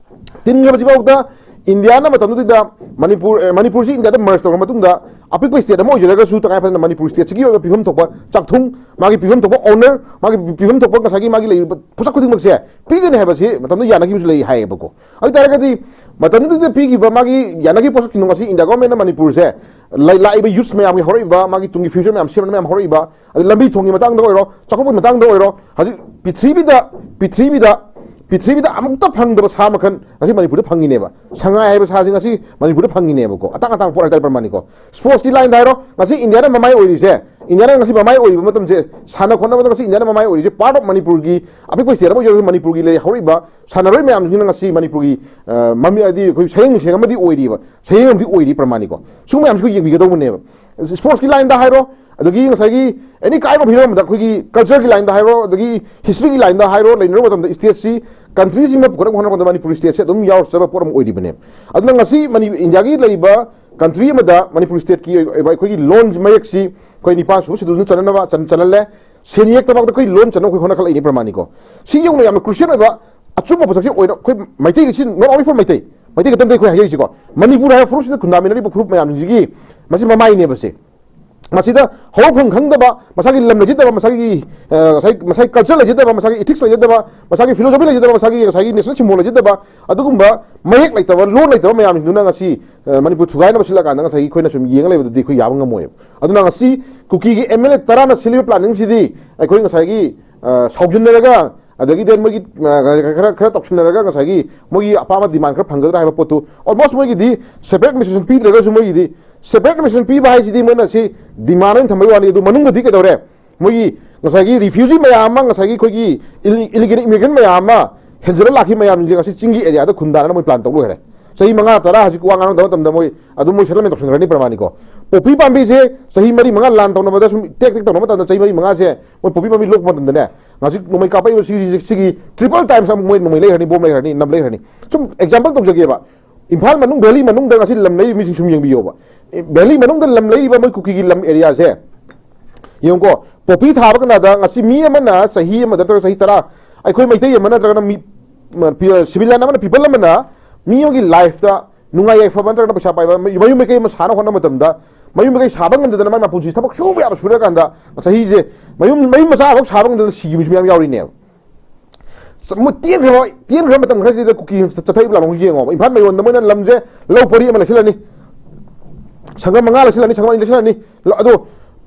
ꯇꯤꯟꯈ꯭ꯔꯕꯁꯤꯐꯥꯎꯗ ꯏꯟꯗꯤꯌꯥꯅ ꯃꯇꯝꯗꯨꯗ ꯃꯅꯤꯄꯨꯔ, ꯑꯦ, ꯃꯅꯤꯄꯨꯔꯁꯤ ꯏꯟꯗꯤꯌꯥꯗ ꯃꯔꯁ ꯇꯧꯔꯕ ꯃꯇꯨꯡꯗ ꯑꯄꯤꯛꯄ ꯁ꯭ꯇꯦꯠ ꯑꯃ ꯑꯣꯏꯖꯔꯒꯁꯨ ꯇꯉꯥꯏ ꯐꯗꯅ ꯃꯅꯤꯄꯨꯔ ꯁ꯭ꯇꯦꯠꯁꯤꯒꯤ ꯑꯣꯏꯕ ꯄꯤꯐꯝ ꯊꯣꯛꯄ ꯆꯥꯛꯊꯨꯡ, ꯃꯥꯒꯤ ꯄꯤꯐꯝ ꯊꯣꯛꯄ ꯑꯣꯅꯔ, ꯃꯥꯒꯤ ꯄꯤꯐꯝ ꯊꯣꯛꯄ ꯉꯁꯥꯏꯒꯤ ꯃꯥꯒꯤ ꯂꯩꯔꯤꯕ ꯄꯣꯠꯁꯛ ꯈꯨꯗꯤꯡꯃꯛꯁꯦ ꯄꯤꯒꯅꯤ ꯍꯥꯏꯕꯁꯤ ꯃꯇꯝꯗꯨꯗ ꯌꯥꯅꯈꯤꯕꯁꯨ ꯂꯩ ꯍꯥꯏꯌꯦꯕꯀꯣ꯫ ꯑꯗꯨ ꯑꯣꯏ ꯇꯥꯔꯒꯗꯤ ꯃꯇꯝꯗꯨꯗ ꯄꯤꯈꯤꯕ ꯃꯥꯒꯤ ꯌꯥꯅꯈꯤꯕ ꯄꯣꯠꯁꯛꯁꯤꯡꯗꯣ ꯉꯁꯤ ꯏꯟꯗꯤꯌꯥ ꯒꯣꯔꯃꯦꯟꯅ ꯃꯅꯤꯄꯨꯔꯁꯦ ꯂꯩ-, ꯂꯥꯛꯏꯕ ꯌꯨꯠꯁ ꯃꯌꯥꯝꯒꯤ ꯍꯧꯔꯛꯏꯕ, ꯃꯥꯒꯤ ꯇꯨꯡꯒꯤ ꯐ꯭ꯌꯨꯆꯔ ꯃꯌꯥꯝ ꯁꯦꯝꯅꯕ ꯃꯌꯥꯝ ꯍꯧꯔꯛꯏꯕ, ꯑꯗꯩ ꯂꯝꯕꯤ ꯊꯣꯡꯒꯤ ꯃꯇꯥꯡꯗ ꯑꯣꯏꯔꯣ, ꯆꯥꯎꯈꯠꯄꯒꯤ ꯃꯇꯥꯡꯗ ꯑꯣꯏꯔꯣ, ꯍꯧꯖꯤꯛ ꯄ꯭ꯔꯤꯊꯤꯕꯤꯗ, ꯄ꯭ꯔꯤꯊꯤꯕꯤꯗ, ꯄ꯭ꯔꯤꯊꯤꯕꯤꯗ ꯑꯃꯨꯛꯇ ꯐꯪꯗꯕ ꯁꯥ ꯃꯈꯜ ꯉꯁꯤ ꯃꯅꯤꯄꯨꯔꯗ ꯐꯪꯉꯤꯅꯦꯕ꯫ ꯁꯉꯥꯏ ꯍꯥꯏꯕ ꯁꯥꯁꯤ ꯉꯁꯤ ꯃꯅꯤꯄꯨꯔꯗ ꯐꯪꯉꯤꯅꯦꯕꯀꯣ꯫ ꯑꯇꯥꯡ ꯑꯇꯥꯡꯕ ꯄꯣꯠ ꯍꯥꯏꯇꯥꯔꯦ ꯄ꯭ꯔꯃꯥꯅꯤꯀꯣ꯫ ꯁ꯭ꯄꯣꯔꯠꯁꯀꯤ ꯂꯥꯏꯟꯗ ꯍꯥꯏꯔꯣ, ꯉꯁꯤ ꯏꯟꯗꯤꯌꯥꯅ ꯃꯃꯥꯏ ꯑꯣꯏꯔꯤꯁꯦ, ꯏꯟꯗꯤꯌꯥꯅ ꯉꯁꯤ ꯃꯃꯥꯏ ꯑꯣꯏꯔꯤꯕ ꯃꯇꯝꯁꯦ, ꯁꯥꯟꯅ ꯈꯣꯠꯅꯕꯗ ꯉꯁꯤ ꯏꯟꯗꯤꯌꯥꯅ ꯃꯃꯥꯏ ꯑꯣꯏꯔꯤꯁꯦ, ꯄꯥꯔꯠ ꯑꯣꯐ ꯃꯅꯤꯄꯨꯔꯒꯤ, ꯑꯄꯤꯛꯄ ꯁ꯭ꯇꯦꯠ ꯑꯃ ꯑꯣꯏꯖꯔꯒꯁꯨ ꯃꯅꯤꯄꯨꯔꯒꯤ ꯂꯩ ꯍꯧꯔꯛꯏꯕ ꯁꯥꯟꯅꯔꯣꯏ ꯃꯌꯥꯝꯁꯤꯡꯁꯤꯅ ꯉꯁꯤ ꯃꯅꯤꯄꯨꯔꯒꯤ, ꯑ, ꯃꯃꯤ-, ꯍꯥꯏꯗꯤ ꯑꯩꯈꯣꯏ ꯁꯌꯦꯡ ꯃꯤꯁꯦꯡ ꯑꯃꯗꯤ ꯑꯣꯏꯔꯤꯕ, ꯁꯌꯦꯡ ꯑꯃꯗꯤ ꯑꯣꯏꯔꯤ ꯄ꯭ꯔꯃꯥꯅꯤꯀꯣ꯫ ꯁꯤꯒꯨꯝꯕ ꯃꯌꯥꯝꯁꯤꯕꯨ ꯌꯦꯡꯕꯤꯒꯗꯧꯕꯅꯦꯕ꯫ ꯁ꯭ꯄꯣꯔꯠꯁꯀꯤ ꯂꯥꯏꯟꯗ ꯍꯥꯏꯔꯣ, ꯑꯗꯒꯤ ꯉꯁꯥꯏꯒꯤ ꯑꯦꯅꯤ ꯀꯥꯏꯟ ꯑꯣꯐ ꯍꯤꯔꯝ ꯑꯃꯗ ꯑꯩꯈꯣꯏꯒꯤ ꯀꯜꯆꯔꯒꯤ ꯂꯥꯏꯟꯗ ꯍꯥꯏꯔꯣ, ꯑꯗꯒꯤ ꯍꯤꯁꯇ꯭ꯔꯤꯒꯤ ꯂꯥꯏꯟꯗ ꯍꯥꯏꯔꯣ, ꯂꯩꯅꯔꯨꯕ ꯃꯇꯝꯗ ꯁ꯭ꯇꯦꯠꯁꯤ, ꯀꯟꯇ꯭ꯔꯤꯁꯤꯃ ꯄꯨꯈꯠꯅꯕ ꯍꯣꯠꯅꯕꯗ ꯃꯅꯤꯄꯨꯔ ꯁ꯭ꯇꯦꯠꯁꯤ ꯑꯗꯨꯝ ꯌꯥꯎꯔꯛꯆꯕ ꯄꯣꯠ ꯑꯃ ꯑꯣꯏꯔꯤꯕꯅꯦ꯫ ꯑꯗꯨꯅ ꯉꯁꯤ ꯃꯅꯤ-, ꯏꯟꯗꯤꯌꯥꯒꯤ ꯂꯩꯔꯤꯕ ꯀꯟꯇ꯭ꯔꯤ ꯑꯃꯗ ꯃꯅꯤꯄꯨꯔ ꯁ꯭ꯇꯦꯠꯀꯤ ꯑꯣꯏꯕ ꯑꯩꯈꯣꯏꯒꯤ ꯂꯣꯟ ꯃꯌꯦꯛꯁꯤ ꯑꯩꯈꯣꯏ ꯅꯤꯄꯥꯟ ꯁꯨꯕ ꯁꯦꯗꯨꯜꯗ ꯆꯟꯅꯅꯕ ꯆꯟ-, ꯆꯜꯍꯜꯂꯦ꯫ ꯁꯦꯟꯌꯦꯛꯇꯐꯥꯎꯗ ꯑꯩꯈꯣꯏ ꯂꯣꯟ ꯆꯟꯅꯕ ꯑꯩꯈꯣꯏ ꯍꯣꯠꯅꯈꯠꯂꯛꯏꯅꯤ ꯄ꯭ꯔꯃꯥꯅꯤꯀꯣ꯫ ꯁꯤ ꯌꯧꯅ ꯌꯥꯝꯅ ꯀ꯭ꯔꯨꯁꯤꯌꯦꯜ ꯑꯣꯏꯕ ꯑꯆꯨꯝꯕ ꯄꯣꯠꯁꯛꯁꯤ ꯑꯣꯏꯅ ꯑꯩꯈꯣꯏ ꯃꯩꯇꯩꯒꯤ, ꯁꯤ not only for Meitei, Meitei ꯈꯛꯇ ꯅꯠꯇꯦ ꯑꯩꯈꯣꯏ ꯍꯥꯏꯖꯔꯤꯁꯤꯀꯣ, ꯃꯅꯤꯄꯨꯔ ꯍꯥꯏꯕ ꯐꯨꯔꯨꯞꯁꯤꯗ ꯈꯨꯟꯗꯥꯃꯤꯟꯅꯔꯤꯕ ꯐꯨꯔꯨꯞ ꯃꯌꯥꯝꯁꯤꯡꯁꯤꯒꯤ ꯃꯁꯤ ꯃꯃꯥꯏꯅꯦꯕ ꯁꯦ꯫ ꯃꯁꯤꯗ ꯍꯧꯔꯛꯐꯝ ꯈꯪꯗꯕ, ꯃꯁꯥꯒꯤ ꯂꯝ ꯂꯩꯖꯗꯕ, ꯃꯁꯥꯒꯤ, ꯑ, ꯉꯁꯥꯏ, ꯃꯁꯥꯒꯤ culture ꯂꯩꯖꯗꯕ, ꯃꯁꯥꯒꯤ ethics ꯂꯩꯖꯗꯕ, ꯃꯁꯥꯒꯤ philosophy ꯂꯩꯖꯗꯕ, ꯃꯁꯥꯒꯤ, ꯉꯁꯥꯏꯒꯤ national symbol ꯂꯩꯖꯗꯕ, ꯑꯗꯨꯒꯨꯝꯕ ꯃꯌꯦꯛ ꯂꯩꯇꯕ, ꯂꯣꯟ ꯂꯩꯇꯕ ꯃꯌꯥꯝꯁꯤꯡꯗꯨꯅ ꯉꯁꯤ, ꯑ, ꯃꯅꯤꯄꯨꯔ ꯊꯨꯒꯥꯏꯅꯕ ꯁꯤꯜꯂꯀꯥꯟꯗ ꯉꯁꯥꯏꯒꯤ ꯑꯩꯈꯣꯏꯅ ꯁꯨꯝ ꯌꯦꯡꯉ ꯂꯩꯕꯗꯨꯗꯤ ꯑꯩꯈꯣꯏ ꯌꯥꯕ ꯉꯝꯃꯣꯏꯕ꯫ ꯑꯗꯨꯅ ꯉꯁꯤ ꯀꯨꯀꯤꯒꯤ M L A ꯇꯔꯥꯅ ꯁꯤꯜꯂꯤꯕ planning ꯁꯤꯗꯤ ꯑꯩꯈꯣꯏ ꯉꯁꯥꯏꯒꯤ, ꯑ, ꯁꯥꯎꯖꯤꯟꯅꯔꯒ, ꯑꯗꯒꯤꯗꯤ ꯃꯣꯏꯒꯤ, ꯑ, ꯈꯔ, ꯈꯔ ꯇꯧꯁꯤꯟꯅꯔꯒ ꯉꯁꯥꯏꯒꯤ ꯃꯣꯏꯒꯤ ꯑꯄꯥꯝꯕ demand ꯈꯔ ꯐꯪꯒꯗ꯭ꯔꯥ ꯍꯥꯏꯕ ꯄꯣꯠꯇꯨ, almost ꯃꯣꯏꯒꯤꯗꯤ separate administration ꯄꯤꯗ꯭ꯔꯒꯁꯨ, ꯃꯣꯏꯒꯤꯗꯤ separate administration ꯄꯤꯕ ꯍꯥꯏꯁꯤꯗꯤ ꯃꯣꯏꯅ ꯁꯤ demand ꯑꯣꯏꯅ ꯊꯝꯕꯒꯤ ꯋꯥꯅꯤ꯫ ꯑꯗꯨ ꯃꯅꯨꯡꯗꯗꯤ ꯀꯩꯗꯧꯔꯦ? ꯃꯣꯏꯒꯤ ꯉꯁꯥꯏꯒꯤ refugee ꯃꯌꯥꯝ ꯑꯃ, ꯉꯁꯥꯏꯒꯤ ꯑꯩꯈꯣꯏꯒꯤ ꯏꯜ-, illegal immigrant ꯃꯌꯥꯝ ꯑꯃ ꯍꯦꯟꯖꯜꯂ ꯂꯥꯛꯈꯤꯕ ꯃꯌꯥꯝꯁꯤꯡꯁꯦ ꯉꯁꯤ ꯆꯤꯡꯒꯤ area ꯗ ꯈꯨꯟꯗꯥꯅꯅ ꯃꯣꯏ plan ꯇꯧ ꯂꯣꯏꯈ꯭ꯔꯦ꯫ ꯆꯍꯤ ꯃꯉꯥ ꯇꯔꯥ ꯍꯧꯖꯤꯛ ꯋꯥ ꯉꯥꯡꯅꯗꯕ ꯃꯇꯝꯗ ꯃꯣꯏ ꯑꯗꯨꯝ ꯃꯣꯏ settlement ꯇꯧꯁꯟꯈ꯭ꯔꯅꯤ ꯄ꯭ꯔꯃꯥꯅꯤꯀꯣ꯫ ꯄꯣꯄꯤ ꯄꯥꯝꯕꯤꯁꯦ ꯆꯍꯤ ꯃꯔꯤ ꯃꯉꯥ ꯂꯥꯟ ꯇꯧꯅꯕꯗ ꯁꯨꯝ ꯇꯦꯛ ꯇꯦꯛ ꯇꯧꯅꯕ ꯃꯇꯝꯗ ꯆꯍꯤ ꯃꯔꯤ ꯃꯉꯥꯁꯦ ꯃꯣꯏ ꯄꯣꯄꯤ ꯄꯥꯝꯕꯤ ꯂꯣꯛꯄ ꯃꯇꯝꯗꯅꯦ, ꯍꯧꯖꯤꯛ ꯅꯣꯡꯃꯩ ꯀꯥꯞꯄꯛꯏꯕ ꯁꯤꯒꯤ, ꯁꯤꯒꯤ triple times ꯑꯃꯨꯛ ꯃꯣꯏ ꯅꯣꯡꯃꯩ ꯂꯩꯈ꯭ꯔꯅꯤ, ꯕꯣꯝ ꯂꯩꯈ꯭ꯔꯅꯤ, ꯅꯝ ꯂꯩꯈ꯭ꯔꯅꯤ꯫ ꯁꯨꯝ example ꯇꯧꯖꯒꯦꯕ꯫ ꯏꯝꯐꯥꯜ ꯃꯅꯨꯡ, valley ꯃꯅꯨꯡꯗ ꯉꯁꯤ ꯂꯝ ꯂꯩꯔꯤꯕ ꯃꯤꯁꯤꯡ ꯁꯨꯝ ꯌꯦꯡꯕꯤꯌꯣꯕ꯫ ꯑꯦ, valley ꯃꯅꯨꯡꯗ ꯂꯝ ꯂꯩꯔꯤꯕ ꯃꯣꯏ ꯀꯨꯀꯤꯒꯤ ꯂꯝ area ꯁꯦ ꯌꯦꯡꯉꯨꯀꯣ꯫ ꯄꯣꯄꯤ ꯊꯥꯕ ꯀꯅꯥꯗ ꯉꯁꯤ ꯃꯤ ꯑꯃꯅ ꯆꯍꯤ ꯑꯃꯗ ꯅꯠꯇ꯭ꯔꯒ ꯆꯍꯤ ꯇꯔꯥ, ꯑꯩꯈꯣꯏ ꯃꯩꯇꯩ ꯑꯃ ꯅꯠꯇ꯭ꯔꯒꯅ ꯃꯤ, ꯃ-, ꯄꯤ-, civilian ꯑꯃꯅ, people ꯑꯃꯅ ꯃꯤ ꯑꯃꯒꯤ life ꯇ ꯅꯨꯡꯉꯥꯏ ꯌꯥꯏꯐꯕ ꯅꯠꯇ꯭ꯔꯒꯅ ꯄꯩꯁꯥ ꯄꯥꯏꯕ ꯃꯌꯨꯝ ꯃꯀꯩ ꯑꯃ ꯁꯥꯅꯕ ꯍꯣꯠꯅꯕ ꯃꯇꯝꯗ ꯃꯌꯨꯝ ꯃꯀꯩ ꯁꯥꯕ ꯉꯝꯗꯗꯅ ꯃꯥꯏ ꯃꯄꯨꯟꯁꯤ ꯊꯕꯛ ꯁꯨꯕ ꯌꯥꯕ ꯁꯨꯔꯀꯥꯟꯗ ꯆꯍꯤꯁꯦ ꯃꯌꯨꯝ, ꯃꯌꯨꯝ ꯃꯆꯥ ꯐꯥꯎ ꯁꯥꯕ ꯉꯝꯗꯗꯅ ꯁꯤꯈꯤꯕ ꯃꯤꯁꯨ ꯃꯌꯥꯝ ꯌꯥꯎꯔꯤꯅꯦꯕ꯫ ꯆ-, ꯃꯣꯏ ꯇꯦꯟꯈ꯭ꯔꯕ, ꯇꯦꯟꯈ꯭ꯔꯕ ꯃꯇꯝ ꯈꯔꯁꯤꯗ ꯀꯨꯀꯤ ꯆꯠꯊꯔꯤꯕ ꯂꯥꯟꯐꯝꯁꯤ ꯌꯦꯡꯉꯣꯕ꯫ ꯏꯝꯐꯥꯜ ꯃꯌꯣꯟꯗ ꯃꯣꯏꯅ ꯂꯝꯁꯦ ꯂꯧ ꯄꯔꯤ ꯑꯃ ꯂꯩꯁꯤꯜꯂꯅꯤ, ꯁꯪꯒꯝ ꯃꯉꯥ ꯂꯩꯁꯤꯜꯂꯅꯤ, ꯁꯪꯒꯝ ꯑꯅꯤ ꯂꯩꯁꯤꯜꯂꯅꯤ꯫ ꯂ-, ꯑꯗꯣ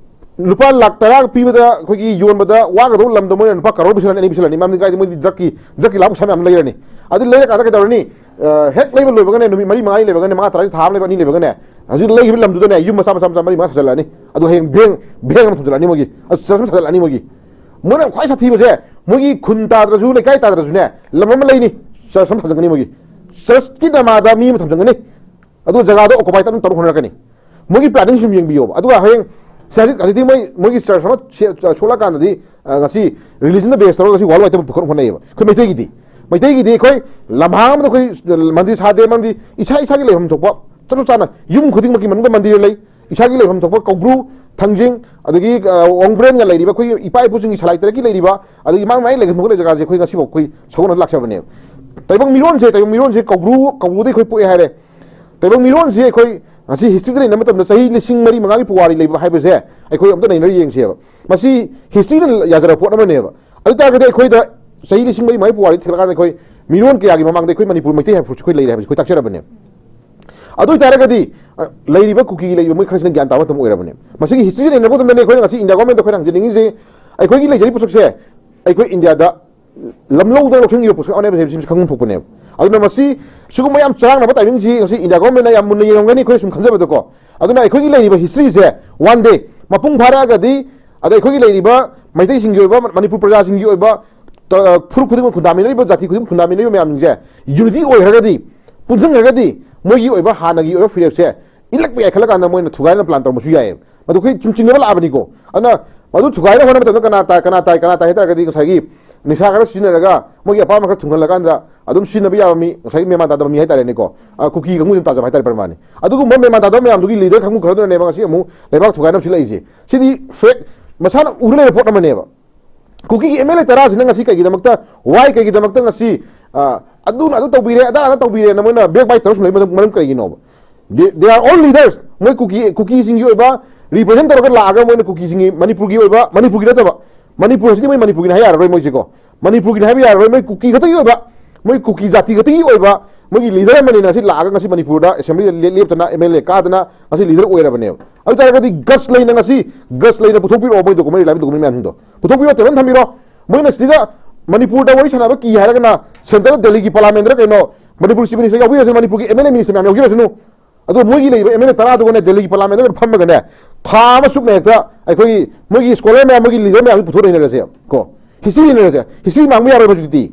ꯂꯨꯄꯥ ꯂꯥꯛ ꯇꯔꯥ ꯄꯤꯕꯗ ꯑꯩꯈꯣꯏꯒꯤ ꯌꯣꯟꯕꯗ ꯋꯥꯒꯗꯧꯕ ꯂꯝꯗꯣ ꯃꯣꯏꯅ ꯂꯨꯄꯥ ꯀꯔꯣꯔ ꯄꯤꯁꯤꯜꯂꯅꯤ, ꯑꯅꯤ ꯄꯤꯁꯤꯜꯂꯅꯤ꯫ ꯃꯔꯝꯗꯤ ꯀꯥꯏꯗꯤ ꯃꯣꯏꯗꯤ drug ꯀꯤ, drug ꯀꯤ ꯂꯥꯛꯄ ꯄꯩꯁꯥ ꯃꯌꯥꯝ ꯂꯩꯔꯅꯤ꯫ ꯑꯗꯨ ꯂꯩꯔꯀꯥꯟꯗ ꯀꯩꯗꯧꯔꯅꯤ? ꯑ, ꯍꯦꯛ ꯂꯩꯕ ꯂꯣꯏꯕꯒꯅꯦ, ꯅꯨꯃꯤꯠ ꯃꯔꯤ ꯃꯉꯥꯅꯤ ꯂꯩꯕꯒꯅꯦ, ꯃꯉꯥ ꯇꯔꯥꯅꯤ, ꯊꯥ ꯑꯃ ꯂꯩꯕ, ꯑꯅꯤ ꯂꯩꯕꯒꯅꯦ, ꯍꯧꯖꯤꯛ ꯂꯩꯈꯤꯕ ꯂꯝꯗꯨꯗꯅꯦ ꯌꯨꯝ ꯃꯆꯥ, ꯃꯆꯥ, ꯃꯆꯥ ꯃꯔꯤ ꯃꯉꯥ ꯁꯥꯖꯤꯜꯂꯛꯑꯅꯤ꯫ ꯑꯗꯨ ꯍꯌꯦꯡ bank, bank ꯑꯃ ꯊꯝꯖꯤꯜꯂꯛꯑꯅꯤ ꯃꯣꯏꯒꯤ꯫ ꯑꯗꯨ church ꯑꯃ ꯁꯥꯖꯤꯜꯂꯛꯑꯅꯤ ꯃꯣꯏꯒꯤ꯫ ꯃꯣꯏꯅ ꯈ꯭ꯋꯥꯏ ꯁꯥꯊꯤꯕꯁꯦ ꯃꯣꯏꯒꯤ ꯈꯨꯟ ꯇꯥꯗ꯭ꯔꯁꯨ, ꯂꯩꯀꯥꯏ ꯇꯥꯗ꯭ꯔꯁꯨꯅꯦ, ꯂꯝ ꯑꯃ ꯂꯩꯅꯤ, church ꯑꯃ ꯊꯝꯖꯤꯟꯒꯅꯤ ꯃꯣꯏꯒꯤ꯫ Church ꯀꯤ ꯅꯃꯥꯗ ꯃꯤ ꯑꯃ ꯊꯝꯖꯤꯟꯒꯅꯤ꯫ ꯑꯗꯨ ꯖꯒꯥꯗꯣ occupy ꯇꯧꯅ ꯇꯧꯅ ꯍꯣꯠꯅꯔꯛꯀꯅꯤ꯫ ꯃꯣꯏꯒꯤ planning ꯁꯨꯝ ꯌꯦꯡꯕꯤꯌꯣꯕ꯫ ꯑꯗꯨꯒ ꯍꯌꯦꯡ ꯁꯤ ꯍꯧꯖꯤꯛ, ꯍꯧꯖꯤꯛꯇꯤ ꯃꯣꯏ, ꯃꯣꯏꯒꯤ church ꯑꯃ ꯁꯦ-, ꯁꯣꯛꯂꯛꯀꯥꯟꯗꯗꯤ, ꯑ, ꯉꯁꯤ religion ꯗ base ꯇꯧꯔꯒ ꯉꯁꯤ world wide ꯇ ꯄꯨꯈꯠꯅꯕ ꯍꯣꯠꯅꯩꯌꯦꯕ꯫ ꯑꯩꯈꯣꯏ ꯃꯩꯇꯩꯒꯤꯗꯤ, ꯃꯩꯇꯩꯒꯤꯗꯤ ꯑꯩꯈꯣꯏ ꯂꯝꯍꯥꯡ ꯑꯃꯗ ꯑꯩꯈꯣꯏ ꯃꯟꯗꯤꯔ ꯁꯥꯗꯦ, ꯃꯔꯝꯗꯤ ꯏꯁꯥ ꯏꯁꯥꯒꯤ ꯂꯩꯐꯝ ꯊꯣꯛꯄ ꯆꯞ ꯆꯥꯅ ꯌꯨꯝ ꯈꯨꯗꯤꯡꯃꯛꯀꯤ ꯃꯅꯨꯡꯗ ꯃꯟꯗꯤꯔ ꯂꯩ, ꯏꯁꯥꯒꯤ ꯂꯩꯐꯝ ꯊꯣꯛꯄ ꯀꯧꯕ꯭ꯔꯨ, ꯊꯥꯡꯖꯤꯡ, ꯑꯗꯒꯤ, ꯑ, ꯋꯥꯡꯕ꯭ꯔꯦꯟꯒ ꯂꯩꯔꯤꯕ ꯑꯩꯈꯣꯏꯒꯤ ꯏꯄꯥ ꯏꯄꯨꯁꯤꯡꯒꯤ ꯁꯂꯥꯏ ꯇꯔꯦꯠꯀꯤ ꯂꯩꯔꯤꯕ, ꯑꯗꯒꯤ ꯃꯥꯒꯤ ꯃꯥꯒꯤ ꯂꯩꯐꯝ ꯊꯣꯛꯄ ꯖꯒꯥꯁꯦ ꯑꯩꯈꯣꯏ ꯉꯁꯤꯐꯥꯎ ꯑꯩꯈꯣꯏ ꯁꯒꯣꯜꯅ ꯂꯥꯛꯆꯕꯅꯦꯕ꯫ ꯇꯥꯏꯕꯪ ꯃꯤꯔꯣꯟꯁꯦ, ꯇꯥꯏꯕꯪ ꯃꯤꯔꯣꯟꯁꯦ ꯀꯧꯕ꯭ꯔꯨ, ꯀꯧꯕ꯭ꯔꯨꯗꯩ ꯑꯩꯈꯣꯏ ꯄꯣꯛꯑꯦ ꯍꯥꯏꯔꯦ꯫ ꯇꯥꯏꯕꯪ ꯃꯤꯔꯣꯟꯁꯦ ꯑꯩꯈꯣꯏ ꯉꯁꯤ ꯍꯤꯁꯇ꯭ꯔꯤꯗ ꯂꯩꯅꯕ ꯃꯇꯝꯗ ꯆꯍꯤ ꯂꯤꯁꯤꯡ ꯃꯔꯤ ꯃꯉꯥꯒꯤ ꯄꯨꯋꯥꯔꯤ ꯂꯩꯕ ꯍꯥꯏꯕꯁꯦ ꯑꯩꯈꯣꯏ ꯑꯝꯇ ꯅꯩꯅꯔ ꯌꯦꯡꯁꯦꯕ꯫ ꯃꯁꯤ ꯍꯤꯁꯇ꯭ꯔꯤꯅ ꯌꯥꯖꯔꯕ ꯄꯣꯠ ꯑꯃꯅꯦꯕ꯫ ꯑꯗꯨ ꯇꯥꯔꯒꯗꯤ ꯑꯩꯈꯣꯏꯗ ꯆꯍꯤ ꯂꯤꯁꯤꯡ ꯃꯔꯤ ꯃꯉꯥꯒꯤ ꯄꯨꯋꯥꯔꯤ ꯊꯤꯒꯠꯂꯀꯥꯟꯗ ꯑꯩꯈꯣꯏ ꯃꯤꯔꯣꯟ ꯀꯌꯥꯒꯤ ꯃꯃꯥꯡꯗ ꯑꯩꯈꯣꯏ ꯃꯅꯤꯄꯨꯔ ꯃꯩꯇꯩ ꯍꯥꯏꯕ ꯐꯨꯔꯨꯞꯁꯦ ꯑꯩꯈꯣꯏ ꯂꯩꯔꯦ ꯍꯥꯏꯕꯁꯤ ꯑꯩꯈꯣꯏ ꯇꯥꯛꯆꯔꯕꯅꯦ꯫ ꯑꯗꯨ ꯑꯣꯏꯇꯥꯔꯒꯗꯤ ꯑ, ꯂꯩꯔꯤꯕ ꯀꯨꯀꯤꯒꯤ ꯂꯩꯔꯤꯕ ꯃꯣꯏ ꯈꯔꯁꯤꯅ ꯒ꯭ꯌꯥꯟ ꯇꯥꯕ ꯃꯇꯝ ꯑꯣꯏꯔꯕꯅꯦ꯫ ꯃꯁꯤꯒꯤ ꯍꯤꯁꯇ꯭ꯔꯤꯁꯤ ꯅꯩꯅꯕ ꯃꯇꯝꯗꯅꯦ ꯑꯩꯈꯣꯏꯅ ꯉꯁꯤ ꯏꯟꯗꯤꯌꯥ ꯒꯣꯔꯃꯦꯟꯗ ꯑꯩꯈꯣꯏꯅ ꯍꯪꯖꯅꯤꯡꯉꯤꯁꯦ, ꯑꯩꯈꯣꯏꯒꯤ ꯂꯩꯖꯔꯤꯕ ꯄꯣꯠꯁꯛꯁꯦ ꯑꯩꯈꯣꯏ ꯏꯟꯗꯤꯌꯥꯗ ꯂꯝꯂꯧꯗ ꯂꯧꯁꯤꯟꯈꯤꯕ ꯄꯣꯠꯁꯛ ꯑꯃꯅꯦ ꯍꯥꯏꯕꯁꯤ ꯈꯪꯐꯝ ꯊꯣꯛꯄꯅꯦꯕ꯫ ꯑꯗꯨꯅ ꯃꯁꯤ ꯁꯤꯒꯨꯝꯕ ꯌꯥꯝ ꯆꯔꯥꯡꯅꯕ ꯇꯥꯏꯃꯤꯡꯁꯤ ꯉꯁꯤ ꯏꯟꯗꯤꯌꯥ ꯒꯣꯔꯃꯦꯟꯅ ꯌꯥꯝ ꯃꯨꯟꯅ ꯌꯦꯡꯉꯝꯒꯅꯤ ꯑꯩꯈꯣꯏ ꯁꯨꯝ ꯈꯟꯖꯕꯗꯀꯣ꯫ ꯑꯗꯨꯅ ꯑꯩꯈꯣꯏꯒꯤ ꯂꯩꯔꯤꯕ ꯍꯤꯁꯇ꯭ꯔꯤꯁꯦ ꯋꯥꯟ ꯗꯦ ꯃꯄꯨꯡ ꯐꯥꯔꯛꯑꯒꯗꯤ, ꯑꯗ ꯑꯩꯈꯣꯏꯒꯤ ꯂꯩꯔꯤꯕ ꯃꯩꯇꯩꯁꯤꯡꯒꯤ ꯑꯣꯏꯕ, ꯃꯅꯤꯄꯨꯔ ꯄ꯭ꯔꯖꯥꯁꯤꯡꯒꯤ ꯑꯣꯏꯕ, ꯇ-, ꯐꯨꯔꯨꯞ ꯈꯨꯗꯤꯡꯃꯛ ꯈꯨꯟꯗꯥꯃꯤꯟꯅꯔꯤꯕ, ꯖꯥꯇꯤ ꯈꯨꯗꯤꯡꯃꯛ ꯈꯨꯟꯗꯥꯃꯤꯟꯅꯔꯤꯕ ꯃꯌꯥꯝꯁꯤꯡꯁꯦ ꯌꯨꯅꯤꯇꯤ ꯑꯣꯏꯈ꯭ꯔꯒꯗꯤ, ꯄꯨꯟꯁꯤꯟꯈ꯭ꯔꯒꯗꯤ, ꯃꯣꯏꯒꯤ ꯑꯣꯏꯕ ꯍꯥꯟꯅꯒꯤ ꯑꯣꯏꯕ ꯐꯤꯔꯦꯞꯁꯦ ꯏꯜꯂꯛꯄ ꯌꯥꯏ ꯈꯜꯂꯀꯥꯟꯗ ꯃꯣꯏꯅ ꯊꯨꯒꯥꯏꯅ ꯄ꯭ꯂꯥꯟ ꯇꯧꯔꯝꯕꯁꯨ ꯌꯥꯏꯌꯦꯕ꯫ ꯃꯗꯨ ꯑꯩꯈꯣꯏ ꯁꯨꯝ ꯆꯤꯡꯅꯕ ꯂꯥꯛꯑꯕꯅꯤꯀꯣ꯫ ꯑꯗꯨꯅ ꯃꯗꯨ ꯊꯨꯒꯥꯏꯅ ꯍꯣꯠꯅꯕ ꯃꯇꯝꯗ ꯀꯅꯥ ꯇꯥꯏ, ꯀꯅꯥ ꯇꯥꯏ, ꯀꯅꯥ ꯇꯥꯏ ꯍꯥꯏ ꯇꯥꯔꯒꯗꯤ ꯉꯁꯥꯏꯒꯤ ꯅꯤꯁꯥ ꯈꯔ ꯁꯤꯖꯤꯟꯅꯔꯒ ꯃꯣꯏꯒꯤ ꯑꯄꯥꯝꯕ ꯈꯔ ꯊꯨꯡꯍꯜꯂꯀꯥꯟꯗ ꯑꯗꯨꯝ ꯁꯤꯖꯤꯟꯅꯕ ꯌꯥꯕ ꯃꯤ, ꯉꯁꯥꯏꯒꯤ ꯃꯦꯟꯃꯥꯟ ꯇꯥꯗꯕ ꯃꯤ ꯍꯥꯏ ꯇꯥꯔꯦꯅꯦꯀꯣ꯫ ꯑ, ꯀꯨꯀꯤ ꯀꯥꯡꯕꯨꯁꯤꯅ ꯇꯥꯖꯕ ꯍꯥꯏ ꯇꯥꯔꯦ ꯄ꯭ꯔꯃꯥꯟꯅꯤ꯫ ꯑꯗꯨꯒꯨꯝꯕ ꯃꯦꯟꯃꯥꯟ ꯇꯥꯗꯕ ꯃꯌꯥꯝꯗꯨꯒꯤ ꯂꯤꯗꯔ ꯀꯥꯡꯕꯨ ꯈꯔꯗꯨꯅꯅꯦꯕ ꯉꯁꯤ ꯑꯃꯨꯛ ꯂꯩꯕꯥꯛ ꯊꯨꯒꯥꯏꯅꯕ ꯁꯤꯜꯂꯛꯏꯁꯦ꯫ ꯁꯤꯗꯤ ꯐꯦꯛ, ꯃꯁꯥꯅ ꯎꯔ ꯂꯩꯔꯕ ꯄꯣꯠ ꯑꯃꯅꯦꯕ꯫ ꯀꯨꯀꯤꯒꯤ ꯑꯦꯝ ꯑꯦꯜ ꯑꯦ ꯇꯔꯥꯁꯤꯅ ꯉꯁꯤ ꯀꯩꯒꯤꯗꯃꯛꯇ, why ꯀꯩꯒꯤꯗꯃꯛꯇ ꯉꯁꯤ, ꯑ, ꯑꯗꯨꯅ ꯑꯗꯨ ꯇꯧꯕꯤꯔꯦ, ꯑꯗꯥꯅ ꯑꯗꯨ ꯇꯧꯕꯤꯔꯦꯅ ꯃꯣꯏꯅ ꯕꯦꯛ ꯕꯥꯏꯠ ꯇꯧꯔ ꯁꯨꯝ ꯂꯩ ꯃꯔꯝ, ꯃꯔꯝ ꯀꯔꯤꯒꯤꯅꯣꯕ? They, they are all leaders. ꯃꯣꯏ ꯀꯨꯀꯤ, ꯀꯨꯀꯤꯁꯤꯡꯒꯤ ꯑꯣꯏꯕ ꯔꯤꯄ꯭ꯔꯖꯦꯟ ꯇꯧꯔꯒ ꯂꯥꯛꯑꯒ ꯃꯣꯏꯅ ꯀꯨꯀꯤꯁꯤꯡꯒꯤ, ꯃꯅꯤꯄꯨꯔꯒꯤ ꯑꯣꯏꯕ, ꯃꯅꯤꯄꯨꯔꯒꯤ ꯅꯠꯇꯕ, ꯃꯅꯤꯄꯨꯔ ꯍꯥꯏꯁꯤꯗꯤ ꯃꯣꯏ ꯃꯅꯤꯄꯨꯔꯒꯤꯅꯤ ꯍꯥꯏ ꯌꯥꯔꯔꯣꯏ ꯃꯣꯏꯁꯦꯀꯣ꯫ ꯃꯅꯤꯄꯨꯔꯒꯤꯅꯤ ꯍꯥꯏꯕ ꯌꯥꯔꯔꯣꯏ, ꯃꯣꯏ ꯀꯨꯀꯤ ꯈꯛꯇꯒꯤ ꯑꯣꯏꯕ, ꯃꯣꯏ ꯀꯨꯀꯤ ꯖꯥꯇꯤ ꯈꯛꯇꯒꯤ ꯑꯣꯏꯕ, ꯃꯣꯏꯒꯤ ꯂꯤꯗꯔ ꯑꯃꯅꯤꯅ ꯁꯤ ꯂꯥꯛꯑꯒ ꯉꯁꯤ ꯃꯅꯤꯄꯨꯔꯗ ꯑꯦꯁꯦꯝꯕ꯭ꯂꯤꯗ ꯂꯦꯞ-, ꯂꯦꯞꯇꯅ ꯑꯦꯝ ꯑꯦꯜ ꯑꯦ ꯀꯥꯗꯅ ꯉꯁꯤ ꯂꯤꯗꯔ ꯑꯣꯏꯔꯕꯅꯦꯕ꯫ ꯑꯗꯨ ꯇꯥꯔꯒꯗꯤ ꯒꯠꯁ ꯂꯩꯅ ꯉꯁꯤ, ꯒꯠꯁ ꯂꯩꯅ ꯄꯨꯊꯣꯛꯄꯤꯔꯛꯑꯣ ꯃꯣꯏ ꯗꯣꯀꯨꯃꯦꯟ, ꯔꯤꯂꯥꯏꯕꯜ ꯗꯣꯀꯨꯃꯦꯟ ꯃꯌꯥꯝꯁꯤꯡꯗꯣ ꯄꯨꯊꯣꯛꯄꯤꯔꯣ, ꯇꯦꯕꯜ ꯊꯝꯕꯤꯔꯣ꯫ ꯃꯣꯏꯅ ꯁꯤꯗ ꯃꯅꯤꯄꯨꯔꯗ ꯋꯥꯔꯤ ꯁꯥꯟꯅꯕ ꯀꯤ ꯍꯥꯏꯔꯒꯅ ꯁꯦꯟꯇꯔ ꯗꯦꯜꯂꯤꯒꯤ ꯄꯥꯔꯂꯥꯃꯦꯟꯗꯔ ꯀꯩꯅꯣ ꯃꯅꯤꯄꯨꯔ ꯆꯤꯐ ꯃꯤꯅꯤꯁꯇꯔ ꯌꯥꯎꯕꯤꯔꯁꯅꯨ, ꯃꯅꯤꯄꯨꯔꯒꯤ ꯑꯦꯝ ꯑꯦꯜ ꯑꯦ ꯃꯤꯅꯤꯁꯇꯔ ꯃꯌꯥꯝ ꯌꯥꯎꯕꯤꯔꯁꯅꯨ꯫ ꯑꯗꯣ ꯃꯣꯏꯒꯤ ꯂꯩꯔꯤꯕ ꯑꯦꯝ ꯑꯦꯜ ꯑꯦ ꯇꯔꯥꯗꯨꯒꯅꯦ ꯗꯦꯜꯂꯤꯒꯤ ꯄꯥꯔꯂꯥꯃꯦꯟꯗ ꯐꯝꯃꯒꯅꯦ ꯊꯥ ꯑꯃ ꯆꯨꯞꯅ ꯍꯦꯛꯇ ꯑꯩꯈꯣꯏꯒꯤ ꯃꯣꯏꯒꯤ ꯁ꯭ꯀꯣꯂꯔ ꯃꯌꯥꯝ, ꯃꯣꯏꯒꯤ ꯂꯤꯗꯔ ꯃꯌꯥꯝꯁꯤ ꯄꯨꯊꯣꯛ ꯂꯩꯅꯔꯁꯦ ꯀꯣ꯫ ꯍꯤꯁꯇ꯭ꯔꯤ ꯂꯩꯅꯔꯁꯦ꯫ ꯍꯤꯁꯇ꯭ꯔꯤ ꯃꯥꯡꯕ ꯌꯥꯔꯣꯏꯕ ꯍꯧꯖꯤꯛꯇꯤ꯫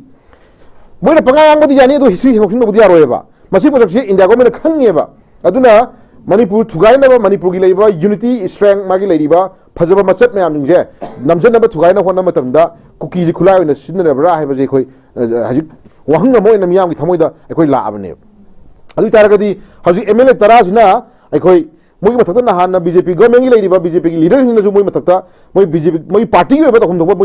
ꯃꯣꯏꯅ ꯄꯉꯥꯡ ꯉꯥꯡꯕꯗꯤ ꯌꯥꯅꯤ, ꯑꯗꯣ ꯍꯤꯁꯇ꯭ꯔꯤ ꯂꯧꯁꯤꯟꯗꯕꯗꯤ ꯌꯥꯔꯣꯏꯕ꯫ ꯃꯁꯤ ꯄꯣꯠꯁꯛꯁꯤ ꯏꯟꯗꯤꯌꯥ ꯒꯣꯔꯃꯦꯟꯅ ꯈꯪꯉꯦꯕ꯫ ꯑꯗꯨꯅ ꯃꯅꯤꯄꯨꯔ ꯊꯨꯒꯥꯏꯅꯕ, ꯃꯅꯤꯄꯨꯔꯒꯤ ꯂꯩꯔꯤꯕ ꯌꯨꯅꯤꯇꯤ, ꯁ꯭ꯇꯔꯦꯡ, ꯃꯥꯒꯤ ꯂꯩꯔꯤꯕ ꯐꯖꯕ ꯃꯆꯠ ꯃꯌꯥꯝꯁꯤꯡꯁꯦ ꯅꯝꯖꯅꯕ ꯊꯨꯒꯥꯏꯅ ꯍꯣꯠꯅꯕ ꯃꯇꯝꯗ ꯀꯨꯀꯤꯁꯤ ꯈꯨꯠꯂꯥꯏ ꯑꯣꯏꯅ ꯁꯤꯖꯤꯟꯅꯔꯕ꯭ꯔꯥ ꯍꯥꯏꯕꯁꯦ ꯑꯩꯈꯣꯏ, ꯑ, ꯍꯧꯖꯤꯛ ꯋꯥꯍꯪ ꯑꯃ ꯑꯣꯏꯅ ꯃꯤꯌꯥꯝꯒꯤ ꯊꯃꯣꯏꯗ ꯑꯩꯈꯣꯏ ꯂꯥꯛꯑꯕꯅꯦꯕ꯫ ꯑꯗꯨ ꯑꯣꯏ ꯇꯥꯔꯒꯗꯤ ꯍꯧꯖꯤꯛ ꯑꯦꯝ ꯑꯦꯜ ꯑꯦ ꯇꯔꯥꯁꯤꯅ ꯑꯩꯈꯣꯏ ꯃꯣꯏꯒꯤ ꯃꯊꯛꯇ ꯅꯍꯥꯟꯅ ꯕꯤ ꯖꯦ ꯄꯤ ꯒꯣꯔꯃꯦꯟꯒꯤ ꯂꯩꯔꯤꯕ ꯕꯤ ꯖꯦ ꯄꯤꯒꯤ ꯂꯤꯗꯔꯁꯤꯡꯅꯁꯨ ꯃꯣꯏ ꯃꯊꯛꯇ ꯃꯣꯏ ꯕꯤ ꯖꯦ ꯄꯤ, ꯃꯣꯏ ꯄꯥꯔꯇꯤꯒꯤ ꯑꯣꯏꯕ ꯇꯧꯐꯝ ꯊꯣꯛꯄ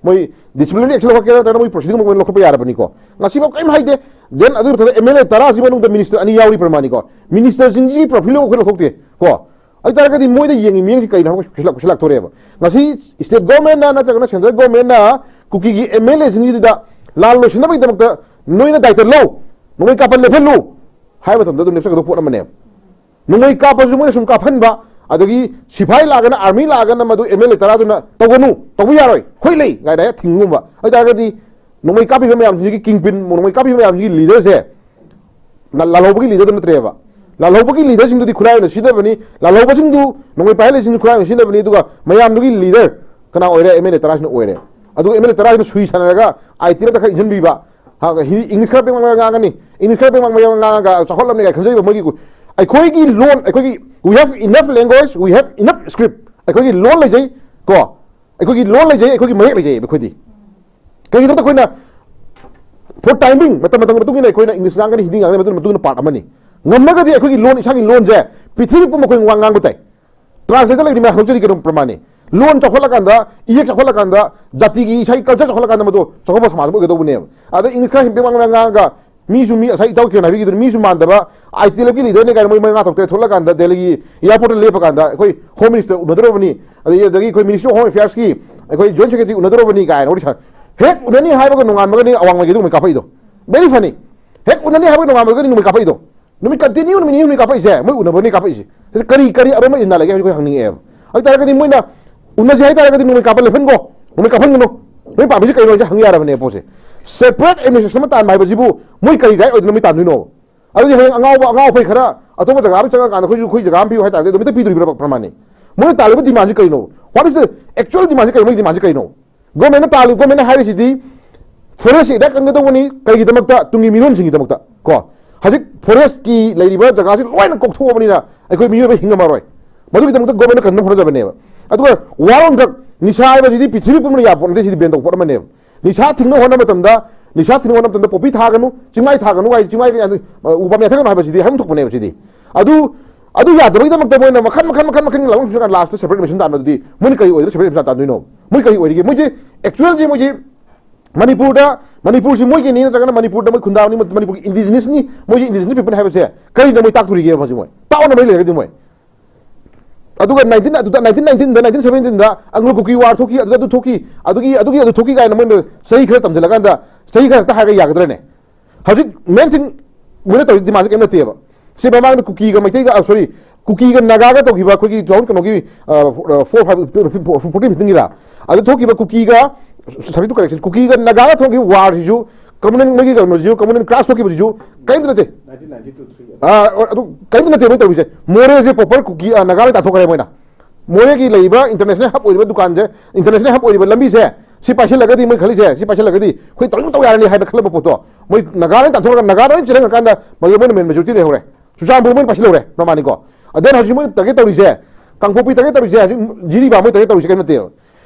ꯃꯣꯏ ꯗꯤꯁꯤꯄ꯭ꯂꯤꯅꯔꯤ ꯑꯦꯛꯁꯟ ꯂꯧꯈꯠꯀꯦꯔꯥ ꯅꯠꯇ꯭ꯔꯒꯅ ꯃꯣꯏ ꯄ꯭ꯔꯣꯁꯤꯗꯤꯡ ꯃꯣꯏ ꯂꯧꯈꯠꯄ ꯌꯥꯔꯕꯅꯤꯀꯣ꯫ ꯉꯁꯤꯐꯥꯎ ꯀꯔꯤꯝ ꯍꯥꯏꯗꯦ꯫ ꯗꯦꯟ ꯑꯗꯨꯒꯤ ꯃꯊꯛꯇ ꯑꯦꯝ ꯑꯦꯜ ꯑꯦ ꯇꯔꯥꯁꯤ ꯃꯅꯨꯡꯗ ꯃꯤꯅꯤꯁꯇꯔ ꯑꯅꯤ ꯌꯥꯎꯔꯤ ꯄ꯭ꯔꯃꯥꯅꯤꯀꯣ꯫ ꯃꯤꯅꯤꯁꯇꯔꯁꯤꯡꯁꯤꯒꯤ ꯄ꯭ꯔꯣꯐꯥꯏꯜ ꯑꯩꯈꯣꯏ ꯂꯧꯊꯣꯛꯇꯦ ꯀꯣ꯫ ꯑꯗꯨ ꯇꯥꯔꯒꯗꯤ ꯃꯣꯏꯗ ꯌꯦꯡꯉꯤ ꯃꯤꯠꯌꯦꯡꯁꯤ ꯀꯩꯅꯣ ꯍꯥꯏꯕ ꯀꯨꯏꯁꯜꯂꯛ-, ꯀꯨꯏꯁꯜꯂꯛꯇꯣꯔꯦꯕ꯫ ꯉꯁꯤ ꯁ꯭ꯇꯦꯠ ꯒꯣꯔꯃꯦꯟꯅ ꯅꯠꯇ꯭ꯔꯒꯅ ꯁꯦꯟꯇ꯭ꯔꯦꯜ ꯒꯣꯔꯃꯦꯟꯅ ꯀꯨꯀꯤꯒꯤ ꯑꯦꯝ ꯑꯦꯜ ꯑꯦꯁꯤꯡꯁꯤꯗ ꯂꯥꯜ ꯂꯣꯏꯁꯤꯟꯅꯕꯒꯤꯗꯃꯛꯇ ꯅꯣꯏꯅ ꯗꯥꯏꯇ ꯂꯧ, ꯅꯣꯡꯃꯩ ꯀꯥꯞꯄ ꯂꯦꯞꯍꯜꯂꯨ ꯍꯥꯏꯕ ꯃꯇꯝꯗ ꯑꯗꯨꯝ ꯂꯦꯞꯆꯒꯗꯧꯕ ꯄꯣꯠ ꯑꯃꯅꯦꯕ꯫ ꯅꯣꯡꯃꯩ ꯀꯥꯞꯄꯁꯨ ꯃꯣꯏꯅ ꯁꯨꯝ ꯀꯥꯞꯍꯟꯕ, ꯑꯗꯒꯤ ꯁꯤꯐꯥꯏ ꯂꯥꯛꯑꯒꯅ, ꯑꯥꯔꯃꯤ ꯂꯥꯛꯑꯒꯅ ꯃꯗꯨ ꯑꯦꯝ ꯑꯦꯜ ꯑꯦ ꯇꯔꯥꯗꯨꯅ "ꯇꯧꯒꯅꯨ, ꯇꯧꯕ ꯌꯥꯔꯣꯏ, ꯑꯩꯈꯣꯏ ꯂꯩ" ꯀꯥꯏꯅ ꯍꯦꯛ ꯊꯤꯡꯒꯨꯝꯕ꯫ ꯑꯗꯨ ꯇꯥꯔꯒꯗꯤ ꯅꯣꯡꯃꯩ ꯀꯥꯞꯄꯤꯕ ꯃꯌꯥꯝꯁꯤꯒꯤ ꯀꯤꯡ ꯄꯤꯟ, ꯅꯣꯡꯃꯩ ꯀꯥꯞꯄꯤꯕ ꯃꯌꯥꯝꯁꯤꯒꯤ ꯂꯤꯗꯔꯁꯦ ꯂꯥ-, ꯂꯥꯜꯍꯧꯕꯒꯤ ꯂꯤꯗꯔꯗꯨ ꯅꯠꯇ꯭ꯔꯦꯕ꯫ ꯂꯥꯜꯍꯧꯕꯒꯤ ꯂꯤꯗꯔꯁꯤꯡꯗꯨꯗꯤ ꯈꯨꯠꯂꯥꯏ ꯑꯣꯏꯅ ꯁꯤꯖꯤꯟꯅꯕꯅꯤ, ꯂꯥꯜꯍꯧꯕꯁꯤꯡꯗꯨ, ꯅꯣꯡꯃꯩ ꯄꯥꯏꯍꯜꯂꯤꯁꯤꯡꯗꯨ ꯈꯨꯠꯂꯥꯏ ꯑꯣꯏꯅ ꯁꯤꯖꯤꯟꯅꯕꯅꯤ, ꯑꯗꯨꯒ ꯃꯌꯥꯝꯗꯨꯒꯤ ꯂꯤꯗꯔ ꯀꯅꯥ ꯑꯣꯏꯔꯦ? ꯑꯦꯝ ꯑꯦꯜ ꯑꯦ ꯇꯔꯥꯁꯤꯅ ꯑꯣꯏꯔꯦ꯫ ꯑꯗꯨꯒ ꯑꯦꯝ ꯑꯦꯜ ꯑꯦ ꯇꯔꯥꯁꯤꯅ ꯁꯨꯏ ꯁꯥꯟꯅꯔꯒ ꯑꯥꯏ ꯇꯤ ꯑꯦꯜꯗ ꯈꯔ ꯏꯟꯁꯤꯟꯕꯤꯕ, ꯍꯥ, ꯍꯤꯟꯗꯤ, ꯏꯪꯂꯤꯁ ꯈꯔ ꯄꯦꯡ ꯄꯦꯡ ꯉꯥꯡꯉꯅꯤ, ꯏꯪꯂꯤꯁ ꯈꯔ ꯄꯦꯡ ꯄꯦꯡ ꯉꯥꯡꯉꯒ ꯆꯥꯎꯈꯠꯂꯝꯅꯤ ꯀꯥꯏꯅ ꯈꯟꯖꯔꯤꯕ ꯃꯣꯏꯒꯤ ꯀꯨ-, ꯑꯩꯈꯣꯏꯒꯤ ꯂꯣꯟ, ꯑꯩꯈꯣꯏꯒꯤ "We have enough language, we have enough script", ꯑꯩꯈꯣꯏꯒꯤ ꯂꯣꯟ ꯂꯩꯖꯩ ꯀꯣ, ꯑꯩꯈꯣꯏꯒꯤ ꯂꯣꯟ ꯂꯩꯖꯩ, ꯑꯩꯈꯣꯏꯒꯤ ꯃꯌꯦꯛ ꯂꯩꯖꯩ ꯑꯩꯈꯣꯏꯗꯤ꯫ ꯀꯩꯒꯤꯅꯣꯗ ꯑꯩꯈꯣꯏꯅ for timing, ꯃꯇꯝ ꯃꯇꯝꯒꯤ ꯃꯇꯨꯡ ꯏꯟꯅ ꯑꯩꯈꯣꯏꯅ ꯏꯪꯂꯤꯁ ꯉꯥꯡꯒꯅꯤ, ꯍꯤꯟꯗꯤ ꯉꯥꯡꯒꯅꯤ, ꯃꯗꯨꯅ, ꯃꯗꯨꯅ ꯄꯥꯔꯠ ꯑꯃꯅꯤ꯫ ꯉꯝꯂꯒꯗꯤ ꯑꯩꯈꯣꯏꯒꯤ ꯂꯣꯟ, ꯏꯁꯥꯒꯤ ꯂꯣꯟꯁꯦ ꯄ꯭ꯔꯤꯊꯤꯕꯤ ꯄꯨꯝꯕ ꯑꯩꯈꯣꯏ ꯋꯥ ꯉꯥꯡꯕ ꯇꯥꯏ꯫ ꯇ꯭ꯔꯥꯟꯁꯂꯦꯇꯔ ꯂꯩꯔꯤ ꯃꯌꯥꯝ ꯍꯧꯖꯔꯤ ꯀꯩꯅꯣ ꯄ꯭ꯔꯃꯥꯟꯅꯤ꯫ ꯂꯣꯟ ꯆꯥꯎꯈꯠꯂꯀꯥꯟꯗ, ꯏꯌꯦꯛ ꯆꯥꯎꯈꯠꯂꯀꯥꯟꯗ, ꯖꯥꯇꯤꯒꯤ ꯏꯁꯥꯒꯤ ꯀꯜꯆꯔ ꯆꯥꯎꯈꯠꯂꯀꯥꯟꯗ ꯃꯗꯨ ꯆꯥꯎꯈꯠꯄ ꯁꯃꯥꯖ ꯑꯃ ꯑꯣꯏꯒꯗꯧꯕꯅꯦꯕ꯫ ꯑꯗ ꯏꯪꯂꯤꯁ ꯈꯔ ꯍꯤꯟꯗꯤ ꯉꯥꯡꯉꯒ ꯃꯤꯁꯨ ꯃꯤ, ꯉꯁꯥꯏ ꯏꯇꯥꯎ ꯀꯤꯔꯟ ꯍꯥꯏꯕꯤꯈꯤꯗꯨꯅ, ꯃꯤꯁꯨ ꯃꯥꯟꯗꯕ, ꯑꯥꯏ ꯇꯤ ꯑꯦꯜ ꯑꯦꯐꯀꯤ ꯂꯤꯗꯔꯅꯦ ꯀꯥꯏꯅ ꯃꯣꯏ ꯃꯉꯥ ꯇꯔꯨꯛ ꯇꯔꯦꯠ ꯊꯣꯛꯂꯀꯥꯟꯗ ꯗꯦꯜꯂꯤꯒꯤ ꯑꯦꯌꯥꯔꯄꯣꯔꯠꯇ ꯂꯦꯞꯄꯀꯥꯟꯗ ꯑꯩꯈꯣꯏ ꯍꯣꯝ ꯃꯤꯅꯤꯁꯇꯔ ꯎꯅꯗꯧꯔꯕꯅꯤ, ꯑꯗꯒꯤ, ꯑꯗꯒꯤ ꯑꯩꯈꯣꯏ ꯃꯤꯅꯤꯁꯇ꯭ꯔꯤ ꯑꯣꯐ ꯍꯣꯝ ꯑꯦꯐꯤꯌꯔꯁꯀꯤ ꯑꯩꯈꯣꯏ ꯖꯣꯏꯟ ꯁꯦꯀ꯭ꯔꯦꯇꯔꯤ ꯎꯅꯗꯧꯔꯕꯅꯤ ꯀꯥꯏꯅ ꯋꯥꯔꯤ ꯁꯥꯟꯅ-, ꯍꯦꯛ ꯎꯅꯅꯤ ꯍꯥꯏꯕꯒ ꯅꯣꯡꯉꯥꯟꯕꯒꯅꯤ ꯑꯋꯥꯡꯃꯩꯒꯤ ꯑꯗꯨꯝ ꯀꯥꯞꯄꯛꯏꯗꯣ꯫ ꯕꯦꯔꯤ ꯐꯅꯤ꯫ ꯍꯦꯛ ꯎꯅꯅꯤ ꯍꯥꯏꯕꯒ ꯅꯣꯡꯉꯥꯟꯕꯒꯅꯤ ꯅꯣꯡꯃꯩ ꯀꯥꯞꯄꯛꯏꯗꯣ꯫ ꯅꯨꯃꯤꯠ ꯀꯟꯇꯤꯅ꯭ꯌꯨ ꯅꯨꯃꯤꯠ ꯅꯤꯅꯤ ꯍꯨꯝꯅꯤ ꯀꯥꯞꯄꯛꯏꯁꯦ, ꯃꯣꯏ ꯎꯅꯕꯅꯤ ꯀꯥꯞꯄꯛꯏꯁꯦ꯫ ꯁꯤꯗ ꯀꯔꯤ, ꯀꯔꯤ ꯑꯔꯣꯟꯕ ꯏꯖꯦꯟꯗꯥ ꯂꯩꯒꯦ ꯍꯥꯏꯕꯁꯤ ꯑꯩꯈꯣꯏ ꯍꯪꯅꯤꯡꯉꯛꯑꯦꯕ꯫ ꯑꯗꯨ ꯇꯥꯔꯒꯗꯤ ꯃꯣꯏꯅ ꯎꯅꯁꯦ ꯍꯥꯏ ꯇꯥꯔꯒꯗꯤ ꯅꯣꯡꯃꯩ ꯀꯥꯞꯄ ꯂꯦꯞꯍꯟꯈꯣ, ꯅꯣꯡꯃꯩ ꯀꯥꯞꯍꯟꯒꯅꯨ, ꯅꯣꯏ ꯄꯥꯝꯃꯤꯁꯤ ꯀꯩꯅꯣ ꯍꯥꯏꯁꯦ ꯍꯪ ꯌꯥꯔꯕꯅꯦ ꯄꯣꯠꯁꯦ꯫ ꯁꯦꯄꯔꯦꯠ ꯑꯦꯗꯃꯤꯅꯤꯁꯇ꯭ꯔꯦꯁꯟ ꯑꯃ ꯇꯥꯟꯕ ꯍꯥꯏꯕꯁꯤꯕꯨ ꯃꯣꯏ ꯀꯔꯤ ꯔꯥꯏꯠ ꯑꯣꯏꯗꯅ ꯃꯣꯏ ꯇꯥꯟꯗꯣꯏꯅꯣꯕ? ꯑꯗꯨꯗꯤ ꯍꯌꯦꯡ ꯑꯉꯥꯎꯕ ꯑꯉꯥꯎ ꯑꯐꯩ ꯈꯔ ꯑꯇꯣꯞꯄ ꯖꯒꯥ ꯑꯃ ꯆꯪꯉꯀꯥꯟꯗ ꯑꯩꯈꯣꯏꯁꯨ ꯑꯩꯈꯣꯏ ꯖꯒꯥ ꯑꯃ ꯄꯤꯌꯨ ꯍꯥꯏ ꯇꯥꯔꯒꯗꯤ ꯑꯗꯨꯝ ꯍꯦꯛꯇ ꯄꯤꯗꯣꯔꯤꯕ꯭ꯔꯕ ꯄ꯭ꯔꯃꯥꯟꯅꯤ? ꯃꯣꯏꯅ ꯇꯥꯜꯂꯤꯕ ꯗꯤꯃꯥꯟꯁꯤ ꯀꯩꯅꯣ? What is the actual demandꯁꯤ ꯀꯩꯅꯣ? ꯃꯣꯏꯒꯤ ꯗꯤꯃꯥꯟꯁꯤ ꯀꯩꯅꯣ? ꯒꯣꯔꯃꯦꯟꯅ ꯇꯥꯜꯂꯤ, ꯒꯣꯔꯃꯦꯟꯅ ꯍꯥꯏꯔꯤꯁꯤꯗꯤ ꯐꯣꯔꯦꯁ ꯑꯦꯔꯤꯌꯥ ꯀꯟꯒꯗꯧꯕꯅꯤ꯫ ꯀꯩꯒꯤꯗꯃꯛꯇ? ꯇꯨꯡꯒꯤ ꯃꯤꯔꯣꯟꯁꯤꯡꯒꯤꯗꯃꯛꯇ ꯀꯣ꯫ ꯍꯧꯖꯤꯛ ꯐꯣꯔꯦꯁꯀꯤ ꯂꯩꯔꯤꯕ ꯖꯒꯥꯁꯤ ꯂꯣꯏꯅ ꯀꯣꯛꯊꯣꯛꯑꯕꯅꯤꯅ ꯑꯩꯈꯣꯏ ꯃꯤꯑꯣꯏꯕ ꯍꯤꯡꯉꯝꯃꯔꯣꯏ꯫ ꯃꯗꯨꯒꯤꯗꯃꯛꯇ ꯒꯣꯔꯃꯦꯟꯅ ꯀꯟꯅꯕ ꯍꯣꯠꯅꯖꯕꯅꯦꯕ꯫ ꯑꯗꯨꯒ war on drug, ꯅꯤꯁꯥ ꯍꯥꯏꯕꯁꯤꯗꯤ ꯄ꯭ꯔꯤꯊꯤꯕꯤ ꯄꯨꯝꯕꯅ ꯌꯥꯕ ꯄꯣꯠ ꯅꯠꯇꯦ, ꯁꯤꯗꯤ ꯕꯦꯟ ꯇꯧꯕ ꯄꯣꯠ ꯑꯃꯅꯦꯕ꯫ ꯅꯤꯁꯥ ꯊꯤꯡꯅꯕ ꯍꯣꯠꯅꯕ ꯃꯇꯝꯗ, ꯅꯤꯁꯥ ꯊꯤꯡꯅꯕ ꯍꯣꯠꯅꯕ ꯃꯇꯝꯗ ꯄꯣꯄꯤ ꯊꯥꯒꯅꯨ, ꯆꯤꯡꯃꯥꯏ ꯊꯥꯒꯅꯨ ꯍꯥꯏ, ꯆꯤꯡꯃꯥꯏ ꯀꯌꯥ-, ꯎ ꯄꯥꯝꯕꯤ ꯌꯥꯟꯊꯠꯀꯅꯨ ꯍꯥꯏꯕꯁꯤꯗꯤ ꯍꯥꯏꯐꯝ ꯊꯣꯛꯄꯅꯦꯕ ꯁꯤꯗꯤ꯫ ꯑꯗꯨ ꯑꯗꯨ ꯌꯥꯗꯕꯒꯤꯗꯃꯛꯇ ꯃꯣꯏꯅ ꯃꯈꯜ ꯃꯈꯜ ꯃꯈꯜ ꯃꯈꯜ ꯂꯥꯛꯂꯝ ꯁꯨꯔꯀꯥꯟꯗ ꯂꯥꯁꯇ ꯁꯦꯄꯔꯦꯠ ꯑꯦꯗꯃꯤꯁꯟ ꯇꯥꯟꯕꯗꯨꯗꯤ ꯃꯣꯏꯅ ꯀꯔꯤ ꯑꯣꯏꯗꯅ ꯁꯦꯄꯔꯦꯠ ꯑꯦꯗꯃꯤꯁꯟ ꯇꯥꯟꯗꯣꯏꯅꯣ? ꯃꯣꯏ ꯀꯔꯤ ꯑꯣꯏꯔꯤꯒꯦ? ꯃꯣꯏꯁꯦ ꯑꯦꯛꯆꯨꯋꯦꯜꯁꯦ ꯃꯣꯏꯁꯦ ꯃꯅꯤꯄꯨꯔꯗ, ꯃꯅꯤꯄꯨꯔꯁꯤ ꯃꯣꯏꯒꯤꯅꯤ ꯅꯠꯇ꯭ꯔꯒꯅ ꯃꯅꯤꯄꯨꯔꯗ ꯃꯣꯏ ꯈꯨꯟꯗꯥꯕꯅꯤ, ꯃꯅꯤꯄꯨꯔꯒꯤ ꯏꯟꯗꯤꯖꯤꯅꯁꯅꯤ, ꯃꯣꯏꯁꯤ ꯏꯟꯗꯤꯖꯤꯅꯁ ꯄꯤꯄꯜ ꯍꯥꯏꯕꯁꯦ ꯀꯔꯤꯅ ꯃꯣꯏ ꯇꯥꯛꯇꯣꯔꯤꯒꯦ ꯍꯧꯖꯤꯛ? ꯃꯣꯏ ꯇꯥꯛꯑꯣꯅ ꯃꯣꯏ ꯂꯩꯔꯒꯗꯤ ꯃꯣꯏ ꯑꯗꯨꯒ ꯅꯥꯏꯟꯇꯤꯟ ꯑꯗꯨꯗ ꯅꯥꯏꯟꯇꯤꯟ ꯅꯥꯏꯟꯇꯤꯟꯗ, ꯅꯥꯏꯟꯇꯤꯟ ꯁꯕꯦꯟꯇꯤꯟꯗ ꯑꯪꯒ꯭ꯂꯣ ꯀꯨꯀꯤ ꯋꯥꯔ ꯊꯣꯛꯈꯤ, ꯑꯗꯨꯗ ꯑꯗꯨ ꯊꯣꯛꯈꯤ, ꯑꯗꯨꯒꯤ ꯑꯗꯨꯒꯤ ꯑꯗꯨ ꯊꯣꯛꯈꯤ ꯀꯥꯏꯅ ꯃꯣꯏꯅ ꯆꯍꯤ ꯈꯔ ꯇꯝꯁꯤꯜꯂꯀꯥꯟꯗ ꯆꯍꯤ ꯈꯔ ꯍꯦꯛꯇ ꯍꯥꯏꯔꯒ ꯌꯥꯒꯗ꯭ꯔꯅꯦ? ꯍꯧꯖꯤꯛ ꯃꯦꯟ ꯊꯤꯡ ꯃꯣꯏꯅ ꯇꯧꯔꯤ ꯗꯤꯃꯥꯟꯁꯦ ꯀꯩꯝ ꯅꯠꯇꯦꯕ꯫ ꯁꯤ ꯃꯃꯥꯡꯗ ꯀꯨꯀꯤꯒ ꯃꯩꯇꯩꯒ, ꯁꯣꯔꯤ, ꯀꯨꯀꯤꯒ ꯅꯥꯒꯥꯒ ꯇꯧꯈꯤꯕ ꯑꯩꯈꯣꯏꯒꯤ ꯇꯨ ꯊꯥꯎꯖꯟ ꯀꯩꯅꯣꯒꯤ ꯐꯣꯔ ꯐꯥꯏꯚ ꯐꯣꯔꯇꯤꯟ ꯐꯤꯐꯇꯤꯟꯒꯤꯔ ꯑꯗꯨ ꯊꯣꯛꯈꯤꯕ ꯀꯨꯀꯤꯒ, ꯁꯕꯖꯦꯛ ꯇꯨ ꯀꯔꯦꯛꯁꯟ, ꯀꯨꯀꯤꯒ ꯅꯥꯒꯥꯒ ꯊꯣꯛꯈꯤꯕ ꯋꯥꯔꯁꯤꯁꯨ ꯀꯃꯨꯅꯦꯜ ꯃꯣꯏꯒꯤ ꯀꯩꯅꯣꯁꯤꯁꯨ, ꯀꯃꯨꯅꯦꯜ ꯀ꯭ꯂꯥꯁ ꯊꯣꯛꯈꯤꯕꯁꯤꯁꯨ ꯀꯔꯤꯝꯇ ꯅꯠꯇꯦ꯫ ꯑꯗꯨ ꯀꯔꯤꯝꯇ ꯅꯠꯇꯦ ꯃꯣꯏ ꯇꯧꯔꯤꯁꯦ꯫ ꯃꯣꯔꯦꯁꯦ ꯄ꯭ꯔꯣꯄꯔ ꯀꯨꯀꯤ, ꯅꯥꯒꯥ ꯂꯣꯏ ꯇꯥꯟꯊꯣꯛꯈ꯭ꯔꯦ ꯃꯣꯏꯅ꯫ ꯃꯣꯔꯦꯒꯤ ꯂꯩꯔꯤꯕ ꯏꯟꯇꯔꯅꯦꯁꯅꯦꯜ ꯍꯕ ꯑꯣꯏꯔꯤꯕ ꯗꯨꯀꯥꯟꯁꯦ, ꯏꯟꯇꯔꯅꯦꯁꯅꯦꯜ ꯍꯕ ꯑꯣꯏꯔꯤꯕ ꯂꯝꯕꯤꯁꯦ, ꯁꯤ ꯄꯥꯏꯁꯤꯜꯂꯒꯗꯤ ꯃꯣꯏ ꯈꯜꯂꯤꯁꯦ, ꯁꯤ ꯄꯥꯏꯁꯤꯜꯂꯒꯗꯤ ꯑꯩꯈꯣꯏ ꯇꯧꯅꯤꯡ ꯇꯧ ꯌꯥꯔꯅꯤ ꯍꯥꯏꯅ ꯈꯜꯂꯝꯕ ꯄꯣꯠꯇꯣ ꯃꯣꯏ ꯅꯥꯒꯥ ꯂꯣꯏ ꯇꯥꯟꯊꯣꯛꯈ꯭ꯔꯒ ꯅꯥꯒꯥ ꯂꯣꯏ ꯆꯦꯜꯍꯟꯈ꯭ꯔꯀꯥꯟꯗ ꯃꯗꯨꯗ ꯃꯣꯏꯅ ꯃꯦꯟ ꯃꯦꯖꯣꯔꯤꯇꯤ ꯂꯩꯍꯧꯔꯦ꯫ ꯆꯨꯔꯆꯥꯟꯄꯨꯔ ꯃꯣꯏꯅ ꯄꯥꯏꯁꯤꯜꯍꯧꯔꯦ ꯄ꯭ꯔꯃꯥꯅꯤꯀꯣ꯫ ꯑꯗꯨꯅ ꯍꯧꯖꯤꯛ ꯃꯣꯏꯅ ꯇꯥꯔꯒꯦꯠ ꯇꯧꯔꯤꯁꯦ, ꯀꯥꯡꯄꯣꯛꯄꯤ ꯇꯥꯔꯒꯦꯠ ꯇꯧꯔꯤꯁꯦ, ꯍꯧꯖꯤꯛ ꯖꯤꯔꯤꯕꯥꯝ ꯃꯣꯏ ꯇꯥꯔꯒꯦꯠ ꯇꯧꯔꯤꯁꯦ ꯀꯔꯤꯝ ꯅꯠꯇꯦꯕ꯫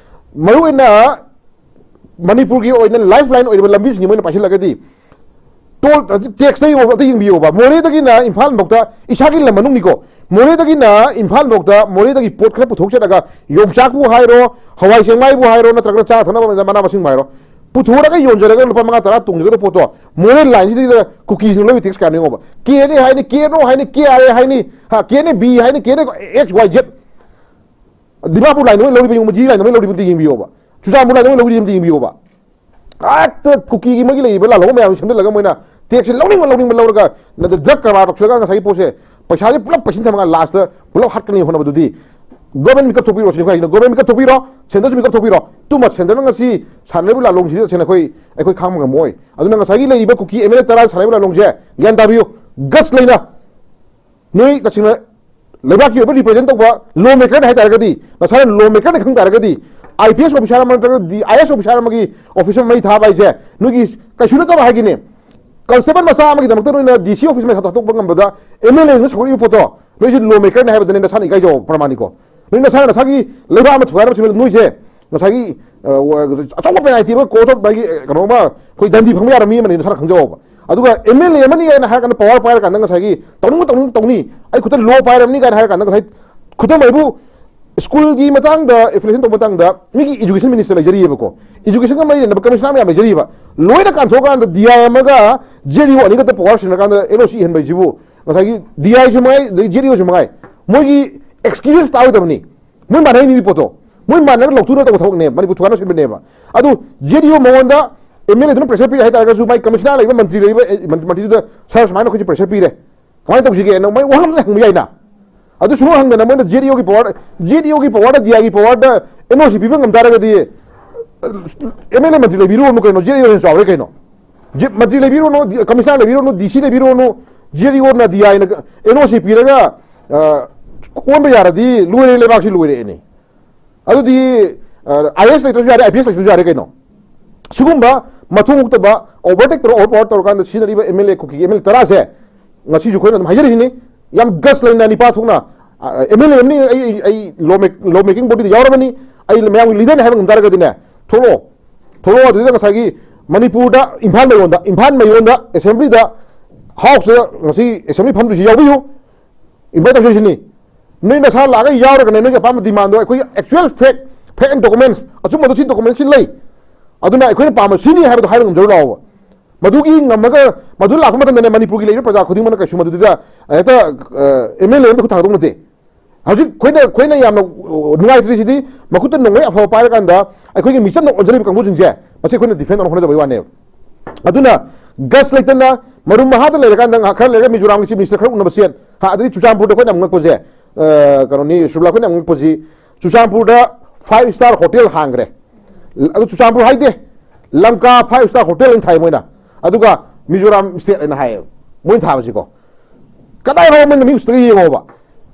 ꯃꯔꯨꯑꯣꯏꯅ ꯃꯅꯤꯄꯨꯔꯒꯤ ꯑꯣꯏꯅ ꯂꯥꯏꯐ ꯂꯥꯏꯟ ꯑꯣꯏꯔꯤꯕ ꯂꯝꯕꯤꯁꯤꯡꯁꯤ ꯃꯣꯏꯅ ꯄꯥꯏꯁꯤꯜꯂꯒꯗꯤ ꯇꯣꯜ, ꯇꯦꯛꯁꯇ ꯌꯦꯡꯉꯣꯕ, ꯑꯝꯇ ꯌꯦꯡꯕꯤꯌꯣꯕ꯫ ꯃꯣꯔꯦꯗꯒꯤꯅ ꯏꯝꯐꯥꯜ ꯐꯥꯎꯗ, ꯏꯁꯥꯒꯤ ꯂꯝ ꯃꯅꯨꯡꯅꯤꯀꯣ, ꯃꯣꯔꯦꯗꯒꯤꯅ ꯏꯝꯐꯥꯜ ꯐꯥꯎꯗ ꯃꯣꯔꯦꯗꯒꯤ ꯄꯣꯠ ꯈꯔ ꯄꯨꯊꯣꯛꯆꯔꯒ, ꯌꯣꯡꯆꯥꯛꯄꯨ ꯍꯥꯏꯔꯣ, ꯍꯋꯥꯏ ꯆꯦꯡꯋꯥꯏꯕꯨ ꯍꯥꯏꯔꯣ, ꯅꯠꯇ꯭ꯔꯒꯅ ꯆꯥ ꯊꯛꯅꯕ ꯃꯅꯥ ꯃꯁꯤꯡꯕꯨ ꯍꯥꯏꯔꯣ, ꯄꯨꯊꯣꯔꯒ ꯌꯣꯟꯖꯔꯒ ꯂꯨꯄꯥ ꯃꯉꯥ ꯇꯔꯥ ꯇꯣꯡꯖꯒꯗꯕ ꯄꯣꯠꯇꯣ ꯃꯣꯔꯦ ꯂꯥꯏꯟꯁꯤꯗ ꯀꯨꯀꯤꯁꯤꯡ ꯂꯧꯔꯤꯕ ꯇꯦꯛꯁ ꯀꯌꯥꯅꯣ ꯌꯦꯡꯉꯣꯕ꯫ ꯀꯦ ꯑꯦꯟ ꯑꯦ ꯍꯥꯏꯅꯤ, ꯀꯦ ꯑꯦꯟ ꯑꯣ ꯍꯥꯏꯅꯤ, ꯀꯦ ꯑꯥꯔ ꯑꯦ ꯍꯥꯏꯅꯤ, ꯍꯥ, ꯀꯦ ꯑꯦꯟ ꯑꯦ ꯕꯤ ꯍꯥꯏꯅꯤ, K N A X Y Z. Dimapur ꯂꯥꯏꯟꯗ ꯃꯣꯏ ꯂꯧꯔꯤꯕ ꯌꯦꯡꯉꯨ, ꯖꯤ ꯂꯥꯏꯟꯗ ꯃꯣꯏ ꯂꯧꯔꯤꯕ ꯑꯝꯇ ꯌꯦꯡꯕꯤꯌꯣꯕ꯫ ꯆꯨꯔꯆꯥꯟꯄꯨꯔ ꯂꯥꯏꯟꯗ ꯃꯣꯏ ꯂꯧꯔꯤꯕ ꯑꯝꯇ ꯌꯦꯡꯕꯤꯌꯣꯕ꯫ ꯍꯦꯛꯇ ꯀꯨꯀꯤꯒꯤ ꯃꯣꯏꯒꯤ ꯂꯩꯔꯤꯕ ꯂꯥꯜꯍꯧꯕ ꯃꯌꯥꯝꯁꯤ ꯁꯦꯝꯖꯤꯜꯂꯒ ꯃꯣꯏꯅ ꯇꯦꯛꯁꯁꯦ ꯂꯧꯅꯤꯡꯕ ꯂꯧꯅꯤꯡꯕ ꯂꯧꯔꯒ ꯗ꯭ꯔꯒ ꯀꯔꯕꯥꯔ ꯇꯧꯁꯤꯜꯂꯒ ꯉꯁꯥꯏꯒꯤ ꯄꯣꯠꯁꯦ ꯄꯩꯁꯥꯁꯦ ꯄꯨꯂꯞ ꯄꯩꯁꯤꯟ ꯊꯝꯃꯒ ꯂꯥꯁꯇ ꯄꯨꯂꯞ ꯍꯥꯠꯀꯅꯤ ꯍꯣꯠꯅꯕꯗꯨꯗꯤ ꯒꯣꯔꯃꯦꯟ ꯃꯤꯀꯞ ꯊꯣꯛꯄꯤꯔꯣ ꯁꯤꯅꯤ ꯑꯩꯈꯣꯏ ꯍꯥꯏꯁꯤꯅ꯫ ꯒꯣꯔꯃꯦꯟ ꯃꯤꯀꯞ ꯊꯣꯛꯄꯤꯔꯣ, ꯁꯦꯟꯇꯔꯁꯨ ꯃꯤꯀꯞ ꯊꯣꯛꯄꯤꯔꯣ꯫ ꯇꯨꯃ ꯁꯦꯟꯇꯔꯅ ꯉꯁꯤ ꯁꯥꯟꯅꯔꯤꯕ ꯂꯥꯂꯣꯡꯁꯤꯗꯤ ꯇꯁꯦꯡꯅ ꯑꯩꯈꯣꯏ, ꯑꯩꯈꯣꯏ ꯈꯥꯡꯕ ꯉꯝꯃꯣꯏ꯫ ꯑꯗꯨꯅ ꯉꯁꯥꯏꯒꯤ ꯂꯩꯔꯤꯕ ꯀꯨꯀꯤ ꯑꯦꯝ ꯑꯦꯜ ꯑꯦ ꯇꯔꯥ ꯁꯥꯟꯅꯔꯤꯕ ꯂꯥꯂꯣꯡꯁꯦ ꯒ꯭ꯌꯥꯟ ꯇꯥꯕꯤꯌꯨ, ꯒꯠꯁ ꯂꯩꯅ ꯅꯣꯏ ꯇꯁꯦꯡꯅ ꯂꯩꯕꯥꯛꯀꯤ ꯑꯣꯏꯕ ꯔꯤꯄ꯭ꯔꯖꯦꯟ ꯇꯧꯕ ꯂꯣ ꯃꯦꯀꯔꯅꯤ ꯍꯥꯏ ꯇꯥꯔꯒꯗꯤ, ꯅꯁꯥꯅ ꯂꯣ ꯃꯦꯀꯔꯅꯤ ꯈꯪ ꯇꯥꯔꯒꯗꯤ, ꯑꯥꯏ ꯄꯤ ꯑꯦꯁ ꯑꯣꯐꯤꯁꯥꯔ ꯑꯃ ꯅꯠꯇ꯭ꯔꯒ ꯗꯤ ꯑꯥꯏ ꯑꯦꯁ ꯑꯣꯐꯤꯁꯥꯔ ꯑꯃꯒꯤ ꯑꯣꯐꯤꯁ ꯑꯃ ꯃꯩ ꯊꯥꯕ ꯍꯥꯏꯁꯦ ꯅꯣꯏꯒꯤ ꯀꯩꯁꯨ ꯅꯠꯇꯕ ꯍꯥꯏꯒꯤꯅꯦ꯫ ꯀꯟꯁꯇꯦꯕꯜ ꯃꯆꯥ ꯑꯃꯒꯤꯗꯃꯛꯇ ꯅꯣꯏꯅ ꯗꯤ ꯁꯤ ꯑꯣꯐꯤꯁ ꯃꯩ ꯊꯥꯗꯣꯛꯄ ꯉꯝꯕꯗ ꯑꯦꯝ ꯑꯦꯜ ꯑꯦꯅ ꯁꯧꯒꯠꯂꯤꯕ ꯄꯣꯠꯇꯣ ꯅꯣꯏꯁꯦ ꯂꯣ ꯃꯦꯀꯔꯅꯤ ꯍꯥꯏꯕꯗꯅꯦ ꯅꯁꯥꯅ ꯏꯀꯥꯏꯖꯧ ꯄ꯭ꯔꯃꯥꯅꯤꯀꯣ꯫ ꯅꯣꯏ ꯅꯁꯥꯅ ꯅꯁꯥꯒꯤ ꯂꯩꯕꯥꯛ ꯑꯃ ꯊꯨꯒꯥꯏꯅꯕ ꯁꯦꯝꯕꯗ ꯅꯣꯏꯁꯦ ꯉꯁꯥꯏꯒꯤ, ꯑ, ꯋ-, ꯑꯆꯧꯕ ꯄꯦꯅꯥꯜꯇꯤ ꯑꯃ, ꯀꯣꯔꯠ ꯑꯣꯐ ꯃꯥꯒꯤ, ꯑ, ꯀꯩꯅꯣ ꯑꯃ, ꯑꯩꯈꯣꯏ ꯗꯟꯗꯤ ꯐꯪꯕ ꯌꯥꯕ ꯃꯤ ꯑꯃꯅꯤ ꯅꯁꯥꯅ ꯈꯪꯖꯧꯕ꯫ ꯑꯗꯨꯒ ꯑꯦꯝ ꯑꯦꯜ ꯑꯦ ꯑꯃꯅꯤ ꯀꯥꯏꯅ ꯍꯥꯏꯔ ꯀꯥꯟꯗ, ꯄꯋꯥꯔ ꯄꯥꯏꯔ ꯀꯥꯟꯗ ꯉꯁꯥꯏꯒꯤ ꯇꯧꯅꯤꯡꯕ ꯇꯧꯅꯤꯡ ꯇꯧꯅꯤ, ꯑꯩ ꯈꯨꯠꯇ ꯂꯣ ꯄꯥꯏꯔꯕꯅꯤ ꯀꯥꯏꯅ ꯍꯥꯏꯔ ꯀꯥꯟꯗ, ꯉꯁꯥꯏ ꯈꯨꯗꯝ ꯑꯩꯕꯨ ꯁ꯭ꯀꯨꯜꯒꯤ ꯃꯇꯥꯡꯗ ꯑꯦꯐꯤꯂꯤꯌꯦꯁꯟ ꯇꯧꯕ ꯃꯇꯥꯡꯗ ꯃꯤꯒꯤ ꯏꯖꯨꯀꯦꯁꯟ ꯃꯤꯅꯤꯁꯇꯔ ꯂꯩꯖꯔꯤꯑꯕꯀꯣ, ꯏꯖꯨꯀꯦꯁꯟꯒ ꯃꯔꯤ ꯂꯩꯅꯕ ꯀꯃꯤꯁꯅꯔ ꯃꯌꯥꯝ ꯂꯩꯖꯔꯤꯕ, ꯂꯣꯏꯅ ꯀꯥꯟꯊꯣꯛꯑꯀꯥꯟꯗ ꯗꯤ ꯑꯥꯏ ꯑꯃꯒ ꯖꯦ ꯗꯤ ꯑꯣ ꯑꯅꯤꯈꯛꯇ ꯄꯋꯥꯔ ꯁꯤꯟꯅꯔꯀꯥꯟꯗ ꯑꯦꯟ ꯑꯣ ꯁꯤ ꯏꯍꯟꯕ ꯍꯥꯏꯁꯤꯕꯨ ꯉꯁꯥꯏꯒꯤ ꯗꯤ ꯑꯥꯏꯁꯨ ꯃꯉꯥꯏ, ꯑꯗꯩ ꯖꯦ ꯗꯤ ꯑꯣꯁꯨ ꯃꯉꯥꯏ, ꯃꯣꯏꯒꯤ ꯑꯦꯛꯁꯀ꯭ꯌꯨꯖꯦꯁ ꯇꯥꯔꯣꯏꯗꯕꯅꯤ꯫ ꯃꯣꯏ ꯃꯥꯟꯅꯩꯅꯤ ꯄꯣꯠꯇꯣ, ꯃꯣꯏ ꯃꯥꯟꯅꯔꯒ ꯂꯧꯊꯣꯛꯅ ꯇꯧꯕ ꯊꯕꯛꯅꯦꯕ, ꯃꯅꯤꯄꯨꯔ ꯊꯨꯒꯥꯏꯅ ꯁꯤꯟꯕꯅꯦꯕ꯫ ꯑꯗꯨ ꯖꯦ ꯗꯤ ꯑꯣ ꯃꯉꯣꯟꯗ ꯑꯦꯝ ꯑꯦꯜ ꯑꯦꯗꯨꯅ ꯄ꯭ꯔꯦꯁꯔ ꯄꯤꯔꯦ ꯍꯥꯏꯇꯥꯔꯒꯁꯨ, ꯃꯥꯏ ꯀꯃꯤꯁꯅꯔ ꯂꯩꯕ, ꯃꯟꯇ꯭ꯔꯤ ꯂꯩꯕ, ꯑꯦ, ꯃꯟ-, ꯃꯟꯇ꯭ꯔꯤꯗꯨꯗ, "ꯁꯥꯔ, ꯁꯨꯃꯥꯏꯅ ꯑꯩꯈꯣꯏꯁꯦ ꯄ꯭ꯔꯦꯁꯔ ꯄꯤꯔꯦ, ꯀꯃꯥꯏꯅ ꯇꯧꯁꯤꯒꯦꯅ?" ꯃꯣꯏ ꯋꯥꯍꯪ ꯑꯃ ꯍꯪꯕ ꯌꯥꯏꯅ꯫ ꯑꯗꯨ ꯁꯨꯝ ꯍꯪꯗꯅ ꯃꯣꯏꯅ ꯖꯦ ꯗꯤ ꯑꯣꯒꯤ ꯄꯋꯥꯔ, ꯖꯦ ꯗꯤ ꯑꯣꯒꯤ ꯄꯋꯥꯔꯗ, ꯗꯤ ꯑꯥꯏꯒꯤ ꯄꯋꯥꯔꯗ ꯑꯦꯟ ꯑꯣ ꯁꯤ ꯄꯤꯕ ꯉꯝ ꯇꯥꯔꯒꯗꯤ, ꯑꯦꯝ ꯑꯦꯜ ꯑꯦ ꯃꯟꯇ꯭ꯔꯤ ꯂꯩꯕꯤꯔꯨꯔꯅꯨ ꯀꯩꯅꯣ, ꯖꯦ ꯗꯤ ꯑꯣ ꯍꯦꯟꯅ ꯆꯥꯎꯔꯦ ꯀꯩꯅꯣ꯫ ꯖꯦ-, ꯃꯟꯇ꯭ꯔꯤ ꯂꯩꯕꯤꯔꯨꯔꯅꯨ, ꯗꯤ-, ꯀꯃꯤꯁꯅꯔ ꯂꯩꯕꯤꯔꯨꯔꯅꯨ, ꯗꯤ ꯁꯤ ꯂꯩꯕꯤꯔꯨꯔꯅꯨ, ꯖꯦ ꯗꯤ ꯑꯣꯅ ꯗꯤ ꯑꯥꯏꯅ ꯑꯦꯟ ꯑꯣ ꯁꯤ ꯄꯤꯔꯒ, ꯑ, ꯑꯣꯟꯕ ꯌꯥꯔꯗꯤ ꯂꯣꯏꯔꯦ, ꯂꯩꯕꯥꯛꯁꯤ ꯂꯣꯏꯔꯦꯅꯦ꯫ ꯑꯗꯨꯗꯤ, ꯑ, ꯑꯥꯏ ꯑꯦꯁ ꯂꯩꯇ꯭ꯔꯁꯨ ꯌꯥꯔꯦ, ꯑꯥꯏ ꯄꯤ ꯑꯦꯁ ꯂꯩꯇ꯭ꯔꯁꯨ ꯌꯥꯔꯦ ꯀꯩꯅꯣ꯫ ꯁꯤꯒꯨꯝꯕ ꯃꯊꯣꯡ ꯍꯨꯛꯇꯕ, ꯑꯣꯚꯔꯇꯦꯛ ꯇꯧꯔ, ꯑꯣꯚꯔ ꯄꯥꯋꯔ ꯇꯧꯔꯀꯥꯟꯗ ꯁꯤꯖꯤꯟꯅꯔꯤꯕ ꯑꯦꯝ ꯑꯦꯜ ꯑꯦ, ꯀꯨꯀꯤꯒꯤ ꯑꯦꯝ ꯑꯦꯜ ꯑꯦ ꯇꯔꯥꯁꯦ, ꯉꯁꯤꯁꯨ ꯑꯩꯈꯣꯏꯅ ꯑꯗꯨꯝ ꯍꯥꯏꯖꯔꯤꯁꯤꯅꯤ, ꯌꯥꯝ ꯒꯠꯁ ꯂꯩꯅ ꯅꯤꯄꯥ ꯊꯣꯛꯅ, ꯑ, ꯑꯦꯝ ꯑꯦꯜ ꯑꯦ ꯑꯃꯅꯤ, ꯑꯩ, ꯑꯩ, ꯑꯩ ꯂꯣ ꯃꯦꯛ-, ꯂꯣ ꯃꯦꯀꯤꯡ ꯕꯣꯗꯤꯗ ꯌꯥꯎꯔꯕꯅꯤ, ꯑꯩ ꯃꯌꯥꯝꯒꯤ ꯂꯤꯗꯔꯅꯤ ꯍꯥꯏꯕ ꯉꯝ ꯇꯥꯔꯒꯗꯤꯅꯦ, ꯊꯣꯛꯂꯛꯑꯣ꯫ ꯊꯣꯛꯂꯛꯑꯣ, ꯑꯗꯨꯗ ꯉꯁꯥꯏꯒꯤ ꯃꯅꯤꯄꯨꯔꯗ ꯏꯝꯐꯥꯜ ꯃꯌꯣꯟꯗ, ꯏꯝꯐꯥꯜ ꯃꯌꯣꯟꯗ ꯑꯦꯁꯦꯝꯕ꯭ꯂꯤꯗ, ꯍꯥꯎꯁꯇ ꯉꯁꯤ ꯑꯦꯁꯦꯝꯕ꯭ꯂꯤ ꯐꯝꯗꯣꯏꯁꯤ ꯌꯥꯎꯕꯤꯌꯨ, ꯏꯟꯚꯥꯏꯠ ꯇꯧꯖꯔꯤꯁꯤꯅꯤ꯫ ꯅꯣꯏ ꯅꯁꯥ ꯂꯥꯛꯑꯒ ꯌꯥꯎꯔꯒꯅꯦ, ꯅꯣꯏꯒꯤ ꯑꯄꯥꯝꯕ ꯗꯤꯃꯥꯟꯗꯣ ꯑꯩꯈꯣꯏꯒꯤ actual fact, fact and documents, ꯑꯆꯨꯝꯕꯗꯣ ꯁꯤ ꯗꯣꯀꯨꯃꯦꯟꯁ ꯁꯤ ꯂꯩ, ꯑꯗꯨꯅ ꯑꯩꯈꯣꯏꯅ ꯄꯥꯝꯕ ꯁꯤꯅꯤ ꯍꯥꯏꯕꯗꯣ ꯍꯥꯏꯕ ꯉꯝꯖꯔꯨ ꯂꯥꯛꯑꯣꯕ꯫ ꯃꯗꯨꯒꯤ ꯉꯝꯃꯒ, ꯃꯗꯨ ꯂꯥꯛꯄ ꯃꯇꯝꯗꯅꯦ, ꯃꯅꯤꯄꯨꯔꯒꯤ ꯂꯩꯔꯤꯕ ꯄ꯭ꯔꯖꯥ ꯈꯨꯗꯤꯡꯃꯛꯅ ꯀꯩꯁꯨ ꯃꯗꯨꯗ ꯍꯦꯛꯇ, ꯑ, ꯑꯦꯝ ꯑꯦꯜ ꯑꯦ ꯑꯝꯇ ꯈꯨꯠ ꯊꯥꯡꯒꯗꯧꯕ ꯅꯠꯇꯦ꯫ ꯍꯧꯖꯤꯛ ꯑꯩꯈꯣꯏꯅ, ꯑꯩꯈꯣꯏꯅ ꯌꯥꯝꯅ, ꯑ, ꯅꯨꯡꯉꯥꯏꯇ꯭ꯔꯤꯁꯤꯗꯤ, ꯃꯈꯨꯠꯇ ꯅꯣꯡꯃꯩ ꯑꯐꯕ ꯄꯥꯏꯔꯀꯥꯟꯗ ꯑꯩꯈꯣꯏꯒꯤ ꯃꯤꯆꯝꯅ ꯑꯣꯟꯖꯜꯂꯤꯕ ꯀꯥꯡꯕꯨꯁꯤꯡꯁꯦ, ꯃꯁꯤ ꯑꯩꯈꯣꯏꯅ ꯗꯤꯐꯦꯟ ꯇꯧꯅ ꯍꯣꯠꯅꯖꯕꯒꯤ ꯋꯥꯅꯦꯕ꯫ ꯑꯗꯨꯅ ꯒꯠꯁ ꯂꯩꯇꯅ ꯃꯔꯨꯝ ꯃꯍꯥꯗ ꯂꯩꯔꯀꯥꯟꯗ ꯉꯥꯏꯍꯥꯛ ꯈꯔ ꯂꯩꯔꯒ ꯃꯤꯖꯣꯔꯥꯝꯒꯤ ꯆꯤꯐ ꯃꯤꯅꯤꯁꯇꯔ ꯈꯔ ꯎꯅꯕ ꯆꯦꯟ, ꯍꯥ, ꯑꯗꯒꯤ ꯆꯨꯔꯆꯥꯟꯄꯨꯔꯗ ꯑꯩꯈꯣꯏꯅ ꯌꯥꯝ ꯉꯛꯄꯁꯦ, ꯑ, ꯀꯩꯅꯣꯅꯤ, ꯁꯨꯔꯂꯥ, ꯑꯩꯈꯣꯏꯅ ꯌꯥꯝ ꯉꯛꯄꯁꯤ, ꯆꯨꯔꯆꯥꯟꯄꯨꯔꯗ ꯐꯥꯏꯚ ꯁ꯭ꯇꯥꯔ ꯍꯣꯇꯦꯜ ꯍꯥꯡꯈ꯭ꯔꯦ꯫ ꯑꯗꯨ ꯆꯨꯔꯆꯥꯟꯄꯨꯔ ꯍꯥꯏꯗꯦ, ꯂꯝꯀꯥ ꯐꯥꯏꯚ ꯁ꯭ꯇꯥꯔ ꯍꯣꯇꯦꯜ ꯑꯣꯏꯅ ꯊꯥꯏ ꯃꯣꯏꯅ꯫ ꯑꯗꯨꯒ ꯃꯤꯖꯣꯔꯥꯝ ꯁ꯭ꯇꯦꯠ ꯍꯥꯏꯅ ꯍꯥꯏꯌꯦꯕ ꯃꯣꯏꯅ ꯊꯥꯕꯁꯤꯀꯣ꯫ ꯀꯗꯥꯏ ꯐꯥꯎꯕ ꯃꯣꯏꯅ ꯃꯤ ꯎꯁꯤꯠꯇꯒ ꯌꯦꯡꯉꯣꯕ꯫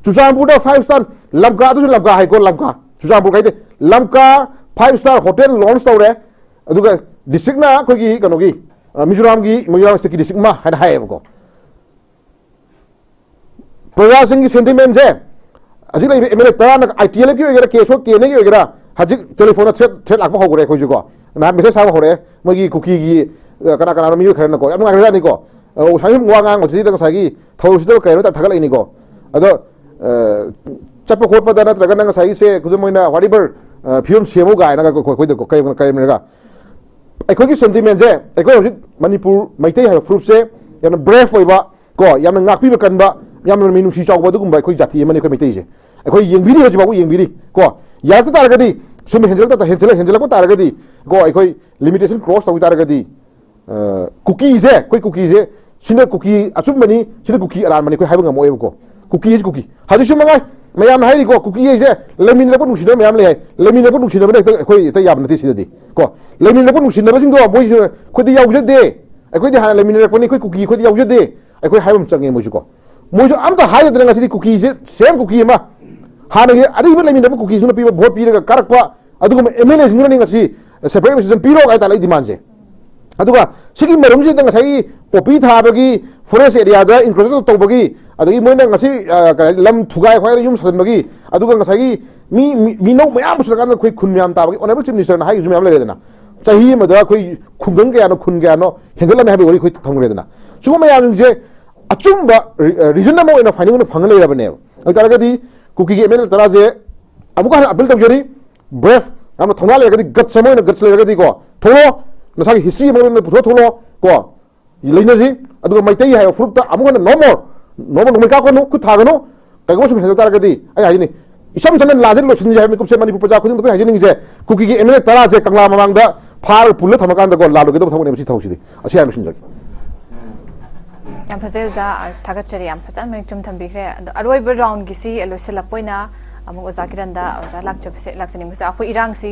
ꯆꯨꯔꯆꯥꯟꯄꯨꯔꯗ ꯐꯥꯏꯚ ꯁ꯭ꯇꯥꯔ, ꯂꯝꯀꯥ, ꯑꯗꯨꯁꯨ ꯂꯝꯀꯥ ꯍꯥꯏꯀꯣ, ꯂꯝꯀꯥ, ꯆꯨꯔꯆꯥꯟꯄꯨꯔ ꯍꯥꯏꯗꯦ, ꯂꯝꯀꯥ ꯐꯥꯏꯚ ꯁ꯭ꯇꯥꯔ ꯍꯣꯇꯦꯜ ꯂꯣꯟꯁ ꯇꯧꯔꯦ꯫ ꯑꯗꯨꯒ ꯗꯤꯁꯇ꯭ꯔꯤꯛꯅ ꯑꯩꯈꯣꯏꯒꯤ ꯀꯩꯅꯣꯒꯤ, ꯑ, ꯃꯤꯖꯣꯔꯥꯝꯒꯤ, ꯃꯤꯖꯣꯔꯥꯝ ꯁ꯭ꯇꯦꯠꯀꯤ ꯗꯤꯁꯇ꯭ꯔꯤꯛ ꯑꯃ ꯍꯥꯏꯅ ꯍꯥꯏꯌꯦꯕꯀꯣ꯫ ꯄ꯭ꯔꯖꯥꯁꯤꯡꯒꯤ ꯁꯦꯟꯇꯤꯃꯦꯟꯁꯦ, ꯍꯧꯖꯤꯛ ꯂꯩꯔꯤꯕ ꯑꯦꯝ ꯑꯦꯜ ꯑꯦ ꯇꯔꯥꯅ ꯑꯥꯏ ꯇꯤ ꯑꯦꯜ ꯑꯦꯐꯀꯤ ꯑꯣꯏꯒꯦꯔꯥ, ꯀꯦ ꯑꯦꯁ ꯑꯣ, ꯀꯦ ꯑꯦꯟ ꯑꯦꯒꯤ ꯑꯣꯏꯒꯦꯔꯥ, ꯍꯧꯖꯤꯛ ꯇꯦꯂꯤꯐꯣꯟꯗ ꯊ꯭ꯔꯦꯠ, ꯊ꯭ꯔꯦꯠ ꯂꯥꯛꯄ ꯍꯧꯈ꯭ꯔꯦ꯫ ꯑꯩꯈꯣꯏꯁꯨꯀꯣ ꯅꯍꯥꯟ ꯃꯦꯁꯦꯖ ꯊꯥꯕ ꯍꯧꯔꯛꯑꯦ, ꯃꯣꯏꯒꯤ ꯀꯨꯀꯤꯒꯤ ꯑ, ꯀꯅꯥ ꯀꯅꯥꯅꯣ ꯃꯤꯑꯣꯏ ꯈꯔꯅꯀꯣ, ꯌꯥꯝ ꯅꯨꯡꯉꯥꯏꯈ꯭ꯔꯖꯥꯠꯅꯤꯀꯣ꯫ ꯑ, ꯁꯨꯃꯥꯏꯅ ꯁꯨꯝ ꯋꯥ ꯉꯥꯡꯕꯁꯤꯗ ꯉꯁꯥꯏꯒꯤ ꯊꯧꯔꯝꯁꯤꯗ ꯀꯩꯅꯣ ꯇ-, ꯊꯥꯒꯠꯂꯛꯏꯅꯤꯀꯣ꯫ ꯑꯗꯣ, ꯑ, ꯆꯠꯄ ꯈꯣꯠꯄꯗ ꯅꯠꯇ꯭ꯔꯒꯅ ꯉꯁꯥꯏꯒꯤꯁꯦ ꯈꯨꯗꯝ ꯑꯣꯏꯅ whatever, ꯑ, ꯐꯤꯕꯝ ꯁꯦꯝꯃꯨ ꯀꯥꯏꯅꯒ ꯑꯩꯈꯣꯏ-, ꯑꯩꯈꯣꯏꯗ ꯀꯩ-, ꯀꯩ-, ꯀꯩ-, ꯑꯩꯈꯣꯏꯒꯤ sentimentꯁꯦ, ꯑꯩꯈꯣꯏ ꯍꯧꯖꯤꯛ ꯃꯅꯤꯄꯨꯔ ꯃꯩꯇꯩ ꯍꯥꯏꯕ ꯐꯨꯔꯨꯞꯁꯦ ꯌꯥꯝꯅ brave ꯑꯣꯏꯕ, ꯀꯣ, ꯌꯥꯝꯅ ꯉꯥꯛꯄꯤꯕ ꯀꯟꯕ, ꯌꯥꯝꯅ ꯃꯤꯅꯨꯡꯁꯤ ꯆꯥꯎꯕ ꯑꯗꯨꯒꯨꯝꯕ ꯑꯩꯈꯣꯏ ꯖꯥꯇꯤ ꯑꯃꯅꯤ ꯑꯩꯈꯣꯏ ꯃꯩꯇꯩꯁꯦ꯫ ꯑꯩꯈꯣꯏ ꯌꯦꯡꯕꯤꯔꯤ, ꯍꯧꯖꯤꯛ ꯐꯥꯎꯕ ꯌꯦꯡꯕꯤꯔꯤ꯫ ꯀꯣ, ꯌꯥꯔꯛꯇ ꯇꯥꯔꯒꯗꯤ, ꯁꯨꯝ ꯍꯦꯟꯖꯜꯂꯛꯇ-, ꯍꯦꯟꯖꯜꯂꯛ-, ꯍꯦꯟꯖꯜꯂꯛꯄ ꯇꯥꯔꯒꯗꯤ, ꯀꯣ, ꯑꯩꯈꯣꯏ limitation cross ꯇꯧꯈꯤ ꯇꯥꯔꯒꯗꯤ, ꯑ, ꯀꯨꯀꯤꯁꯦ, ꯑꯩꯈꯣꯏ ꯀꯨꯀꯤꯁꯦ, ꯁꯤꯅ ꯀꯨꯀꯤ ꯑꯆꯨꯝꯕꯅꯤ, ꯁꯤꯅ ꯀꯨꯀꯤ ꯑꯔꯥꯟꯕꯅꯤ, ꯑꯩꯈꯣꯏ ꯍꯥꯏꯕ ꯉꯝꯃꯛꯑꯣꯏꯕꯀꯣ꯫ ꯀꯨꯀꯤ ꯍꯥꯏꯁꯤ ꯀꯨꯀꯤ꯫ ꯍꯧꯖꯤꯛꯁꯨ ꯃꯉꯥꯏ, ꯃꯌꯥꯝꯅ ꯍꯥꯏꯔꯤꯀꯣ, ꯀꯨꯀꯤ ꯍꯥꯏꯁꯦ ꯂꯩꯃꯤꯟꯅꯔꯛꯄ ꯅꯨꯡꯁꯤꯅꯕ ꯃꯌꯥꯝ ꯂꯩ ꯍꯥꯏ꯫ ꯂꯩꯃꯤꯟꯅꯔꯛꯄ ꯅꯨꯡꯁꯤꯅꯕꯅ ꯍꯦꯛꯇ ꯑꯩꯈꯣꯏ ꯍꯦꯛꯇ ꯌꯥꯕ ꯅꯠꯇꯦ ꯁꯤꯗꯗꯤ꯫ ꯀꯣ, ꯂꯩꯃꯤꯟꯅꯔꯛꯄ ꯅꯨꯡꯁꯤꯅꯕꯁꯤꯡꯗꯣ ꯃꯣꯏꯁꯨ ꯑꯩꯈꯣꯏꯗꯤ ꯌꯥꯎꯖꯗꯦ, ꯑꯩꯈꯣꯏꯗꯤ ꯍꯥꯟꯅ ꯂꯩꯃꯤꯟꯅꯔꯛꯄꯅꯤ, ꯑꯩꯈꯣꯏ ꯀꯨꯀꯤ ꯑꯩꯈꯣꯏꯗꯤ ꯌꯥꯎꯖꯗꯦ, ꯑꯩꯈꯣꯏ ꯍꯥꯏꯕ ꯑꯃ ꯆꯪꯉꯦ ꯃꯣꯏꯁꯨ ꯀꯣ꯫ ꯃꯣꯏꯁꯨ ꯑꯝꯇ ꯍꯥꯏꯗꯅ ꯉꯁꯤꯗꯤ ꯀꯨꯀꯤꯁꯦ, same ꯀꯨꯀꯤ ꯑꯃ, ꯍꯥꯟꯅꯒꯤ ꯑꯔꯤꯕ ꯂꯩꯃꯤꯟꯅꯕ ꯀꯨꯀꯤꯁꯤꯡꯅ ꯄꯤꯕ vote ꯄꯤꯔꯒ ꯀꯥꯔꯛꯄ ꯑꯗꯨꯒꯨꯝꯕ MLAꯁꯤꯡꯗꯨꯅꯅꯤ ꯉꯁꯤ separate administration ꯄꯤꯔꯣ ꯍꯥꯏ ꯇꯥꯔꯦ ꯑꯩ demandꯁꯦ꯫ ꯑꯗꯨꯒ ꯁꯤꯒꯤ ꯃꯔꯨꯝꯁꯤꯗ ꯉꯁꯥꯏꯒꯤ poppy ꯊꯥꯕꯒꯤ, forest areaꯗ encroach ꯇꯧꯕꯒꯤ, ꯑꯗꯒꯤ ꯃꯣꯏꯅ ꯉꯁꯤ, ꯑ, ꯀꯔꯤ ꯍꯥꯏ, ꯂꯝ ꯊꯨꯒꯥꯏ ꯈꯣꯠꯀꯥꯏꯗ ꯌꯨꯝ ꯁꯥꯖꯤꯟꯕꯒꯤ, ꯑꯗꯨꯒ ꯉꯁꯥꯏꯒꯤ ꯃꯤ, ꯃꯤ, ꯃꯤꯅꯧ ꯃꯌꯥꯝ ꯄꯨꯁꯤꯜꯂꯀꯥꯟꯗ ꯑꯩꯈꯣꯏ ꯈꯨꯟ ꯃꯌꯥꯝ ꯇꯥꯕꯒꯤ honourable chief ministerꯅ ꯍꯥꯏꯈꯤꯕꯁꯨ ꯃꯌꯥꯝ ꯂꯩꯔꯦꯗꯅ꯫ ꯆꯍꯤ ꯑꯃꯗ ꯑꯩꯈꯣꯏ ꯈꯨꯡꯒꯪ ꯀꯌꯥꯅꯣ, ꯈꯨꯟ ꯀꯌꯥꯅꯣ ꯍꯦꯟꯒꯠꯂꯝꯃꯦ ꯍꯥꯏꯕꯒꯤ ꯋꯥꯔꯤ ꯑꯩꯈꯣꯏ ꯊꯝꯈ꯭ꯔꯦꯗꯅ꯫ ꯁꯤꯒꯨꯝꯕ ꯃꯌꯥꯝꯁꯤꯡꯁꯦ ꯑꯆꯨꯝꯕ re-, ꯑ, reason ꯑꯃ ꯑꯣꯏꯅ finding ꯑꯣꯏꯅ ꯐꯪꯉ ꯂꯩꯔꯕꯅꯦꯕ꯫ ꯑꯗꯨ ꯇꯥꯔꯒꯗꯤ ꯀꯨꯀꯤꯒꯤ MLA ꯇꯔꯥꯁꯦ ꯑꯃꯨꯛꯀ ꯍꯟꯅ appeal ꯇꯧꯖꯔꯤ, brave, ꯌꯥꯝꯅ ꯊꯧꯅꯥ ꯂꯩꯔꯒꯗꯤ, guts ꯑꯃ ꯑꯣꯏꯅ guts ꯂꯩꯔꯒꯗꯤꯀꯣ, ꯊꯣꯛꯂꯛꯑꯣ, ꯅꯁꯥꯒꯤ history ꯑꯃ ꯑꯣꯏꯅ ꯄꯨꯊꯣꯛꯑ ꯊꯣꯛꯂꯛꯑꯣ, ꯀꯣ, ꯂꯩꯅꯁꯤ꯫ ꯑꯗꯨꯒ ꯃꯩꯇꯩ ꯍꯥꯏꯕ ꯐꯨꯔꯨꯞꯇ ꯑꯃꯨꯛ ꯍꯟꯅ no more, no more, ꯅꯣꯡꯃꯩ ꯀꯥꯞꯀꯅꯨ, ꯈꯨꯠ ꯊꯥꯒꯅꯨ꯫ ꯀꯩꯒꯨꯝꯕ ꯁꯨꯝ ꯍꯦꯟꯖꯟ ꯇꯥꯔꯒꯗꯤ ꯑꯩ ꯍꯥꯏꯖꯅꯤ, ꯏꯆꯝ ꯆꯝꯅ ꯂꯥꯟꯁꯦ ꯂꯣꯏꯁꯤꯟꯁꯦ ꯍꯥꯏꯕ ꯃꯤꯀꯨꯞꯁꯦ ꯃꯅꯤꯄꯨꯔ ꯄ꯭ꯔꯖꯥ ꯈꯨꯗꯤꯡꯃꯛꯇ ꯑꯩꯈꯣꯏ ꯍꯥꯏꯖꯅꯤꯡꯉꯤꯁꯦ, ꯀꯨꯀꯤꯒꯤ MLA ꯇꯔꯥꯁꯦ ꯀꯪꯂꯥ ꯃꯃꯥꯡꯗ ꯐꯥꯔꯒ ꯄꯨꯜꯂ ꯊꯝꯃꯀꯥꯟꯗꯀꯣ ꯂꯥꯜꯂꯣꯏꯒꯗꯕ ꯊꯕꯛꯅꯦꯕ ꯁꯤ ꯊꯕꯛꯁꯤꯗꯤ꯫ ꯑꯁꯤ ꯍꯥꯏꯔ ꯂꯣꯏꯁꯤꯟꯖꯒꯦ꯫ ꯌꯥꯝ ꯐꯖꯩ ꯑꯣꯖꯥ, ꯊꯥꯒꯠꯆꯔꯤ, ꯌꯥꯝ ꯐꯖꯅ ꯃꯌꯦꯛ ꯆꯨꯝ ꯊꯝꯕꯤꯈ꯭ꯔꯦ꯫ ꯑꯗꯣ ꯑꯔꯣꯏꯕ roundꯒꯤꯁꯤ ꯂꯣꯏꯁꯤꯜꯂꯛꯄ ꯑꯣꯏꯅ ꯑꯃꯨꯛ ꯑꯣꯖꯥ ꯀꯤꯔꯟꯗ ꯑꯣꯖꯥ ꯂꯥꯛꯆꯕꯁꯦ, ꯂꯥꯛꯆꯅꯤꯡꯕꯁꯦ, ꯑꯩꯈꯣꯏ ꯏꯔꯥꯡꯁꯤ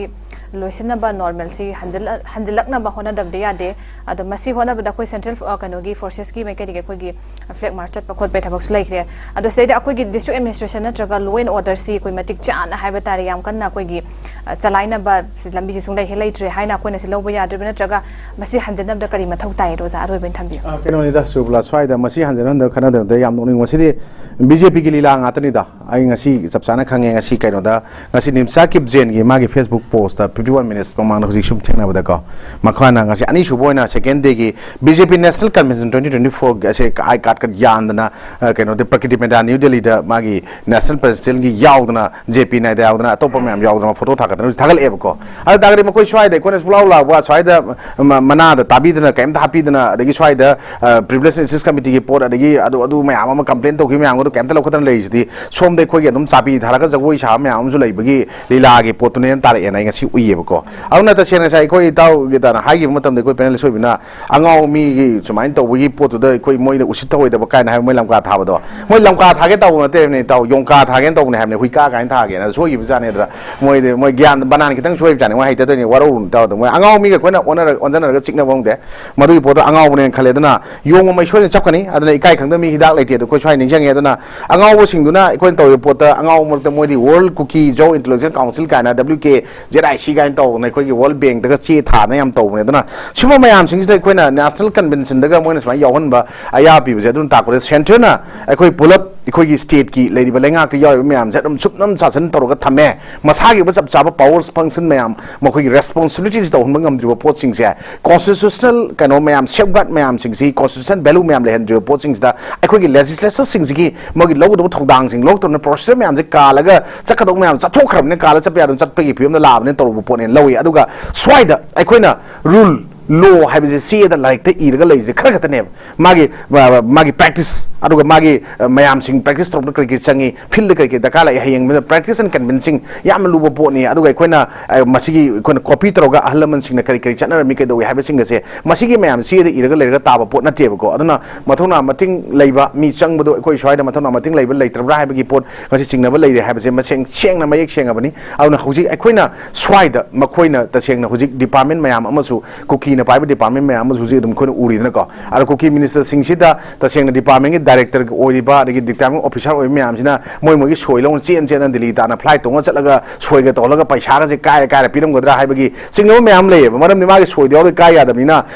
ꯂꯣꯏꯁꯤꯟꯅꯕ normalꯁꯤ ꯍꯟꯖꯤꯜꯂ-, ꯍꯟꯖꯤꯜꯂꯛꯅꯕ ꯍꯣꯠꯅꯗꯕꯗꯤ ꯌꯥꯗꯦ꯫ ꯑꯗꯣ ꯃꯁꯤ ꯍꯣꯠꯅꯕꯗ ꯑꯩꯈꯣꯏ central, ꯑ, ꯀꯩꯅꯣꯒꯤ forcesꯀꯤ ꯃꯥꯏꯀꯩꯗꯒꯤ ꯑꯩꯈꯣꯏꯒꯤ flag march ꯆꯠꯄ ꯈꯣꯠꯄꯒꯤ ꯊꯕꯛꯁꯨ ꯂꯩꯈ꯭ꯔꯦ꯫ ꯑꯗꯣ ꯁꯤꯗꯩꯗ ꯑꯩꯈꯣꯏꯒꯤ district administration ꯅꯠꯇ꯭ꯔꯒ law and orderꯁꯤ ꯑꯩꯈꯣꯏ ꯃꯇꯤꯛ ꯆꯥꯅ ꯍꯥꯏꯕ ꯇꯥꯔꯦ, ꯌꯥꯝ ꯀꯟꯅ ꯑꯩꯈꯣꯏꯒꯤ, ꯑ, ꯆꯂꯥꯏꯅꯕ ꯂꯝꯕꯤꯁꯤ ꯁꯨꯡꯂꯩ ꯍꯦꯛ ꯂꯩꯇ꯭ꯔꯦ ꯍꯥꯏꯅ ꯑꯩꯈꯣꯏꯅ ꯁꯤ ꯂꯧꯕ ꯌꯥꯗ꯭ꯔꯤꯕ꯭ꯔꯥ, ꯅꯠꯇ꯭ꯔꯒ ꯃꯁꯤ ꯍꯟꯖꯤꯟꯅꯕꯗ ꯀꯔꯤ ꯃꯊꯧ ꯇꯥꯏ? ꯑꯣꯖꯥ, ꯑꯔꯣꯏꯕ ꯑꯣꯏꯅ ꯊꯝꯕꯤꯌꯨ꯫ ꯑ, ꯀꯩꯅꯣꯅꯤꯗ, ꯁꯨꯕꯂꯥ, ꯁ꯭ꯋꯥꯏꯗ ꯃꯁꯤ ꯍꯟꯖꯤꯟ ꯍꯟꯗ ꯈꯟꯅꯗꯕꯗ ꯌꯥꯝ ꯅꯣꯛꯅꯤꯡꯕ꯫ ꯁꯤꯗꯤ BJPꯒꯤ ꯂꯤꯂꯥ ꯉꯥꯛꯇꯅꯤꯗ꯫ ꯑꯩ ꯉꯁꯤ ꯆꯞ ꯆꯥꯅ ꯈꯪꯉꯦ꯫ ꯉꯁꯤ ꯀꯩꯅꯣꯗ, ꯉꯁꯤ ꯅꯤꯝꯁꯥ ꯀꯤꯞꯖꯦꯟꯒꯤ ꯃꯥꯒꯤ Facebook postꯇ ꯐꯤꯐꯇꯤ ꯋꯥꯟ ꯃꯤꯅꯤꯠꯁ ꯃꯃꯥꯡꯗ ꯍꯧꯖꯤꯛ ꯁꯨꯝ ꯊꯦꯡꯅꯕꯗꯀꯣ, ꯃꯈꯣꯏꯅ ꯉꯁꯤ ꯑꯅꯤꯁꯨꯕ ꯑꯣꯏꯅ ꯁꯦꯀꯦꯟ ꯗꯦꯒꯤ B J P national convention twenty twenty four ꯑꯁꯦ ꯑꯥꯏ ꯀꯥꯔꯗꯀ ꯌꯥꯟꯗꯅ, ꯑ, ꯀꯩꯅꯣꯗ ꯄ꯭ꯔꯀꯤꯇꯤ ꯃꯦꯗꯥ ꯅ꯭ꯌꯨ ꯗꯦꯜꯂꯤꯗ ꯃꯥꯒꯤ ꯅꯦꯁꯅꯦꯜ ꯄ꯭ꯔꯦꯁꯤꯗꯦꯟꯒꯤ ꯌꯥꯎꯗꯅ, ꯖꯦ ꯄꯤ ꯅꯥꯏꯗ ꯌꯥꯎꯗꯅ, ꯑꯇꯣꯞꯄ ꯃꯌꯥꯝ ꯌꯥꯎꯗꯅ ꯐꯣꯇꯣ ꯊꯥꯒꯠꯇꯅ ꯍꯧꯖꯤꯛ ꯊꯥꯒꯠꯂꯛꯑꯦꯕꯀꯣ꯫ ꯑꯗꯨ ꯇꯥꯔꯒꯗꯤ ꯃꯈꯣꯏ ꯁ꯭ꯋꯥꯏꯗ ꯑꯩꯈꯣꯏꯅ ꯄꯨꯂꯥꯎ ꯂꯥꯎꯕ ꯁ꯭ꯋꯥꯏꯗ ꯃ-, ꯃꯅꯥꯗ ꯇꯥꯕꯤꯗꯅ, ꯀꯩꯝꯇ ꯍꯥꯞꯄꯤꯗꯅ, ꯑꯗꯒꯤ ꯁ꯭ꯋꯥꯏꯗ, ꯑ, ꯄ꯭ꯔꯤꯚꯤꯂꯦꯖ ꯑꯦꯟ ꯑꯦꯛꯁꯦꯁ ꯀꯃꯤꯇꯤꯒꯤ ꯄꯣꯠ, ꯑꯗꯒꯤ ꯑꯗꯨ, ꯑꯗꯨ ꯃꯌꯥꯝ ꯑꯃ ꯀꯝꯄ꯭ꯂꯦꯟ ꯇꯧꯈꯤꯕ ꯃꯌꯥꯝꯒꯗꯣ ꯀꯩꯝꯇ ꯂꯧꯈꯠꯇꯅ ꯂꯩꯔꯤꯁꯤꯗꯤ, ꯁꯣꯝꯗ ꯑꯩꯈꯣꯏꯒꯤ ꯑꯗꯨꯝ ꯆꯥꯄꯤ ꯊꯥꯔꯒ ꯖꯒꯣꯏ ꯁꯥꯕ ꯃꯌꯥꯝ ꯑꯃꯁꯨ ꯂꯩꯕꯒꯤ ꯂꯤꯂꯥꯒꯤ ꯄꯣꯠꯇꯨꯅꯦꯅ ꯇꯥꯔꯛꯑꯦꯅ ꯑꯩ ꯉꯁꯤ ꯎꯏꯌꯦꯕꯀꯣ꯫ ꯑꯗꯨꯅ ꯇꯁꯦꯡꯅ ꯉꯁꯥꯏ ꯑꯩꯈꯣꯏ ꯏꯇꯥꯎ ꯒꯤꯇꯥꯅ ꯍꯥꯏꯈꯤꯕ ꯃꯇꯝꯗ, ꯑꯩꯈꯣꯏ ꯄꯦꯅꯦꯂꯤꯁ ꯑꯣꯏꯕꯅ ꯑꯉꯥꯎ ꯃꯤꯒꯤ ꯁꯨꯃꯥꯏꯅ ꯇꯧꯕꯒꯤ ꯄꯣꯠꯇꯨꯗ ꯑꯩꯈꯣꯏ ꯃꯣꯏꯗ ꯎꯁꯤꯠ ꯊꯑꯣꯏꯗꯕ ꯀꯥꯏꯅ ꯍꯥꯏꯕ, ꯃꯣꯏ ꯂꯝꯀꯥ ꯊꯥꯕꯗꯣ, ꯃꯣꯏ ꯂꯝꯀꯥ ꯊꯥꯒꯦ ꯇꯧꯕ ꯅꯠꯇꯦꯕꯅꯦ ꯏꯇꯥꯎ, ꯌꯣꯡꯀꯥ ꯊꯥꯒꯦꯅ ꯇꯧꯕꯅꯦ ꯍꯥꯏꯕꯅꯦ, ꯍꯨꯏꯀꯥ ꯀꯥꯏꯅ ꯊꯥꯒꯦꯅ ꯁꯣꯏꯈꯤꯕ ꯖꯥꯠꯅꯦ꯫ ꯑꯗꯨꯗ ꯃꯣꯏꯗꯤ, ꯃꯣꯏ ꯒ꯭ꯌꯥꯟ ꯕꯅꯥꯟ ꯈꯤꯇꯪ ꯁꯣꯏꯕ ꯖꯥꯠꯅꯦ, ꯃꯣꯏ ꯍꯩꯇꯗꯣꯏꯅꯦ, ꯋꯥꯔꯧꯔꯨꯅꯨ ꯏꯇꯥꯎ꯫ ꯑꯗꯣ ꯃꯣꯏ ꯑꯉꯥꯎ ꯃꯤꯒ ꯑꯩꯈꯣꯏꯅ ꯑꯣꯟꯅꯔ-, ꯑꯣꯟꯖꯟꯅꯔꯒ ꯆꯤꯛꯅꯕ ꯍꯧꯅꯗꯦ, ꯃꯗꯨꯒꯤ ꯄꯣꯠꯇꯣ ꯑꯉꯥꯎꯕꯅꯦꯅ ꯈꯜꯂꯦ꯫ ꯑꯗꯨꯅ ꯌꯣꯡ ꯃꯃꯩ ꯁꯣꯏꯗꯅ ꯆꯞꯀꯅꯤ꯫ ꯑꯗꯨꯅ ꯏꯀꯥꯏ ꯈꯪꯗꯕ ꯃꯤ ꯍꯤꯗꯥꯛ ꯂꯩꯇꯦ ꯑꯗꯣ ꯑꯩꯈꯣꯏ ꯁ꯭ꯋꯥꯏ ꯅꯤꯡꯁꯤꯡꯉꯦ꯫ ꯑꯗꯨꯅ ꯑꯉꯥꯎꯕꯁꯤꯡꯗꯨꯅ ꯑꯩꯈꯣꯏꯅ ꯇꯧꯔꯤꯕ ꯄꯣꯠꯇ, ꯑꯉꯥꯎꯕ ꯃꯔꯛꯇ ꯃꯣꯏꯗꯤ World Kuki Zo Intellectual Council ꯀꯥꯏꯅ, W K Z I C ꯀꯥꯏꯅ ꯇꯧꯗꯅ, ꯑꯩꯈꯣꯏꯒꯤ ꯋꯥꯔꯜ ꯕꯦꯡꯛꯇꯒ ꯆꯦ ꯊꯥꯗꯅ ꯌꯥꯝ ꯇꯧꯕꯅꯦ꯫ ꯑꯗꯨꯅ ꯁꯤꯒꯨꯝꯕ ꯃꯌꯥꯝꯁꯤꯡꯁꯤꯗ ꯑꯩꯈꯣꯏꯅ ꯅꯦꯁꯅꯦꯜ ꯀꯟꯚꯦꯟꯁꯟꯗꯒ ꯃꯣꯏꯅ ꯁꯨꯃꯥꯏꯅ ꯌꯥꯎꯍꯟꯕ ꯑꯌꯥ ꯄꯤꯕꯁꯦ, ꯑꯗꯨꯅ ꯇꯥꯛꯄꯗ ꯁꯦꯟꯇꯔꯅ ꯑꯩꯈꯣꯏ ꯄꯨꯂꯞ ꯑꯩꯈꯣꯏꯒꯤ ꯁ꯭ꯇꯦꯠꯀꯤ ꯂꯩꯔꯤꯕ ꯂꯩꯉꯥꯛꯇ ꯌꯥꯎꯔꯤꯕ ꯃꯌꯥꯝꯁꯦ ꯑꯗꯨꯝ ꯁꯨꯞꯅꯝ ꯁꯥꯁꯟ ꯇꯧꯔꯒ ꯊꯝꯃꯦ꯫ ꯃꯁꯥꯒꯤ ꯑꯣꯏꯕ ꯆꯞ ꯆꯥꯕ ꯄꯥꯋꯔꯁ ꯐꯪꯁꯟ ꯃꯌꯥꯝ, ꯃꯈꯣꯏꯒꯤ ꯔꯦꯁꯄꯣꯟꯁꯤꯕꯤꯂꯤꯇꯤꯁ ꯇꯧꯍꯟꯕ ꯉꯝꯗ꯭ꯔꯤꯕ ꯄꯣꯠꯁꯤꯡꯁꯦ, ꯀꯣꯟꯁꯇꯤꯇ꯭ꯌꯨꯁꯅꯦꯜ ꯀꯩꯅꯣ ꯃꯌꯥꯝ, ꯁꯦꯐꯒꯥꯔꯗ ꯃꯌꯥꯝꯁꯤꯡꯁꯤ, ꯀꯣꯟꯁꯇꯤꯇ꯭ꯌꯨꯁꯅꯦꯜ ꯚꯦꯂꯨ ꯃꯌꯥꯝ ꯂꯩꯍꯟꯗ꯭ꯔꯤꯕ ꯄꯣꯠꯁꯤꯡꯁꯤꯗ ꯑꯩꯈꯣꯏꯒꯤ ꯂꯦꯖꯤꯁꯂꯦꯆꯔꯁꯤꯡꯁꯤꯒꯤ ꯃꯣꯏꯒꯤ ꯂꯧꯒꯗꯕ ꯊꯧꯗꯥꯡꯁꯤꯡ ꯂꯧꯔꯛꯇꯕꯅ, ꯄ꯭ꯔꯣꯁꯦꯁ ꯃꯌꯥꯝꯁꯦ ꯀꯥꯜꯂꯒ ꯆꯠꯀꯗꯧꯕ ꯃꯌꯥꯝ ꯆꯠꯊꯣꯛꯈ꯭ꯔꯕꯅꯤꯅ, ꯀꯥꯜꯂ ꯆꯠꯄ ꯌꯥꯗꯕ ꯆꯠꯄꯒꯤ ꯐꯤꯕꯝꯗ ꯂꯥꯛꯑꯕꯅꯤꯅ ꯇꯧꯔꯨꯕ ꯄꯣꯠꯅꯦꯅ ꯂꯧꯏ꯫ ꯑꯗꯨꯒ ꯁ꯭ꯋꯥꯏꯗ ꯑꯩꯈꯣꯏꯅ ꯔꯨꯜ, ꯂꯣ ꯍꯥꯏꯕꯁꯦ ꯆꯦꯗ ꯂꯥꯏꯔꯤꯛꯇ ꯏꯔꯒ ꯂꯩꯕꯁꯦ ꯈꯔ ꯈꯛꯇꯅꯦꯕ꯫ ꯃꯥꯒꯤ, ꯃꯥ-, ꯃꯥꯒꯤ ꯄ꯭ꯔꯦꯛꯇꯤꯁ, ꯑꯗꯨꯒ ꯃꯥꯒꯤ, ꯑ, ꯃꯌꯥꯝꯁꯤꯡ ꯄ꯭ꯔꯦꯛꯇꯤꯁ ꯇꯧꯔꯛꯄꯗ ꯀꯔꯤ ꯀꯔꯤ ꯆꯪꯉꯤ, ꯐꯤꯜꯗ ꯀꯔꯤ ꯀꯔꯤ ꯗꯔꯀꯥꯔ ꯂꯩ, ꯍꯌꯦꯡ practice and convincing ꯌꯥꯝꯅ ꯂꯨꯕ ꯄꯣꯠꯅꯤ꯫ ꯑꯗꯨꯒ ꯑꯩꯈꯣꯏꯅ, ꯑ, ꯃꯁꯤꯒꯤ ꯑꯩꯈꯣꯏꯅ ꯀꯣꯄꯤ ꯇꯧꯔꯒ ꯑꯍꯜ ꯂꯃꯟꯁꯤꯡꯅ ꯀꯔꯤ ꯀꯔꯤ ꯆꯠꯅꯔꯝꯃꯤ, ꯀꯩꯗꯧꯏ ꯍꯥꯏꯕꯁꯤꯡ ꯑꯁꯦ, ꯃꯁꯤꯒꯤ ꯃꯌꯥꯝ ꯆꯦꯗ ꯏꯔꯒ ꯂꯩꯔꯒ ꯇꯥꯕ ꯄꯣꯠ ꯅꯠꯇꯦꯕꯀꯣ꯫ ꯑꯗꯨꯅ ꯃꯊꯧꯅꯥ ꯃꯇꯤꯡ ꯂꯩꯕ ꯃꯤ ꯆꯪꯕꯗꯣ ꯑꯩꯈꯣꯏ ꯁ꯭ꯋꯥꯏꯗ ꯃꯊꯧꯅꯥ ꯃꯇꯤꯡ ꯂꯩꯕ ꯂꯩꯇ꯭ꯔꯕ꯭ꯔꯥ ꯍꯥꯏꯕꯒꯤ ꯄꯣꯠ ꯉꯁꯤ ꯆꯤꯡꯅꯕ ꯂꯩꯔꯦ ꯍꯥꯏꯕꯁꯦ ꯃꯁꯦꯡ ꯁꯦꯡꯅ ꯃꯌꯦꯛ ꯁꯦꯡꯉꯕꯅꯤ꯫ ꯑꯗꯨꯅ ꯍꯧꯖꯤꯛ ꯑꯩꯈꯣꯏꯅ ꯁ꯭ꯋꯥꯏꯗ ꯃꯈꯣꯏꯅ ꯇꯁꯦꯡꯅ ꯍꯧꯖꯤꯛ ꯗꯤꯄꯥꯔꯠꯃꯦꯟ ꯃꯌꯥꯝ ꯑꯃꯁꯨ ꯀꯨꯀꯤꯅ ꯄꯥꯏꯕ department ꯃꯌꯥꯝ ꯑꯃꯁꯨ ꯍꯧꯖꯤꯛ ꯑꯗꯨꯝ ꯑꯩꯈꯣꯏꯅ ꯎꯔꯤꯗꯅꯀꯣ꯫ ꯑꯗꯣ ꯀꯨꯀꯤ minister ꯁꯤꯡꯁꯤꯗ ꯇꯁꯦꯡꯅ department ꯀꯤ director ꯑꯣꯏꯔꯤꯕ, ꯑꯗꯒꯤ department officer ꯑꯣꯏꯕ ꯃꯌꯥꯝꯁꯤꯅ ꯃꯣꯏ ꯃꯣꯏꯒꯤ ꯁꯣꯏ ꯂꯧꯅ ꯆꯦꯟ ꯆꯦꯟꯅ ꯗꯤꯜꯂꯤ ꯇꯥꯟꯅ flight ꯇꯣꯡꯉ ꯆꯠꯂꯒ ꯁꯣꯏꯒ ꯇꯧꯍꯜꯂꯒ ꯄꯩꯁꯥꯒꯁꯦ ꯀꯥꯏꯔ ꯀꯥꯏꯔ ꯄꯤꯔꯝꯒꯗ꯭ꯔꯥ ꯍꯥꯏꯕꯒꯤ ꯆꯤꯡꯅꯕ ꯃꯌꯥꯝ ꯂꯩꯌꯦꯕ꯫ ꯃꯔꯝꯗꯤ ꯃꯥꯒꯤ ꯁꯣꯏꯗ ꯌꯥꯎꯔꯗꯤ ꯀꯥꯏ ꯌꯥꯗꯕꯅꯤꯅ,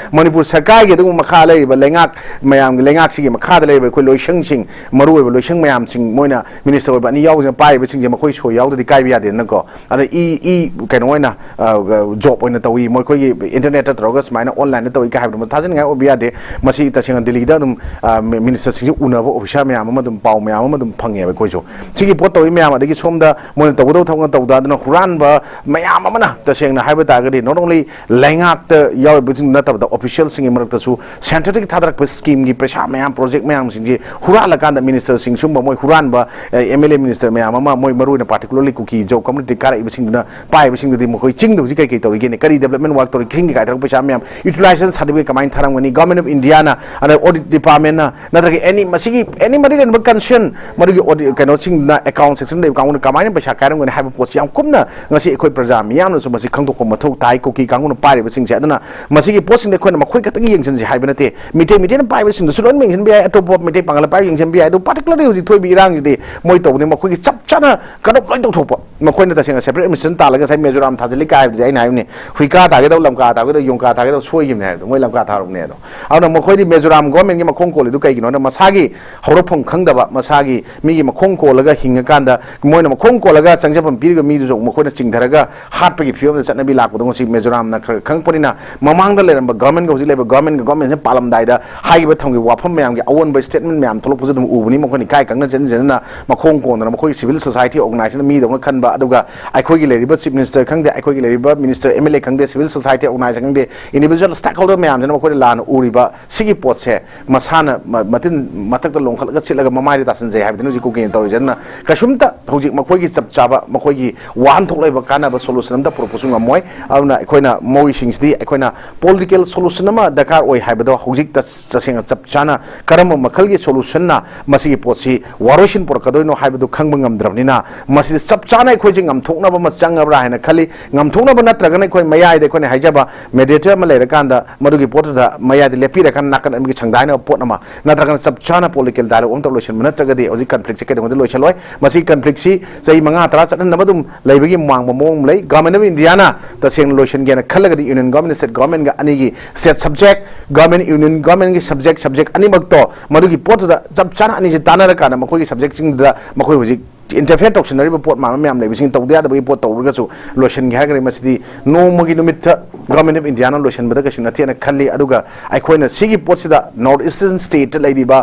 ꯃꯅꯤꯄꯨꯔ ꯁꯔꯀꯥꯔꯒꯤ ꯑꯗꯨꯒꯨꯝꯕ ꯃꯈꯥ ꯂꯩꯔꯤꯕ ꯂꯩꯉꯥꯛ ꯃꯌꯥꯝꯒꯤ, ꯂꯩꯉꯥꯛꯁꯤꯒꯤ ꯃꯈꯥꯗ ꯂꯩꯔꯤꯕ ꯑꯩꯈꯣꯏ ꯂꯣꯏꯁꯪꯁꯤꯡ, ꯃꯔꯨꯑꯣꯏꯕ ꯂꯣꯏꯁꯪ ꯃꯌꯥꯝꯁꯤꯡ, ꯃꯣꯏꯅ minister ꯑꯣꯏꯕ ꯑꯅꯤ ꯌꯥꯎꯕꯁꯤꯅ ꯄꯥꯏꯔꯤꯕꯁꯤꯡꯁꯦ ꯃꯈꯣꯏ ꯁꯣꯏ ꯌꯥꯎꯗ꯭ꯔꯗꯤ ꯀꯥꯏꯕ ꯌꯥꯗꯦꯗꯅꯀꯣ꯫ ꯑꯗ ꯏ, ꯏ, ꯀꯩꯅꯣ ꯑꯣꯏꯅ, ꯑ, job ꯑꯣꯏꯅ ꯇꯧꯏ, ꯃꯈꯣꯏꯒꯤ internetꯇ ꯇꯧꯔꯒ ꯁꯨꯃꯥꯏꯅ onlineꯗ ꯇꯧꯏ ꯀꯥꯏ ꯍꯥꯏꯕꯗꯨꯃ ꯊꯥꯖꯅꯤꯡꯉꯥꯏ ꯑꯣꯏꯕ ꯌꯥꯗꯦ꯫ ꯃꯁꯤ ꯇꯁꯦꯡꯅ ꯗꯤꯜꯂꯤꯗ ꯑꯗꯨꯝ, ꯑ, ꯃꯤ-, ministerꯁꯤꯡꯁꯦ ꯎꯅꯕ officer ꯃꯌꯥꯝ ꯑꯃ ꯑꯗꯨꯝ, ꯄꯥꯎ ꯃꯌꯥꯝ ꯑꯃ ꯑꯗꯨꯝ ꯐꯪꯉꯦꯕ ꯑꯩꯈꯣꯏꯁꯨ꯫ ꯁꯤꯒꯤ ꯄꯣꯠ ꯇꯧꯔꯤ ꯃꯌꯥꯝ, ꯑꯗꯒꯤ ꯁꯣꯝꯗ ꯃꯣꯏꯅ ꯇꯧꯒꯗꯧ ꯊꯕꯛꯅ ꯇꯧꯗ, ꯑꯗꯨꯅ ꯍꯨꯔꯥꯟꯕ ꯃꯌꯥꯝ ꯑꯃꯅ, ꯇꯁꯦꯡꯅ ꯍꯥꯏꯕ ꯇꯥꯔꯒꯗꯤ, not only ꯂꯩꯉꯥꯛꯇ ꯌꯥꯎꯔꯤꯕꯁꯤꯡ ꯅꯠꯇꯕꯗ officialꯁꯤꯡꯒꯤ ꯃꯔꯛꯇꯁꯨ centreꯗꯒꯤ ꯊꯥꯗꯔꯛꯄ schemeꯒꯤ ꯄꯩꯁꯥ ꯃꯌꯥꯝ, project ꯃꯌꯥꯝꯁꯤꯡꯁꯤ ꯍꯨꯔꯥꯜꯂꯀꯥꯟꯗ ministerꯁꯤꯡ, ꯁꯨꯝꯕ ꯃꯣꯏ ꯍꯨꯔꯥꯟꯕ, ꯑꯦ, MLA minister ꯃꯌꯥꯝ ꯑꯃ, ꯃꯣꯏ ꯃꯔꯨꯑꯣꯏꯅ particularly ꯀꯨꯀꯤ ꯖꯣ community ꯀꯥꯔꯛꯏꯕꯁꯤꯡꯗꯨꯅ ꯄꯥꯏꯕꯁꯤꯡꯗꯨꯗꯤ ꯃꯈꯣꯏ ꯆꯤꯡꯗ ꯍꯧꯖꯤꯛ ꯀꯩ ꯀꯩ ꯇꯧꯔꯤꯒꯦꯅꯦ? ꯀꯔꯤ development work ꯇꯧꯔꯤ? ꯏꯁꯤꯡꯒꯤ ꯀꯥꯏꯊꯔꯛꯄ ꯄꯩꯁꯥ ꯃꯌꯥꯝ, utilization certificate ꯀꯃꯥꯏꯅ ꯊꯥꯔꯝꯒꯅꯤ? Government of Indiaꯅ, ꯑꯗ audit departmentꯅ, ꯅꯠꯇ꯭ꯔꯒ any ꯃꯁꯤꯒꯤ any ꯃꯔꯤ ꯂꯩꯅꯕ concern ꯃꯗꯨꯒꯤ audit ꯀꯩꯅꯣꯁꯤꯡꯗꯨꯅ, account sectionꯗ ꯂꯩꯕ ꯀꯥꯡꯕꯨꯅ ꯀꯃꯥꯏꯅ ꯄꯩꯁꯥ ꯀꯥꯏꯔꯝꯒꯅꯤ ꯍꯥꯏꯕ ꯄꯣꯠꯁꯤ ꯌꯥꯝ ꯀꯨꯞꯅ ꯉꯁꯤ ꯑꯩꯈꯣꯏ ꯄ꯭ꯔꯖꯥ ꯃꯤꯌꯥꯝꯅꯁꯨ ꯃꯁꯤ ꯈꯪꯗꯣꯛꯄ ꯃꯊꯧ ꯇꯥꯏ꯫ ꯀꯨꯀꯤ ꯀꯥꯡꯕꯨꯅ ꯄꯥꯏꯔꯤꯕꯁꯤꯡꯁꯦ, ꯑꯗꯨꯅ ꯃꯁꯤꯒꯤ ꯄꯣꯠꯁꯤꯡꯗ ꯑꯩꯈꯣꯏꯅ ꯃꯈꯣꯏ ꯈꯛꯇꯒꯤ ꯌꯦꯡꯁꯤꯟꯁꯤ ꯍꯥꯏꯕ ꯅꯠꯇꯦ꯫ ꯃꯤꯇꯩ ꯃꯤꯇꯩꯅ ꯄꯥꯏꯕꯁꯤꯡꯗꯨꯁꯨ ꯂꯣꯏꯅ ꯌꯦꯡꯁꯤꯟꯕ ꯌꯥꯏ, ꯑꯇꯣꯞꯄ ꯃꯤꯇꯩ ꯄꯥꯡꯒꯜ ꯄꯥꯏꯕ ꯌꯦꯡꯁꯤꯟꯕ ꯌꯥꯏ꯫ ꯑꯗꯨ particularly ꯍꯧꯖꯤꯛ ꯊꯣꯛꯏꯕ ꯏꯔꯥꯡꯁꯤꯗꯤ ꯃꯣꯏ ꯇꯧꯕꯅꯤ, ꯃꯈꯣꯏꯒꯤ ꯆꯞ ꯆꯥꯅ ꯀꯥꯡꯂꯨꯞ ꯂꯣꯏ ꯇꯧꯊꯣꯛꯄ꯫ ꯃꯈꯣꯏꯅ ꯇꯁꯦꯡꯅ separate administration ꯇꯥꯜꯂꯒ ꯉꯁꯥꯏ ꯃꯤꯖꯣꯔꯥꯝ ꯊꯥꯖꯤꯜꯂꯤ ꯀꯥꯏ ꯍꯥꯏꯕꯗꯨꯗꯤ ꯑꯩꯅ ꯍꯥꯏꯕꯅꯤ, ꯍꯨꯏꯀꯥ ꯊꯥꯒꯦ ꯇꯧ, ꯂꯝꯀꯥ ꯊꯥꯒꯦ ꯇꯧ, ꯌꯣꯡꯀꯥ ꯊꯥꯒꯦ ꯇꯧ ꯁꯣꯏꯈꯤꯕꯅꯤ ꯍꯥꯏꯕꯗꯣ, ꯃꯣꯏ ꯂꯝꯀꯥ ꯊꯥꯔꯨꯕꯅꯦ ꯑꯗꯣ꯫ ꯑꯗꯨꯅ ꯃꯈꯣꯏꯗꯤ ꯃꯤꯖꯣꯔꯥꯝ governmentꯀꯤ ꯃꯈꯣꯡ ꯀꯣꯜꯂꯤꯗꯨ ꯀꯩꯒꯤꯅꯣ ꯍꯥꯏꯅ ꯃꯁꯥꯒꯤ ꯍꯧꯔꯛꯐꯝ ꯈꯪꯗꯕ, ꯃꯁꯥꯒꯤ ꯃꯤꯒꯤ ꯃꯈꯣꯡ ꯀꯣꯜꯂꯒ ꯍꯤꯡꯉꯀꯥꯟꯗ ꯃꯣꯏꯅ ꯃꯈꯣꯡ ꯀꯣꯜꯂꯒ ꯆꯪꯖꯐꯝ ꯄꯤꯔꯤꯕ ꯃꯤꯗꯨꯁꯨ ꯃꯈꯣꯏꯅ ꯆꯤꯡꯊꯔꯒ ꯍꯥꯠꯄꯒꯤ ꯐꯤꯕꯝꯗ ꯆꯠꯅꯕꯤ ꯂꯥꯛꯄꯗꯣ ꯉꯁꯤ ꯃꯤꯖꯣꯔꯥꯝꯅ ꯈꯔ ꯈꯪꯉꯛꯄꯅꯤꯅ, ꯃꯃꯥꯡꯗ ꯂꯩꯔꯝꯕ governmentꯒ ꯍꯧꯖꯤꯛ ꯂꯩꯔꯤꯕ governmentꯒ, governmentꯁꯤꯅ ꯄꯥꯜꯂꯝꯗꯥꯏꯗ ꯍꯥꯏꯈꯤꯕ ꯊꯝꯈꯤꯕ ꯋꯥꯐꯝ ꯃꯌꯥꯝꯒꯤ ꯑꯑꯣꯟꯕ statement ꯃꯌꯥꯝ ꯊꯣꯛꯂꯛꯄꯁꯨ ꯑꯗꯨꯝ ꯎꯕꯅꯤ꯫ ꯃꯈꯣꯏꯅ ꯏꯀꯥꯏ ꯈꯪꯅ ꯆꯦꯟ ꯆꯦꯟꯗꯅ ꯃꯈꯣꯡ ꯀꯣꯟꯗꯅ ꯃꯈꯣꯏꯒꯤ civil society organizationꯅ ꯃꯤꯗꯧꯅ ꯈꯟꯕ, ꯑꯗꯨꯒ ꯑꯩꯈꯣꯏꯒꯤ ꯂꯩꯔꯤꯕ chief minister ꯈꯪꯗꯦ, ꯑꯩꯈꯣꯏꯒꯤ ꯂꯩꯔꯤꯕ minister, MLA ꯈꯪꯗꯦ, civil society organization ꯈꯪꯗꯦ, individual stakeholder ꯃꯌꯥꯝꯁꯤꯅ ꯃꯈꯣꯏꯅ ꯂꯥꯟꯅ ꯎꯔꯤꯕ ꯁꯤꯒꯤ ꯄꯣꯠꯁꯦ ꯃꯁꯥꯅ ꯃ-, ꯃꯇꯤꯟ ꯃꯊꯛꯇ ꯂꯣꯡꯈꯠꯂꯒ ꯁꯤꯠꯂꯒ ꯃꯃꯥꯏꯗ ꯇꯥꯁꯤꯟꯖꯩ ꯍꯥꯏꯕꯗꯨꯅ ꯍꯧꯖꯤꯛ ꯀꯨꯀꯤꯅ ꯇꯧꯔꯤꯁꯦ꯫ ꯑꯗꯨꯅ ꯀꯩꯁꯨꯝꯇ ꯍꯧꯖꯤꯛ ꯃꯈꯣꯏꯒꯤ ꯆꯞ ꯆꯥꯕ, ꯃꯈꯣꯏꯒꯤ ꯋꯥꯍꯟꯊꯣꯛ ꯂꯩꯕ ꯀꯥꯟꯅꯕ solution ꯑꯝꯇ ꯄꯨꯔꯛꯄꯁꯨ ꯉꯝꯃꯣꯏ꯫ ꯑꯗꯨꯅ ꯑꯩꯈꯣꯏꯅ ꯃꯣꯏꯁꯤꯡꯁꯤꯗꯤ ꯑꯩꯈꯣꯏꯅ political solution ꯑꯃ ꯗꯔꯀꯥꯔ ꯑꯣꯏ ꯍꯥꯏꯕꯗꯣ ꯍꯧꯖꯤꯛ ꯇꯁ-, ꯇꯁꯦꯡꯅ ꯆꯞ ꯆꯥꯅ ꯀꯔꯝꯕ ꯃꯈꯜꯒꯤ solutionꯅ ꯃꯁꯤꯒꯤ ꯄꯣꯠꯁꯤ ꯋꯥꯔꯣꯏꯁꯤꯟ ꯄꯨꯔꯛꯀꯗꯣꯏꯅꯣ ꯍꯥꯏꯕꯗꯨ ꯈꯪꯕ ꯉꯝꯗ꯭ꯔꯕꯅꯤꯅ, ꯃꯁꯤꯗ ꯆꯞ ꯆꯥꯅ ꯑꯩꯈꯣꯏꯁꯦ ꯉꯝꯊꯣꯛꯅꯕ ꯑꯃ ꯆꯪꯉꯕ꯭ꯔꯥ ꯍꯥꯏꯅ ꯈꯜꯂꯤ꯫ ꯉꯝꯊꯣꯛꯅꯕ ꯅꯠꯇ꯭ꯔꯒꯅ ꯑꯩꯈꯣꯏ ꯃꯌꯥꯏꯗ ꯑꯩꯈꯣꯏꯅ ꯍꯥꯏꯖꯕ mediator ꯑꯃ ꯂꯩꯔꯀꯥꯟꯗ ꯃꯗꯨꯒꯤ ꯄꯣꯠꯇꯨꯗ ꯃꯌꯥꯏꯗ ꯂꯦꯞꯄꯤꯔꯀꯥꯟꯗ ꯅꯥꯀꯟ ꯑꯃꯒꯤ ꯁꯪꯗꯥꯏꯅꯕ ꯄꯣꯠ ꯑꯃ ꯅꯠꯇ꯭ꯔꯒꯅ ꯆꯞ ꯆꯥꯅ ꯄꯣꯂꯤꯇꯤꯀꯦꯜ ꯗꯥꯏꯂꯣꯒ ꯑꯃ ꯇꯧꯔ ꯂꯣꯏꯁꯤꯟꯕ ꯅꯠꯇ꯭ꯔꯒꯗꯤ ꯍꯧꯖꯤꯛ ꯀꯟꯐ꯭ꯂꯤꯛꯁꯦ ꯀꯩꯗꯧꯉꯩꯗ ꯂꯣꯏꯁꯤꯜꯂꯣꯏ꯫ ꯃꯁꯤ ꯀꯟꯐ꯭ꯂꯤꯛꯁꯤ ꯆꯍꯤ ꯃꯉꯥ ꯇꯔꯥ ꯆꯠꯍꯟꯅꯕ ꯑꯗꯨꯝ ꯂꯩꯕꯒꯤ ꯃꯥꯡꯕ ꯃꯑꯣꯡ ꯑꯃ ꯂꯩ꯫ ꯒꯚꯔꯟꯃꯦꯟ ꯑꯣꯐ ꯏꯟꯗꯤꯌꯥꯅ ꯇꯁꯦꯡꯅ ꯂꯣꯏꯁꯤꯟꯒꯦꯅ ꯈꯜꯂꯒꯗꯤ ꯌꯨꯅꯤꯌꯟ ꯒꯚꯔꯟꯃꯦꯟ, ꯁ꯭ꯇꯦꯠ ꯒꯚꯔꯟꯃꯦꯟꯒ ꯑꯅꯤꯒꯤ ꯁ꯭ꯇꯦꯠ ꯁꯕꯖꯦꯛ, ꯒꯚꯔꯟꯃꯦꯟ ꯌꯨꯅꯤꯌꯟ ꯒꯚꯔꯟꯃꯦꯟꯒꯤ ꯁꯕꯖꯦꯛ, ꯁꯕꯖꯦꯛ ꯑꯅꯤꯃꯛꯇꯣ ꯃꯗꯨꯒꯤ ꯄꯣꯠꯇꯨꯗ ꯆꯞ ꯆꯥꯅ ꯑꯅꯤꯁꯤ ꯇꯥꯟꯅꯔꯀꯥꯟꯗ ꯃꯈꯣꯏꯒꯤ ꯁꯕꯖꯦꯛꯁꯤꯡꯗꯨꯗ ꯃꯈꯣꯏ ꯍꯧꯖꯤꯛ ꯏꯟꯇꯔꯐꯤꯌꯔ ꯇꯧꯁꯤꯟꯅꯔꯤꯕ ꯄꯣꯠ ꯃꯌꯥꯝ ꯃꯌꯥꯝ ꯂꯩꯕꯁꯤꯡ ꯇꯧꯗ ꯌꯥꯗꯕꯒꯤ ꯄꯣꯠ ꯇꯧꯔꯒꯁꯨ ꯂꯣꯏꯁꯤꯟꯒꯦ ꯍꯥꯏꯔꯒꯗꯤ ꯃꯁꯤꯗꯤ ꯅꯣꯡꯃꯒꯤ ꯅꯨꯃꯤꯠꯇ ꯒꯚꯔꯟꯃꯦꯟ ꯑꯣꯐ ꯏꯟꯗꯤꯌꯥꯅ ꯂꯣꯏꯁꯤꯟꯕꯗ ꯀꯩꯁꯨ ꯅꯠꯇꯦꯅ ꯈꯜꯂꯤ꯫ ꯑꯗꯨꯒ ꯑꯩꯈꯣꯏꯅ ꯁꯤꯒꯤ ꯄꯣꯠꯁꯤꯗ ꯅꯣꯔꯠ ꯏꯁꯇꯔꯟ ꯁ꯭ꯇꯦꯠꯇ ꯂꯩꯔꯤꯕ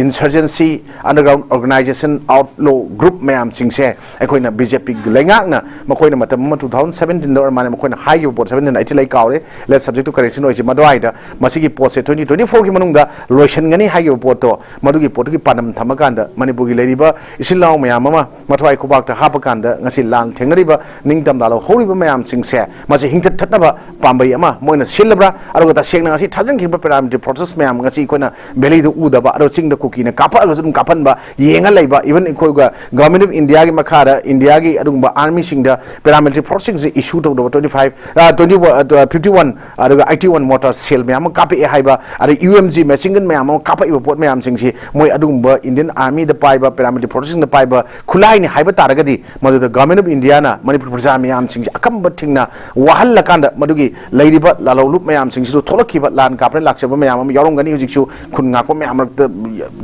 ꯏꯟꯁꯔꯖꯦꯟꯁꯤ, ꯑꯟꯗꯔꯒ꯭ꯔꯥꯎꯟ ꯑꯣꯔꯒꯅꯥꯏꯖꯦꯁꯟ, ꯑꯥꯎꯠꯂꯣ ꯒ꯭ꯔꯨꯞ ꯃꯌꯥꯝꯁꯤꯡꯁꯦ ꯑꯩꯈꯣꯏꯅ ꯕꯤ ꯖꯦ ꯄꯤ ꯂꯩꯉꯥꯛꯅ ꯃꯈꯣꯏꯅ ꯃꯇꯝ ꯑꯃ two thousand seventeen ꯑꯣꯏꯔ ꯃꯥꯜꯂꯦ, ꯃꯈꯣꯏꯅ ꯍꯥꯏꯈꯤꯕ ꯄꯣꯠ, seventeen, eighteen ꯑꯩ ꯀꯥꯎꯔꯦ, let subject to correction ꯑꯣꯏꯁꯤ, ꯃꯗꯨꯋꯥꯏꯗ ꯃꯁꯤꯒꯤ ꯄꯣꯠꯁꯦ twenty twenty fourꯒꯤ ꯃꯅꯨꯡꯗ ꯂꯣꯏꯁꯤꯟꯒꯅꯤ ꯍꯥꯏꯈꯤꯕ ꯄꯣꯠꯇꯣ, ꯃꯗꯨꯒꯤ ꯄꯣꯠꯇꯨꯒꯤ ꯄꯥꯟꯗꯝ ꯊꯝꯃꯀꯥꯟꯗ ꯃꯅꯤꯄꯨꯔꯒꯤ ꯂꯩꯔꯤꯕ ꯏꯆꯤꯜ ꯏꯅꯥꯎ ꯃꯌꯥꯝ ꯑꯃ ꯃꯊ꯭ꯋꯥꯏ ꯈꯨꯕꯥꯛꯇ ꯍꯥꯞꯄꯀꯥꯟꯗ ꯉꯁꯤ ꯂꯥꯟ ꯊꯦꯡꯅꯔꯤꯕ ꯅꯤꯡꯇꯝ ꯂꯥꯜꯍꯧꯔꯤꯕ ꯃꯌꯥꯝꯁꯤꯡꯁꯦ ꯃꯁꯤ ꯍꯤꯡꯆꯠ ꯊꯠꯅꯕ ꯄꯥꯝꯕꯩ ꯑꯃ ꯃꯣꯏꯅ ꯁꯤꯜꯂꯕ꯭ꯔꯥ? ꯑꯗꯨꯒ ꯇꯁꯦꯡꯅ ꯉꯁꯤ ꯊꯥꯖꯤꯟꯈꯤꯕ paramilitary forces ꯃꯌꯥꯝ ꯉꯁꯤ ꯑꯩꯈꯣꯏꯅ valleyꯗ ꯎꯗꯕ, ꯑꯗꯣ ꯆꯤꯡꯗ ꯀꯨꯀꯤꯅ ꯀꯥꯞꯄꯛꯑꯒꯁꯨ ꯑꯗꯨꯝ ꯀꯥꯞꯍꯟꯕ, ꯌꯦꯡꯉ ꯂꯩꯕ, even ꯑꯩꯈꯣꯏꯒ Government of Indiaꯒꯤ ꯃꯈꯥꯗ ꯏꯟꯗꯤꯌꯥꯒꯤ ꯑꯗꯨꯒꯨꯝꯕ armyꯁꯤꯡꯗ paramilitary forceꯁꯤꯡꯁꯦ issue ꯇꯧꯗꯕ twenty five, twenty, fifty one ꯑꯗꯨꯒ eighty one mortar shell ꯃꯌꯥꯝ ꯑꯃ ꯀꯥꯞꯄꯛꯑꯦ ꯍꯥꯏꯕ, ꯑꯗꯩ U M G machine gun ꯃꯌꯥꯝ ꯑꯃ ꯀꯥꯞꯄꯛꯏꯕ ꯄꯣꯠ ꯃꯌꯥꯝꯁꯤꯡꯁꯤ ꯃꯣꯏ ꯑꯗꯨꯒꯨꯝꯕ Indian Armyꯗ ꯄꯥꯏꯕ, paramilitary forcesꯁꯤꯡꯗ ꯄꯥꯏꯕ ꯈꯨꯠꯂꯥꯏꯅꯤ ꯍꯥꯏꯕ ꯇꯥꯔꯒꯗꯤ ꯃꯗꯨꯗ Government of Indiaꯅ ꯃꯅꯤꯄꯨꯔ ꯄ꯭ꯔꯖꯥ ꯃꯌꯥꯝꯁꯤꯡꯁꯦ ꯑꯀꯝꯕ ꯊꯤꯡꯅ ꯋꯥꯍꯜꯂꯀꯥꯟꯗ ꯃꯗꯨꯒꯤ ꯂꯩꯔꯤꯕ ꯂꯥꯜꯍꯧꯂꯨꯞ ꯃꯌꯥꯝꯁꯤꯡꯁꯤꯁꯨ ꯊꯣꯛꯂꯛꯈꯤꯕ ꯂꯥꯟ ꯀꯥꯞꯄꯅ ꯂꯥꯛꯆꯕ ꯃꯌꯥꯝ ꯑꯃ ꯌꯥꯎꯔꯝꯒꯅꯤ꯫ ꯍꯧꯖꯤꯛꯁꯨ ꯈꯨꯟ ꯉꯥꯛꯄ ꯃꯌꯥꯝ ꯃꯔꯛꯇ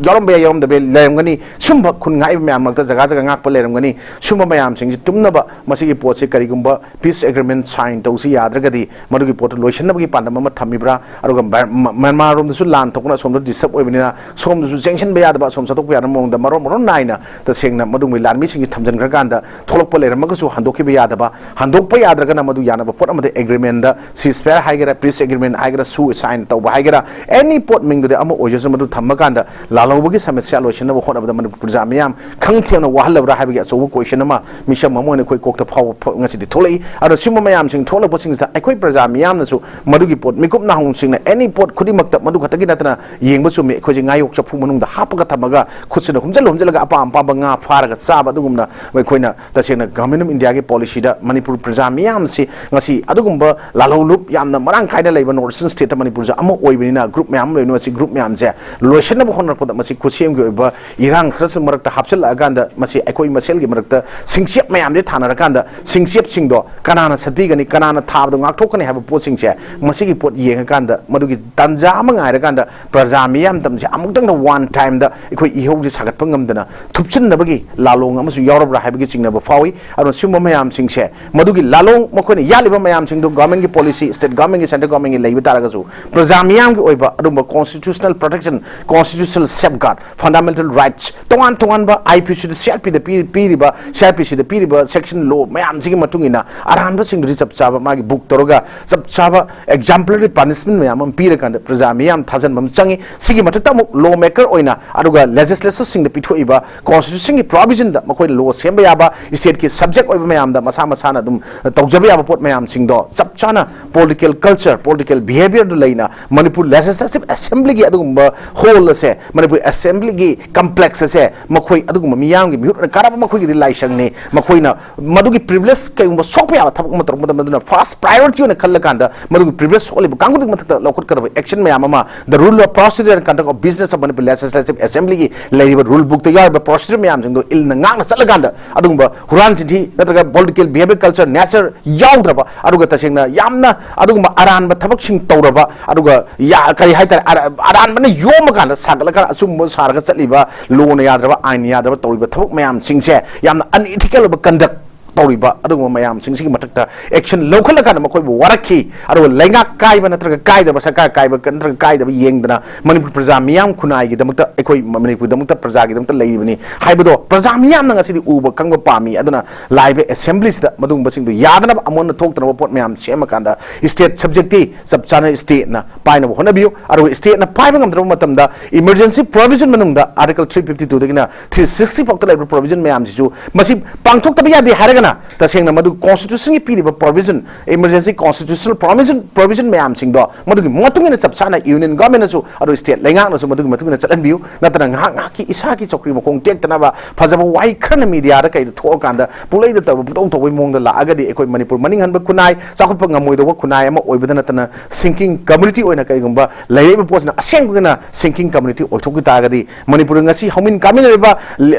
ꯌꯥꯎꯔꯝꯕ ꯌꯥꯏ, ꯌꯥꯎꯔꯝꯗꯕ ꯌꯥꯏ, ꯂꯩꯔꯝꯒꯅꯤ꯫ ꯁꯨꯝꯕ ꯈꯨꯟ ꯉꯥꯛꯏꯕ ꯃꯌꯥꯝ ꯃꯔꯛꯇ ꯖꯒꯥ ꯖꯒꯥ ꯉꯥꯛꯄ ꯂꯩꯔꯝꯒꯅꯤ꯫ ꯁꯨꯝꯕ ꯃꯌꯥꯝꯁꯤꯡꯁꯤ ꯇꯨꯝꯅꯕ ꯃꯁꯤꯒꯤ ꯄꯣꯠꯁꯤ ꯀꯔꯤꯒꯨꯝꯕ peace agreement sign ꯇꯧꯁꯤ ꯌꯥꯗ꯭ꯔꯒꯗꯤ ꯃꯗꯨꯒꯤ ꯄꯣꯠꯇꯨ ꯂꯣꯏꯁꯤꯟꯅꯕꯒꯤ ꯄꯥꯟꯗꯝ ꯑꯃ ꯊꯝꯃꯤꯕ꯭ꯔꯥ? ꯑꯗꯨꯒ ꯃ꯭ꯌꯥꯟꯃꯥꯔꯔꯣꯝꯗꯁꯨ ꯂꯥꯟ ꯊꯣꯛꯇꯅ ꯑꯁꯣꯝꯗ disturb ꯑꯣꯏꯕꯅꯤꯅ ꯁꯣꯝꯗꯁꯨ ꯆꯦꯟꯁꯤꯟꯕ ꯌꯥꯗꯕ, ꯑꯁꯣꯝ ꯆꯠꯊꯣꯛꯄ ꯌꯥꯗꯕ ꯃꯑꯣꯡꯗ ꯃꯔꯣꯟ ꯃꯔꯣꯟ ꯅꯥꯏꯅ ꯇꯁꯦꯡꯅ ꯃꯗꯨꯒꯨꯝꯕ ꯂꯥꯟꯃꯤꯁꯤꯡꯁꯤ ꯊꯝꯖꯤꯟꯈ꯭ꯔꯀꯥꯟꯗ ꯊꯣꯛꯂꯛꯄ ꯂꯩꯔꯝꯃꯒꯁꯨ ꯍꯟꯗꯣꯛꯈꯤꯕ ꯌꯥꯗꯕ, ꯍꯟꯗꯣꯛꯄ ꯌꯥꯗ꯭ꯔꯒꯅ ꯃꯗꯨ ꯌꯥꯅꯕ ꯄꯣꯠ ꯑꯃꯗ agreementꯗ ceasefire ꯍꯥꯏꯒꯦꯔꯥ, peace agreement ꯍꯥꯏꯒꯦꯔꯥ, ꯁꯨ sign ꯇꯧꯕ ꯍꯥꯏꯒꯦꯔꯥ, any ꯄꯣꯠ ꯃꯤꯡꯗꯨꯗꯤ ꯑꯃ ꯑꯣꯏꯖꯁꯨ ꯃꯗꯨ ꯊꯝꯃꯀꯥꯟꯗ ꯂꯥꯜꯍꯧꯕꯒꯤ ꯁꯃꯁ꯭ꯌꯥ ꯂꯣꯏꯁꯤꯟꯅꯕ ꯍꯣꯠꯅꯕꯗ ꯃꯅꯤꯄꯨꯔ ꯄ꯭ꯔꯖꯥ ꯃꯤꯌꯥꯝ ꯈꯪ ꯊꯦꯡꯅ ꯋꯥꯍꯜꯂꯕ꯭ꯔꯥ ꯍꯥꯏꯕꯒꯤ ꯑꯆꯧꯕ question ꯑꯃ ꯃꯤꯁꯛ ꯑꯃ ꯑꯣꯏꯅ ꯑꯩꯈꯣꯏ ꯀꯣꯛꯇ ꯐꯥꯎꯕ ꯐ-, ꯉꯁꯤꯗꯤ ꯊꯣꯛꯂꯛꯏ꯫ ꯑꯗꯣ ꯁꯤꯒꯨꯝꯕ ꯃꯌꯥꯝꯁꯤꯡ ꯊꯣꯛꯂꯛꯄꯁꯤꯡꯁꯤꯗ ꯑꯩꯈꯣꯏ ꯄ꯭ꯔꯖꯥ ꯃꯤꯌꯥꯝꯅꯁꯨ ꯃꯗꯨꯒꯤ ꯄꯣꯠ, ꯃꯤꯀꯨꯞ ꯅꯥꯍꯣꯡꯁꯤꯡꯅ any ꯄꯣꯠ ꯈꯨꯗꯤꯡꯃꯛꯇ ꯃꯗꯨ ꯈꯛꯇꯒꯤ ꯅꯠꯇꯅ ꯌꯦꯡꯕ ꯆꯨꯝꯃꯤ꯫ ꯑꯩꯈꯣꯏꯁꯦ ꯉꯥꯌꯣꯛ ꯆꯐꯨ ꯃꯅꯨꯡꯗ ꯍꯥꯞꯄꯒ ꯊꯝꯃꯒ ꯈꯨꯠꯁꯤꯅ ꯍꯨꯝꯖꯤꯜ ꯍꯨꯝꯖꯤꯜꯂꯒ ꯑꯄꯥꯝ ꯑꯄꯥꯝꯕ ꯉꯥ ꯐꯥꯔꯒ ꯆꯥꯕ ꯑꯗꯨꯒꯨꯝꯅ ꯑꯩꯈꯣꯏꯅ ꯇꯁꯦꯡꯅ Government of India ꯒꯤ policy ꯗ ꯃꯅꯤꯄꯨꯔ ꯄ꯭ꯔꯖꯥ ꯃꯤꯌꯥꯝꯁꯤ ꯉꯁꯤ ꯑꯗꯨꯒꯨꯝꯕ ꯂꯥꯜꯍꯧꯂꯨꯞ ꯌꯥꯝꯅ ꯃꯔꯥꯡ ꯀꯥꯏꯅ ꯂꯩꯕ North Eastern state ꯇ ꯃꯅꯤꯄꯨꯔꯁꯦ ꯑꯃ ꯑꯣꯏꯕꯅꯤꯅ, group ꯃꯌꯥꯝ ꯑꯃ ꯂꯩꯕꯅꯤꯅ, ꯃꯁꯤ group ꯃꯌꯥꯝꯁꯦ ꯂꯣꯏꯁꯤꯟꯅꯕ ꯍꯣꯠꯅꯔꯛꯄꯗ ꯃꯁꯤ ꯈꯨꯠꯁꯦꯝꯒꯤ ꯑꯣꯏꯕ ꯏꯔꯥꯡ ꯈꯔꯁꯨ ꯃꯔꯛꯇ ꯍꯥꯞꯆꯤꯜꯂꯛꯑꯀꯥꯟꯗ ꯃꯁꯤ ꯑꯩꯈꯣꯏ ꯃꯁꯦꯜꯒꯤ ꯃꯔꯛꯇ ꯁꯤꯡꯆꯦꯞ ꯃꯌꯥꯝꯁꯦ ꯊꯥꯅꯔꯀꯥꯟꯗ ꯁꯤꯡꯆꯦꯞꯁꯤꯡꯗꯣ ꯀꯅꯥꯅ ꯁꯠꯄꯤꯒꯅꯤ, ꯀꯅꯥꯅ ꯊꯥꯕꯗꯣ ꯉꯥꯛꯊꯣꯛꯀꯅꯤ ꯍꯥꯏꯕ ꯄꯣꯠꯁꯤꯡꯁꯦ, ꯃꯁꯤꯒꯤ ꯄꯣꯠ ꯌꯦꯡꯉꯀꯥꯟꯗ ꯃꯗꯨꯒꯤ ꯇꯥꯟꯖꯥ ꯑꯃ ꯉꯥꯏꯔꯀꯥꯟꯗ ꯄ꯭ꯔꯖꯥ ꯃꯤꯌꯥꯝ ꯇꯝꯁꯦ ꯑꯃꯨꯛꯇꯪꯗ one time ꯗ ꯑꯩꯈꯣꯏ ꯏꯍꯧꯁꯦ ꯁꯥꯒꯠꯄ ꯉꯝꯗꯅ ꯊꯨꯞꯆꯤꯟꯅꯕꯒꯤ ꯂꯥꯂꯣꯡ ꯑꯃꯁꯨ ꯌꯥꯎꯔꯕ꯭ꯔꯥ ꯍꯥꯏꯕꯒꯤ ꯆꯤꯡꯅꯕ ꯐꯥꯎꯏ꯫ ꯑꯗꯨꯅ ꯁꯤꯒꯨꯝꯕ ꯃꯌꯥꯝꯁꯤꯡꯁꯦ, ꯃꯗꯨꯒꯤ ꯂꯥꯂꯣꯡ ꯃꯈꯣꯏꯅ ꯌꯥꯠꯂꯤꯕ ꯃꯌꯥꯝꯁꯤꯡꯗꯨ government ꯀꯤ policy, state government ꯀꯤ, central government ꯀꯤ ꯂꯩꯕ ꯇꯥꯔꯒꯁꯨ ꯄ꯭ꯔꯖꯥ ꯃꯤꯌꯥꯝꯒꯤ ꯑꯣꯏꯕ ꯑꯗꯨꯒꯨꯝꯕ constitutional protection, constitutional safeguard, fundamental rights, ꯇꯣꯉꯥꯟ ꯇꯣꯉꯥꯟꯕ I P C the, C R P ꯗ ꯄꯤ-, ꯄꯤꯔꯤꯕ, C R P C ꯗ ꯄꯤꯔꯤꯕ section law ꯃꯌꯥꯝꯁꯤꯒꯤ ꯃꯇꯨꯡ ꯏꯟꯅ ꯑꯔꯥꯟꯕꯁꯤꯡꯗꯨꯗꯤ ꯆꯞ ꯆꯥꯕ ꯃꯥꯒꯤ book ꯇꯧꯔꯒ ꯆꯞ ꯆꯥꯕ exemplary punishment ꯃꯌꯥꯝ ꯑꯃ ꯄꯤꯔꯀꯥꯟꯗ ꯄ꯭ꯔꯖꯥ ꯃꯤꯌꯥꯝ ꯊꯥꯖꯟꯕ ꯑꯃ ꯆꯪꯉꯤ꯫ ꯁꯤꯒꯤ ꯃꯊꯛꯇ ꯑꯃꯨꯛ law maker ꯑꯣꯏꯅ ꯑꯗꯨꯒ legislature ꯁꯤꯡꯗ ꯄꯤꯊꯣꯛꯏꯕ constitution ꯒꯤ provision ꯗ ꯃꯈꯣꯏꯅ law ꯁꯦꯝꯕ ꯌꯥꯕ, state ꯀꯤ subject ꯑꯣꯏꯕ ꯃꯌꯥꯝꯗ ꯃꯁꯥ ꯃꯁꯥꯅ ꯑꯗꯨꯝ ꯇꯧꯖꯕ ꯌꯥꯕ ꯄꯣꯠ ꯃꯌꯥꯝꯁꯤꯡꯗꯣ ꯆꯞ ꯆꯥꯅ political culture, political behavior ꯗꯨ ꯂꯩꯅ ꯃꯅꯤꯄꯨꯔ Legislative Assembly ꯒꯤ ꯑꯗꯨꯒꯨꯝꯕ hall ꯑꯁꯦ, ꯃꯅꯤꯄꯨꯔ Assembly ꯒꯤ complex ꯑꯁꯦ ꯃꯈꯣꯏ ꯑꯗꯨꯒꯨꯝꯕ ꯃꯤꯌꯥꯝꯒꯤ ꯃꯤꯍꯨꯠ ꯑꯣꯏꯅ ꯀꯥꯔꯕ ꯃꯈꯣꯏꯒꯤꯗꯤ ꯂꯥꯏꯁꯪꯅꯤ꯫ ꯃꯈꯣꯏꯅ ꯃꯗꯨꯒꯤ privilege ꯀꯩꯒꯨꯝꯕ ꯁꯣꯛꯄ ꯌꯥꯕ ꯊꯕꯛ ꯑꯃ ꯇꯧꯔꯛꯄ ꯃꯇꯝꯗ, ꯑꯗꯨꯅ first priority ꯑꯣꯏꯅ ꯈꯜꯂꯀꯥꯟꯗ ꯃꯗꯨꯒꯤ privilege ꯁꯣꯛꯍꯜꯂꯤꯕ ꯀꯥꯡꯕꯨꯗꯨꯒꯤ ꯃꯊꯛꯇ ꯂꯧꯈꯠꯀꯗꯕ action ꯃꯌꯥꯝ ꯑꯃ, the rule of procedure and conduct of business of Manipur Legislative Assembly ꯒꯤ ꯂꯩꯔꯤꯕ rule book ꯇ ꯌꯥꯎꯔꯤꯕ procedure ꯃꯌꯥꯝꯁꯤꯡꯗꯣ ꯏꯜꯅ ꯉꯥꯛꯅ ꯆꯠꯂꯀꯥꯟꯗ ꯑꯗꯨꯒꯨꯝꯕ ꯍꯨꯔꯥꯟ ꯆꯤꯟꯊꯤ ꯅꯠꯇ꯭ꯔꯒ political behavior culture nature ꯌꯥꯎꯗ꯭ꯔꯕ, ꯑꯗꯨꯒ ꯇꯁꯦꯡꯅ ꯌꯥꯝꯅ ꯑꯗꯨꯒꯨꯝꯕ ꯑꯔꯥꯟꯕ ꯊꯕꯛꯁꯤꯡ ꯇꯧꯔꯕ, ꯑꯗꯨꯒ ꯌꯥ-, ꯀꯔꯤ ꯍꯥꯏꯇꯥꯔꯦ, ꯑꯔꯥ-, ꯑꯔꯥꯟꯕꯅ ꯌꯣꯝꯃꯀꯥꯟꯗ ꯁꯥꯒꯠꯂꯀꯥꯟꯗ ꯑꯆꯨꯝꯕ ꯁꯥꯔꯒ ꯆꯠꯂꯤꯕ, law ꯅ ꯌꯥꯗ꯭ꯔꯕ, ꯑꯥꯏꯟꯅ ꯌꯥꯗ꯭ꯔꯕ ꯇꯧꯔꯤꯕ ꯊꯕꯛ ꯃꯌꯥꯝꯁꯤꯡꯁꯦ, ꯌꯥꯝꯅ unethical ꯑꯣꯏꯕ conduct ꯇꯧꯔꯤꯕ ꯑꯗꯨꯒꯨꯝꯕ ꯃꯌꯥꯝꯁꯤꯡꯁꯤꯒꯤ ꯃꯊꯛꯇ action ꯂꯧꯈꯠꯂꯀꯥꯟꯗ ꯃꯈꯣꯏꯕꯨ ꯋꯥꯔꯛꯈꯤ꯫ ꯑꯗꯨꯒ ꯂꯩꯉꯥꯛ ꯀꯥꯏꯕ ꯅꯠꯇ꯭ꯔꯒ ꯀꯥꯏꯗꯕ, ꯁꯔꯀꯥꯔ ꯀꯥꯏꯕ ꯅꯠꯇ꯭ꯔꯒ ꯀꯥꯏꯗꯕ ꯌꯦꯡꯗꯅ ꯃꯅꯤꯄꯨꯔ ꯄ꯭ꯔꯖꯥ ꯃꯤꯌꯥꯝ ꯈꯨꯟꯅꯥꯏꯒꯤꯗꯃꯛꯇ, ꯑꯩꯈꯣꯏ ꯃꯅꯤꯄꯨꯔꯒꯤꯗꯃꯛꯇ, ꯄ꯭ꯔꯖꯥꯒꯤꯗꯃꯛꯇ ꯂꯩꯔꯤꯕꯅꯤ ꯍꯥꯏꯕꯗꯣ ꯄ꯭ꯔꯖꯥ ꯃꯤꯌꯥꯝꯅ ꯉꯁꯤꯗꯤ ꯎꯕ ꯈꯪꯕ ꯄꯥꯝꯃꯤ꯫ ꯑꯗꯨꯅ ꯂꯥꯛꯏꯕ assembly ꯁꯤꯗ ꯃꯗꯨꯒꯨꯝꯕꯁꯤꯡꯗꯨ ꯌꯥꯗꯅꯕ, ꯑꯃꯣꯟꯕ ꯊꯣꯛꯇꯅꯕ ꯄꯣꯠ ꯃꯌꯥꯝ ꯁꯦꯝꯃꯀꯥꯟꯗ state subject ꯇꯤ ꯆꯞ ꯆꯥꯅ state ꯅ ꯄꯥꯏꯅꯕ ꯍꯣꯠꯅꯕꯤꯌꯨ꯫ ꯑꯗꯨꯒ state ꯅ ꯄꯥꯏꯕ ꯉꯝꯗ꯭ꯔꯕ ꯃꯇꯝꯗ emergency provision ꯃꯅꯨꯡꯗ Article three fifty two ꯗꯒꯤꯅ three sixty ꯐꯥꯎꯗ ꯂꯩꯔꯤꯕ provision ꯃꯌꯥꯝꯁꯤꯁꯨ ꯃꯁꯤ ꯄꯥꯡꯊꯣꯛꯇꯕ ꯌꯥꯗꯦ ꯍꯥꯏꯔꯒ ꯇꯁꯦꯡꯅ ꯃꯗꯨ constitution ꯒꯤ ꯄꯤꯔꯤꯕ provision, emergency constitutional provision, provision ꯃꯌꯥꯝꯁꯤꯡꯗꯣ ꯃꯗꯨꯒꯤ ꯃꯇꯨꯡ ꯏꯟꯅ ꯆꯞ ꯆꯥꯅ union government ꯅꯁꯨ ꯑꯗꯨ state ꯂꯩꯉꯥꯛꯅꯁꯨ ꯃꯗꯨꯒꯤ ꯃꯇꯨꯡ ꯏꯟꯅ ꯆꯠꯍꯟꯕꯤꯌꯨ꯫ ꯅꯠꯇꯅ ꯉꯥꯏꯍꯥꯛ ꯉꯥꯏꯍꯥꯛꯀꯤ ꯏꯁꯥꯒꯤ ꯆꯧꯀ꯭ꯔꯤ ꯃꯈꯣꯡ ꯇꯦꯛꯇꯅꯕ ꯐꯖꯕ ꯋꯥꯍꯩ ꯈꯔꯅ media ꯗ ꯀꯩꯗ ꯊꯣꯛꯑꯀꯥꯟꯗ ꯄꯨꯡꯂꯩꯗ ꯇꯧꯕ, ꯄꯨꯡꯇꯧ ꯇꯧꯕꯒꯤ ꯃꯑꯣꯡꯗ ꯂꯥꯛꯑꯒꯗꯤ ꯑꯩꯈꯣꯏ ꯃꯅꯤꯄꯨꯔ ꯃꯅꯤꯡ ꯍꯟꯕ ꯈꯨꯟꯅꯥꯏ, ꯆꯥꯎꯈꯠꯄ ꯉꯝꯃꯣꯏꯗꯧꯕ ꯈꯨꯟꯅꯥꯏ ꯑꯃ ꯑꯣꯏꯕꯗ ꯅꯠꯇꯅ sinking community ꯑꯣꯏꯅ ꯀꯔꯤꯒꯨꯝꯕ ꯂꯩꯔꯛꯏꯕ ꯄꯣꯠꯁꯤꯅ ꯑꯁꯦꯡꯕꯒꯤꯅ sinking community ꯑꯣꯏꯊꯣꯛꯈꯤ ꯇꯥꯔꯒꯗꯤ ꯃꯅꯤꯄꯨꯔ ꯉꯁꯤ ꯍꯧꯃꯤꯟ ꯀꯥꯃꯤꯟꯅꯔꯤꯕ,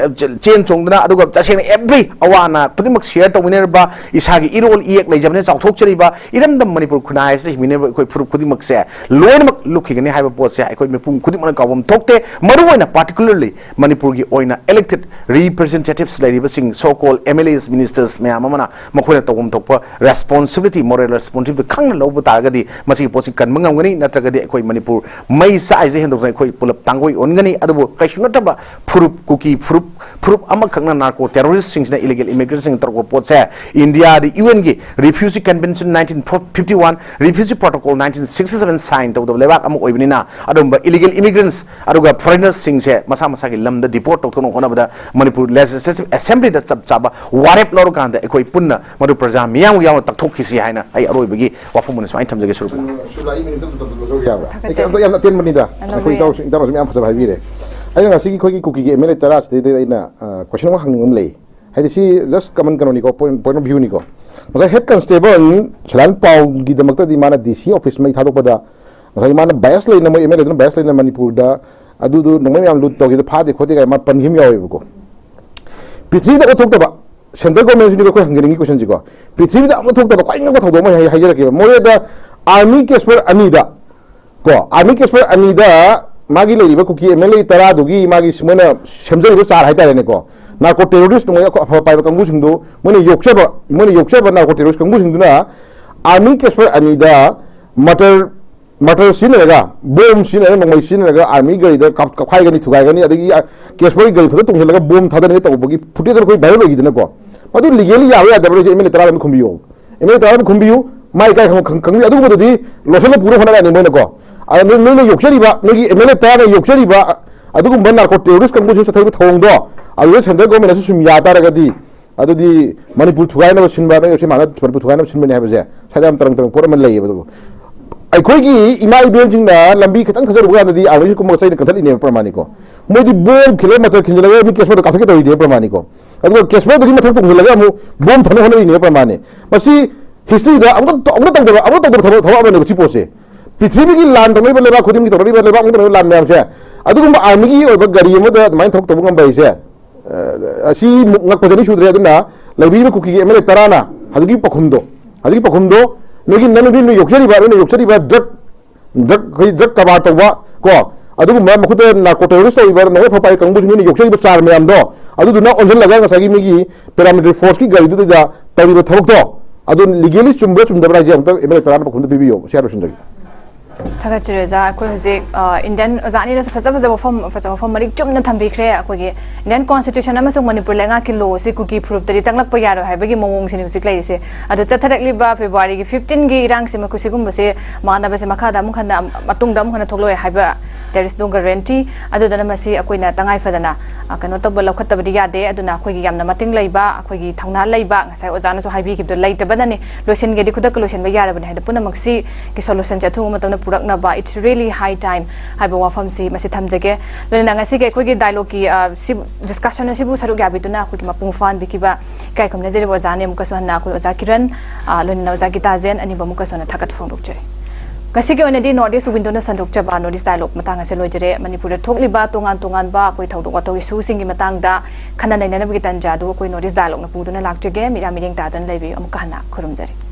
ꯆꯦꯟ ꯆꯣꯡꯗꯅ, ꯑꯗꯨꯒ ꯇꯁꯦꯡꯅ every ꯑꯋꯥ ꯑꯅꯥ ꯈꯨꯗꯤꯡꯃꯛ share ꯇꯧꯃꯤꯟꯅꯔꯤꯕ, ꯏꯁꯥꯒꯤ ꯏꯔꯣꯜ ꯏꯌꯦꯛ ꯂꯩꯖꯕꯅ ꯆꯥꯎꯊꯣꯛꯆꯔꯤꯕ ꯏꯔꯝꯗꯝ ꯃꯅꯤꯄꯨꯔ ꯈꯨꯟꯅꯥꯏ ꯑꯁꯤꯗ ꯍꯤꯡꯃꯤꯟꯅꯔꯤꯕ ꯑꯩꯈꯣꯏ ꯐꯨꯔꯨꯞ ꯈꯨꯗꯤꯡꯃꯛꯁꯦ ꯂꯣꯏꯅꯃꯛ ꯂꯨꯞꯈꯤꯒꯅꯤ ꯍꯥꯏꯕ ꯄꯣꯠꯁꯦ ꯑꯩꯈꯣꯏ ꯃꯤꯄꯨꯝ ꯈꯨꯗꯤꯡꯃꯛꯅ ꯀꯥꯎꯐꯝ ꯊꯣꯛꯇꯦ꯫ ꯃꯔꯨꯑꯣꯏꯅ particularly ꯃꯅꯤꯄꯨꯔꯒꯤ ꯑꯣꯏꯅ elected representatives ꯂꯩꯔꯤꯕꯁꯤꯡ, so called M L As, ministers ꯃꯌꯥꯝ ꯑꯃꯅ ꯃꯈꯣꯏꯅ ꯇꯧꯐꯝ ꯊꯣꯛꯄ responsibility, moral responsibility ꯈꯪꯅ ꯂꯧꯕ ꯇꯥꯔꯒꯗꯤ ꯃꯁꯤꯒꯤ ꯄꯣꯠꯁꯤ ꯀꯟꯕ ꯉꯝꯒꯅꯤ꯫ ꯅꯠꯇ꯭ꯔꯒꯗꯤ ꯑꯩꯈꯣꯏ ꯃꯅꯤꯄꯨꯔ ꯃꯩ ꯆꯥꯛꯏꯁꯦ ꯍꯦꯟꯗꯣꯛꯇꯅ ꯑꯩꯈꯣꯏ ꯄꯨꯂꯞ ꯇꯥꯡꯒꯣꯏ ꯑꯣꯟꯒꯅꯤ꯫ ꯑꯗꯨꯕꯨ ꯀꯩꯁꯨ ꯅꯠꯇꯕ ꯐꯨꯔꯨꯞ, ꯀꯨꯀꯤ ꯐꯨꯔꯨꯞ, ꯐꯨꯔꯨꯞ ꯑꯃꯈꯛꯅ narco terrorist ꯁꯤꯡꯁꯤꯅ, illegal immigrant ꯁꯤꯡ ꯇꯧꯔꯛꯄ ꯄꯣꯠꯁꯦ ꯏꯟꯗꯤꯌꯥꯗꯤ U N ꯒꯤ Refugee Convention nineteen fifty one, Refugee Protocol nineteen sixty seven sign ꯇꯧꯗꯕ ꯂꯩꯕꯥꯛ ꯑꯃ ꯑꯣꯏꯕꯅꯤꯅ ꯑꯗꯨꯝꯕ illegal immigrants ꯑꯗꯨꯒ foreigners ꯁꯤꯡꯁꯦ ꯃꯁꯥ ꯃꯁꯥꯒꯤ ꯂꯝꯗ deport ꯇꯧꯊꯣꯛꯅꯕ ꯍꯣꯠꯅꯕꯗ ꯃꯅꯤꯄꯨꯔ Legislative Assembly ꯗ ꯆꯞ ꯆꯥꯕ ꯋꯥꯔꯦꯞ ꯂꯧꯔꯀꯥꯟꯗ ꯑꯩꯈꯣꯏ ꯄꯨꯟꯅ ꯃꯗꯨ ꯄ꯭ꯔꯖꯥ ꯃꯤꯌꯥꯝꯒ ꯌꯥꯎꯅ ꯇꯛꯊꯣꯛꯈꯤꯁꯤ ꯍꯥꯏꯅ ꯑꯩ ꯑꯔꯣꯏꯕꯒꯤ ꯋꯥꯐꯝ ꯑꯣꯏꯅ ꯁꯨꯃꯥꯏꯅ ꯊꯝꯖꯒꯦ, ꯁꯨꯔꯨꯞ꯫ ꯁꯨꯔꯨꯞ, ꯑꯩ ꯃꯤꯅꯤꯠ ꯑꯃꯇ ꯂꯧꯖꯕ ꯌꯥꯕ꯭ꯔꯥ? ꯑꯩ ꯊꯥꯒꯠꯆꯔꯤ꯫ ꯌꯥꯝ, ꯌꯥꯝ ꯑꯇꯦꯟꯕꯅꯤꯗ꯫ ꯑꯗꯨꯝ ꯑꯩꯈꯣꯏ ꯌꯥꯏ꯫ ꯏꯇꯥꯎꯁꯨ, ꯏꯇꯥꯎꯅꯁꯨ ꯃꯌꯥꯝ ꯐꯖꯕ ꯍꯥꯏꯕꯤꯔꯦ꯫ ꯑꯩꯅ ꯉꯁꯤꯒꯤ ꯑꯩꯈꯣꯏꯒꯤ ꯀꯨꯀꯤꯒꯤ M L A ꯇꯔꯥꯁꯤꯗꯩꯗ ꯑꯩꯅ, ꯑ, question ꯑꯃ ꯍꯪꯅꯤꯡꯕ ꯑꯃ ꯂꯩ꯫ ꯍꯥꯏꯗꯤ ꯁꯤ just common ꯀꯩꯅꯣꯅꯤꯀꯣ, point, point of view ꯅꯤꯀꯣ꯫ ꯉꯁꯥꯏ head constable ꯁꯂꯥꯟ ꯄꯥꯎꯒꯤꯗꯃꯛꯇꯗꯤ ꯃꯥꯅ D C office ꯃꯩ ꯊꯥꯗꯣꯛꯄꯗ ꯉꯁꯥꯏ ꯃꯥꯅ bias ꯂꯩꯅ, ꯃꯣꯏ M L A ꯗꯨꯅ bias ꯂꯩꯅ ꯃꯅꯤꯄꯨꯔꯗ ꯑꯗꯨꯗꯨ ꯅꯣꯡꯃꯩ ꯃꯌꯥꯝ loot ꯇꯧꯈꯤꯗ ꯐꯥꯗꯦ ꯈꯣꯠꯇꯦ ꯀꯥꯏꯅ ꯃꯥ ꯄꯟꯈꯤꯕ ꯑꯃ ꯌꯥꯎꯋꯦꯕꯀꯣ꯫ ꯄ꯭ꯔꯤꯊꯤꯕꯤꯗ ꯑꯃ ꯊꯣꯛꯇꯕ, central government ꯁꯤꯅꯦꯕ ꯑꯩꯈꯣꯏ ꯍꯪꯖꯅꯤꯡꯉꯤ question ꯁꯤꯀꯣ꯫ ꯄ꯭ꯔꯤꯊꯤꯕꯤꯗ ꯑꯃ ꯊꯣꯛꯇꯕ ꯈ꯭ꯋꯥꯏ ꯉꯛꯄ ꯊꯧꯗꯣꯛ ꯑꯃ ꯑꯩ ꯍꯥꯏꯖꯔꯛꯀꯦꯕ꯫ ꯃꯣꯔꯦꯗ army caseper ꯑꯅꯤꯗ ꯀꯣ, army caseper ꯑꯅꯤꯗ ꯃꯥꯒꯤ ꯂꯩꯔꯤꯕ ꯀꯨꯀꯤ M L A ꯇꯔꯥꯗꯨꯒꯤ ꯃꯥꯒꯤ ꯃꯣꯏꯅ ꯁꯦꯝꯖꯔꯤꯕ ꯆꯥꯔ ꯍꯥꯏꯇꯥꯔꯦꯅꯦꯀꯣ, narco terrorist ꯅꯣꯡꯃꯩ ꯑꯐ-, ꯑꯐꯕ ꯄꯥꯏꯕ ꯀꯥꯡꯕꯨꯁꯤꯡꯗꯨ ꯃꯣꯏꯅ ꯌꯣꯛꯆꯕ, ꯃꯣꯏꯅ ꯌꯣꯛꯆꯕ narco terrorist ꯀꯥꯡꯕꯨꯁꯤꯡꯗꯨꯅ army caseper ꯑꯅꯤꯗ mortar, mortar ꯁꯤꯖꯤꯟꯅꯔꯒ, bomb ꯁꯤꯖꯤꯟꯅꯔꯒ, ꯅꯣꯡꯃꯩ ꯁꯤꯖꯤꯟꯅꯔꯒ army ꯒꯥꯔꯤꯗ ꯀꯥꯞ-, ꯀꯥꯞꯈꯥꯏꯒꯅꯤ, ꯊꯨꯒꯥꯏꯒꯅꯤ, ꯑꯗꯒꯤ caseper ꯒꯤ ꯒꯥꯔꯤ ꯃꯊꯛꯇ ꯇꯣꯡꯁꯤꯜꯂꯒ bomb ꯊꯥꯗꯅꯤꯡꯉꯥꯏ ꯇꯧꯕꯒꯤ footage ꯑꯩꯈꯣꯏ viral ꯑꯣꯏꯈꯤꯗꯅꯀꯣ꯫ ꯃꯗꯨ legally ꯌꯥꯕ ꯌꯥꯗꯕ꯭ꯔꯥ ꯍꯥꯏꯁꯦ M L A ꯇꯔꯥ ꯑꯃ ꯈꯨꯝꯕꯤꯌꯣ꯫ M L A ꯇꯔꯥ ꯑꯃ ꯈꯨꯝꯕꯤꯌꯨ, ꯃꯥ ꯏꯀꯥꯏ ꯈꯪ-, ꯈꯪ-, ꯈꯪꯕꯤꯌꯨ꯫ ꯑꯗꯨꯒꯨꯝꯕꯗꯨꯗꯤ ꯂꯣꯠꯁꯤꯜꯂ ꯄꯨꯅ ꯍꯣꯠꯅꯔꯛꯑꯅꯤ ꯃꯣꯏꯅꯀꯣ꯫ ꯑꯗ ꯅꯣꯏ, ꯅꯣꯏꯅ ꯌꯣꯛꯆꯔꯤꯕ, ꯅꯣꯏꯒꯤ M L A ꯇꯔꯥꯅ ꯌꯣꯛꯆꯔꯤꯕ ꯑꯗꯨꯒꯨꯝꯕ narco terrorist ꯀꯥꯡꯕꯨꯁꯤꯡ ꯆꯠꯊꯔꯤꯕ ꯊꯧꯑꯣꯡꯗꯣ ꯑꯗꯨꯗ central government ꯅꯁꯨ ꯁꯨꯝ ꯌꯥ ꯇꯥꯔꯒꯗꯤ ꯑꯗꯨꯗꯤ ꯃꯅꯤꯄꯨꯔ ꯊꯨꯒꯥꯏꯅꯕ ꯁꯤꯟꯕ, ꯅꯣꯏ ꯁꯤ ꯃꯥꯅ ꯃꯅꯤꯄꯨꯔ ꯊꯨꯒꯥꯏꯅꯕ ꯁꯤꯟꯕꯅꯤ ꯍꯥꯏꯕꯁꯦ ꯁ꯭ꯋꯥꯏꯗ ꯌꯥꯝ ꯇꯔꯪ ꯇꯔꯪ ꯄꯣꯠ ꯑꯃ ꯂꯩꯌꯦꯕ꯫ ꯑꯗꯨꯕꯨ ꯑꯩꯈꯣꯏꯒꯤ ꯏꯃꯥ ꯏꯕꯦꯟꯁꯤꯡꯅ ꯂꯝꯕꯤ ꯈꯤꯇꯪ ꯊꯥꯖꯔꯨꯕ ꯀꯥꯟꯗꯗꯤ ꯑꯥꯔꯃꯤꯁꯤ ꯀꯨꯝꯃꯒ ꯆꯩꯅ ꯀꯟꯊꯠꯂꯤꯅꯦꯕ ꯄ꯭ꯔꯃꯥꯅꯤꯀꯣ꯫ ꯃꯣꯏꯗꯤ ꯕꯣꯝ ꯈꯤꯜꯂꯒ ꯃꯇꯔ ꯈꯤꯟꯖꯤꯜꯂꯒ ꯃꯤ ꯀꯦꯁꯄꯔꯗ ꯀꯥꯞꯊꯣꯛꯀꯦ ꯇꯧꯔꯤꯅꯦꯕ ꯄ꯭ꯔꯃꯥꯅꯤꯀꯣ꯫ ꯑꯗꯨꯒ ꯀꯦꯁꯄꯔꯗꯒꯤ ꯃꯊꯛ ꯇꯣꯡꯁꯤꯜꯂꯒ ꯑꯃꯨꯛ ꯕꯣꯝ ꯊꯥꯅ ꯍꯣꯠꯅꯔꯤꯅꯦꯕ ꯄ꯭ꯔꯃꯥꯅꯤ꯫ ꯃꯁꯤ ꯍꯤꯁꯇ꯭ꯔꯤꯗ ꯑꯃꯨꯛꯇ ꯑꯃꯨꯛꯇ ꯇꯧꯗꯕ ꯑꯃꯨꯛꯇ ꯇꯧꯗꯕ ꯊꯕꯛ ꯊꯕꯛ ꯑꯃꯅꯦꯕ ꯁꯤ ꯄꯣꯠꯁꯦ꯫ ꯄ꯭ꯔꯤꯊꯤꯕꯤꯒꯤ ꯂꯥꯟ ꯇꯧꯅꯔꯤꯕ ꯂꯩꯕꯥꯛ ꯈꯨꯗꯤꯡꯒꯤ ꯇꯧꯅꯔꯤꯕ ꯂꯩꯕꯥꯛ ꯃꯅꯨꯡꯗ ꯂꯩꯔꯤꯕ ꯂꯥꯟ ꯃꯌꯥꯝꯁꯦ ꯑꯗꯨꯒꯨꯝꯕ ꯑꯥꯔꯃꯤꯒꯤ ꯑꯣꯏꯕ ꯒꯥꯔꯤ ꯑꯃꯗ ꯑꯗꯨꯃꯥꯏꯅ ꯊꯕꯛ ꯇꯧꯕ ꯉꯝꯕ ꯍꯥꯏꯁꯦ ꯑꯁꯤ ꯉꯛꯄ ꯆꯅꯤ ꯁꯨꯗ꯭ꯔꯦ꯫ ꯑꯗꯨꯅ ꯂꯩꯕꯤꯔꯤꯕ ꯀꯨꯀꯤꯒꯤ ꯑꯦꯝ ꯑꯦꯜ ꯑꯦ ꯇꯔꯥꯅ ꯍꯧꯖꯤꯛꯀꯤ ꯄꯥꯎꯈꯨꯝꯗꯣ, ꯍꯧꯖꯤꯛꯀꯤ ꯄꯥꯎꯈꯨꯝꯗꯣ ꯅꯣꯏꯒꯤ ꯅꯪ ꯅꯨꯄꯤ ꯅꯣꯏ ꯌꯣꯛꯆꯔꯤꯕ, ꯅꯣꯏꯅ ꯌꯣꯛꯆꯔꯤꯕ ꯗ꯭ꯔꯒ, ꯗ꯭ꯔꯒ, ꯑꯩꯈꯣꯏ ꯗ꯭ꯔꯒ ꯀꯔꯕꯥꯔ ꯇꯧꯕ ꯀꯣ, ꯑꯗꯨꯒꯨꯝꯕ ꯃꯈꯣꯏꯗ ꯅꯥꯔꯀꯣ ꯇꯦꯔꯣꯔꯤꯁ ꯇꯧꯔꯤꯕ ꯅꯣꯡꯃꯩ ꯐꯄꯥꯏ ꯀꯥꯡꯕꯨꯁꯤꯡ ꯅꯣꯏꯅ ꯌꯣꯛꯆꯔꯤꯕ ꯆꯥꯔ ꯃꯌꯥꯝꯗꯣ ꯑꯗꯨꯗꯨꯅ ꯑꯣꯟꯁꯤꯜꯂꯒ ꯉꯁꯥꯏꯒꯤ ꯃꯤꯒꯤ ꯄꯦꯔꯥꯃꯤꯂꯤꯇꯔꯤ ꯐꯣꯔꯁꯀꯤ ꯒꯥꯔꯤꯗꯨꯗ ꯇꯧꯔꯤꯕ ꯊꯕꯛꯇꯣ ꯑꯗꯨ ꯂꯤꯒꯦꯂꯤ ꯆꯨꯝꯕ꯭ꯔꯥ ꯆꯨꯝꯗꯕ꯭ꯔꯥ ꯍꯥꯏꯁꯦ ꯑꯃꯨꯛꯇ ꯑꯦꯝ ꯑꯦꯜ ꯑꯦ ꯇꯔꯥꯅ ꯄꯥꯎꯈꯨꯝꯗ ꯄꯤꯕꯤꯌꯣ꯫ ꯁꯤ ꯍꯥꯏꯔꯣ ꯁꯤꯟꯖꯒꯦ꯫ ꯊꯥꯒꯠꯆꯔꯤ ꯑꯣꯖꯥ꯫ ꯑꯩꯈꯣꯏ ꯍꯧꯖꯤꯛ ꯏꯟꯗꯤꯌꯥꯟ ꯑꯣꯖꯥ ꯑꯅꯤꯅꯁꯨ ꯐꯖ ꯐꯖꯕ ꯋꯥꯐꯝ ꯐꯖꯕ ꯋꯥꯐꯝ ꯃꯔꯤꯛ ꯆꯨꯝꯅ ꯊꯝꯕꯤꯈ꯭ꯔꯦ꯫ ꯑꯩꯈꯣꯏꯒꯤ ꯏꯟꯗꯤꯌꯥꯟ ꯀꯣꯟꯁꯇꯤꯇ꯭ꯌꯨꯁꯟ ꯑꯃꯁꯨꯡ ꯃꯅꯤꯄꯨꯔ ꯂꯩꯉꯥꯛꯀꯤ ꯂꯣꯁꯤ ꯀꯨꯀꯤ ꯐꯨꯔꯨꯞꯇꯗꯤ ꯆꯪꯂꯛꯄ ꯌꯥꯔꯣꯏ ꯍꯥꯏꯕꯒꯤ ꯃꯑꯣꯡꯁꯤꯅꯤ ꯍꯧꯖꯤꯛ ꯂꯩꯔꯤꯁꯦ꯫ ꯑꯗꯣ ꯆꯠꯊꯔꯛꯂꯤꯕ ꯐꯦꯕ꯭ꯔꯨꯋꯥꯔꯤꯒꯤ ꯐꯤꯐꯇꯤꯟꯒꯤ ꯏꯔꯥꯡꯁꯤ ꯃꯈꯣꯏ ꯁꯤꯒꯨꯝꯕꯁꯦ ꯃꯥꯟꯅꯕꯁꯦ ꯃꯈꯥꯗ ꯑꯃꯨꯛ ꯍꯟꯅ ꯃꯇꯨꯡꯗ ꯑꯃꯨꯛ ꯍꯟꯅ ꯊꯣꯛꯂꯛꯑꯣꯏ ꯍꯥꯏꯕ there is no guarantee꯫ ꯑꯗꯨꯗꯨꯅ ꯃꯁꯤ ꯑꯩꯈꯣꯏꯅ ꯇꯉꯥꯏ ꯐꯗꯅ ꯀꯩꯅꯣ ꯇꯧꯕ ꯂꯧꯈꯠꯇꯕꯗꯤ ꯌꯥꯗꯦ꯫ ꯑꯗꯨꯅ ꯑꯩꯈꯣꯏꯒꯤ ꯌꯥꯝꯅ ꯃꯇꯤꯡ ꯂꯩꯕ, ꯑꯩꯈꯣꯏꯒꯤ ꯊꯧꯅꯥ ꯂꯩꯕ, ꯉꯁꯥꯏ ꯑꯣꯖꯥꯅꯁꯨ ꯍꯥꯏꯕꯤꯈꯤꯕꯗꯣ ꯂꯩꯇꯕꯅꯅꯤ꯫ ꯂꯣꯏꯁꯤꯟꯒꯦꯗꯤ ꯈꯨꯗꯛꯇ ꯂꯣꯏꯁꯤꯟꯕ ꯌꯥꯔꯕꯅꯤ ꯍꯥꯏꯅ ꯄꯨꯝꯅꯃꯛꯁꯤꯒꯤ ꯁꯣꯂꯨꯁꯟꯁꯦ ꯑꯊꯨꯕ ꯃꯇꯝꯗ ꯄꯨꯔꯛꯅꯕ it's really high time ꯍꯥꯏꯕ ꯋꯥꯐꯝꯁꯤ ꯃꯁꯤ ꯊꯝꯖꯒꯦ꯫ ꯂꯣꯏꯅꯅ ꯉꯁꯤꯒꯤ ꯑꯩꯈꯣꯏꯒꯤ ꯗꯥꯏꯂꯣꯒꯀꯤ ꯁꯤ ꯗꯤꯁꯀꯁꯟ ꯑꯁꯤꯕꯨ ꯁꯔꯨꯛ ꯌꯥꯕꯤꯗꯨꯅ ꯑꯩꯈꯣꯏꯒꯤ ꯃꯄꯨꯡ ꯐꯥꯍꯟꯕꯤꯈꯤꯕ ꯏꯀꯥꯏ ꯈꯨꯝꯅꯖꯔꯤꯕ ꯑꯣꯖꯥꯅꯤ꯫ ꯑꯃꯨꯛꯀꯁꯨ ꯍꯟꯅ ꯑꯩꯈꯣꯏ ꯑꯣꯖꯥ ꯀꯤꯔꯟ ꯂꯣꯏꯅꯅ ꯑꯣꯖꯥ ꯒꯤꯇꯥꯖꯦꯟ ꯑꯅꯤꯕꯨ ꯑꯃꯨꯛꯀꯁꯨ ꯍꯟꯅ ꯊꯥꯒꯠꯄ ꯐꯣꯡꯗꯣꯛꯆꯔꯤ꯫ ꯉꯁꯤꯒꯤ ꯑꯣꯏꯅꯗꯤ ꯅꯣꯔꯠ ꯏꯁ ꯋꯤꯟꯗꯣꯅ ꯁꯟꯗꯣꯛꯆꯕ ꯅꯣꯔꯠ ꯏꯁ ꯗꯥꯏꯂꯣꯒ ꯃꯇꯥꯡ ꯑꯁꯤ ꯂꯣꯏꯖꯔꯦ꯫ ꯃꯅꯤꯄꯨꯔꯗ ꯊꯣꯛꯂꯤꯕ ꯇꯣꯉꯥꯟ ꯇꯣꯉꯥꯟꯕ ꯑꯩꯈꯣꯏ ꯊꯧꯗꯣꯛ ꯋꯥꯊꯣꯛ ꯏꯁꯨꯁꯤꯡꯒꯤ ꯃꯇꯥꯡꯗ ꯈꯟꯅ ꯅꯩꯅꯅꯕꯒꯤ ꯇꯥꯟꯖꯥ ꯑꯗꯨ ꯑꯩꯈꯣꯏ ꯅꯣꯔꯠ ꯏꯁ ꯗꯥꯏꯂꯣꯒꯅ ꯄꯨꯗꯨꯅ ꯂꯥꯛꯆꯒꯦ꯫ ꯃꯤꯠꯌꯦꯡ ꯇꯥꯗꯨꯅ ꯂꯩꯕꯤꯌꯨ꯫ ꯑꯃꯨꯛꯀ ꯍꯟꯅ ꯈꯨꯔꯨꯝꯖꯔꯤ꯫